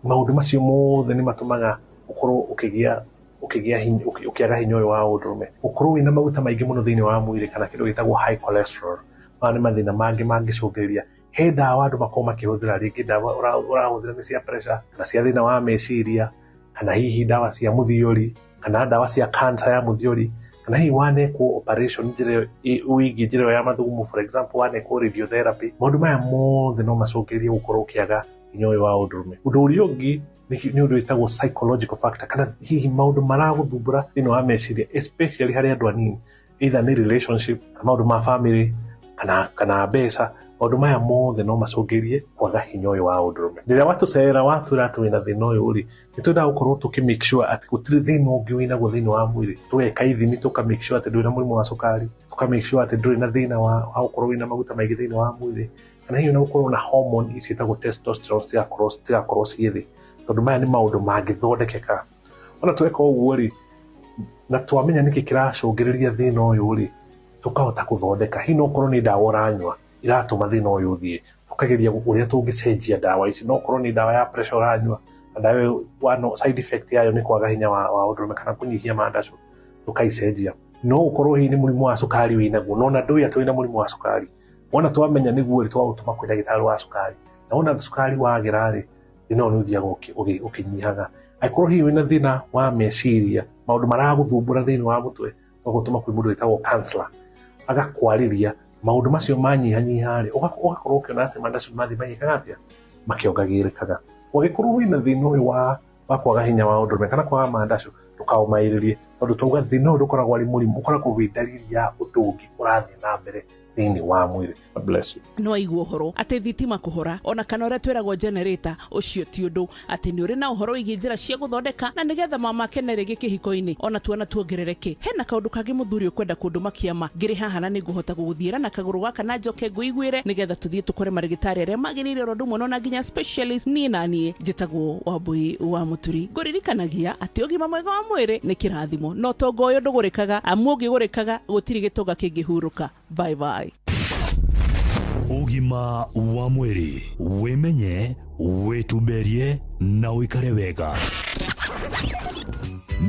Maũndũ macio mothe nĩ matũmaga ũkorwo ũkĩgĩa ũkĩaga hinya ũyũ wa ũndũrũme. Ũkorwo wĩna maguta maingĩ mũno thĩinĩ wa mwĩrĩ kana kĩndũ gĩtagwo high cholesterol, maya nĩ mathĩna mangĩ mangĩcũngĩrĩria. He ndawa andũ makoragwo makĩhũthĩra, rĩngĩ ndawa ũrahũthĩra nĩ cia pressure kana cia thĩna wa meciria, kana hihi ndawa cia mũthiori, kana ndawa cia cancer ya mũthiori, kana hihi wanekwo operation njĩra wĩgiĩ njĩra ya mathugumo, for example wanekwo radiotherapy. Maũndũ maya mothe no macũngĩrĩrie gũkorwo ũkĩaga hinya ũyũ wa ũndũrũme. Ũndũ ũrĩa ũngĩ nĩ ũndũ wĩtagwo psychological factor, kana hihi maũndũ maragũthumbũra thĩinĩ wa meciria, especially harĩ andũ anini, either nĩ relationship, kana maũndũ ma family, kana mbeca. Maũndũ maya mothe no macũngĩrĩrie kwaga hinya ũyũ wa ũndũrũme. Rĩrĩa watũcerera watwĩra atĩ wĩna thĩna ũyũ rĩ, nĩ twendaga gũkorwo tũkĩ make sure atĩ gũtirĩ thĩna ũngĩ wĩnaguo thĩinĩ wa mwĩrĩ. Tũgeka ithimi tũka make sure atĩ ndũrĩ na mũrimũ wa cukari, tũka make sure atĩ ndũrĩ na thĩna wa gũkorwo wĩna maguta maingĩ thĩinĩ wa mwĩrĩ, kana hihi ona gũkorwo na hormone ici ciĩtagwo testosterone citigakorwo ciĩ thĩ, tondũ maya nĩ maũndũ mangĩthondekeka. Ona tweka ũguo rĩ, na twamenya nĩkĩ kĩracũngĩrĩria thĩna ũyũ rĩ, tũkahota kũthondeka. Hihi no ũkorwo nĩ ndawa ũranyua iratũma thĩna ũyũ ũthiĩ, tũkageria ũrĩa tũngĩcenjia ndawa ici. No ũkorwo nĩ ndawa ya pressure ũranyua, na ndawa ĩyo side effect yayo nĩ kwaga hinya wa ũndũrũme kana kũnyihia mandacũ, tũkaicenjia. No ũkorwo hihi nĩ mũrimũ wa cukari wĩnaguo, no na ndũĩ atĩ wĩna mũrimũ wa cukari. Wona twamenya nĩguo rĩ, twagũtũma kwĩ ndagĩtarĩ wa cukari, na wona cukari wagĩra rĩ, thĩna ũyũ nĩ ũthiaga ũkĩnyihaga. Angĩkorwo hihi wĩna thĩna wa meciria, maũndũ maragũthumbũra thĩinĩ wa mũtwe, twagũtũma kwĩ mũndũ wĩtagwo counselor, agakwarĩria maũndũ macio manyihanyiha rĩ, ũgakorwo ũkĩona atĩ mandacũ mathiĩ magĩkaga atĩa, makĩongagĩrĩkaga. Ũngĩkorwo wĩna thĩna ũyũ wa kwaga hinya wa ũndũrũme kana kwaga mandacũ, ndũkaũmaĩrĩrie, tondũ twauga thĩna ũyũ ndũkoragwo arĩ mũrimũ, ũkoragwo wĩ ndariri ya ũndũ ũngĩ ũrathiĩ na mbere thĩinĩ wa mwĩrĩ. God bless you. No aigua ũhoro atĩ thitima kũhora ona kana ũrĩa twĩragwo generator, ũcio ti ũndũ, atĩ nĩ ũrĩ na ũhoro wĩgiĩ njĩra cia gũthondeka na nĩgetha mama akene rĩngĩ kĩhiko-inĩ ona tuona tuongerereke. Hena kaũndũ kangĩ mũthuri ũkwenda kũndũ makiama, ngĩrĩ haha na nĩngũhota gũgũthiĩra na kagũrũ gaka na njoke ngũiguĩre nĩgetha tũthiĩ tũkore marĩgĩtarĩ arĩa magĩrĩire oro ũndũ ũmwe na nginya specialist. Niĩ na niĩ njĩtagwo Wambui wa Mũturi, ngũririkanagia atĩ ũgima mwega wa mwĩrĩ nĩ kĩrathimo, no tongo ũyũ ndũgũrĩkaga, amu ũngĩgũrĩkaga gũtirĩ gĩtonga kĩngĩhurũka. Bye bye. Ũgima wa mwĩrĩ, wĩmenye, wĩtumberie na ũikare wega.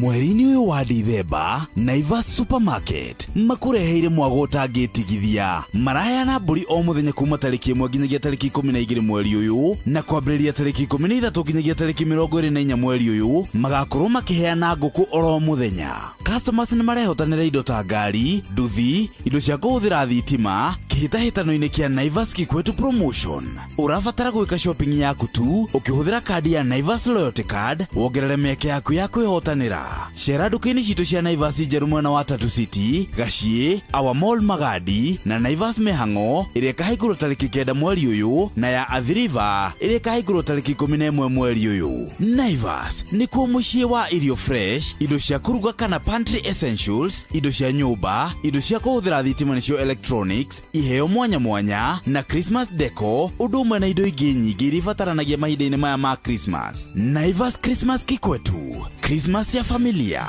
Mweri-inĩ ũyũ wa Dithemba, Naivas Supermarket makũreheire mwago ũtangĩtigithia. Maraheana mbũri o mũthenya kuma tarĩki 1 nginyagia tarĩki 12 mweri ũyũ, na kwambĩrĩria tarĩki 13 nginyagia tarĩki 24 mweri ũyũ magakorwo makĩheana ngũkũ oro mũthenya. Customers nĩ marehotanĩra indo ta ngari, nduthi, indo cia kũhũthĩra thitima kĩhĩtahĩtano-inĩ kĩa Naivas Kikwetu Promotion. Ũrabatara gwĩka shopping yaku tu ũkĩhũthĩra kandi ya Naivas Loyalty Card wongerere mĩeke yaku ya kwĩhotanĩra. Cera nduka-inĩ citũ cia Naivas njerũ mwena wa Tatu City, Gaciĩ, Our Mall Magadi na Naivas Mĩhang'o ĩrĩa ĩkahingũrwo tarĩki 9 mweri ũyũ, na ya Athi River ĩrĩa ĩkahingũrwo tarĩki 11 mweri ũyũ. Naivas nĩkuo mũciĩ wa irio fresh, indo cia kũruga kana pantry essentials, indo cia nyũmba, indo cia kũhũthĩra thitima nĩcio electronics, iheo mwanya mwanya na Christmas deco, ũndũ ũmwe na indo ingĩ nyingĩ iria ibataranagia mahinda-inĩ maya ma Christmas. Naivas Christmas Kikwetu, Christmas ya familia.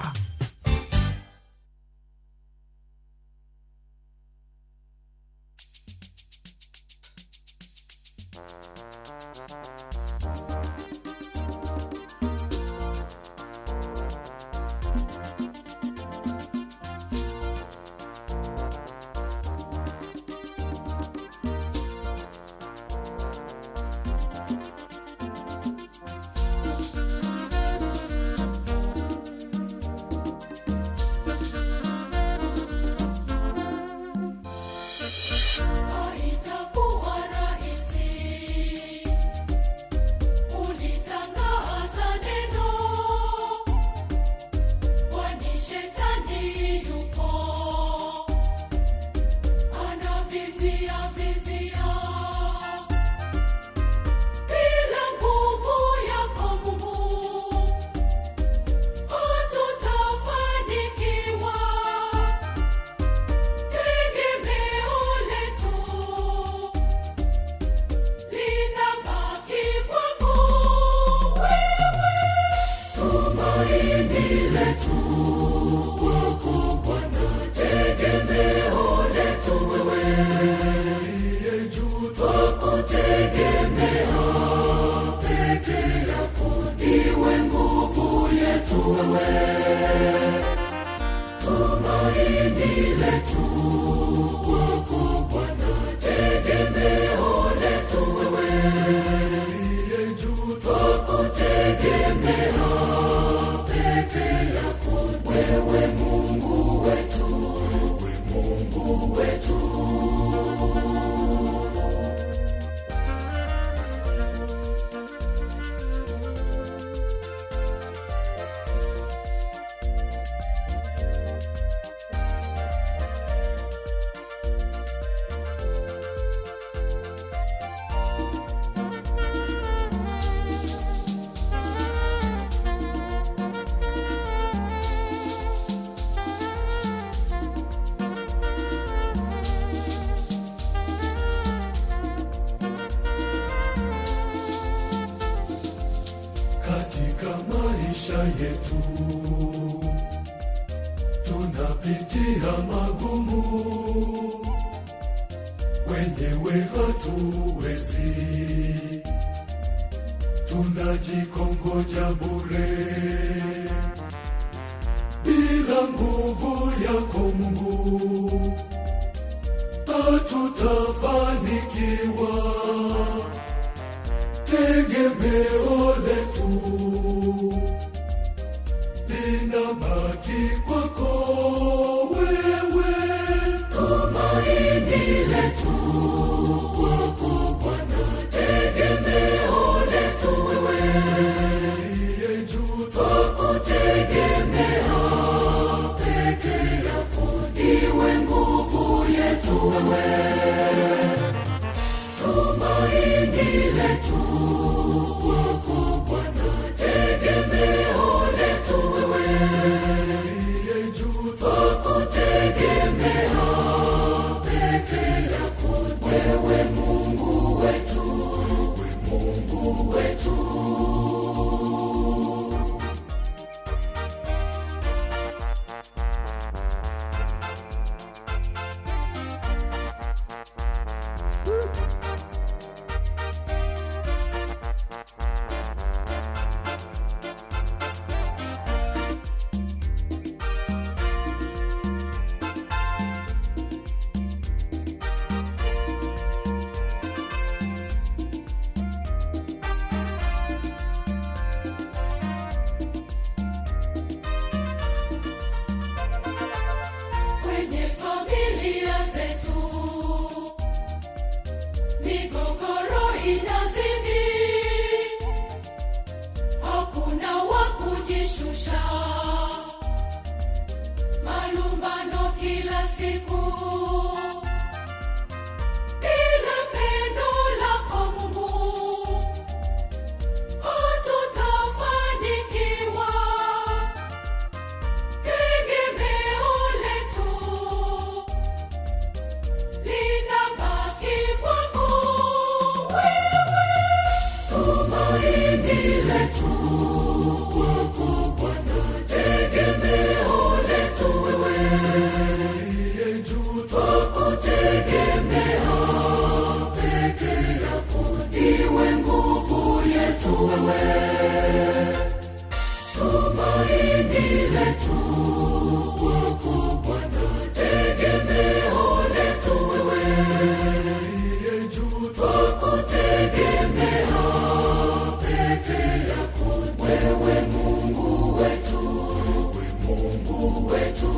Haitakuwa rahisi. Ulitangaza neno, kwani shetani yupo anavizia vizia. Bila nguvu yako Mungu hatutafanikiwa. Tegemeo letu linabaki kwako wewe, tumaini letu kwako Bwana, tegemeo letu wewe, uliye juu, twakutegemea peke yako, ndiwe nguvu yetu wewe, tumaini letu kwako Bwana, tegemeo letu wewe, uliye juu, twakutegemea peke yako, wewe Mungu wetu, wewe Mungu wetu. Katika maisha yetu tunapitia magumu, wenyewe hatuwezi, tunajikongoja bure. Bila nguvu yako Mungu hatutafanikiwa. Tegemeo letu linabaki kwako wewe, tumaini letu kwako Bwana, tegemeo letu wewe, uliye juu, twakutegemea peke yako, ndiwe nguvu yetu wewe, tumaini letu kwako Bwana, tegemeo letu wewe, uliye juu, twakutegemea peke yako, wewe Mungu wetu, wewe Mungu wetu. letu kwako Bwana, tegemeo letu wewe uliye juu, twakutegemea peke yako, ndiwe nguvu yetu wewe, tumaini letu kwako Bwana, tegemeo letu wewe uliye juu, twakutegemea peke yako, wewe Mungu wetu, wewe Mungu wetu.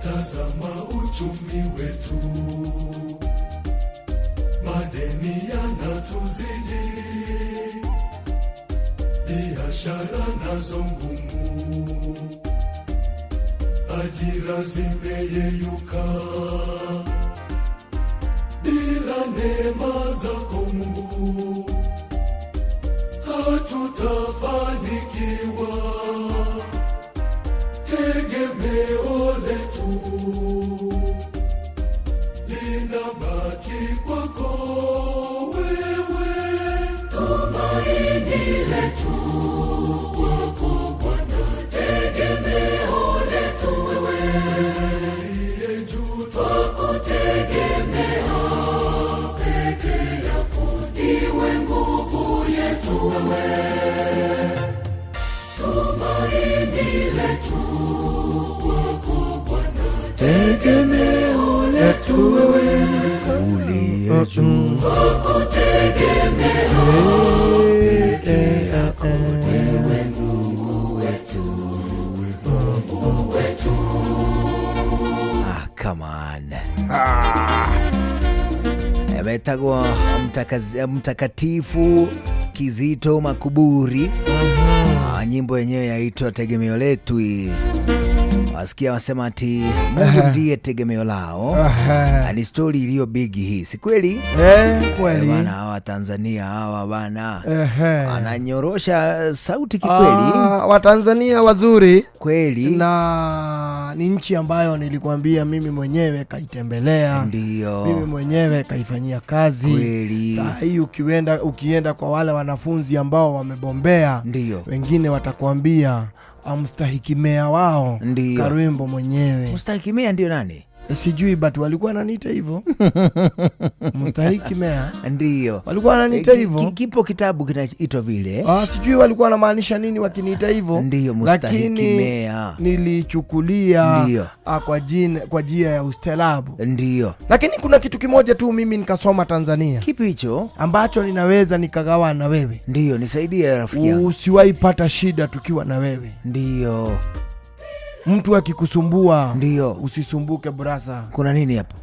Tazama uchumi wetu, madeni yanatuzidi, biashara nazo ngumu, ajira zimeyeyuka. Bila neema zako Mungu hatutafanikiwa. Tegemeo letu linabaki kwako wewe, tumaini letu kwako Bwana, tegemeo letu wewe uliye juu, twakutegemea peke yako, ndiwe nguvu yetu wewe tumaini letu kwako Bwana, tegemeo letu wewe uliye juu, twakutegemea peke yako, ndiwe Mungu wetu, Mungu wetu. Ah, come on. Ametagwo mtakatifu Kizito Makuburi. Ah, nyimbo yenyewe yaitwa Tegemeo Letu hii. Wasikia wasema ati Mungu ndiye tegemeo lao. Ah, ni stori iliyo big hii, si kweli? Eh, kweli. Bana, hawa Tanzania hawa bana ananyorosha sauti kikweli. Ah, Watanzania wazuri kweli, na ni nchi ambayo nilikuambia mimi mwenyewe kaitembelea, ndio mimi mwenyewe kaifanyia kazi Kweli. Saa hii ukienda kwa wale wanafunzi ambao wamebombea, ndio wengine watakwambia amstahiki mea wao Ndio. Karwimbo mwenyewe. Mstahiki mea ndio nani? Sijui, but walikuwa wananiita hivyo mstahiki mea, Ndio walikuwa wananiita hivyo. Kipo kitabu kinaitwa vile. Ah, sijui walikuwa wanamaanisha nini wakiniita hivyo. Ndiyo, mustahiki lakini mea. nilichukulia Ndiyo. kwa jia ya ustaarabu. Ndio. Lakini kuna kitu kimoja tu mimi nikasoma Tanzania. Kipi hicho? Ambacho ninaweza nikagawa na wewe. Ndio, nisaidie rafiki yangu. Usiwahi pata shida tukiwa na wewe. Ndio. Mtu akikusumbua, ndio, usisumbuke brasa. Kuna nini hapo?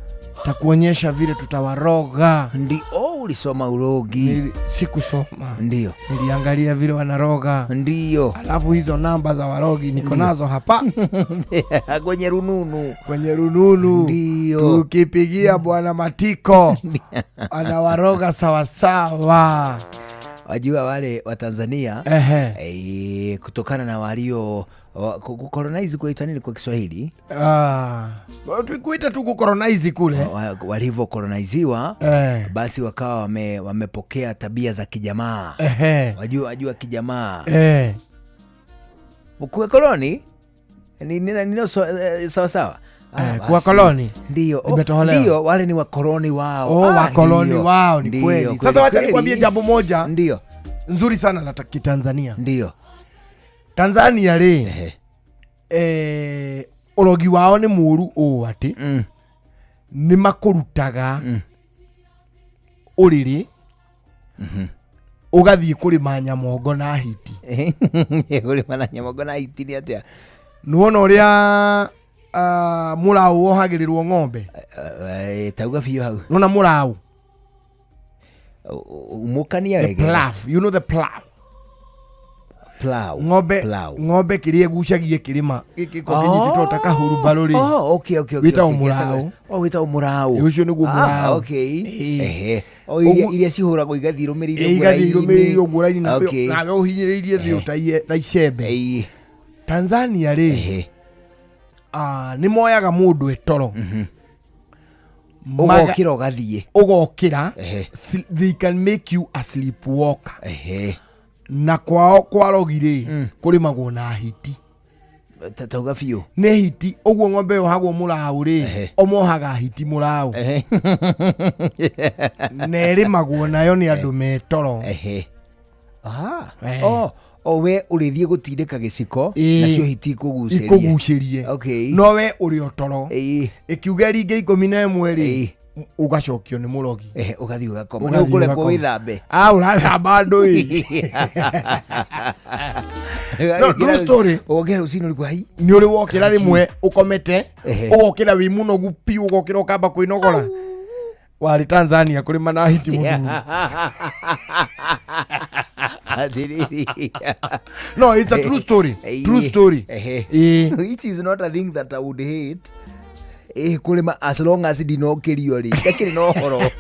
Takuonyesha vile tutawaroga. Ndio, ulisoma urogi? Sikusoma. Ndio. Niliangalia vile wanaroga. Ndio. Alafu hizo namba za warogi niko Ndio. nazo hapa kwenye rununu. Kwenye rununu. Ndio. Tukipigia bwana Matiko anawaroga sawasawa. Wajua wale wa Tanzania Ehe. kutokana na walio kukolonize kuitwa nini kwa Kiswahili? Ah, tuikuita tu kukolonize kule. Walivyokoloniziwa basi wakawa wamepokea tabia za kijamaa. Wajua kijamaa. Kuwa koloni ni sawa sawa. Kuwa koloni? Ndio. Nimetoholewa. Ndio, wale ni wakoloni wao. Oh, wakoloni ndio. wao ni Ndio, kweli. kweli, Sasa wacha kweli. nikwambie jambo moja. Ndio. Nzuri sana la Kitanzania. Ndio. Tanzania rĩ ũrogi wao nĩ mũũru ũũ atĩ nĩ makũrutaga ũrĩrĩ ũgathiĩ kũrĩma nyamongo na hiti. Kũrĩma na nyamongo na hiti nĩ atĩa? Nĩwona ũrĩa Mũraũ wohagĩrĩrwo ng'ombe. Tauga biũ hau. Nona mũraũ. Umũkania The wega. plough, you know the plough. Plow. Ng'ombe Plow. ng'ombe kĩrĩa ĩgucagia kĩrĩma gĩkĩko kĩnyitĩtwo ta kahurumbarũ rĩ. Oh, okay. Wĩtagwo okay. mũraũ. Oh, wĩtagwo mũraũ. Ĩ, ũcio nĩguo mũraũ. Okay. Ĩ. Ehe. Oh, iria Ũguo- iria cihũragwo igathiĩ irũmĩrĩire Ĩ, ũguo igathiĩ irũmĩrĩire raini. ũguo raini na Okay. nawe ũhinyĩrĩirie thĩ ta icembe. Tanzania rĩ, nĩ moyaga mũndũ etoro. Ũgokĩra ũgathiĩ. Ũgokĩra. Ehe. They can make you a sleepwalker. Ehe. Na kwao kwa rogi rĩ, kũrĩmagwo na hiti. Tauga biũ. Nĩ hiti ũguo ng'ombe yohagwo mũraũ rĩ, ũmohaga hiti mũraũ. Na ĩrĩmagwo nayo nĩ andũ metoro. Ehe. Aha. Eh. Oh, o we ũrĩthiĩ gũtindĩka gĩciko Ĩ. nacio hiti ikũgucĩrie. Ikũgucĩrie. Okay. No we ũrĩ o toro. Ĩkiuga ringe 11 rĩ, ũgacokio nĩ mũrogi. Ehe, ũgathiĩ ũgakoma. Ũgathiĩ Nĩ ũkũrekwo ũgakoma. wĩthambe. Ah, ũrathamba andũ ĩ. No, true story. Ũgokĩra rũcinĩ ũrĩkũ hai. Nĩ ũrĩ wokĩra rĩmwe ũkomete, Ehe. ũgokĩra wĩ mũnogu piũ, ũgokĩra ũkamba kwĩnogora. Warĩ Tanzania kũrĩma na hiti mũthuri. Atĩrĩrĩ. No, it's a true story. True story. Ehe. Ĩ. Which is not a thing that I would hate. Ĩ kũrĩma as long as ndinokĩrio rĩ itakĩrĩ na ũhoro.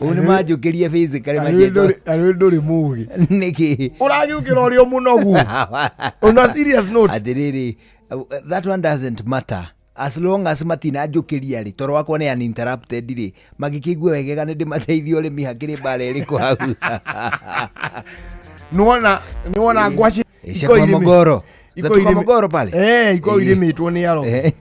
Ũũ nĩ manjũkĩrie physically manjĩtwo. Arĩ ndũrĩ mũgĩ. Nĩkĩ? Ũragĩũkĩra ũrĩ o mũnogu. On a serious note. Atĩrĩrĩ, that one doesn't matter. As long as matinanjũkĩria rĩ, toro wakwa nĩ uninterrupted rĩ, mangĩkĩigua wegega nĩ ndĩmateithie ũrĩmi hakĩrĩ mbara ĩrĩkũ hau. Nĩwona nĩwona ngwacĩ Ĩ, cia kwa Mogoro. Za tu kwa Mogoro pale. Eh, iko Ĩ. irĩmĩtwo nĩ arogi.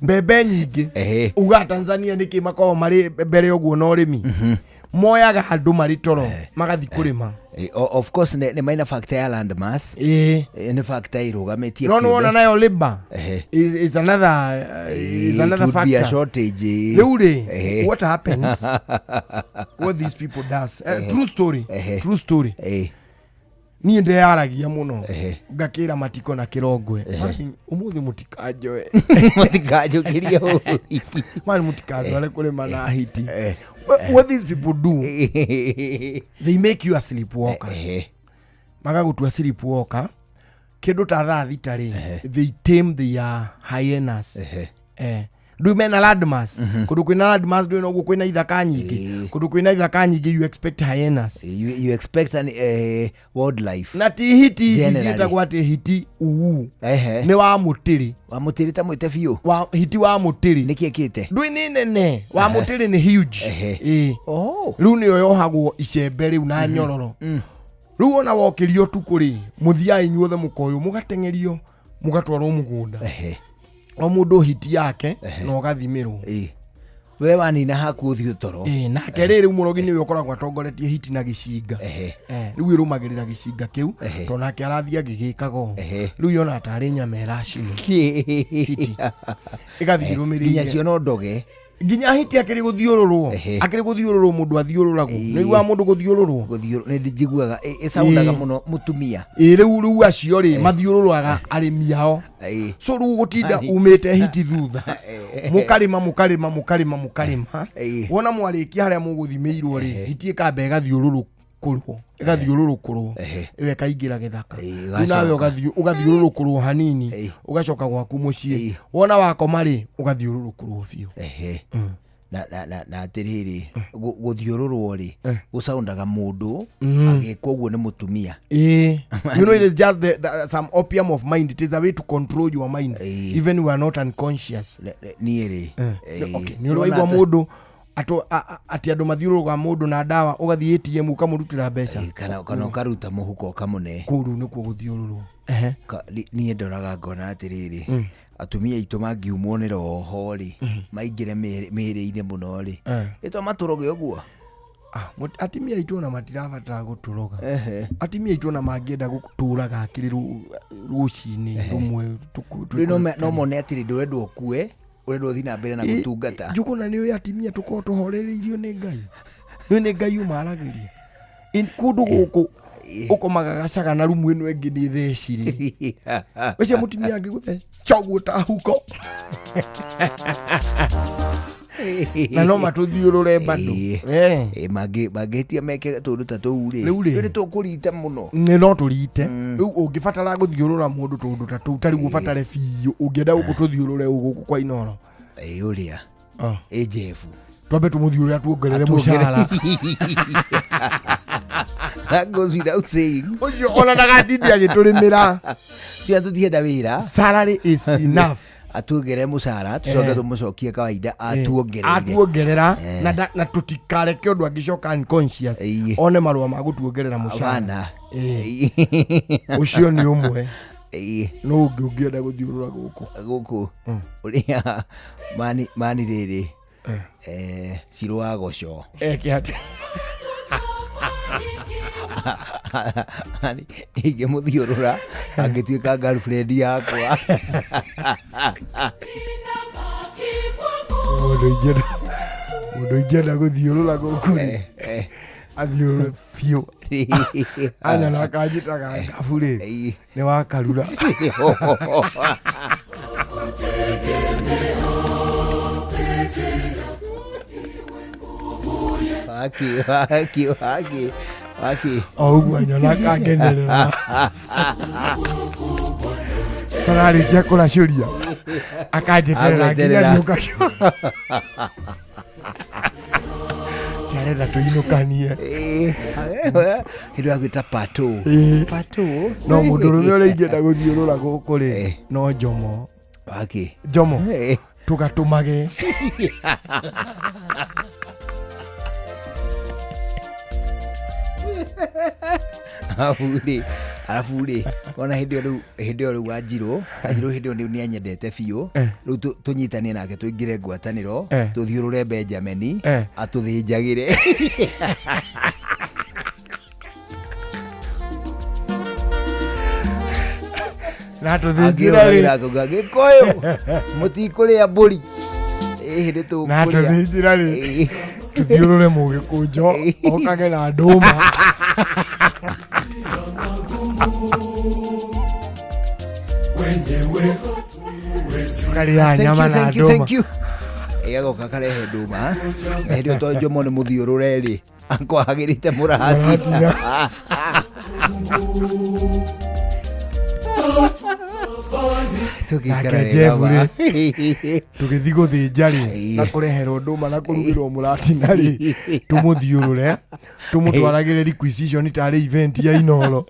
Mbembe nyingĩ. Uga Tanzania nĩkĩ makoragwo marĩ mbere ũguo na ũrĩmi. Moyaga andũ marĩ toro magathiĩ kũrĩma. Of course nĩ maina factor ya land mass. Ĩ. Nĩ factor ĩrũgamĩtie No nĩwona nayo labor Ehe. is another is It another would be a factor. shortage. ĩ. Rĩu rĩ, Ehe. what happens, what these people does, Ehe. true story, Ehe. true story. Niĩ ndeyaragia mũno ngakĩra matiko na kĩrongwe, "Mani, ũmũthĩ mũtikanjoe." Mũtikanjũkĩrie ũũ. Mani, mũtikandware kũrĩma na hiti. What these people do, they make you a sleepwalker. Magagũtua sleepwalker kĩndũ ta thaa 6 rĩ, they tame their hyenas. Ndũĩ mena landmass, kũndũ kwĩna landmass ndũĩ noguo kwĩna ithaka nyingĩ, kũndũ kwĩna ithaka nyingĩ you expect hyenas. You expect an wildlife. Na ti hiti ici Generally. ciĩtagwo atĩ hiti uu. Ehe. Nĩ wa mũtĩrĩ. Wa mũtĩrĩ ta mwĩte biũ. Wa hiti wa mũtĩrĩ. Nĩkĩ ĩkĩte? Ndũĩ nĩ nene. Wa mũtĩrĩ nĩ huge. Ĩ. Rĩu nĩyo yohagwo icembe rĩu na nyororo. Rĩu ona wokĩrio ũtukũ rĩ, mũthiaga inyuothe mũkoywo mũgateng'erio mũgatwarwo mũgũnda. O mũndũ hiti yake na ũgathimĩrwo. We wanina haku ũthiĩ toro. Ĩ, nake rĩ, rĩu mũrogi nĩwe ũkoragwo atongoretie hiti na gĩcinga. Rĩu ĩrũmagĩrĩra gĩcinga kĩu tondũ nake arathiĩ agĩgĩkaga ũũ. Rĩu yona tarĩ nyama ĩracinwo. Hiti ĩgathiĩ ĩrũmĩrĩire. Nginya cio no ndoge. Nginya hiti akĩrĩ gũthiũrũrwo, akĩrĩ gũthiũrũrwo mũndũ athiũrũragwo. Nĩ ũiguaga mũndũ gũthiũrũrwo? Nĩ njiguaga ĩcaundaga Ĩ. mũno mũtumia. Ĩ, rĩu acio rĩ mathiũrũrũraga arĩmi ao. So rĩu gũtinda umĩte hiti thutha, mũkarĩma mũkarĩma mũkarĩma mũkarĩma, wona mwarĩkia harĩa mũgũthimĩirwo rĩ, hiti ĩkamba ĩgathiũrũrũkũrwo, ĩgathiũrũrũkũrwo, ĩyo ĩkaingĩra gĩthaka. Rĩu nawe ũgathiũrũrũkũrwo hanini, ũgacoka gwaku mũciĩ, wona wakoma rĩ, ũgathiũrũrũkũrwo biũ. Ehe. Na na na na atĩrĩrĩ, gũthiũrũrwo rĩ, gũcaundaga mũndũ agĩkwo ũguo nĩ mũtumia. Eh. You know, it is just the some opium of mind. It is a way to control your mind, even we are not unconscious. Niĩ rĩ, Okay, nĩ ũrĩ waigua mũndũ atĩ andũ mathiũrũrũkaga mũndũ na ndawa, ũgathiĩ ATM ũkamũrutĩra mbeca? Kana ũkaruta mũhuko ũkamũne. Kũu rĩu nĩkuo gũthiũrũrwo. Niĩ ndoraga ngona atĩrĩrĩ, atumia aitũ mangiumwo nĩ roho rĩ, maingĩre mĩĩrĩ-inĩ mũno rĩ, ĩtwa matũroge ũguo. Atumia aitũ ona matirabatara gũtũroga. Atumia aitũ ona mangĩenda gũtũraga akĩrĩ rũcinĩ rũmwe. Rĩu no mone atĩrĩ, ndũrendwo ũkue, ũrendwo ũthiĩ na mbere na gũtungata. Njũgũna nĩ ũĩ atumia tũkoragwo tũhorereirio nĩ Ngai. Nĩ nĩ Ngai ũmaragĩria. Kũndũ gũkũ Ũkomaga gacaga na rumu ĩno ĩngĩ nĩ thecire. Ũcio mũtumia angĩgũtheca ũguo ta huko. Na no matũthiũrũre bado. Mangĩhĩtia meke tũndũ ta tũu rĩ. Rĩu rĩ. Nĩ tũkũrita mũno. Nĩ no tũrite. Rĩu ũngĩbatara gũthiũrũra mũndũ tũndũ ta tũu ta rĩu ũbatare biũ ũngĩenda gũkũ tũthiũrũre gũkũ kwa Inooro. Ĩ ũrĩa. Ĩ Jeff. Twambe tũmũthiũrũre atuongerere mũcara. That goes without saying. Ũcio ona ndagatinde agĩtũrĩmĩra. Cia tũtienda wĩra. Salary is enough. Atuongerere mũcara tũcoke tũmũcokie kawaida atuongereire. Atuongerera na na tũtikareke ũndũ angĩcoka unconscious one marũa ma gũtuongerera mũcara. Bana. Ũcio nĩ ũmwe. No ũngĩ ũngĩenda gũthiũrũra gũkũ. Gũkũ. Ũrĩa mani mani rĩrĩ. Cirũ wa goco. Eke atĩa? Ani ingĩmũthiũrũra angĩtuĩka girlfriend yakwa. Mũndũ ingĩenda mũndũ ingĩenda gũthiũrũra gũkũ rĩ athiũrũre biũ. Anyona akanjĩtaga ngabu rĩ nĩ wakarura. Waki waki waki waki. O ũguo anyona akangenerera. Tararĩkia kũracũria akanjeterera nginya Agweterera. niũka. Arenda tũinũkanie. Hĩndĩ ya gwĩta pato. Pato. No mũndũ ũrũme ũrĩa ingĩenda gũthiũrũra gũkũ rĩ no Njomo. Waki. Njomo. Tũgatũmage. Arabu rĩ arabu rĩ ona hĩndĩ ĩyo rĩu hĩndĩ ĩyo rĩu Wanjirũ Wanjirũ hĩndĩ ĩyo rĩu nĩanyendete biũ rĩu tũnyitanie nake tũingĩre ngwatanĩro tũthiũrũre Benjamin atũthĩnjagĩre. Na tũthĩnjĩra rĩ. Angĩũragĩra akauga Gĩkũyũ mũtikũrĩa mbũri ĩ hĩndĩ Na tũkũrĩa. tũthĩnjĩra rĩ. Tũthiũrũre mũgĩkũnjo okage na ndũma. Tũkarĩa nyama Thank you, na thank you, ndũma. thank you. Ĩ agoka karehe ndũma na hĩndĩ ĩyo to Njomo nĩ mũthiũrũre rĩ akwahagĩrĩte mũratina. Tũgĩikara Nake wega Jeff ma. rĩ tũgĩthiĩ gũthĩnja rĩ na kũreherwo ndũma na kũrugĩrwo mũratina rĩ tũmũthiũrũre tũmũtwaragĩre requisition tarĩ event ya Inooro.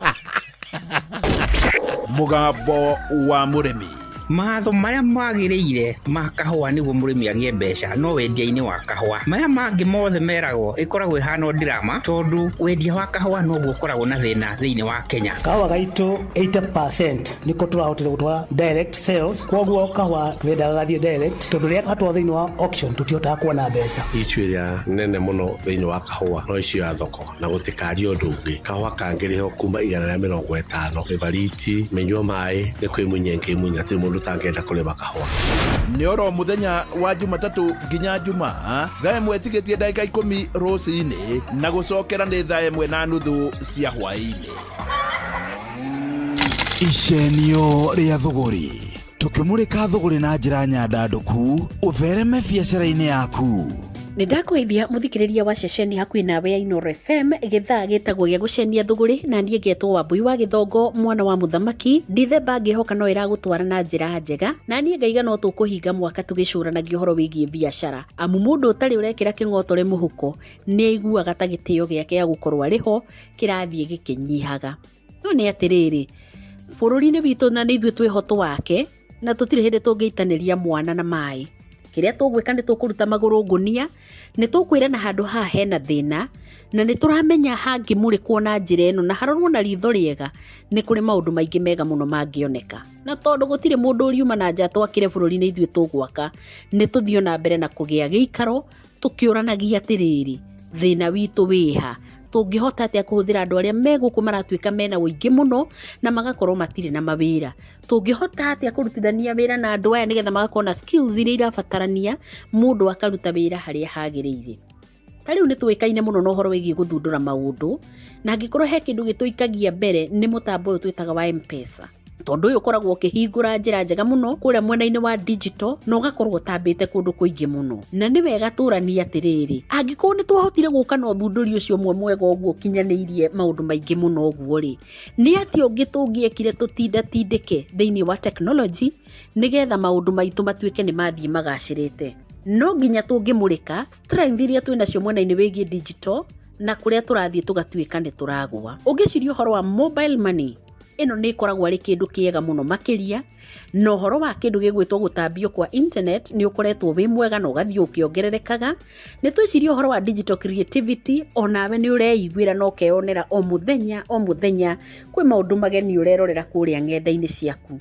Mũgambo wa mũrĩmi. Matho marĩa magĩrĩire ma kahũa nĩguo mũrĩmi agĩe mbeca no wendia-inĩ wa kahũa. Maya mangĩ mothe meragwo ĩkoragwo ĩhana o ndirama tondũ wendia wa kahũa noguo ũkoragwo na thĩna thĩinĩ wa Kenya. Kahũa gaitũ 80% nĩko tũrahotire gũtwara direct sales, koguo kahũa tũrendaga gathiĩ direct tondũ rĩrĩa gatwarwo thĩinĩ wa auction tũtihotaga kuona mbeca. Issue ĩrĩa nene mũno thĩinĩ wa kahũa no issue ya thoko na gũtikaria ũndũ ũngĩ. Kahũa kangĩrĩhwo kuma 150 mĩbariti mĩnyua maĩ nĩ kwĩmunya ĩngĩmunya hatirĩ mũndũ ũtangĩenda kũrĩma kahũa. Nĩ oro mũthenya wa Jumatatũ nginya Jumaa thaa 1 tigĩtie ndagĩka 10 rũcinĩ na gũcokera nĩ thaa 1:30 cia hwaĩ-inĩ. Icenio rĩa thũgũrĩ tũkĩmũrĩka thũgũrĩ na njĩra nyandandũku ũthereme biacara-inĩ yaku. Nĩ ndakũgeithia mũthikĩrĩria wa ceceni hakuhĩ nawe ya Inooro FM gĩthaa gĩtagwo gĩa gũcenia thũgũrĩ na niĩ ngetwo Wambui wa Gĩthongo mwana wa mũthamaki Dithemba ngĩhoka no ĩragũtwara na njĩra njega na niĩ ngaiga no tũkũhinga mwaka tũgĩcũranagia ũhoro wĩgiĩ biacara amu mũndũ ũtarĩ ũrekĩra kĩng'otore mũhuko nĩ aiguaga ta gĩtĩo gĩake gĩa gũkorwo arĩ ho kĩrathiĩ gĩkĩnyihaga. No nĩ atĩrĩrĩ bũrũri-inĩ witũ na nĩ ithuĩ twĩ hoto wake na tũtirĩ hĩndĩ tũngĩitanĩria mwana na maĩ. Kĩrĩa tũgwĩka nĩ tũkũruta magũrũ ngũnia nĩ tũkwĩrana handũ haha hena thĩna na nĩ tũramenya hangĩmũrĩkwo na njĩra ĩno na harorwo na ritho rĩega nĩ kũrĩ maũndũ maingĩ mega mũno mangĩoneka. Na tondũ gũtirĩ mũndũ ũriuma na nja twakĩre bũrũri nĩ ithuĩ tũgwaka nĩ tũthiĩ na mbere na kũgĩa gĩikaro tũkĩũranagia atĩrĩrĩ thĩna witũ wĩha tũngĩhota atĩa kũhũthĩra andũ arĩa me gũkũ maratuĩka mena ũingĩ mũno na magakorwo matirĩ na mawĩra. Tũngĩhota atĩa kũrutithania wĩra na andũ aya nĩgetha magakorwo na skills iria irabatarania mũndũ akaruta wĩra harĩa hagĩrĩire. Ta rĩu nĩ tũĩkaine mũno na ũhoro wĩgiĩ gũthundũra maũndũ, na angĩkorwo he kĩndũ gĩtũikagia mbere nĩ mũtambo ũyũ twĩtaga wa M-Pesa. Tondũ ũyũ ũkoragwo ũkĩhingũra njĩra njega mũno kũrĩa mwena-inĩ wa digital na ũgakorwo ũtambĩte kũndũ kũingĩ mũno. Na nĩ wega tũranie atĩrĩrĩ, angĩkorwo nĩ twahotire gũka na ũthundũri ũcio ũmwe mwega ũguo ũkinyanĩirie maũndũ maingĩ mũno ũguo rĩ, nĩ atĩa ũngĩ tũngĩekire tũtindatindĩke thĩinĩ wa tekinoronjĩ nĩgetha maũndũ maitũ matuĩke nĩ mathiĩ magacĩrĩte? No nginya tũngĩmũrĩka strength iria twĩ nacio mwena-inĩ wĩgiĩ digital na kũrĩa tũrathiĩ tũgatuĩka nĩ tũragũa. Ũngĩciria ũhoro wa mobile money, ĩno nĩ ĩkoragwo arĩ kĩndũ kĩega mũno makĩria, na ũhoro wa kĩndũ gĩgwĩtwo gũtambio kwa internet nĩ ũkoretwo wĩ mwega na ũgathiĩ ũkĩongererekaga. Nĩ twĩcirie ũhoro wa digital creativity, onawe nĩ ũreiguĩra na ũkeyonera o mũthenya o mũthenya kwĩ maũndũ mageni ũrerorera kũrĩa ng'enda-inĩ ciaku.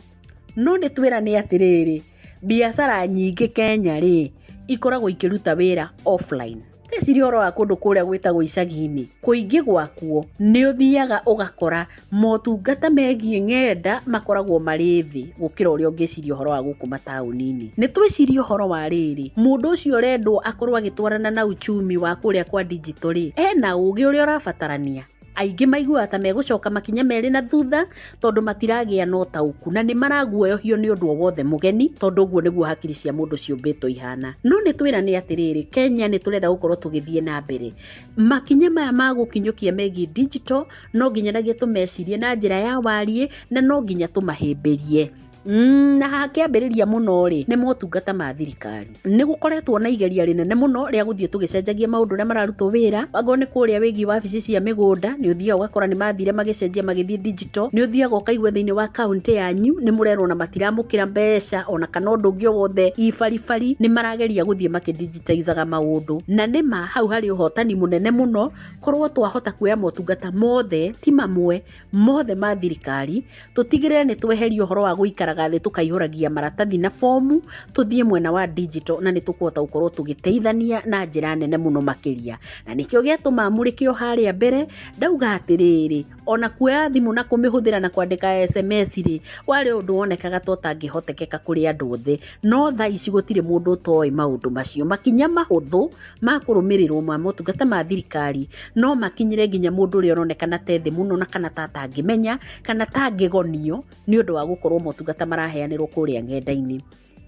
No nĩ twĩrane atĩrĩrĩ, biacara nyingĩ Kenya rĩ, ikoragwo ikĩruta wĩra offline. Teciria ũhoro wa kũndũ kũrĩa gwĩtagwo icagi-inĩ, kũingĩ gwakuo nĩ ũthiaga ũgakora motungata megiĩ ng'enda makoragwo marĩ thĩ gũkĩra ũrĩa ũngĩciria ũhoro wa gũkũ mataũni-inĩ. Nĩ twĩcirie ũhoro wa rĩrĩ, mũndũ ũcio ũrendwo akorwo agĩtwarana na uchumi wa kũrĩa kwa digital rĩ, ena ũgĩ ũrĩa ũrabatarania. Aingĩ maiguaga ta megũcoka makinya merĩ na thutha tondũ matiragĩa na ũtaũku na nĩ maraguoyohio nĩ ũndũ o wothe mũgeni, tondũ ũguo nĩguo hakiri cia mũndũ ciũmbĩtwo ihana. No nĩ twĩrane atĩrĩrĩ, Kenya nĩ tũrenda gũkorwo tũgĩthiĩ na mbere. Makinya maya ma gũkinyũkia megiĩ digital no nginyanagia tũmecirie na njĩra ya wariĩ na no nginya tũmahĩmbĩrie. Na hakĩambĩrĩria mũno rĩ, nĩ motungata ma thirikari. Nĩ gũkoretwo na igeria rĩnene mũno rĩa gũthiĩ tũgĩcenjagia maũndũ ũrĩa mararutwo wĩra. Angorwo nĩ kũrĩa wĩgiĩ wabici cia mĩgũnda, nĩ ũthiaga ũgakora nĩ mathire magĩcenjia magĩthiĩ digital. Nĩ ũthiaga ũkaigua thĩinĩ wa kaũntĩ yanyu nĩ mũrerwo na matiramũkĩra mbeca ona kana ũndũ ũngĩ o wothe ibaribari, nĩ marageria gũthiĩ makĩdigitizaga maũndũ. Na nĩ ma hau harĩ ũhotani mũnene mũno korwo twahota kuoya motungata mothe, ti mamwe, mothe ma thirikari, tũtigĩrĩre nĩ tweheria ũhoro wa gũikaraga thĩ tũkaihũragia maratathi na fomu, tũthiĩ mwena wa digital na nĩ tũkũhota gũkorwo tũgĩteithania na njĩra nene mũno makĩria. Na nĩkĩo gĩatũma mũrĩke o harĩa mbere ndauga atĩrĩrĩ, ona kuoya thimũ na kũmĩhũthĩra na kwandĩka SMS rĩ, warĩ ũndũ wonekaga ta ũtangĩhotekeka kũrĩ andũ othe, no thaa ici gũtirĩ mũndũ ũtoĩ maũndũ macio. Makinya mahũthũ ma kũrũmĩrĩrwo ma motungata ma thirikari no makinyĩre nginya mũndũ ũrĩa ũronekana ta ethĩ mũno na kana ta atangĩmenya kana ta angĩgonio nĩ ũndũ wa gũkorwo motungata maraheanĩrwo kũrĩa ng'enda-inĩ.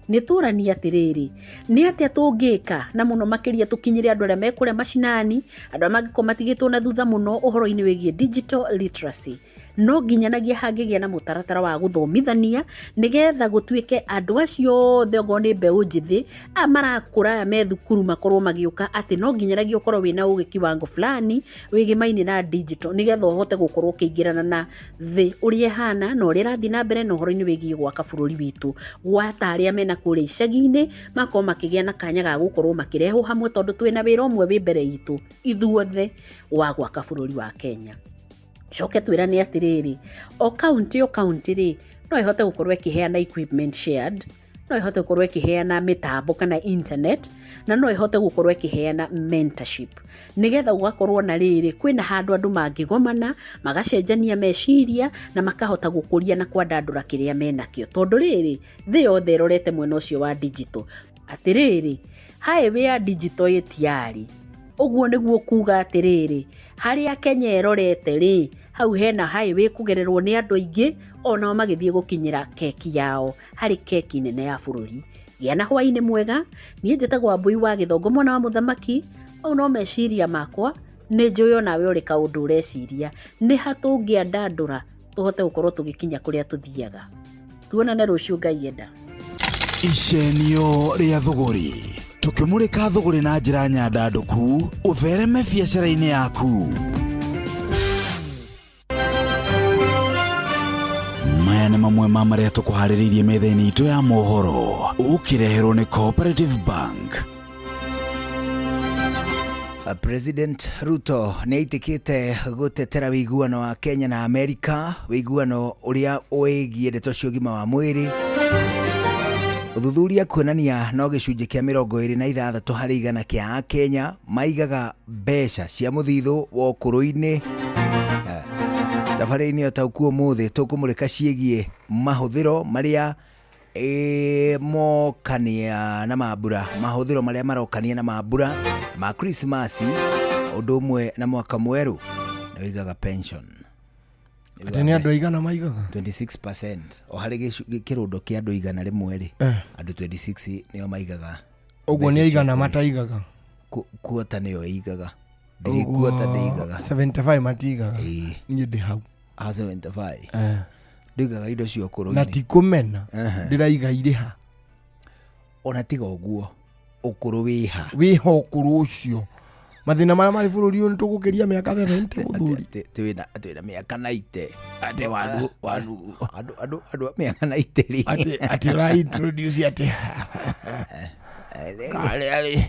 Nĩ tũranie atĩrĩrĩ, nĩ atĩa tũngĩka na mũno makĩria tũkinyĩre andũ arĩa me kũrĩa macinani, andũ arĩa mangĩkorwo matigĩtwo na thutha mũno ũhoro-inĩ wĩgiĩ digital literacy. No nginyanagia hangĩgĩa na mũtaratara wa gũthomithania nĩgetha gũtuĩke andũ acio othe okorwo nĩ mbeũ njĩthĩ aya marakũra aya me thukuru makorwo magĩũka atĩ no nginyanagia ũkorwo wĩna ũgĩ kiwango fulani wĩgĩmaine na digital nĩgetha ũhote gũkorwo ũkĩingĩrana na thĩ ũrĩa ĩhana na ũrĩa ĩrathiĩ na mbere na ũhoro-inĩ wĩgiĩ gwaka bũrũri witũ. Gwata arĩa mena kũrĩa icagi-inĩ makorwo makĩgĩa na kanya ga gũkorwo makĩrehwo hamwe tondũ twĩna wĩra ũmwe wĩ mbere itũ ithuothe wa gwaka bũrũri wa Kenya. Coke twĩrane atĩrĩrĩ, o kaunti o kaunti rĩ, no ĩhote gũkorwo ĩkĩheana equipment shared, no ĩhote gũkorwo ĩkĩheana mĩtambo kana internet, na no ĩhote gũkorwo ĩkĩheana mentorship nĩgetha gũgakorwo na rĩrĩ kwĩna handũ andũ mangĩgomana magacenjania meciria na makahota gũkũria na kwandandũra kĩrĩa menakĩo, tondũ rĩrĩ thĩ yothe ĩrorete mwena ũcio wa digital. Atĩrĩrĩ, highway ya digital ĩtiarĩ ũguo nĩguo kuga atĩrĩrĩ, harĩa Kenya ĩrorete rĩ, hau hena highway kũgererwo nĩ andũ aingĩ onao magĩthiĩ gũkinyĩra keki yao harĩ keki nene ya bũrũri. Gĩa na hwaĩ-inĩ mwega. Niĩ njĩtagwo Wambui wa Gĩthongo mwana wa mũthamaki. Mau no meciria makwa, nĩ njũĩ onawe ũrĩ kaũndũ ũreciria. Nĩ ha tũngĩandandũra tũhote gũkorwo tũgĩkinya kũrĩa tũthiaga. Tuonane rũciũ Ngai enda. Icenio rĩa thũgũrĩ, tũkĩmũrĩka thũgũrĩ na njĩra nyandandũku ũthereme biacara-inĩ yaku. Maya nĩ mamwe ma marĩa tũkũharĩrĩirie metha-inĩ itũ ya mohoro, ũkĩreherwo nĩ Cooperative Bank. President Ruto nĩ aitĩkĩte gũtetera wĩiguano wa Kenya na Amerika, wĩiguano ũrĩa wĩgiĩ ndeto cia ũgima wa mwĩrĩ. Ũthuthuria kuonania no gĩcunjĩ kĩa 26 harĩ igana kĩa Akenya maigaga mbeca cia mũthithũ wa ũkũrũ-inĩ. Tabarĩra-inĩ o ta ũkuo ũmũthĩ tũkũmũrĩka ciĩgiĩ mahũthĩro marĩa Ĩ mokania na mambura mahũthĩro marĩa marokania na mambura ma Krismasi ũndũ ũmwe na mwaka mwerũ nĩ wĩigaga pension. Atĩ nĩ andũ aigana maigaga? 26% o harĩ kĩrũndo kĩa andũ 100 rĩ, Eh. andũ 26 nĩo maigaga. Ũguo nĩ mbeca cia aigana kũrĩa. mataigaga? Kuota nĩyo ĩigaga, thiri kuota ndĩigaga. 75 matigaga. Niĩ ndĩ hau. A 75. Eh. Ndũigaga indo cia ũkũrũ-inĩ. Na ti kũmena. Ehe. Ndĩraiga irĩha. Ona tiga ũguo, ũkũrũ wĩha. Wĩha ũkũrũ ũcio. Mathĩna marĩa marĩ bũrũri ũyũ nĩ tũgũkĩria mĩaka 70 mũthuri. Atĩ twĩna mĩaka 90. Atĩ wanu wanu andũ andũ andũ a mĩaka 90 rĩ. Atĩ atĩ ũra introduce atĩ karĩa rĩ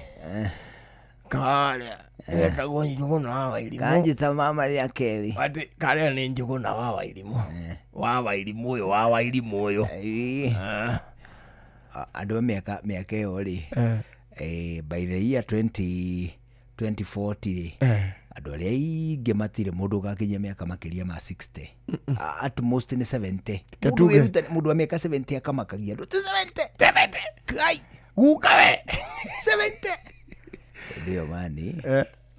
karĩa getagwo Njũgũna wa Wairimũ. Kanjĩta mama rĩa kerĩ. Atĩ karĩa nĩ Njũgũna wa Wairimũ. Wa Wairimũ ũyũ wa Wairimũ ũyũ. Andũ a mĩaka mĩaka ĩyo rĩ, by the year 2040 rĩ, andũ arĩa aingĩ matirĩ mũndũ ũgakinyia mĩaka makĩria ma 60, at most nĩ 70. Reke Mũndũ tuge. mũndũ wa mĩaka 70 akamakagia andũ ti 70 70 kai guka we 70 ndio mani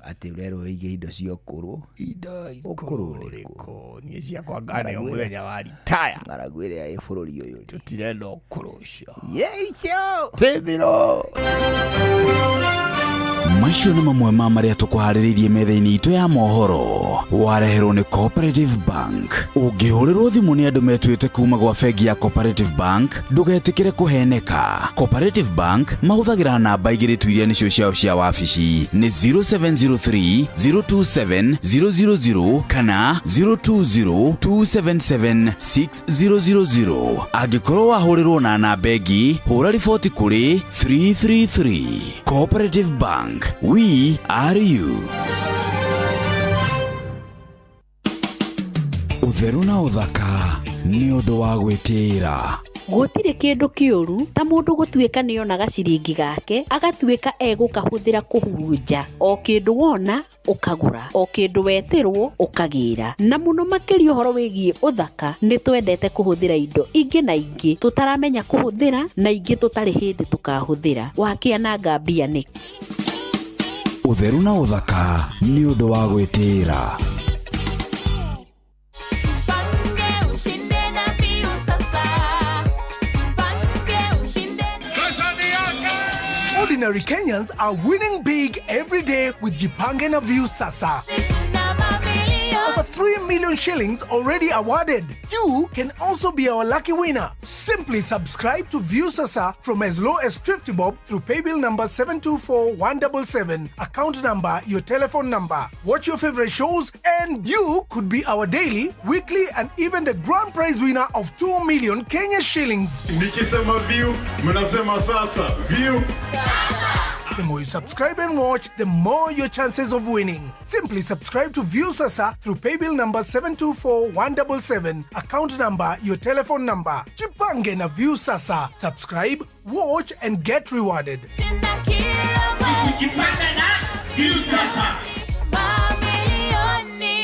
atĩ ũrerwo wĩige indo cia ũkũrũ. Indo ũkũrũ ũrĩkũ? Niĩ ciakwa nganeo mũthenya wa retire. Ng'aragu ĩrĩa ĩ bũrũri ũyũ rĩ. Tũtirenda ũkũrũ ũcio. Yeicio. Tĩthirũ. Macio nĩ mamwe ma marĩa tũkũharĩrĩirie metha-inĩ itũ ya mohoro. Wareherwo nĩ Cooperative Bank. Ũngĩhũrĩrwo thimũ nĩ andũ metuĩte kuma gwa bengi ya Cooperative Bank, ndũgetĩkĩre kũheneka. Cooperative Bank mahũthagĩra namba igĩrĩ tu iria nĩcio ciao cia wabici, nĩ 0703 027 000 kana 020 277 6000. Angĩkorwo wahũrĩrwo na namba ĩngĩ, hũra riboti kũrĩ 333. Cooperative Bank, we are you. Ũtheru na ũthaka nĩ ũndũ wa gwĩtĩĩra. Gũtirĩ kĩndũ kĩũru ta mũndũ gũtuĩka nĩonaga ciringi gake agatuĩka egũkahũthĩra kũhurunja o kĩndũ wona ũkagũra, o kĩndũ wetĩrwo ũkagĩra. Na mũno makĩria ũhoro wĩgiĩ ũthaka, nĩ twendete kũhũthĩra indo ingĩ na ingĩ tũtaramenya kũhũthĩra na ingĩ tũtarĩ hĩndĩ tũkahũthĩra. Wakĩananga mbia nĩkĩ? Ũtheru na ũthaka nĩ ũndũ wa gwĩtĩĩra. Tupange ushinde na Viu sasa. Tupange ushinde. Ordinary Kenyans are winning big every day with Jipange na Viusasa. Over 3 million shillings already awarded. You can also be our lucky winner. Simply subscribe to Viusasa from as low as 50 bob through paybill number 724177, account number, your telephone number. Watch your favorite shows and you could be our daily, weekly and even the grand prize winner of 2 million Kenya shillings. Nikisema view, mnasema sasa. View. The more you subscribe and watch, the more your chances of winning. Simply subscribe to Viusasa through paybill number 724177, account number, your telephone number. Jipange na Viusasa. Subscribe, watch and get rewarded. Kujipanga na Viusasa. Mamilioni.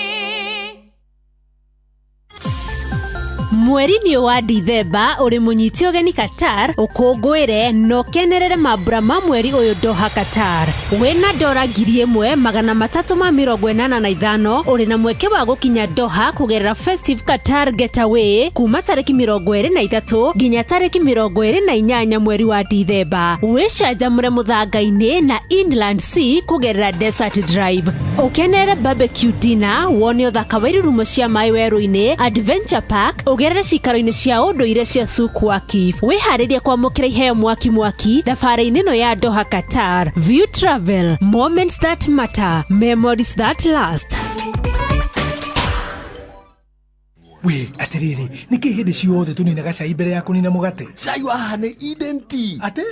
Mweri-inĩ wa Dithemba ũrĩ mũnyite ũgeni Qatar ũkũngũĩre na ũkenerere mambura ma mweri ũyũ Doha Qatar. Wĩna dora 1385 ũrĩ na mweke wa gũkinya Doha kũgerera Festive Qatar Getaway kuma tarĩki 23 nginya tarĩki 28 mweri wa Dithemba. Wĩcanjamũre mũthanga-inĩ na Inland Sea kũgerera Desert Drive. Ũkenere barbecue dinner, wone ũthaka wa irurumo cia maĩ werũ-inĩ, Adventure Park, ũgerere cikaro-inĩ cia ũndũire cia Souk Waqif. Wĩharĩrie kwamũkĩra iheo mwaki mwaki thabarĩ-inĩ ĩno ya Doha Qatar. View Travel, moments that matter, memories that last. We atiriri, niki hindi ciothe tuninaga cai mbere ya kunina mugate? Cai wa haha nĩ Eden Tea. Atĩ?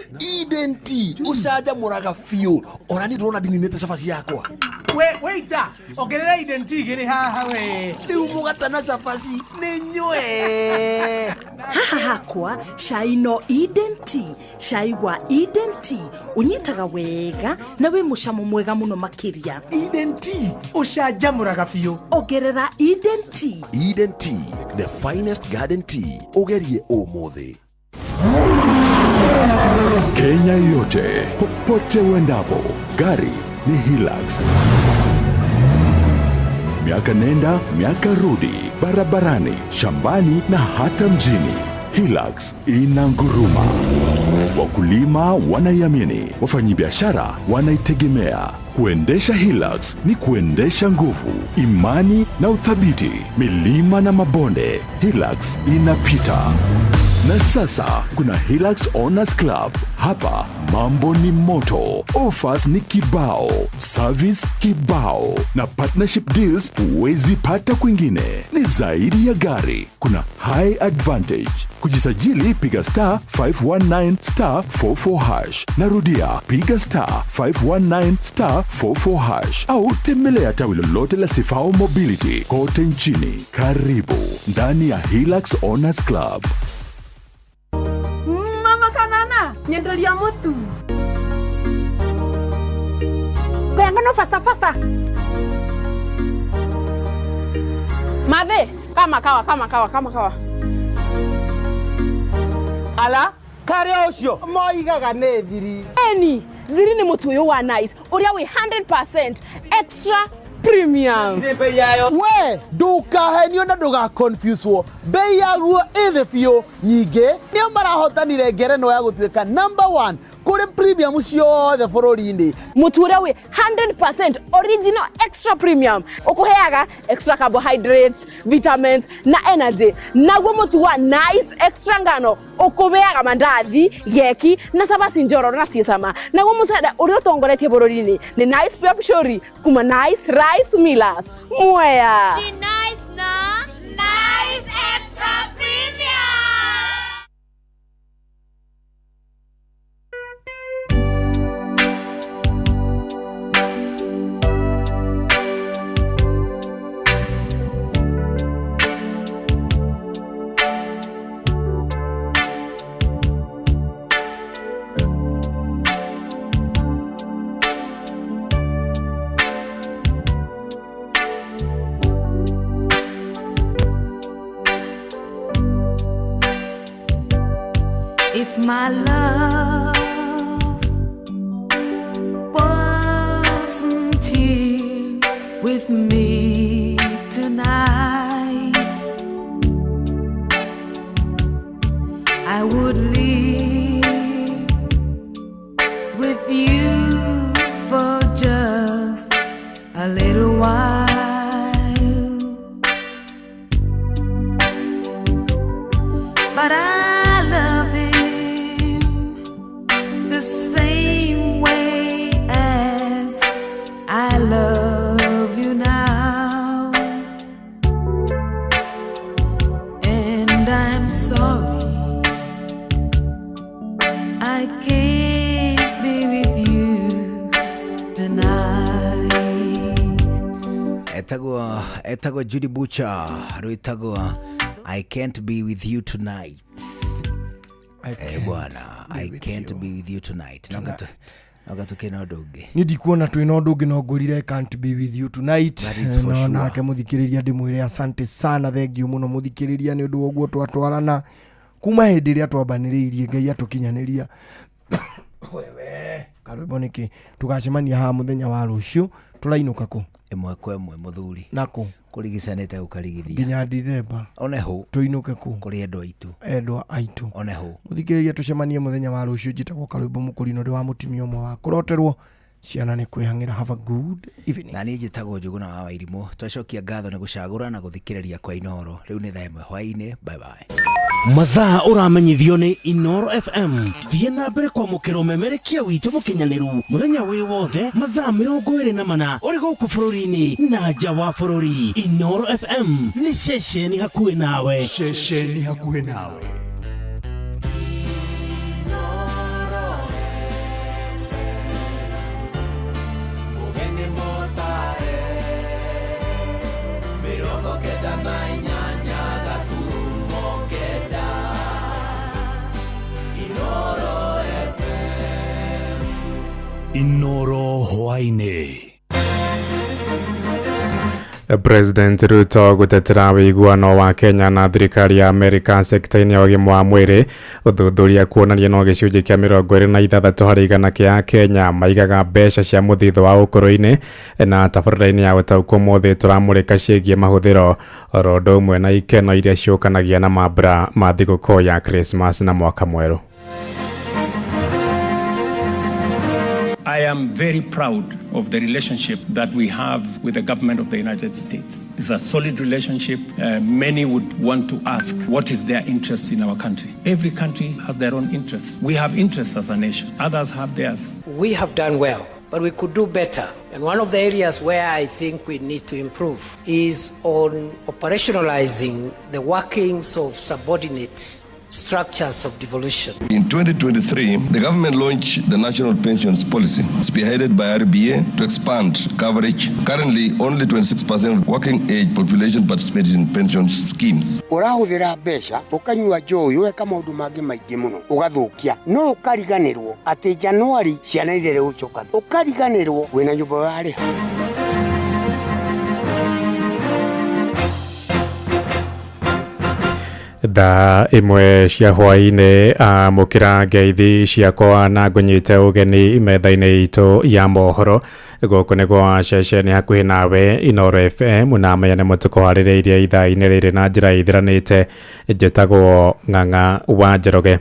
Eden Tea ũcanjamũraga biũ. Ona niĩ ndĩrona ndininĩte cabaci yakwa. We waiter, ongerera Eden Tea igĩrĩ haha we. Rĩu mũgate na cabaci nĩ nyue. Haha hakwa cai no Eden Tea. Cai wa Eden Tea ũnyitaga wega na wĩ mũcamo mwega mũno makĩria. Eden Tea ũcanjamũraga biũ. Ongerera Eden Tea. Eden Tea, the finest garden tea. Ũgerie ũmũthĩ. Kenya yote, popote uendapo, gari ni Hilux. Miaka nenda miaka rudi, barabarani, shambani na hata mjini, Hilux inanguruma. Wakulima wanaiamini, wafanyabiashara wanaitegemea. Kuendesha Hilux ni kuendesha nguvu, imani na uthabiti. Milima na mabonde, Hilux inapita. Na sasa kuna Hilux Owners Club. Hapa mambo ni moto, offers ni kibao, service kibao na partnership deals huwezi pata kwingine. Ni zaidi ya gari, kuna high advantage. Kujisajili piga star 519 star 44 hash. Narudia, piga star 519 star 44 hash au tembelea tawi lolote la Sifao Mobility kote nchini. Karibu ndani ya Hilux Owners Club. Mama kanana nyenderia mutu Kuyangano faster faster. Mathe, kama kawa kama kawa kama kawa. Ala, kare ucio moigaga nĩ thiri. Eni, thiri nĩ mũtu ũyũ wa Nice ũrĩa wĩ 100% extra premium. We ndukahenio na ndugaconfuswo, bei yaguo ĩ thĩ biũ. Nyingĩ nĩo marahotanire ngerenwa ya gũtuĩka number 1 kũrĩ premium ciothe bũrũri-inĩ. Mũtu ũrĩa wĩ 100% original extra premium ũkũheaga extra carbohydrates, vitamins na energy. Naguo mũtu wa Nice extra ngano ũkũheaga mandathi, geki na cabaci njororo na ciĩ cama. Naguo mũcere ũrĩa ũtongoretie bũrũri-inĩ nĩ Nice Pure Pshori kuma Nice Rice Millers. Mwea. Nice na Nice Extra Premium. If my love wasn't here with me tonight, I would live with you for just a little while. But I love him the same way as I love you now. And I'm sorry I can't be with you tonight. Etagwo Judy Butcher, rwitagwo I can't be with you tonight. Bwana, I can't be with you tonight. Noga tukina ũndũ ũngĩ. Ni ndikuona twina ũndũ ũngĩ no ngũrire can't be with you tonight. That is for No sure. nake mũthikĩrĩria ndĩmwĩre asante sana, thank you mũno mũthikĩrĩria nĩ ũndũ wa ũguo twatwarana kuma hĩndĩ ĩrĩa twambanĩrĩirie Ngai atũkinyanĩria. Wewe karwĩmbo nĩkĩ tũgacemania haha mũthenya wa rũciũ tũrainũka kũ? Ĩmwe kwa ĩmwe mũthuri. Nakũ? Kũrigicanĩte gũkarigithia. Nginya Dithemba. One hũ. Tũinũke kũ? Kũrĩ endwa aitũ. Endwa aitũ. One hũ. Mũthikĩrĩria tũcemanie mũthenya wa rũciũ. Njĩtagwo Karwĩmbo Mũkũrinũ, ndĩ wa mũtumia ũmwe wa kũroterwo ciana nĩ kwĩhang'ĩra. Have a good evening. Na niĩ njĩtagwo Njũgũna wa Wairimũ. Twacokia ngatho nĩ gũcagũra na gũthikĩrĩria kwa Inoro. Rĩu nĩ thaa 1 hwaĩ-inĩ. Bye bye. Mathaa ũramenyithio nĩ Inoro FM. Thiĩ na mbere kwamũkĩra ũmemerekia witũ mũkinyanĩru mũthenya wĩ wothe mathaa 24 ũrĩ gũkũ bũrũri-inĩ na nja wa bũrũri. Inoro FM nĩ ceceni hakuhĩ nawe. Ceceni hakuhĩ nawe. Inoro hwaĩ-inĩ. President Ruto gũtetera wĩiguano wa Kenya na thirikari ya Amerika sekta-inĩ ya ũgima wa mwĩrĩ. Ũthuthuria kuonania no gĩcunjĩ kĩa 26 harĩ igana kĩa Kenya maigaga mbeca cia mũthithũ wa ũkũrũ-inĩ. Na tabarĩra-inĩ ya ũtaũku ũmũthĩ tũramũrĩka ciĩgiĩ mahũthĩro oro ũndũ ũmwe na ikeno iria ciũkanagia na mambura ma thigũkũ ya Christmas na mwaka mwerũ. I am very proud of the relationship that we have with the government of the United States. It's a solid relationship. Many would want to ask, what is their interest in our country? Every country has their own interests. We have interests as a nation. Others have theirs. We have done well, but we could do better. And one of the areas where I think we need to improve is on operationalizing the workings of subordinate structures of devolution. In 2023, the government launched the National Pensions Policy, spearheaded by RBA to expand coverage. Currently, only 26% of working age population participated in pension schemes. Ũrahũthĩra mbeca ũkanyua njohi ũgeka maũndũ mangĩ maingĩ mũno ũgathũkia no ũkariganĩrwo atĩ Januari ciana irere gũcoka ũkariganĩrwo wĩna nyũmba ũrarĩha. Thaa 1 cia hwaĩ-inĩ amũkĩra ngeithi ciakwa na ngũnyite ũgeni metha-inĩ itũ ya mohoro. Gũkũ nĩ gwa ceceni hakuhĩ nawe Inooro FM na menya nĩ mũtũkũharĩrĩirie ithaa-inĩ rĩrĩ na njĩra ithiranĩte. Njĩtagwo Ng'ang'a wa Njoroge.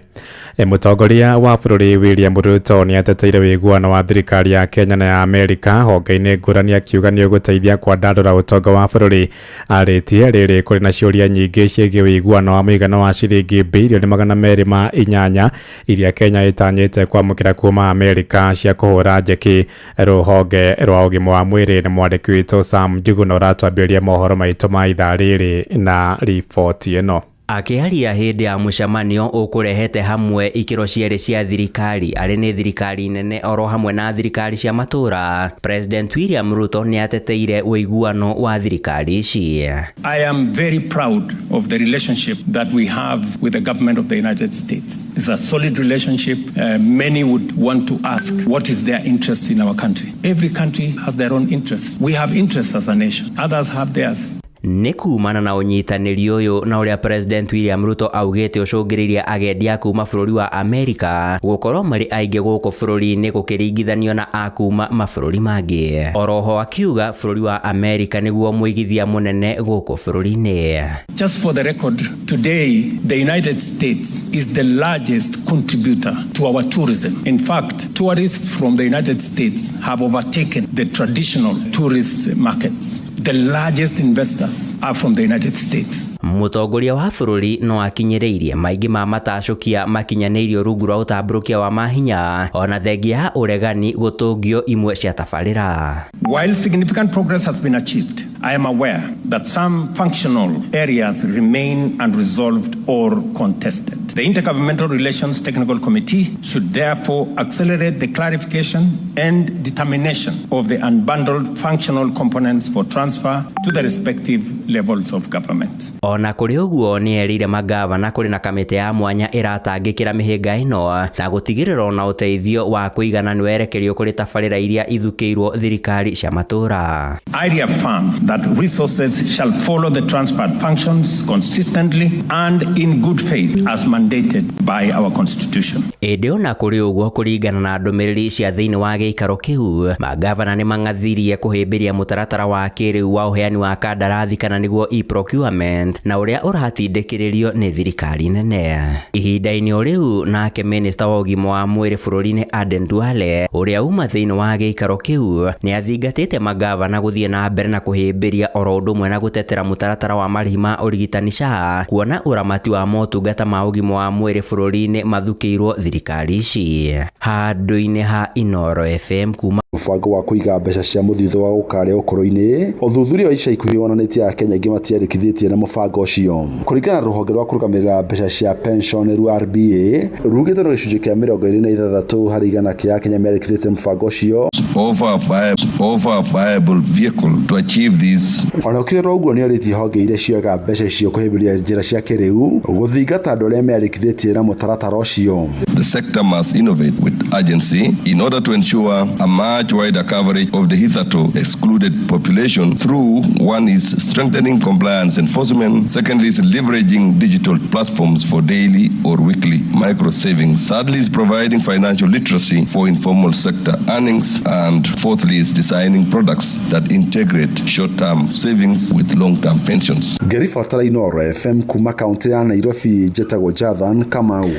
Mũtongoria wa bũrũri William Ruto nĩ ateteire wĩiguano wa thirikari ya Kenya na ya Amerika honge-inĩ ngũrani akiuga nĩ ũgũteithia kwandandũra ũtonga wa bũrũri. Arĩtie rĩrĩ kũrĩ na ciũria nyingĩ ciĩgiĩ wĩiguano wa mũigana wa ciringi bilioni 208 iria Kenya ĩtanyĩte kwamũkĩra kuma Amerika cia kũhũra njeki rũhonge rwa ũgima wa mwĩrĩ. Nĩ mwandĩki witũ Sam Njuguna ũratwambĩrĩria mohoro maitũ ma ithaa rĩrĩ na riboti ĩno. Akĩaria hĩndĩ ya mũcemanio ũkũrehete hamwe ikĩro cierĩ cia thirikari arĩ nĩ thirikari nene oro hamwe na thirikari cia matũra, President William Ruto nĩ ateteire ũiguano wa thirikari ici. I am very proud of the relationship that we have with the government of the United States. It's a solid relationship. Many would want to ask, what is their interest in our country? Every country has their own interests. We have interests as a nation. Others have theirs. Nĩ kumana na ũnyitanĩri ũyũ na ũrĩa President William Ruto augĩte ũcũngĩrĩirie agendi a kuma bũrũri wa Amerika gũkorwo marĩ aingĩ gũkũ bũrũri-inĩ gũkĩringithanio na a kuma mabũrũri mangĩ. Oroho akiuga bũrũri wa Amerika nĩguo mũigithia mũnene gũkũ bũrũri-inĩ. Just for the record, today the United States is the largest contributor to our tourism. In fact, tourists from the United States have overtaken the traditional tourist markets. The largest investors are from the United States. Mũtongoria wa bũrũri no akinyĩrĩirie maingĩ ma matacũkia makinyanĩirio rungu rwa ũtambũrũkia wa mahinya ona thengia ya ũregani gũtũngio imwe cia tabarĩra. While significant progress has been achieved, I am aware that some functional areas remain unresolved or contested. The Intergovernmental Relations Technical Committee should therefore accelerate the clarification and determination of the unbundled functional components for transfer to the respective levels of government. Ona kũrĩ ũguo nĩ erĩire magavana kũrĩ na kamĩtĩ ya mwanya ĩratangĩkĩra mĩhĩnga ĩno na gũtigĩrĩra ona ũteithio wa kũigana nĩ werekerio kũrĩ tabarĩra iria ithukĩirwo thirikari cia matũra. I reaffirm that resources shall follow the transferred functions consistently and in good faith as mandated by our constitution. Ĩndĩ ona kũrĩ ũguo kũringana na ndũmĩrĩri cia thĩinĩ wa gĩikaro kĩu, magavana nĩ mang'athirie kũhĩmbĩria mũtaratara wa kĩrĩu wa ũheani wa kandarathi kana nĩguo e-procurement na ũrĩa ũratindĩkĩrĩrio nĩ thirikari nene. Ihinda-inĩ o rĩu nake minista wa ũgima wa mwĩrĩ bũrũri-inĩ Aden Duale ũrĩa uma thĩinĩ wa gĩikaro kĩu nĩ athingatĩte magavana gũthiĩ na mbere na kũhĩmbĩria oro ũndũ ũmwe na gũtetera mũtaratara wa marĩhi ma ũrigitani SHA kuona ũramati wa motungata ma ũgima wa mwĩrĩ bũrũri-inĩ mathukĩirwo thirikari ici. Handũ-inĩ ha Inooro FM kuma Mũbango wa kũiga mbeca cia mũthithũ wa gũkarĩa ũkũrũ-inĩ. Ũthuthuria wa ica ikuhĩ wonanĩtie Akenya aingĩ matiandĩkithĩtie na mũbango ũcio. Kũringana na rũhonge rwa kũrũgamĩrĩra mbeca cia pension rwa RBA, rugĩte no gĩcunjĩ kĩa 26 harĩ igana kĩa Akenya meandĩkithĩtie na mũbango ũcio. Offer a viable vehicle to achieve this. Ona gũkĩrĩ oro ũguo nĩorĩtie honge iria cioyaga mbeca icio kũhĩmbĩria njĩra cia kĩrĩu gũthingata andũ arĩa meandĩkithĩtie na mũtaratara ũcio. The sector must innovate with urgency in order to ensure a much wider coverage of the hitherto excluded population through, one is strengthening compliance enforcement, secondly is leveraging digital platforms for daily or weekly micro savings, thirdly is providing financial literacy for informal sector earnings, and fourthly is designing products that integrate short-term savings with long-term pensions. Ngĩribotera Inooro FM kuma kaunti ya Nairobi, njĩtagwo Jathan Kamau.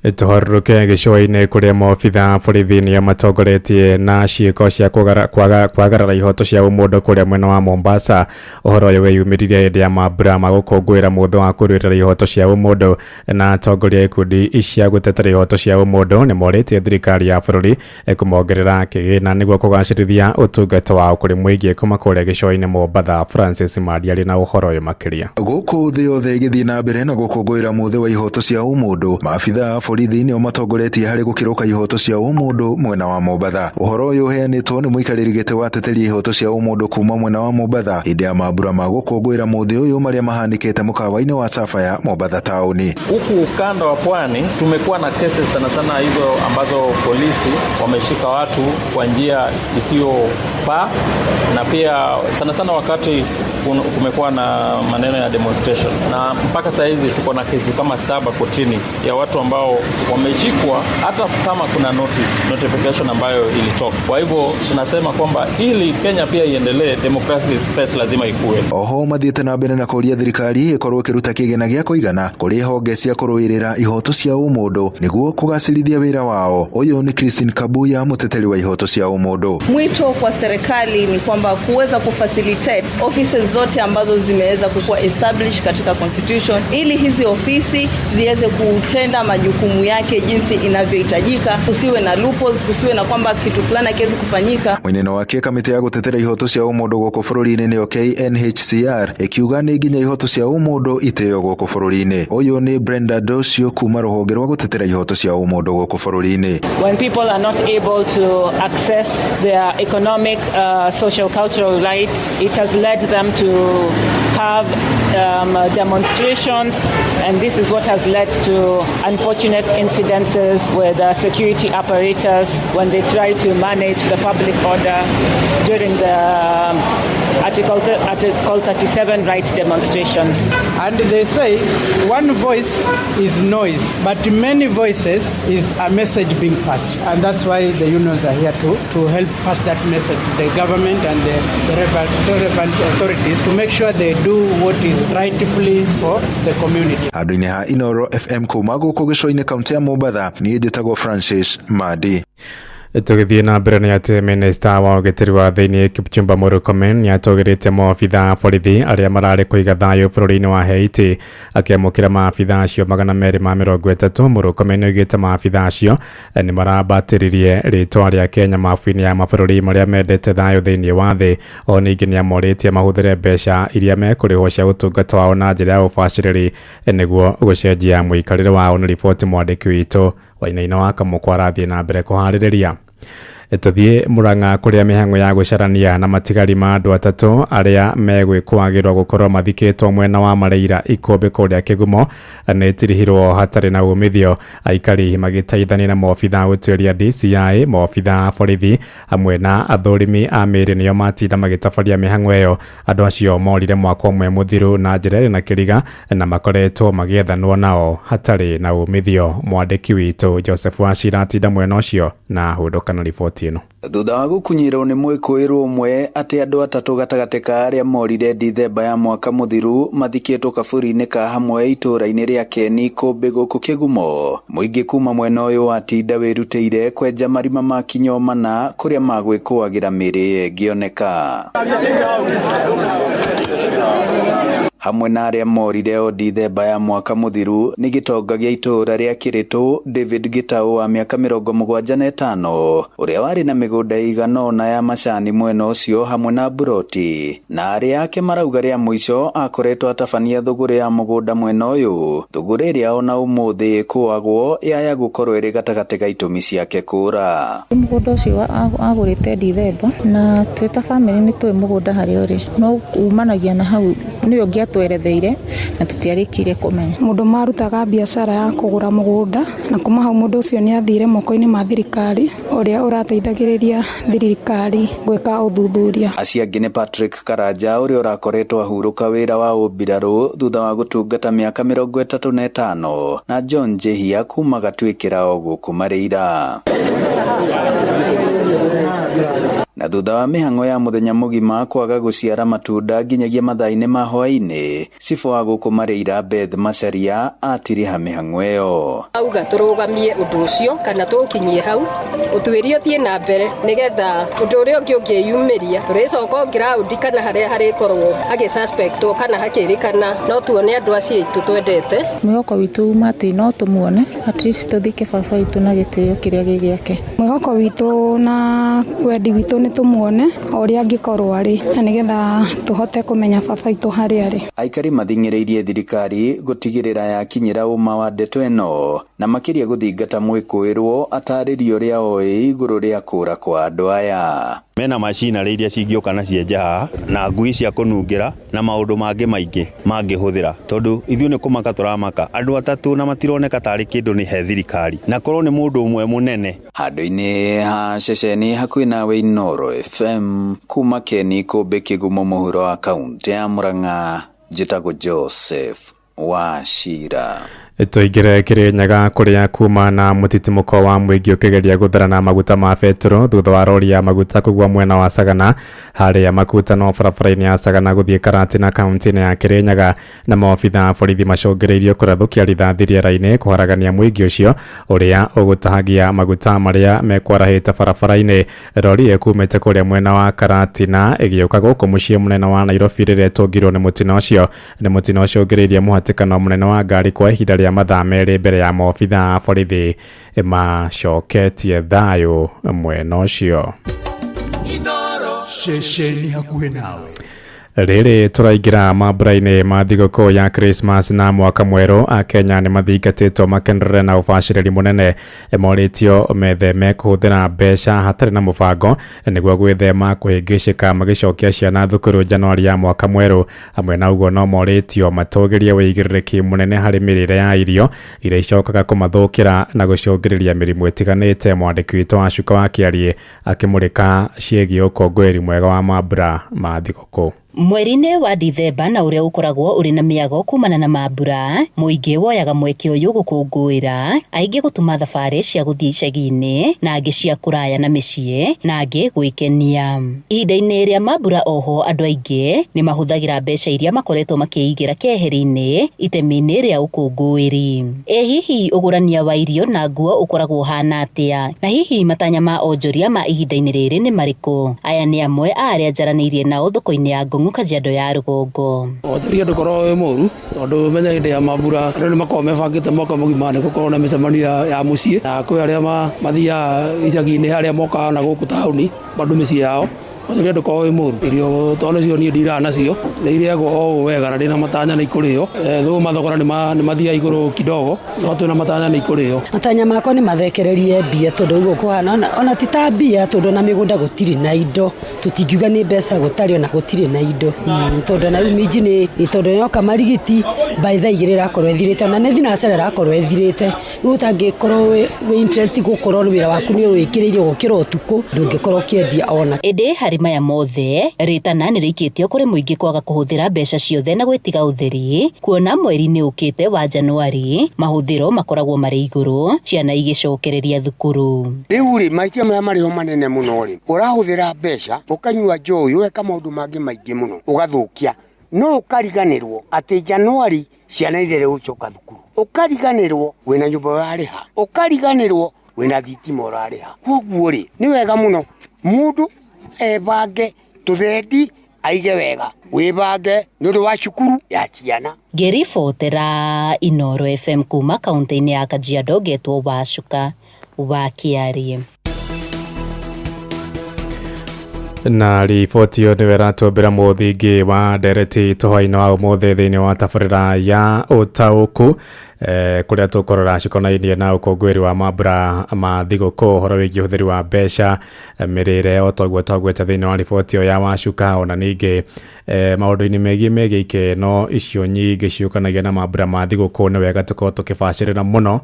Tũharũrũke gĩcũa-inĩ kũrĩa maobitha borithi nĩo matongoretie na ciĩko cia kwagarara ihoto cia ũmũndũ kũrĩa mwena wa Mombasa. Ũhoro ũyũ weyumĩririe hĩndĩ ya mambura ma gũkũngũĩra mũthĩ wa kũrũĩrĩra ihoto cia ũmũndũ, na atongoria a ikundi cia gũtetera ihoto cia ũmũndũ nĩ morĩtie thirikari ya bũrũri kũmongerera kĩgĩna nĩguo kũgacĩrithia ũtungata wao kũrĩ mũingĩ. Kuma kũrĩa gĩcũa-inĩ Mombatha, Francis Madi arĩ na ũhoro ũyũ makĩria. Gũkũ thĩ yothe ĩgĩthiĩ na mbere na gũkũngũĩra mũthĩ wa ihoto cia ũmũndũ, maabitha a borithi nĩo matongoretie harĩ gũkĩrũka ihoto cia ũmũndũ mwena wa Mombatha. Ũhoro ũyũ ũheanĩtwo nĩ mũikarĩri gĩtĩ wa ateteri ihoto cia ũmũndũ kuma mwena wa Mombatha hĩndĩ ya mambura ma gũkũngũĩra mũthĩ ũyũ marĩa mahanĩkĩte mũkawa-inĩ wa Sapphire Mombatha taũni. Huku ukanda wa pwani tumekuwa na cases sana sana hizo ambazo polisi wameshika watu kwa njia isiyofaa, na pia sana sana wakati kumekuwa na maneno ya demonstration, na mpaka saa hizi tuko na kesi kama 7 kotini ya watu ambao wameshikwa hata kama kuna notification ambayo ilitoka. Kwa hivyo tunasema kwamba ili Kenya pia iendelee, democratic space lazima ikue. Oho mathiĩte na mbere na kũria thirikari ĩkorwo ĩkĩruta kĩgĩna gĩa kũigana kũrĩ honge cia kũrũĩrĩra ihoto cia ũmũndũ nĩguo kũgacĩrithia wĩra wao. Ũyũ nĩ Christine Kabuya, mũteteri wa ihoto cia ũmũndũ. Mwito kwa serikali ni kwamba kuweza kufacilitate offices zote ambazo zimeweza kuwa established katika constitution, ili hizi ofisi ziweze kutenda majukumu yake jinsi inavyohitajika, kusiwe na loopholes, kusiwe na kwamba kitu fulani hakiwezi kufanyika. Mweneno wake kamĩtĩ ya gũtetera ihoto cia ũmũndũ gũkũ bũrũri-inĩ nĩyo KNHCR ĩkiuga nĩ nginya ihoto cia ũmũndũ itĩo gũkũ bũrũri-inĩ. Ũyũ nĩ Brenda Dosio kuma rũhonge rwa gũtetera ihoto cia ũmũndũ gũkũ bũrũri-inĩ. When people are not able to access their economic, social, cultural rights, it has led them to have demonstrations, and this is what has led to unfortunate incidences with security apparatus when they try to manage the public order during the Article 37 rights demonstrations. And they say one voice is noise, but many voices is a message being passed. And that's why the unions are here to help pass that message to the government and the relevant authorities to make sure they do what is rightfully for the community. Andũ-inĩ ha Inooro FM kuma gũkũ gĩcũa-inĩ kaunti ya Mombatha, niĩ njĩtagwo Francis Madi. Tũgĩthiĩ na mbere nĩ atĩ minista wa ũgitĩri wa thĩinĩ Kipchumba Murkomen nĩ atũgĩrĩtie maobitha a borithi arĩa mararĩ kũiga thayũ bũrũri-inĩ wa Haiti. Akĩamũkĩra maabitha acio 230, Murkomen nĩoigĩte maabitha acio nĩ marambatĩririe rĩtwa rĩa Kenya mabu-inĩ ya mabũrũri marĩa mendete thayũ thĩinĩ wa thĩ. O ningĩ nĩamorĩtie mahũthĩre mbeca iria mekũrĩhwo cia ũtungata wao na njĩra ya ũbacĩrĩri nĩguo gũcenjia mũikarĩre wao. Nĩ riboti mwandĩki witũ Wainaina wa Kamũkwa arathiĩ na mbere kũharĩrĩria. Tũthiĩ Murang'a kũrĩa mĩhang'o ya gũcarania na matigari ma andũ atatũ arĩa megwĩkũagĩrwo gũkorwo mathikĩtwo mwena wa Mareira Ikũmbĩ kũrĩa Kĩgumo nĩ ĩtirihirwo hatarĩ na umithio. Aikari magĩteithania na maobitha a gũtuĩria DCI, maobitha a borithi hamwe na athũrimi a mĩĩrĩ nĩo matinda magĩtabaria mĩhang'o ĩyo. Andũ acio morire mwaka ũmwe mũthiru na njĩra ĩrĩ na kĩriga na makoretwo magĩethanwo nao hatarĩ na umithio. Mwandĩki witũ Joseph Wachira atinda mwena ũcio na ahũndũka na riboti ĩno. Thutha wa gũkunyĩrwo nĩ mwĩkũĩrwo ũmwe atĩ andũ atatũ gatagatĩ ka arĩa morire Dithemba ya mwaka mũthiru mathikĩtwo kaburi-inĩ ka hamwe itũũra-inĩ rĩa Keni Kũmbĩ gũkũ Kĩgumo, mũingĩ kuma mwena ũyũ wa Tinda wĩrutĩire kwenja marima ma kinyo mana kũrĩa magwĩkũagĩra mĩĩrĩ ĩngĩoneka. Hamwe na arĩa morire o Dithemba ya mwaka mũthiru nĩ gĩtonga gĩa itũũra rĩa Kĩrĩtũ David Gĩtaũ wa mĩaka 75 ũrĩa warĩ na mĩgũnda ĩigana ũna ya macani mwena ũcio hamwe na buroti, na arĩa ake marauga rĩa mũico akoretwo atabania thũgũrĩ ya mũgũnda mwena ũyũ, thũgũrĩ ĩrĩa ona ũmũthĩ ĩkũagwo yaya gũkorwo ĩrĩ gatagatĩ ga itũmi ciake kũra. Mũgũnda ũcio agũrĩte Dithemba na twĩ ta bamĩrĩ nĩ tũĩ mũgũnda harĩa ũrĩ, no umanagia na hau nĩwe ũngĩatũ Matiatweretheire na tũtiarĩkĩire kũmenya. Mũndũ marutaga biacara ya kũgũra mũgũnda na kuma hau mũndũ ũcio nĩ athire moko-inĩ ma thirikari ũrĩa ũrateithagĩrĩria thirikari gwĩka ũthuthuria. Acio angĩ nĩ Patrick Karanja ũrĩa ũrakoretwo ahurũka wĩra wa ũmbirarũ thutha wa gũtungata mĩaka 35 na John Njihia kuma Gatuĩkĩra o gũkũ Marĩira. Na thutha wa mĩhang'o ya mũthenya mũgima kwaga gũciara matunda nginyagia mathaa-inĩ ma hwaĩ-inĩ, cibũ wa gũkũ Marĩira Beth Macharia atiriha mĩhang'o ĩyo. Auga tũrũgamie ũndũ ũcio kana tũũkinyie hau, ũtuĩria ũthiĩ na mbere nĩgetha ũndũ ũrĩa ũngĩ ũngĩyumĩria tũrĩcoka ground kana harĩa harĩkorwo hagĩ suspectwo kana hakĩrĩkana no tuone andũ acio aitũ twendete. Mwĩhoko witũ uma atĩ no tũmuone, at least tũthike baba witũ na gĩtĩo kĩrĩa gĩ gĩake. Mwĩhoko witũ na wendi witũ nĩ tũmuone o ũrĩa angĩkorwo arĩ na nĩgetha tũhote kũmenya baba witũ harĩa arĩ. Aikari mathing'ĩrĩirie thirikari gũtigĩrĩra yakinyĩra ũma wa ndeto ĩno na makĩria gũthingata mwĩkũĩrwo atarĩrie ũrĩa oĩ igũrũ rĩa kũra kwa andũ aya. Mena macinarĩ iria cingĩũka na cienje haha na ngui cia kũnungĩra na maũndũ mangĩ maingĩ mangĩhũthĩra, tondũ ithuĩ nĩ kũmaka tũramaka andũ atatũ na matironeka tarĩ kĩndũ nĩ he thirikari, na korwo nĩ mũndũ ũmwe mũnene. Handũ-inĩ ha ceceni hakuhĩ nawe Inooro FM kuma Keni Kũmbĩ Kĩgumo mũhuro wa kaũntĩ ya Murang'a, njĩtagwo Joseph Wachira. Tũingĩre Kĩrĩnyaga kũrĩa kuma na mũtitimũko wa mũingĩ ũkĩgeria gũtharana maguta ma betũrũ thutha wa rori ya maguta kũgua mwena wa Sagana harĩa makutano barabara-inĩ ya Sagana gũthiĩ Karatina kaunti-inĩ ya Kĩrĩnyaga, na maobitha a borithi macũngĩrĩirio kũrathũkia rithathi rĩera-inĩ kũharagania mũingĩ ũcio ũrĩa ũgũtahagia maguta marĩa mekwarahĩte barabara-inĩ. Rori ĩkumĩte kũrĩa mwena wa Karatina ĩgĩũka gũkũ mũciĩ mũnene wa Nairobi rĩrĩa ĩtũngirwo nĩ mũtino ũcio. Nĩ mũtino ũcũngĩrĩirie mũhatĩkano mũnene wa ngari kwa ihinda rĩa mathaa merĩ mbere ya maobitha a borithi macoketie thayũ mwena ũcio. Ceceni hakuhĩ nawe. Rĩrĩ tũraingĩra mambura-inĩ ma thigũkũ ya Christmas na mwaka mwerũ, Akenya nĩ mathingatĩtwo makenerere na ũbacĩrĩri mũnene, morĩtio metheme kũhũthĩra mbeca hatarĩ na mũbango nĩguo gwĩthema kũhĩngĩcĩka magĩcokia ciana thukuru Januari ya mwaka mwerũ. Hamwe na ũguo no morĩtio matũgĩrie wĩigĩrĩrĩki mũnene harĩ mĩrĩre ya irio iria icokaga kũmathũkĩra na gũcũngĩrĩria mĩrimũ ĩtiganĩte. Mwandĩki witũ wa Cuka wa Kĩariĩ akĩmũrĩka ciĩgiĩ ũkũngũĩri mwega wa mambura ma thigũkũ. Mweri-inĩ wa Dithemba na ũrĩa ũkoragwo ũrĩ na mĩago kumana na mambura, mũingĩ woyaga mweke ũyũ gũkũngũĩra, aingĩ gũtuma thabarĩ cia gũthiĩ icagi-inĩ na angĩ cia kũraya na mĩciĩ na angĩ gwĩkenia. Ihinda-inĩ rĩa mambura oho andũ aingĩ nĩ mahũthagĩra mbeca iria makoretwo makĩigĩra keheri-inĩ itemi-inĩ rĩa ũkũngũĩri. Ĩ hihi ũgũrania wa irio na nguo ũkoragwo ũhana atĩa? Na hihi matanya ma onjoria ma ihinda-inĩ rĩrĩ nĩ marĩkũ? Aya nĩ amwe a arĩa njaranĩirie nao thoko-inĩ ya Ngong'u Kajiado ya rũgongo. Wonjoria ndũkoragwo wĩ mũru tondũ menya hĩndĩ ya mambura andũ nĩ makoragwo mebangĩte mwaka mũgima nĩ gũkorwo na mĩcemanio ya mũciĩ, na kwĩ arĩa mathiaga icagi-inĩ harĩa mokaga na gũkũ taũni bado mĩciĩ yao. Wonjoria ndũkoragwo wĩ mũru, irio tondũ nĩcio niĩ ndiraga nacio nĩ irĩagwo o ũũ wega na ndĩna matanya nĩ ikũrĩo. Thũ mathogora nĩ mathiaga igũrũ kidogo, no twĩna matanya nĩ ikũrĩo. Matanya makwa nĩ mathekererie mbia tondũ ũguo kũhana ona ti ta mbia tondũ ona mĩgũnda gũtirĩ na indo, tũtingiuga nĩ mbeca gũtarĩ ona gũtirĩ na indo. Tondũ na rĩu minji nĩ tondũ yoka marigiti by thaa igĩrĩ ĩrakorwo ĩthirĩte, ona nĩ thinacara ĩrakorwo ĩthirĩte. Rĩu ũtangĩkorwo wĩ interest gũkorwo wĩra waku nĩ ũwĩkĩrĩire gũkĩra ũtukũ, ndũngĩkorwo ũkĩendia ona. Ĩndĩ harĩ maya mothe rĩtana nĩ rĩikĩtio kũrĩ mũingĩ kwaga kũhũthĩra mbeca ciothe na gwĩtiga ũtheri, kuona mweri-inĩ ũkĩte wa Januari mahũthĩro makoragwo marĩ igũrũ, ciana igĩcokereria thukuru. Rĩu rĩ mahĩtia marĩa marĩho manene mũno rĩ, ũrahũthĩra mbeca ũkanyua njohi ũgeka maũndũ mangĩ maingĩ mũno ũgathũkia, no ũkariganĩrwo atĩ Januari ciana irere gũcoka thukuru, ũkariganĩrwo wĩna nyũmba ũrarĩha, ũkariganĩrwo wĩna thitima ũrarĩha. Koguo rĩ nĩ wega mũno mũndũ ebange tũthendi aige wega, wĩbange nĩ ũndũ wa cukuru ya ciana. Ngĩribotera Inooro FM kuma kaunti-inĩ ya Kajiado ngetwo Wacuka wa Kĩariĩ. Na riboti ĩyo nĩyo ĩratũmbĩra mũthingi wa ndereti tũhwaĩ-inĩ wa ũmũthĩ thĩinĩ wa tabarĩra ya ũtaũku. Kuria tukorora cikonainie na ukũngũĩri wa mambura ma thigũkũ, ũhoro wĩgiĩ ũhũthĩri wa mbeca, mĩrĩre o toguo twagweta thĩinĩ wa riboti ĩyo ya Wacuka, ona ningĩ maũndũ-inĩ megiĩ ikeno icio nyingĩ ciũkanagia na mambura ma thigũkũ. Nĩ wega tũkorwo tũkĩbacĩrĩra mũno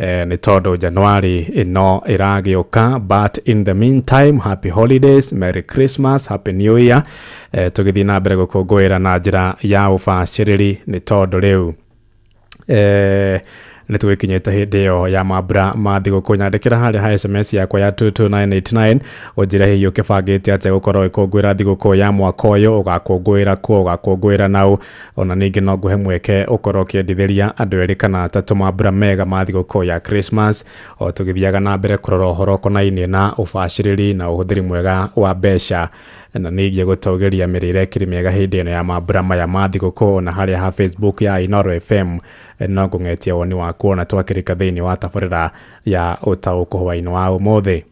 nĩ tondũ Januari ĩno ĩragĩũka. But in the meantime, happy holidays, merry Christmas, happy new year. Tũgĩthiĩ na mbere gũkũngũĩra na njĩra ya ũbacĩrĩri nĩ tondũ rĩu nĩ tũgĩkinyĩte hĩndĩ ĩyo ya mambura ma thigũkũ. Nyandĩkĩra harĩa ha SMS yakwa ya 22989 ũnjĩre hihi ũkĩbangĩte atĩa gũkorwo ũgĩkũngũĩra thigũkũ ya mwaka ũyũ, ũgakũngũĩra kũ, ũgakũngũĩra naũ. Ona ningĩ no ngũhe mweke ũkorwo ũkĩendithĩria andũ erĩ kana atatũ mambura mega ma thigũkũ ya Christmas, o tũgĩthiaga na mbere kũrora ũhoro ũkonainie na ũbacĩrĩri na ũhũthĩri mwega wa mbeca, na ningĩ gũtũgĩria mĩrĩre ĩkĩrĩ mĩega hĩndĩ ĩno ya mambura maya ma thigũkũ. Na harĩa ha Facebook ya Inooro FM no ngũng'etie woni waku ona twakĩrĩka thĩinĩ wa tabarĩra ya ũtaũku hwaĩ-inĩ wa ũmũthĩ.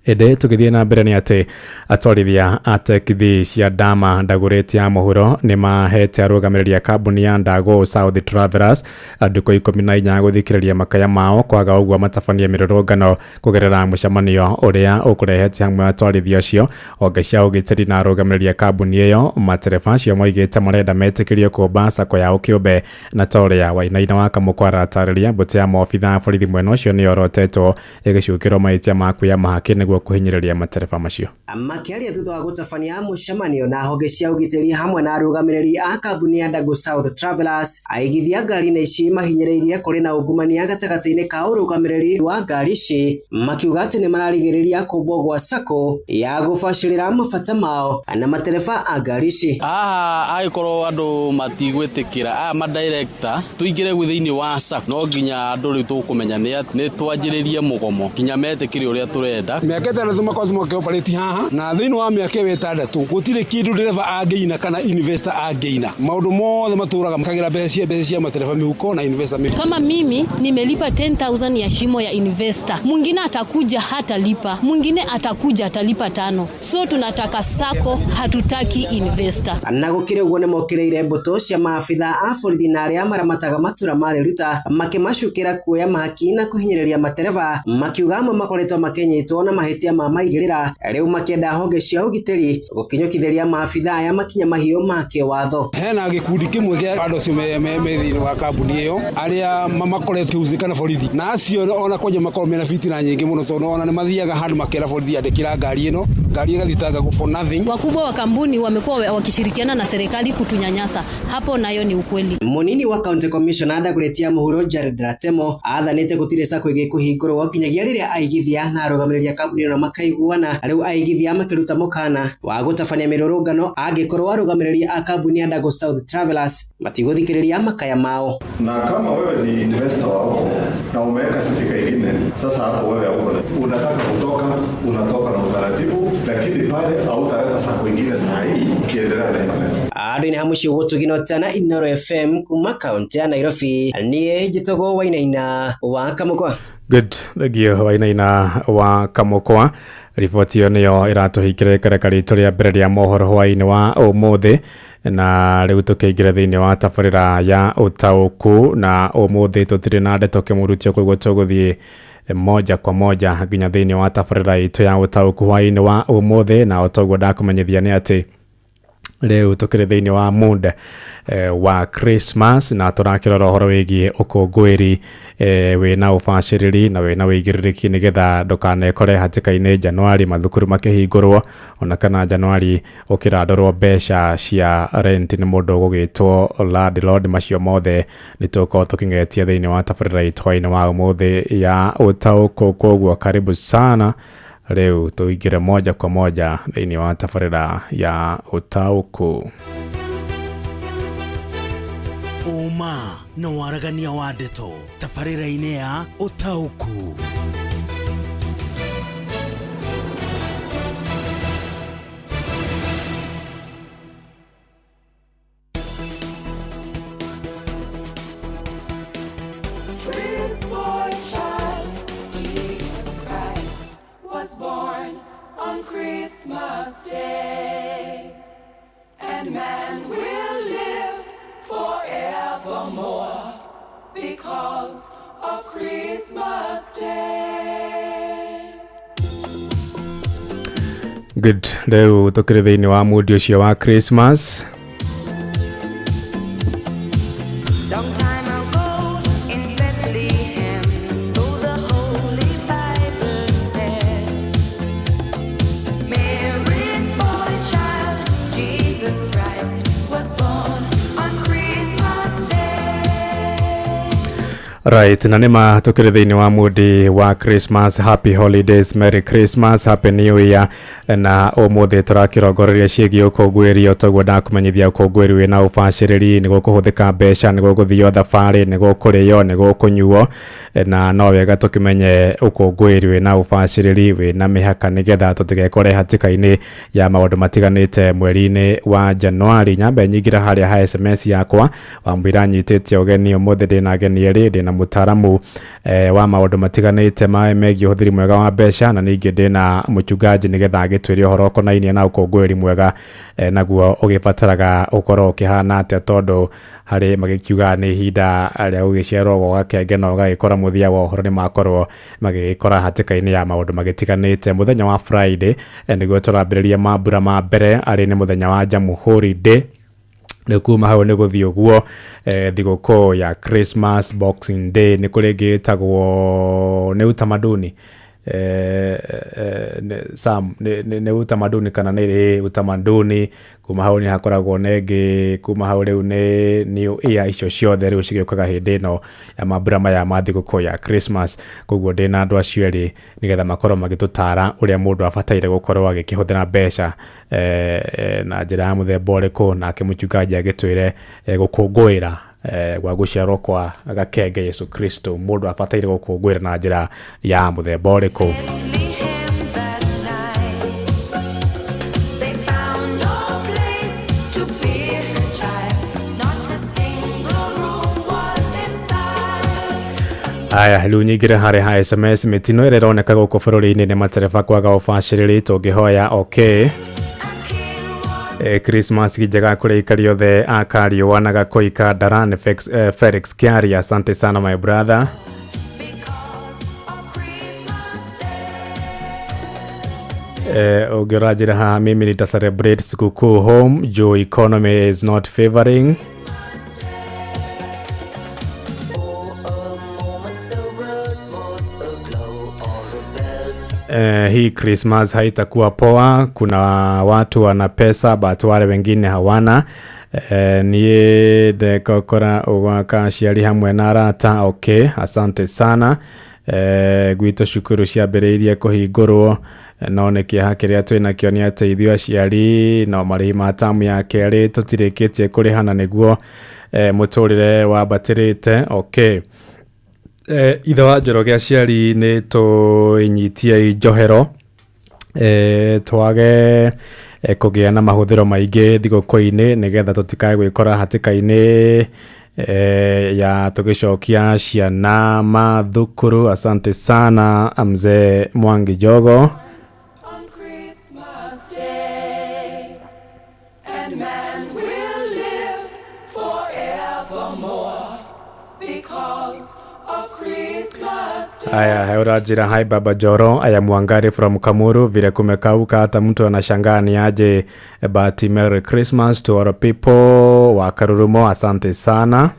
Ĩndĩ tũgĩthiĩ na mbere nĩ atĩ atwarithia a tekithi cia Dama Ndagũrĩti ya mũhuro nĩ mahete arũgamĩrĩri a kambuni ya Ndago South Travelers ndukũ 14 gũthikĩrĩria makaya mao, kwaga ũguo matabanie mĩrũrũngano kũgerera mũcemanio ũrĩa ũkũrehete hamwe atwarithia acio. Honge cia ũgitĩri na arũgamĩrĩri a kambuni ĩyo matereba acio moigĩte marenda metĩkĩrio kũmba sacco yao kĩũmbe, na ta ũrĩa Wainaina wa Kamũkwa aratarĩria, mbũtũ ya maobitha a borithi mwena ũcio nĩ yorotetwo ĩgĩcukĩrwo mahĩtia ma kuoya mahaki nĩguo kũhinyĩrĩria matereba macio. Makĩaria thutha wa gũtabania mũcemanio na honge cia ũgitĩri hamwe na arũgamĩrĩri a kambuni ya Ndago South Travelers, aigithia ngari-inĩ ici mahinyĩrĩirie kũrĩ na ungumania gatagatĩ-inĩ ka ũrũgamĩrĩri wa ngari ici, makiuga atĩ nĩ mararigĩrĩria kũmbwo gwa sacco ya gũbacĩrĩra mabata mao na matereba a ngari ici. Haha angĩkorwo andũ matigwĩtĩkĩra aya madirector tũingĩre thĩinĩ wa sacco, no nginya andũ rĩu tũkũmenya nĩ twanjĩrĩrie mũgomo nginya metĩkĩre ũrĩa tũrenda. Mĩaka ĩtandatũ makoretwo makĩoperate haha, na thĩinĩ wa mĩaka ĩyo ĩtandatũ gũtirĩ kĩndũ ndereba angĩina kana investor angĩina. Maũndũ mothe matũraga makagĩra mbeca cia matereba mĩhuko na investor mĩhuko. Kama mimi nimelipa 10,000 ya shimo ya investor, mwingine atakuja hatalipa, mwingine atakuja atalipa 5. So tunataka sacco, hatutaki investor. Na gũkĩrĩ ũguo nĩmokĩrĩire mbũtũ cia maabitha a borithi na arĩa maramataga matura ma Riruta makĩmacukĩra kuoya mahaki na kũhinyĩrĩria matereba, makiuga amwe makoretwo makĩnyitwo na mahĩtia ma maigĩrĩra, rĩu makĩenda honge cia ũgitĩri gũkinyũkithĩria maabitha aya makinya mahiũ ma kĩwatho. Hena gĩkundi kĩmwe kĩa andũ acio me thĩinĩ wa kambuni ĩyo arĩa makoretwo kĩhusika na borithi, na acio ona kwanja makorwo mena fitina nyingĩ mũno tondũ ona nĩ mathiaga handũ makera borithi andĩkĩra ngari ĩno, ngari ĩgathitanga for nothing. Wakubwa wa kampuni wamekuwa wakishirikiana na serikali kutunyanyasa, hapo nayo ni ukweli. Munini wa County Commissioner Ndagũrĩti mũhuro Jared Ratemo athanĩte gũtirĩ sacco ĩgĩkũhingũrwo nginyagia rĩrĩa aigithia na arũgamĩrĩri a kambuni ĩno makaiguana. Rĩu aigithia makĩruta mũkana wa gũtabania mĩrũrũngano angĩkorwo arũgamĩrĩri a kambuni ya Ndago South Travelers matigũthikĩrĩria makaya mao. Na kama wewe ni investor wa huko na umeweka stika ingine, sasa hapo wewe huko unataka kutoka, unatoka na utaratibu, lakini pale hautaleta sacco ingine saa hii ukiendelea na maneno. Andũ-inĩ ha mũciĩ gũtũgina na Inooro FM kuma kaunti ya Nairobi, niĩ njĩtagwo Wainaina wa Kamũkwa. Good, thank you Wainaina wa Kamũkwa. Riboti ĩyo nĩyo ĩratũhingĩra ikereka ritũ rĩa mbere rĩa mohoro hwaĩ-inĩ wa ũmũthĩ, na rĩu tũkĩingĩra thĩinĩ wa tabarĩra ya ũtaũku, na ũmũthĩ tũtirĩ na ndeto kĩmũrutio, koguo tũgũthiĩ moja kwa moja nginya thĩinĩ wa tabarĩra itũ ya ũtaũku hwaĩ-inĩ wa ũmũthĩ. Na o toguo ndakũmenyithia nĩ atĩ rĩu tũkĩrĩ thĩinĩ wa mood wa Christmas, na tũrakĩrora ũhoro wĩgiĩ ũkũngũĩri wĩna ũbacĩrĩri na wĩna wĩigĩrĩrĩki nĩgetha ndũkanekore hatĩka-inĩ Januari mathukuru makĩhingũrwo, ona kana Januari ũkĩrandũrwo mbeca cia rent nĩ mũndũ ũgũgĩtwo landlord. Macio mothe nĩ tũgũkorwo tũkĩng'etia thĩinĩ wa tabarĩra itũ hwaĩ-inĩ wa ũmũthĩ ya ũtaũku. Koguo karibu sana, rĩu tũingĩre moja kwa moja thĩinĩ wa tabarĩra ya ũtaũku. Ũma na waragania wa ndeto tabarĩra-inĩ ya ũtaũku. This boy child, Jesus Christ, was born on Christmas Day, and man will live forevermore because Because of Christmas Day. Good, rĩu tũkĩrĩ thĩinĩ wa mood ũcio wa Christmas. Long time ago in Bethlehem, so the Holy Bible said, Mary's boy child, Jesus Christ, was born on Christmas Day. Right, na nĩma tũkĩrĩ thĩinĩ wa mood wa Christmas. Happy holidays, Merry Christmas, Happy New Year. Na ũmũthĩ tũrakĩrongoreria ciĩgiĩ ũkũngũĩri, o toguo ndakũmenyithia ũkũngũĩri wĩna ũbacĩrĩri, nĩ gũkũhũthĩka mbeca, nĩ gũgũthio thabarĩ, nĩ gũkũrĩo, nĩ gũkũnyuo, na no wega tũkĩmenye ũkũngũĩri wĩna ũbacĩrĩri, wĩna mĩhaka, nĩgetha tũtigekore hatĩka-inĩ ya maũndũ matiganĩte mweri-inĩ wa Januari. Nyambe nyingĩra harĩa ha SMS yakwa wambwĩra nyitĩte ũgeni ũmũthĩ. Ndĩna ageni erĩ, ndĩna mũtaaramu wa maũndũ matiganĩte ma megiĩ ũhũthĩri mwega wa mbeca, na ningĩ ndĩna mũchungaji nĩgetha agĩtwĩre ũhoro ũkonainie na ũkũngũĩri mwega, naguo ũgĩbataraga ũkorwo ũkĩhana atĩa, tondũ harĩ magĩkiuga nĩ ihinda rĩa gũgĩciarwo gwa gakenge na ũgagĩkora mũthia wa ũhoro nĩ makorwo magĩgĩkora hatĩka-inĩ ya maũndũ magĩtiganĩte. Mũthenya wa Friday nĩguo tũrambĩrĩria mambura ma mbere, arĩ nĩ mũthenya wa Jamhuri Day. Rĩu kuma hau nĩ gũthiĩ ũguo, thigũkũ ya Christmas, Boxing Day, nĩ kũrĩ ĩngĩ ĩtagwo nĩ utamaduni, Sam, nĩ utamaduni kana nĩ utamaduni. Kuma hau nĩ hakoragwo na ĩngĩ, kuma hau rĩu nĩ New Year. Icio ciothe rĩu cigĩũkaga hĩndĩ ĩno ya mambura maya ma thigũkũ ya Christmas. Koguo ndĩna andũ acio erĩ nĩgetha makorwo magĩtũtara ũrĩa mũndũ abataire gũkorwo agĩkĩhũthĩra mbeca na njĩra ya mũthemba ũrĩkũ, nake mũchungaji agĩtwĩre gũkũngũĩra gwa gũciarwo kwa gakenge Yesu Kristo mũndũ abataire gũkũngũĩra na njĩra ya mũthemba ũrĩkũ. They found no place to bear her child, not a single room was inside. Aya, rĩu nyingĩre harĩa ha SMS. Mĩtino ĩrĩa ĩroneka gũkũ bũrũri-inĩ nĩ matereba kwaga ũbacĩrĩri, tũngĩhoya okay. Christmas njega kũrĩ aikari othe a Kariũa na Gakoi Kandara. Nĩ Felix Kiaria, asante sana my brother. Ũngĩ ũranjĩra haha, mimi nita celebrate sikukuu home juu economy is not favoring. Hii Christmas haitakuwa poa. Kuna watu wana pesa but wale wengine hawana. Niĩ ndekokora ũgwaka aciari hamwe na arata. Okay, asante sana. Gwitũ cukuru ciambĩrĩirie kũhingũrwo, no nĩ kĩeha kĩrĩa twĩnakĩo nĩ atĩ ithuĩ aciari no marĩhi ma tamu ya kerĩ tũtirĩkĩtie kũrĩha, na nĩguo mũtũrĩre wambatĩrĩte. Okay. Ithe wa Njoroge, aciari nĩ tũinyitie njohero, twage kũgĩa na mahũthĩro maingĩ thigũkũ-inĩ nĩgetha tũtikae gwĩkora hatĩka-inĩ ya tũgĩcokia ciana mathukuru. Asante sana mzee Mwangi Jogo. Christmas Day, and man will live forevermore because of Christmas Day. Aya, he ũranjĩra, hi Baba Joro, aya Mwangari from Kamuru, vile kumekauka hata mtu anashangaa ni aje, but Merry Christmas to all people wa Karurumo, asante sana.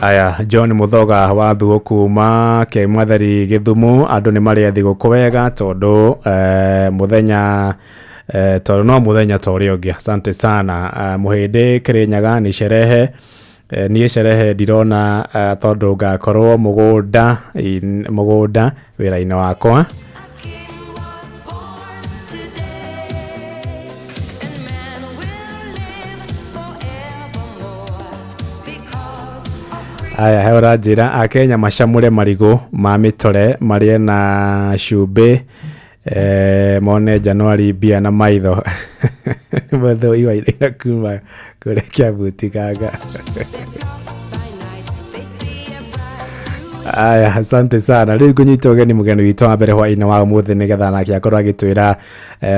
Aya, John Muthoga wa thuo kuma Kĩmwathari Gĩthumo, andũ nĩ marĩa thigũkũ wega tondũ mũthenya tondũ no mũthenya ta ũrĩa ũngĩ, asante sana. Mũhĩndĩ Kĩrĩnyaga, ni sherehe, niĩ sherehe ndirona, tondũ ngakorwo mũgũnda mũgũnda wĩra-inĩ wakwa. Aya, he ũranjĩra akenya macamũre marigũ ma mĩtore marĩe na cumbĩ, mone Januari mbia na maitho matho iwairaira kuma kũrĩa Kiambu Tiganga. Aya, asante sana. Rĩu ngũnyita ũgeni mũgeni witũ wa mbere hwaĩ-inĩ wa ũmũthĩ nĩgetha nake akorwo agĩtwĩra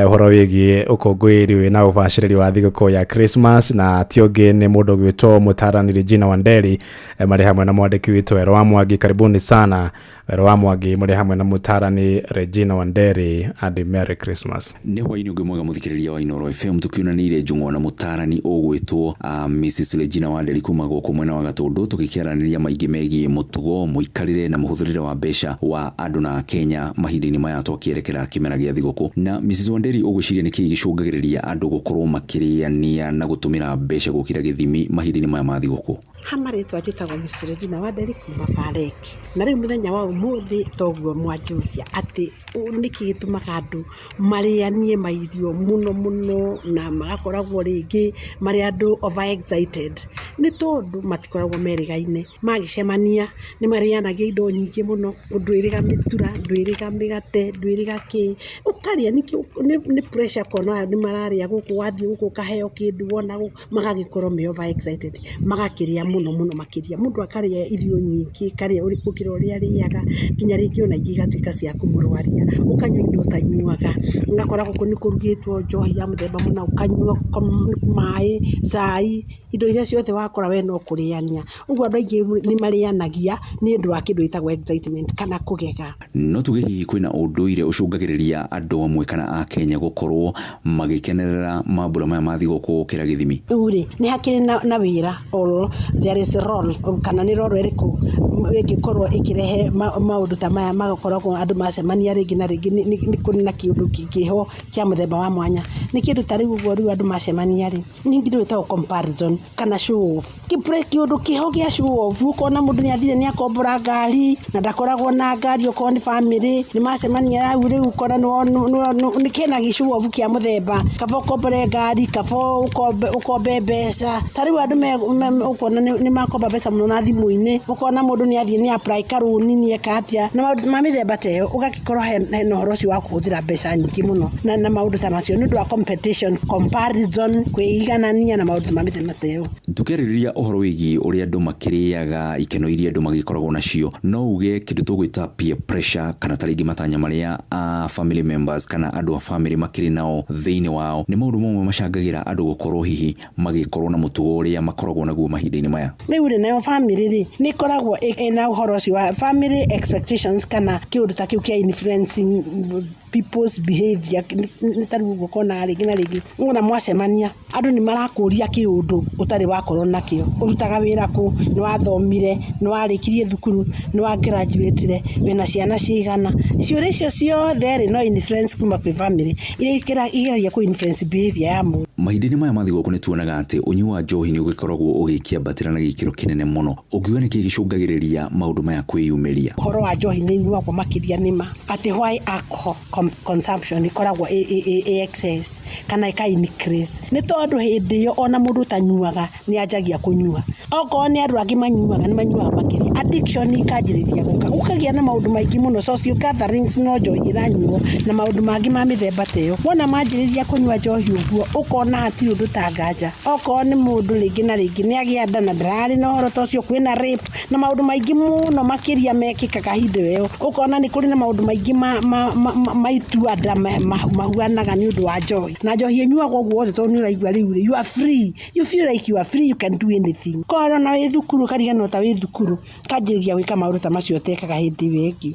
ũhoro wĩgiĩ ũkũngũĩri wĩ na ũbacĩrĩri wa thigũkũ ya Christmas, na ti ũngĩ nĩ mũndũ ũgwĩtwo mũtarani Regina Wanderi, marĩ hamwe na mwandĩki witũ Ero wa Mwangi. Karibuni sana Ero wa Mwangi, mũrĩ hamwe na mũtarani Regina Wanderi, and Merry Christmas. Nĩ hwainĩ ũngĩ mwega mũthikĩrĩria wa Inooro FM, tũkĩonanĩire njũng'wa na mũtarani ũgwĩtwo Mrs Regina Wanderi kuma gũkũ mwena wa Gatũndũ, tũgĩkĩaranĩria maingĩ megiĩ mũtugo, mũikarĩre na mũhũthĩrĩre wa mbeca wa andũ na Kenya mahinda-inĩ maya twakĩerekera kĩmera gĩa thigũkũ. Na Mrs Wanderi, ũgwĩciria nĩkĩĩ gĩcũngagĩrĩria andũ gũkorwo makĩrĩania na gũtũmĩra mbeca gũkĩra gĩthimi mahinda-inĩ maya ma thigũkũ? Ha marĩtwa njĩtagwo Mrs. Regina Wanderi kuma Bareki. Na rĩu mũthenya wa ũmũthĩ toguo mwanjũria atĩ nĩkĩ gĩtũmaga andũ marĩanie mairio mũno mũno na magakoragwo rĩngĩ marĩ andũ over excited, nĩ tondũ matikoragwo merĩgaine. Magĩcemania nĩ marĩanagia indo nyingĩ mũno, ndwĩrĩga mĩtura, ndwĩrĩga mĩgate, ndwĩrĩga kĩ, ũkarĩa nĩ pressure kuona nĩ mararĩa gũkũ, wathiĩ gũkũ ũkaheo kĩndũ, wona gũkũ, magagĩkorwo me over excited, magakĩrĩa mũno mũno makĩria. Mũndũ akarĩa irio nyingĩ, akarĩa gũkĩra ũrĩa arĩaga, nginya rĩngĩ ona ingĩ igatuĩka cia kũmũrwaria. Ũkanyua indo ũtanyuaga, ũgakora gũkũ nĩ kũrugĩtwo njohi ya mũthemba mũna, ũkanyua maĩ, cai, indo iria ciothe wakora we no kũrĩania. Ũguo andũ aingĩ nĩ marĩanagia nĩ ũndũ wa kĩndũ gĩtagwo excitement kana kũgega. No tuge hihi kwĩna ũndũire ũcũngagĩrĩria andũ amwe kana a Kenya gũkorwo magĩkenerera mambura maya ma thigũkũ gũkĩra gĩthimi? Rĩu rĩ, nĩ hakĩrĩ na wĩra, or there is a role, kana nĩ role ĩrĩkũ ĩngĩkorwo ĩkĩrehe maũndũ ta maya magakoragwo andũ macemania rĩngĩ na rĩngĩ nĩ kũrĩ na kĩũndũ kĩho kĩa mũthemba wa mwanya. Nĩ kĩndũ ta rĩu ũguo rĩu andũ macemania rĩ, nĩ kĩndũ gĩtagwo comparison kana show off. Kĩũndũ kĩho gĩa show off, ũkona mũndũ nĩ athire nĩ akombora ngari na ndakoragwo na ngari, okorwo nĩ family nĩ macemania hau rĩu ũkona nĩ kĩna gĩ show off kĩa mũthemba, kaba ũkombore ngari, kaba ũkombe mbeca. Ta rĩu andũ ũkona nĩ makomba mbeca mũno na thimũ-inĩ, ũkona mũndũ nĩ athiĩ nĩ apply karũni, nĩ eka atĩa, na maũndũ ma mĩthemba ta ĩyo, ũgagĩkorwo hena ũhoro ũcio wa kũhũthĩra mbeca nyingĩ mũno na maũndũ ta macio nĩ ũndũ wa competition, comparison, kwĩiganania na maũndũ ma mĩthemba ta ĩyo. Tukĩarĩrĩria ũhoro wĩgiĩ ũrĩa andũ makĩrĩaga, ikeno iria andũ magĩkoragwo nacio, no uge kĩndũ tũgwĩta peer pressure kana ta rĩngĩ matanya marĩa a family members kana andũ a family makĩrĩ nao thĩinĩ wao nĩ maũndũ mamwe macangagĩra andũ gũkorwo hihi magĩkorwo na mũtugo ũrĩa makoragwo naguo mahinda-inĩ maya. Rĩu rĩ, nayo family rĩ, nĩ ĩkoragwo ĩna ũhoro ũcio wa family expectations kana kĩũndũ ta kĩu kĩa influencing people's behavior. Nĩ ta rĩu ũguo ũkonaga rĩngĩ na rĩngĩ wona mwacemania andũ nĩ marakũria kĩũndũ ũtarĩ wakorwo nakĩo. Ũrutaga wĩra kũ, nĩ wathomire, nĩ warĩkirie thukuru, nĩ wa graduate, wĩna ciana cigana. Ciũria icio ciothe rĩ, no influence kuma kwĩ family iria igeragia kũ influence behavior ya mũndũ. Mahinda-inĩ maya ma thigũkũ nĩ tuonaga atĩ ũnyui wa njohi nĩ ũgĩkoragwo ũgĩkĩambatĩra na gĩkĩro kĩnene mũno. Ũngiuga nĩkĩ gĩcũngagĩrĩria maũndũ maya kwĩyumĩria? Ũhoro wa njohi nĩ ĩnyuagwo makĩria nĩma atĩ why alcohol consumption ĩkoragwo ĩ excess kana ĩka increase, nĩ tondũ hĩndĩ ĩyo ona mũndũ ũtanyuaga nĩ anjagia kũnyua. Okorwo nĩ andũ angĩ manyuaga, nĩ manyuaga makĩria, addiction ikanjĩrĩria gũka, gũkagĩa na maũndũ maingĩ mũno, social gatherings no njohi ĩranyuo na maũndũ mangĩ ma mĩthemba ta ĩyo. Wona manjĩrĩria kũnyua njohi ũguo, ũkona hatirĩ ũndũ ta nganja. Okorwo nĩ mũndũ rĩngĩ na rĩngĩ nĩ agĩa nda na ndararĩ na ũhoro ta ũcio, kwĩna rape na maũndũ maingĩ mũno makĩria mekĩkaga hĩndĩ ĩyo. Ũkona nĩ kũrĩ na maũndũ maingĩ ma itua nda mahuanaga nĩ ũndũ wa njohi. Na njohi ĩnyuagwo ũguo wothe tondũ nĩ ũraigua rĩu you are free, you feel like you are free, you can do anything. Korwo na wĩ thukuru ũkariganĩrwo ta wĩ thukuru, ũkanjĩrĩria gwĩka maũndũ ta macio ũtekaga hĩndĩ ĩyo ĩngĩ.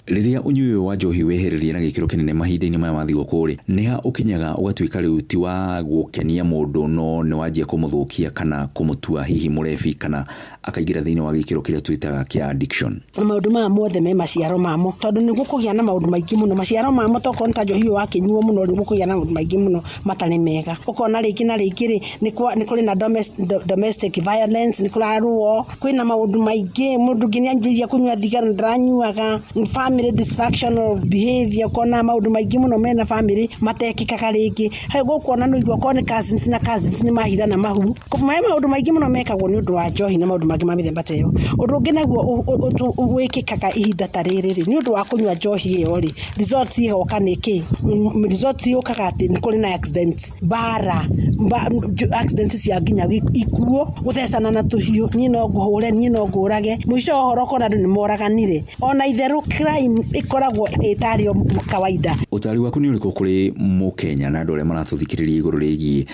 Rĩrĩa ũnyui ũyũ wa njohi wehereria na gĩkĩro kĩnene mahinda-inĩ maya ma thigũkũ rĩ, nĩ ha ũkinyaga ũgatuĩka rĩu ti wa gũkenia mũndũ no nĩ wanjia kũmũthũkia kana kũmũtua hihi mũrebi kana akaingĩra thĩinĩ wa gĩkĩro kĩrĩa twĩtaga kĩa addiction? Maũndũ maya mothe me maciaro mamo, tondũ nĩ gũkũgĩa na maũndũ maingĩ mũno. Maciaro mamo tokorwo nĩ ta njohi ĩyo wakĩnyuo mũno, nĩ gũkũgĩa na maũndũ maingĩ mũno matarĩ mega. Ũkona rĩngĩ na rĩngĩ rĩ, nĩ kũrĩ na domestic violence, nĩ kũrarũo, kwĩna maũndũ maingĩ. Mũndũ ũngĩ nĩ anjĩrĩria kũnyua thigara na ndaranyuaga, family dysfunctional behavior, ũkona maũndũ maingĩ mũno mena family matekĩkaga rĩngĩ. He gũkuona nĩ ũigua okorwo nĩ cousins na cousins nĩ mahirana mahu. Me maũndũ maingĩ mũno mekagwo nĩ ũndũ wa njohi na maũndũ mangĩ ma mĩthemba ta ĩyo. Ũndũ ũngĩ naguo wĩkĩkaga ihinda ta rĩrĩ rĩ, nĩ ũndũ wa kũnyua njohi ĩyo rĩ, results igoka nĩ kĩ? Results yũkaga atĩ nĩ kũrĩ na accidents, mbara, Accidents cia nginya ikuo, gũthecana na tũhiũ, niĩ no ngũhũre, niĩ no ngũrage, mũico wa ũhoro ũkona andũ nĩ moraganire. Ona itherũ crime ĩkoragwo ĩtarĩ o kawaida. Ũtari waku nĩ ũrĩkũ kũrĩ mũkenya na andũ arĩa maratũthikĩrĩria igũrũ rĩgiĩ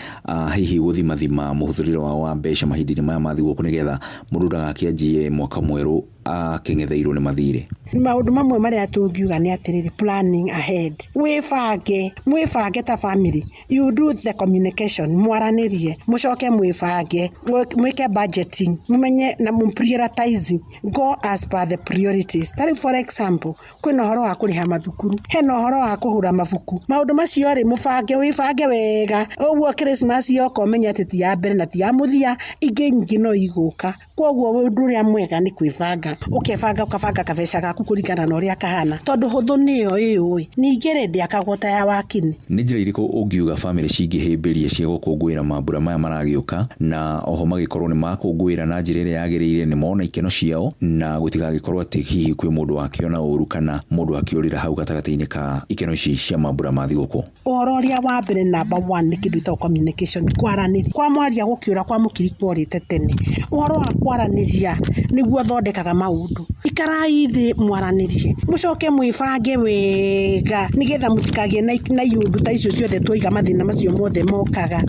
hihi gũthimathima mũhũthĩrĩre wao wa mbeca mahinda-inĩ maya ma thigũkũ nĩgetha mũndũ ndagakĩanjie mwaka mwerũ akĩng'etheirwo nĩ mathirĩ? Maũndũ mamwe marĩa tũngiuga nĩ atĩrĩrĩ, planning ahead, wĩbange, mwĩbange ta family, you do the communication, mwaranĩrie, mũcoke mwĩbange, mwĩke budgeting, mũmenye na mũ prioritize, go as per the priorities. Ta rĩu for example, kwĩna ũhoro wa kũrĩha mathukuru, hena ũhoro wa kũgũra mabuku, maũndũ macio rĩ mũbange, wĩbange wega ũguo Christmas yoka ũmenye atĩ ti ya mbere na ti ya mũthia, ingĩ nyingĩ no igũka. Koguo ũndũ ũrĩa mwega nĩ kwĩbanga, ũkebanga ũkabanga kabeca gaku kũringana na ũrĩa kahana, tondũ hũthũ nĩyo ĩũĩ, ningĩ rĩ ndĩakagwo ta ya wakini. Nĩ njĩra irĩkũ ũngiuga bamĩrĩ cingĩhĩmbĩria cia gũkũngũĩra mambura maya maragĩũka, na oho magĩkorwo nĩ makũngũĩra na njĩra ĩrĩa yagĩrĩire, nĩ mona ikeno ciao, na gũtigagĩkorwo atĩ hihi kwĩ mũndũ wakĩona ũru kana mũndũ akĩũrĩra hau gatagatĩ-inĩ ka ikeno ici cia mambura ma thigũkũ? Ũhoro ũrĩa wa mbere number one nĩ kĩndũ gĩtagwo communication, kwaranĩria. Kwa mwaria gũkĩũra kwa mũkiri kworĩte tene. Ũhoro wa kwaranĩria nĩguo ũthondekaga maũndũ. Ikarai thĩ mwaranĩrie, mũcoke mwĩbange wega nĩgetha mũtikagĩe na iũndũ ta icio ciothe twaiga mathĩna macio mothe mokaga.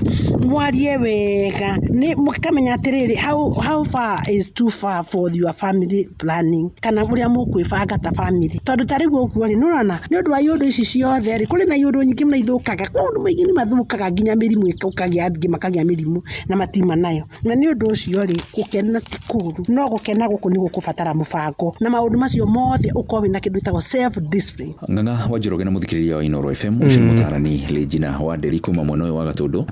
Mwarie wega, nĩ mũkamenya atĩrĩrĩ, how far is too far for your family planning, kana ũrĩa mũkwĩbanga ta family. Tondũ ta rĩu ũguo rĩ, nĩũrona nĩ ũndũ wa iũndũ ici ciothe rĩ, kũrĩ na iũndũ nyingĩ mũno ithũkaga, maũndũ maingĩ nĩ mathũkaga nginya mĩrimũ ĩkagĩa, angĩ makagĩa mĩrimũ na matima nayo. Na nĩ ũndũ ũcio rĩ, gũkena ti kũũru, no gũkena gũkũ nĩ gũkũbatara mũbango na maũndũ macio mothe ũkorwo wĩna kĩndũ gĩtagwo self discipline. Ng'ang'a wa Njoroge na mũthikĩrĩria wa Inooro FM, ũcio nĩ mũtarani Regina wa Nderi kuma mwena ũyũ wa Gatũndũ,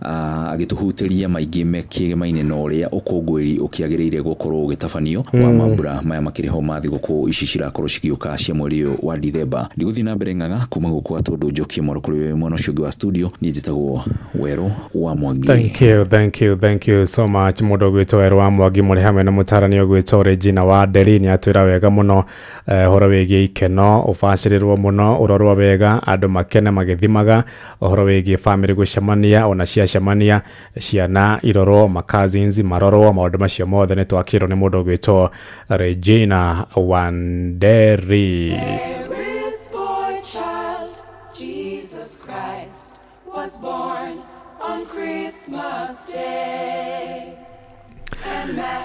agĩtũhutĩria maingĩ mekĩgemaine na ũrĩa ũkũngũĩri ũkĩagĩrĩire gũkorwo ũgĩtabanio wa mambura maya makĩrĩ ho ma thigũkũ ici cirakorwo cigĩũka cia mweri ũyũ wa Dithemba. Ndigũthiĩ na mbere Ng'ang'a kuma gũkũ Gatũndũ njokie mwaro kũrĩ mwena ũcio ũngĩ wa studio, niĩ njĩtagwo Werũ wa Mwangi. Thank you, thank you, thank you so much mũndũ ũgwĩtwo Werũ wa Mwangi mũrĩ hamwe na mũtarani ũgwĩtwo Regina wa Nderi nĩ atwĩra wega mũno ũhoro wĩgiĩ ikeno, ũbacĩrĩrwo mũno, ũrorwo wega, andũ makene magĩthimaga, ũhoro wĩgiĩ family gũcemania, ona ciacemania ciana irorwo, ma cousins marorwo, maũndũ macio mothe nĩ twakĩrwo nĩ mũndũ ũgwĩtwo Regina Wanderi. Mary's boy child, Jesus Christ, was born on Christmas Day.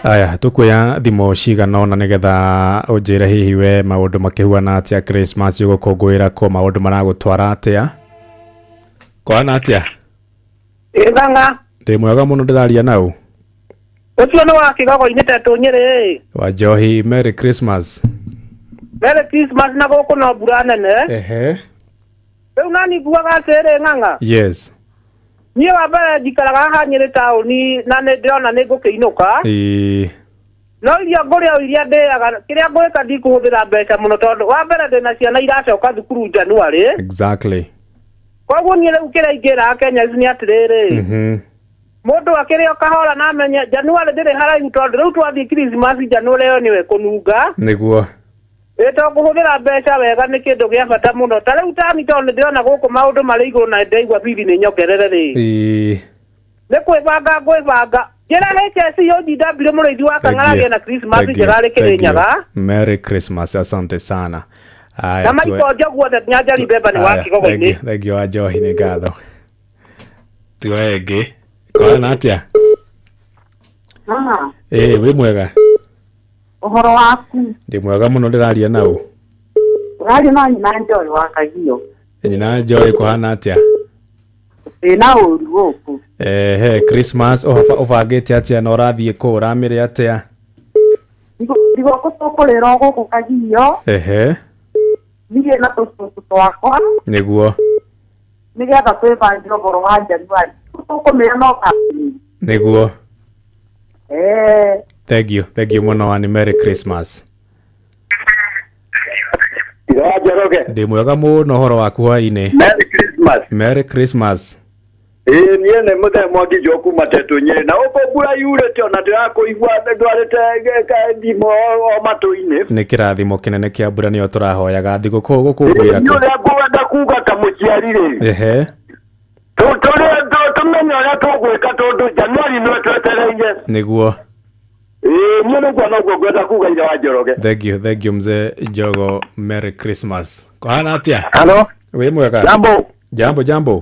Aya, tukuoya thimũ cigana ũna nĩgetha ũnjĩre hihi we maũndũ makĩhuana atĩa Christmas ũgũkũngũĩra kũ, maũndũ maragũtwara atĩa? Kũhana atĩa? Ĩthang'a. Ndĩ mwega mũno, ndĩraria nau. Ũcio nĩ wa Kĩgogo-inĩ Tetũ Nyĩrĩ. Wa Njohi, Merry Christmas. Merry Christmas na gũkũ no mbura nene. Ehe. Rĩu nani nguaga atĩrĩ Ng'ang'a. Yes. Niĩ wa mbere njikaraga haha Nyĩrĩ taũni na nĩ ndĩrona nĩ ngũkĩinũka. Ĩĩ. No irio ngũrĩa o iria ndĩaga, kĩrĩa ngwĩka ndikũhũthĩra mbeca mũno tondũ wa mbere ndĩna ciana iracoka thukuru January. Exactly. Koguo niĩ rĩu kĩrĩa ingĩra Kenya nĩ atĩrĩrĩ. Mũndũ akĩrĩ o kahora na amenye January ndĩrĩ haraihu tondũ rĩu twathiĩ Christmas January ĩyo nĩyo ĩkũnunga. Nĩguo. Ĩ to kũhũthĩra mbeca wega nĩ kĩndũ gĩa bata mũno. Ta rĩu tani tondũ nĩ ndĩrona gũkũ maũndũ marĩ igũrũ na ndĩraigua bithi nĩ nyongerere rĩ. Ĩĩ. Nĩ kwĩbanga ngwĩbanga. Njĩra HSC OGW mũrĩithi wa Kang'ara na Christmas njega arĩ Kĩrĩnyaga. Merry Christmas, asante sana. Aya, Na Maiko Njogu othe Nyanjari Mbemba nĩ wa Kĩgogo-inĩ. Thank you wa Njohi, nĩ ngatho. Tuoe ĩngĩ. Kũhana atĩa? Ĩĩ, wĩ mwega? Ũhoro waku? Ndĩ mwega mũno, ndĩraria nau. Ũraria na nyina Njoy wa Kagio. Nyina Njoy, kũhana atĩa? Ndĩna ũru gũkũ. Ehe, Christmas ũbangĩte atĩa na ũrathiĩ kũ, ũramĩrĩa atĩa? Thigũkũ tũkũrĩra o gũkũ Kagio. Ehe. Niĩ na tũcũcũ twakwa. Nĩguo. Nĩgetha twĩbange ũhoro wa January. Tũkũmĩra no kambuni. Nĩguo. Eh. Thank you, thank you mũno and Merry Christmas. Njoroge. Ndĩ mwega mũno, ũhoro waku hwaĩ-inĩ? Merry Christmas. Merry Christmas. Ĩĩ niĩ nĩ mũthee Mwangi Njoku Matetũ Nyĩrĩ, na gũkũ mbura yurĩte ona ndĩrakũigua ndwarĩte thimũ o matũ-inĩ. Nĩ kĩrathimo kĩnene kĩa mbura nĩyo tũrahoyaga thigũkũ gũkũngũĩra Nĩ ũrĩa ngwenda kuga ta mũciari rĩ. Ehe. Tũmenye Tũmenye ũrĩa tũgwĩka tondũ Januari no twetereire. Nĩguo. Ĩĩ niĩ nĩguo noguo ngwenda kuga ithe wa Njoroge. Thank you, thank you mzee Jogo. Merry Christmas. Kũhana atĩa? Halo. Wĩ mwega? Jambo. Jambo, jambo.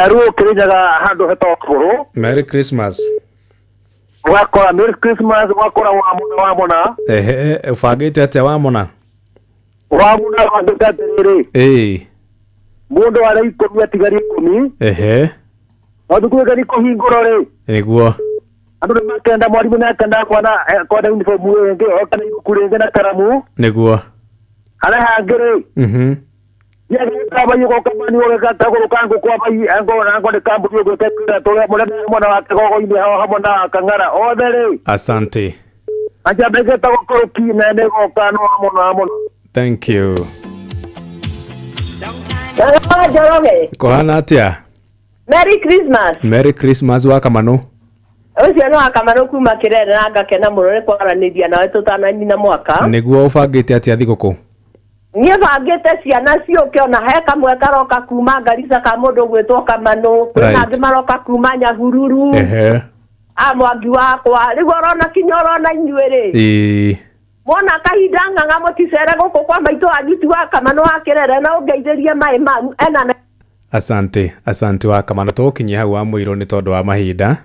Ruo Kĩrĩnyaga handũ hetagwo Kũgũrũ. Merry Christmas. Ũgakora Merry Christmas, ũgakora wamũna wamũna. Ehe, ũbangĩte atĩa wamũna? Wamũna wandĩka atĩrĩrĩ. Ĩĩ. Mũndũ arĩa 10 atigarie 10. Ehe. No thukuru ĩgĩthiĩ kũhingũrwo rĩ. Nĩguo. Andũ nĩ makenda, mwarimũ nĩ akenda kuona kwenda uniform ĩngĩ, oka na ibuku rĩngĩ na karamu. Nĩguo. Harĩa hangĩ rĩ. Asante. Thank you. Njoroge. Kũhana atĩa? Merry Christmas. Merry Christmas wa Kamanu. Ũcio nĩ wa Kamanu kuma Kĩrere na ngakena mũno nĩ kwaranĩria nawe tũtananina mwaka. Nĩguo ũbangĩte atĩa thigũkũ? Niĩ bangĩte ciana ciũke ona he kamwe karoka kuma Garissa ka mũndũ ũgwĩtwo Kamanu, kwĩna angĩ maroka kuma Nyahururu. Ehe. A mwangi wakwa rĩu orona kinya orona inyuĩ rĩ. Ĩĩ. Mwona kahinda ng'ang'a mũticere gũkũ kwa maitũ wanyu ti wa Kamanu wa Kĩrere na ũngeithĩrie maĩ manyu ena. Asante, asante wa Kamanu. Tũgũkinyia hau wa mũirũ nĩ tondũ wa mahinda.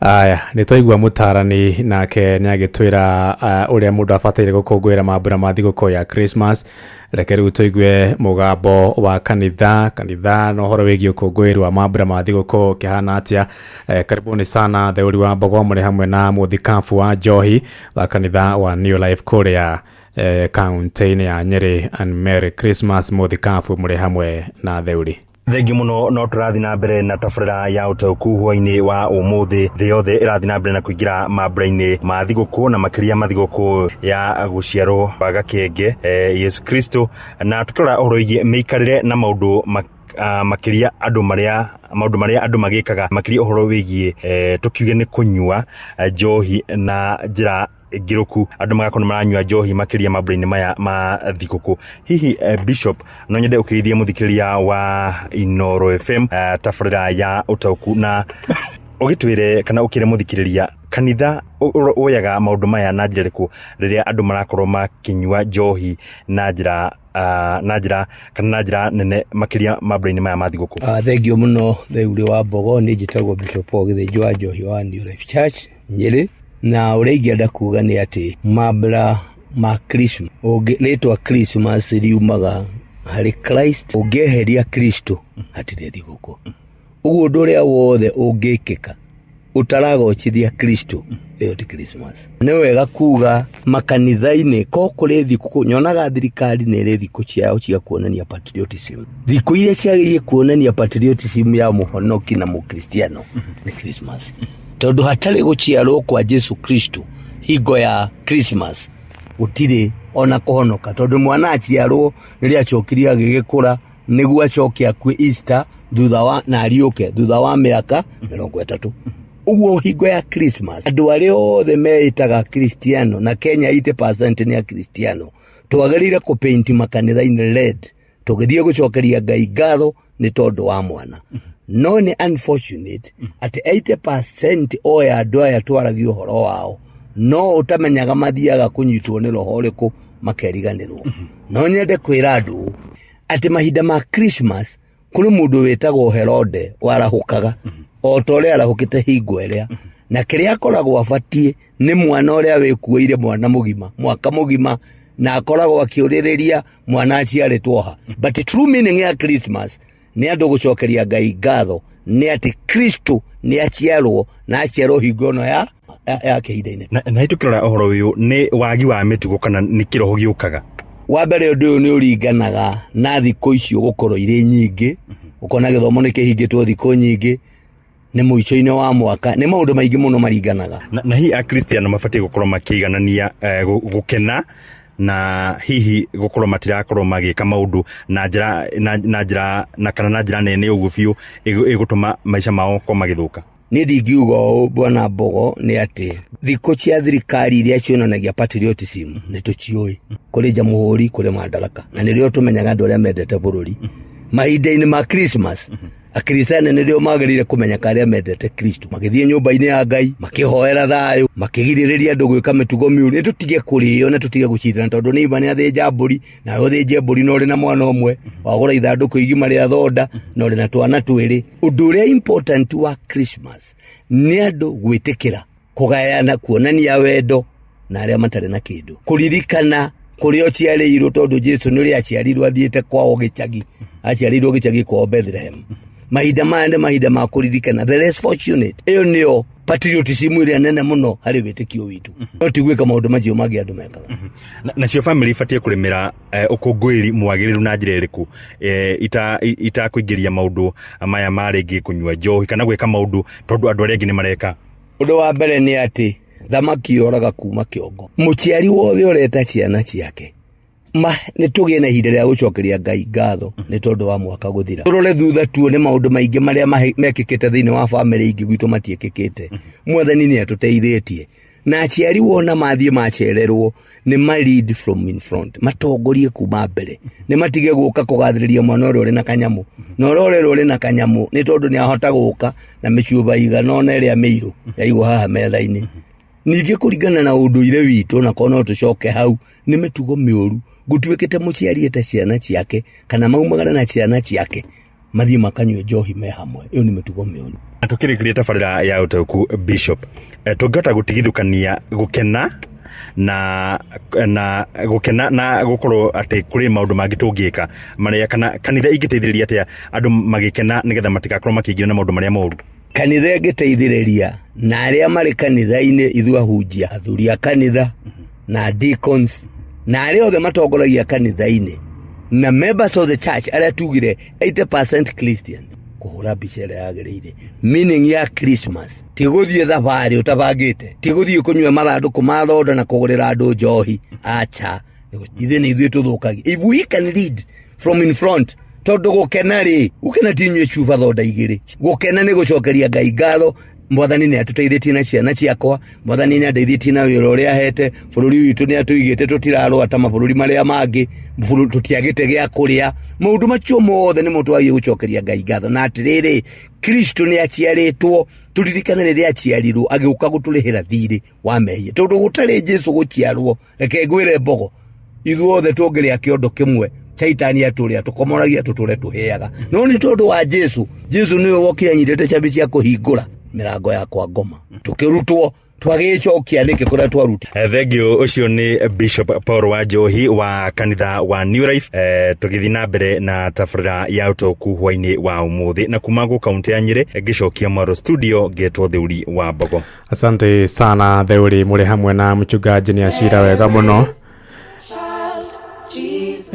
Aya, nĩ twaigua mũtarani nake nĩ agĩtwĩra ũrĩa mũndũ abataire gũkũngũĩra mambura ma thigũkũ ya Christmas. Reke rĩu tũigue mũgambo wa kanitha, kanitha na ũhoro wĩgiĩ ũkũngũĩri wa mambura ma thigũkũ kĩhana atĩa. Karibuni sana Theuri wa Mbogo mũrĩ hamwe na mũthikabu wa Njohi wa kanitha wa New Life kũrĩa kaunti-inĩ ya Nyeri. And Merry Christmas mũthikabu mũrĩ hamwe na Theuri. Thengiũ mũno no tũrathiĩ na mbere na tabarĩra ya ũtaũku hwainĩ wa ũmũthĩ. Thĩ yothe ĩrathiĩ na mbere na kũingĩra mambura-inĩ ma thigũkũ na makĩria ma thigũkũ ya gũciarwo kwa gakenge Yesu Kristo, na tũkĩrora ũhoro wĩgiĩ mĩikarĩre na maũndũ makĩria andũ marĩa maũndũ marĩa andũ magĩkaga makĩria ũhoro wĩgiĩ tũkiuge nĩ kũnyua njohi na njĩra ngĩrũku, andũ magakorwo maranyua njohi makĩria mambura-inĩ maya ma thigũkũ. Hihi Bishop, no nyende ũkĩrithie mũthikĩrĩria wa Inooro FM tabarĩra ya ũtaũku na ũgĩtwĩre kana ũkĩre mũthikĩrĩria kanitha woyaga maũndũ maya na njĩra ĩrĩkũ rĩrĩa andũ marakorwo makĩnyua njohi na njĩra na njĩra kana na njĩra nene makĩria mambura-inĩ maya ma thigũkũ? Thengiũ mũno Theuri wa Mbogo, niĩ njĩtagwo Bishop Paul Gĩthĩnji wa Njohi wa New Life Church Nyĩrĩ. Na ũrĩa ingĩenda kuga nĩ atĩ mambura ma Christmas, rĩtwa Christmas riumaga harĩ Christ, ũngĩeheria Kristo hatirĩ thigũkũ. Ũguo ũndũ ũrĩa wothe ũngĩkĩka ũtaragocithia Kristo, ĩyo ti Christmas. Nĩ wega kuga makanitha-inĩ ko kũrĩ thikũ, nyonaga thirikari nĩ ĩrĩ thikũ ciao cia kuonania patriotism. Thikũ iria ciagĩrĩire kuonania patriotism ya mũhonoki na mũkristiano nĩ Christmas. Tondũ hatarĩ gũciarwo kwa Jesu Kristo hingo ya Christmas gũtirĩ ona kũhonoka, tondũ mwana aciarwo rĩrĩa acokire agĩgĩkũra nĩguo acoke akue Easter thutha wa na ariũke thutha wa mĩaka 30. Ũguo hingo ya Christmas andũ arĩa othe meĩtaga Kristiano, na Kenya 80% nĩ Akristiano, twagĩrĩire kũpaint makanitha-inĩ red tũgĩthiĩ gũcokeria Ngai ngatho nĩ tondũ wa mwana. No nĩ unfortunate atĩ 80% oya andũ aya twaragia ũhoro wao no ũtamenyaga mathiaga kũnyitwo nĩ roho ũrĩkũ makeriganĩrwo. No nyende kwĩra andũ atĩ mahinda ma Christmas kũrĩ mũndũ wĩtagwo Herode warahũkaga o ta ũrĩa arahũkĩte hingo ĩrĩa, na kĩrĩa akoragwo abatiĩ nĩ mwana ũrĩa wĩkuĩire mwana mũgima mwaka mũgima, na akoragwo akĩũrĩrĩria mwana aciarĩtwo ha. But true meaning ya Christmas nĩ andũ gũcokeria Ngai ngatho nĩ atĩ Kristo nĩ aciarwo na aciarwo hingo ĩno ya kĩhinda-inĩ. Na tũkĩrora ũhoro ũyũ nĩ wagi wa mĩtugo kana nĩ kĩroho gĩũkaga? Wa mbere ũndũ ũyũ nĩ ũringanaga na thikũ icio gũkorwo irĩ nyingĩ, ũkona gĩthomo nĩ kĩhingĩtwo thikũ nyingĩ, nĩ mũico-inĩ wa mwaka, nĩ maũndũ maingĩ mũno maringanaga. Na hihi Akristiano mabatiĩ gũkorwo makĩiganania gũkena na hihi gũkorwo matirakorwo magĩka maũndũ na njĩra na njĩra na kana na njĩra nene ũguo biũ ĩgũtũma maica mao gũkorwo magĩthũka? Niĩ ndingiuga ũũ bwana Mbogo nĩ atĩ thikũ cia thirikari iria cionanagia patriotism nĩ tũciũĩ, kũrĩ Jamhuri, kũrĩ Madaraka, na nĩrĩo tũmenyaga andũ arĩa mendete bũrũri. Mahinda-inĩ ma Christmas, Akristiano nĩrĩo magĩrĩire kũmenya karĩa mendete Kristo, magĩthiĩ nyũmba-inĩ ya Ngai, makĩhoera thayũ, makĩgirĩrĩria andũ gwĩka mĩtugo mĩũru. Nĩ tũtige kũrĩo na tũtige gũcindana, tondũ nĩ iba nĩ athĩnja mbũri, nawe ũthĩnje mbũri na ũrĩ na mwana ũmwe, wagũra ithandũkũ igima rĩa thonda na ũrĩ na twana twĩrĩ. Ũndũ ũrĩa important wa Christmas nĩ andũ gwĩtĩkĩra kũgayana, kuonania wendo na arĩa matarĩ na kĩndũ, kũririkana kũrĩa ũciarĩirwo, tondũ Jesu nĩ ũrĩa aciarirwo athiĩte kwao gĩcagi, aciarĩirwo gĩcagi kwao Bethlehem. Mahinda maya nĩ mahinda ma kũririkana the less fortunate. Ĩyo nĩyo patriotism ĩrĩa nene mũno harĩ wĩtĩkio witũ, no ti gwĩka maũndũ macio mangĩ andũ mekaga. Nacio bamĩrĩ ibatiĩ kũrĩmĩra ũkũngũĩri mwagĩrĩru na njĩra ĩrĩkũ itakũingĩria maũndũ maya ma rĩngĩ kũnyua njohi kana gwĩka maũndũ tondũ andũ arĩa angĩ nĩ mareka? Ũndũ wa mbere nĩ atĩ thamaki yoraga kuma kĩongo. Mũciari wothe ũreta ciana ciake, ma nĩ tũgĩe na ihinda rĩa gũcokeria Ngai ngatho nĩ tondũ wa mwaka gũthira. Tũrore thutha tuone maũndũ maingĩ marĩa mekĩkĩte thĩinĩ wa bamĩrĩ ingĩ gwitũ matiĩkĩkĩte. Mwathani nĩ atũteithĩtie. Na aciari wona mathiĩ macererwo nĩ ma lead from in front, matongorie kuma mbere, nĩ matige gũka kũgathĩrĩria mwana ũrĩa ũrĩ na kanyamũ, na ũrĩa ũrerwo ũrĩ na kanyamũ nĩ tondũ nĩ ahota gũka na mĩcuba igana ũna ĩrĩa mĩirũ yaigwo haha metha-inĩ. Ningĩ kũringana na ũndũire witũ, na korwo no tũcoke hau, nĩ mĩtugo mĩũru gũtuĩkĩte mũciari ete ciana ciake kana maumagara na ciana ciake mathiĩ makanyue njohi me hamwe. Ĩyo nĩ mĩtugo mĩũru. Na tũkĩrĩkĩria tabarĩra ya ũtaũku, Bishop, tũngĩhota gũtigithũkania gũkena na gũkena na gũkorwo atĩ kũrĩ maũndũ mangĩ tũngĩka marĩa, kana kanitha ingĩteithĩrĩria atĩa andũ magĩkena nĩgetha matigakorwo makĩingĩra na maũndũ marĩa moru? Kanitha ĩngĩteithĩrĩria na arĩa marĩ kanitha-inĩ, ithuĩ ahunjia, athuri a kanitha na deacons na arĩa othe matongoragia kanitha-inĩ na members of the church arĩa tugire 80% Christians, kũhũra mbica ĩrĩa yagĩrĩire meaning ya Christmas, ti gũthiĩ thabarĩ ũtabangĩte, ti gũthiĩ kũnyua mathandũkũ ma thonda na kũgũrĩra andũ njohi. Acha, ithuĩ nĩ ithuĩ tũthũkagia. If we can lead from in front, tondũ gũkena rĩ, gũkena ti inyuĩ cuba thonda igĩrĩ, gũkena nĩ gũcokeria Ngai ngatho. Mwathani nĩ atũteithĩtie na ciana ciakwa, Mwathani nĩ andeithĩtie na wĩra ũrĩa ahete, bũrũri witũ nĩ atũigĩte, tũtirarũa ta mabũrũri marĩa mangĩ, tũtiagĩte gĩa kũrĩa. Maũndũ macio mothe nĩmo twagĩrĩire gũcokeria Ngai ngatho. Na atĩrĩrĩ, Kristo nĩ aciarĩtwo, tũririkane rĩrĩa aciarirwo agĩũka gũtũrĩhĩra thirĩ wa mehia, tondũ gũtarĩ Jesu gũciarwo, reke ngwĩre Mbogo, ithuothe tũngĩrĩa kĩondo kĩmwe, Caitani atũrĩa tũkomoragia tũtũre tũhĩaga, no nĩ tondũ wa Jesu. Jesu nĩwe wokire anyitĩte cabi cia kũhingũra mĩrango ya kwa ngoma, tũkĩrutwo twagĩcokia nĩkĩ kũrĩa twaruta. Thengiũ. Ũcio nĩ Bishop Paul Wanjohi wa kanitha wa New Life, tũgĩthiĩ na mbere na tabarĩra ya ũtaũku hwainĩ wa ũmũthĩ, na kuma gũ kaunti ya Nyĩrĩ ngĩcokia mwaro studio ngetwo Theuri wa Mbogo. Asante sana Theuri, mũrĩ hamwe na mchungaji nĩ acira wega mũno.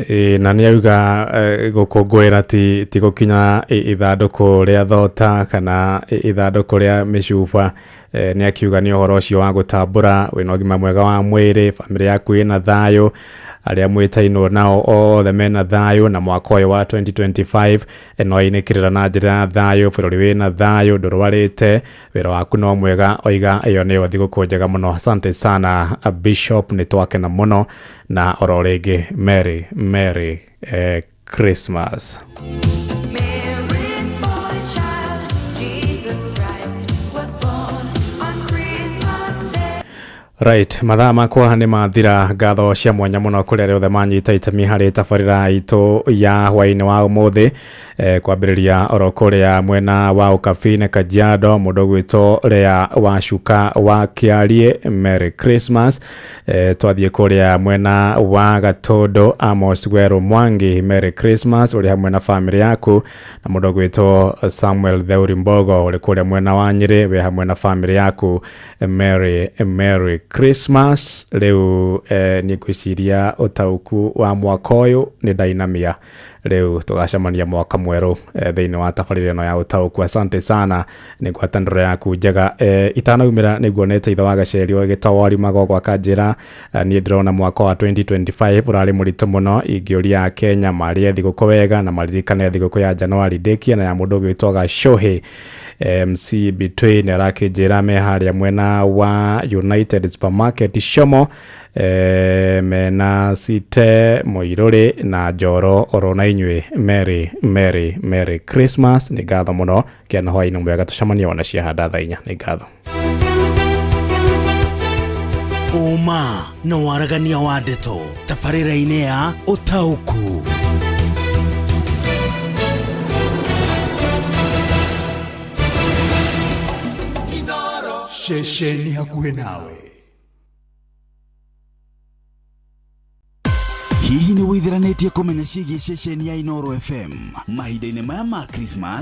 Ĩ, na nĩ auga gũkũngũĩra ti gũkinya ithandũkũ rĩa thota kana ithandũkũ rĩa mĩcuba. Nĩ akiuga nĩ ũhoro ũcio wa gũtambũra wĩna ũgima mwega wa mwĩrĩ, bamĩrĩ yaku ĩna thayũ, arĩa mwĩtainwo nao othe mena thayũ, na mwaka ũyũ wa 2025 no ĩinĩkĩrĩra na njĩra ya thayũ, bũrũri wĩna thayũ, ndũrwarĩte, wĩra waku no mwega. Oiga ĩyo nĩyo thigũkũ njega mũno. Asante sana Bishop, nĩ twakena mũno, na oro rĩngĩ Merry Merry Christmas. Mary's boy child, Jesus Christ, was born on Christmas Day. Right, mathaa makwa nĩ mathira. Ngatho cia mwanya mũno kũrĩ arĩa othe manyita itemi harĩ tabarĩra itũ ya hwaĩ-inĩ wa ũmũthĩ, kwambĩrĩria oro kũrĩa mwena wa Ũkabi na Kajiado, mũndũ ũgwĩtwo Lea wa Cuka wa Kĩarie, Merry Christmas. Twathiĩ kũrĩa mwena wa Gatũndũ, Amos Werũ Mwangi, Merry Christmas ũrĩ hamwe na famĩlĩ yaku, na mũndũ ũgwĩtwo Samuel Theuri Mbogo ũrĩ kũrĩa mwena wa Nyĩrĩ, wĩ hamwe na famĩlĩ yaku, Merry Merry Christmas. Rĩu nĩ ngwĩciria ũtaũku wa mwaka ũyũ nĩ ndainamia. Rĩu tũgacemania mwaka mwerũ thĩinĩ wa tabarĩra ĩno ya ũtaũku. Asante sana nĩ ngwatanĩro yaku njega. Itanaumĩra nĩ nguonete ithe wa Gacerio gĩtawari Magogo akanjĩra, niĩ ndĩrona mwaka wa 2025 ũrarĩ mũritũ mũno, ingĩũria Kenya marĩe thigũkũ wega na maririkane thigũkũ ya Januari ndĩkie na ya mũndũ ũgwĩtwo Gacohi. MC Between arakĩnjĩra me harĩa mwena wa United Supermarket Shomo, mena Site Mũirũrĩ na Njoro oro na inyuĩ. Merry Merry Merry Christmas. Nĩ ngatho mũno, kĩa na hwaĩ-inĩ mwega, tũcemanie ona ciahanda thaa 4. Nĩ ngatho. Ũma na waragania wa ndeto tabarĩra-inĩ ya ũtaũku. Ceceni hakuhĩ nawe. Hihi nĩ wĩtheranĩtie kũmenya ciĩgiĩ ceceni ya Inoro FM mahinda-inĩ maya ma Christmas?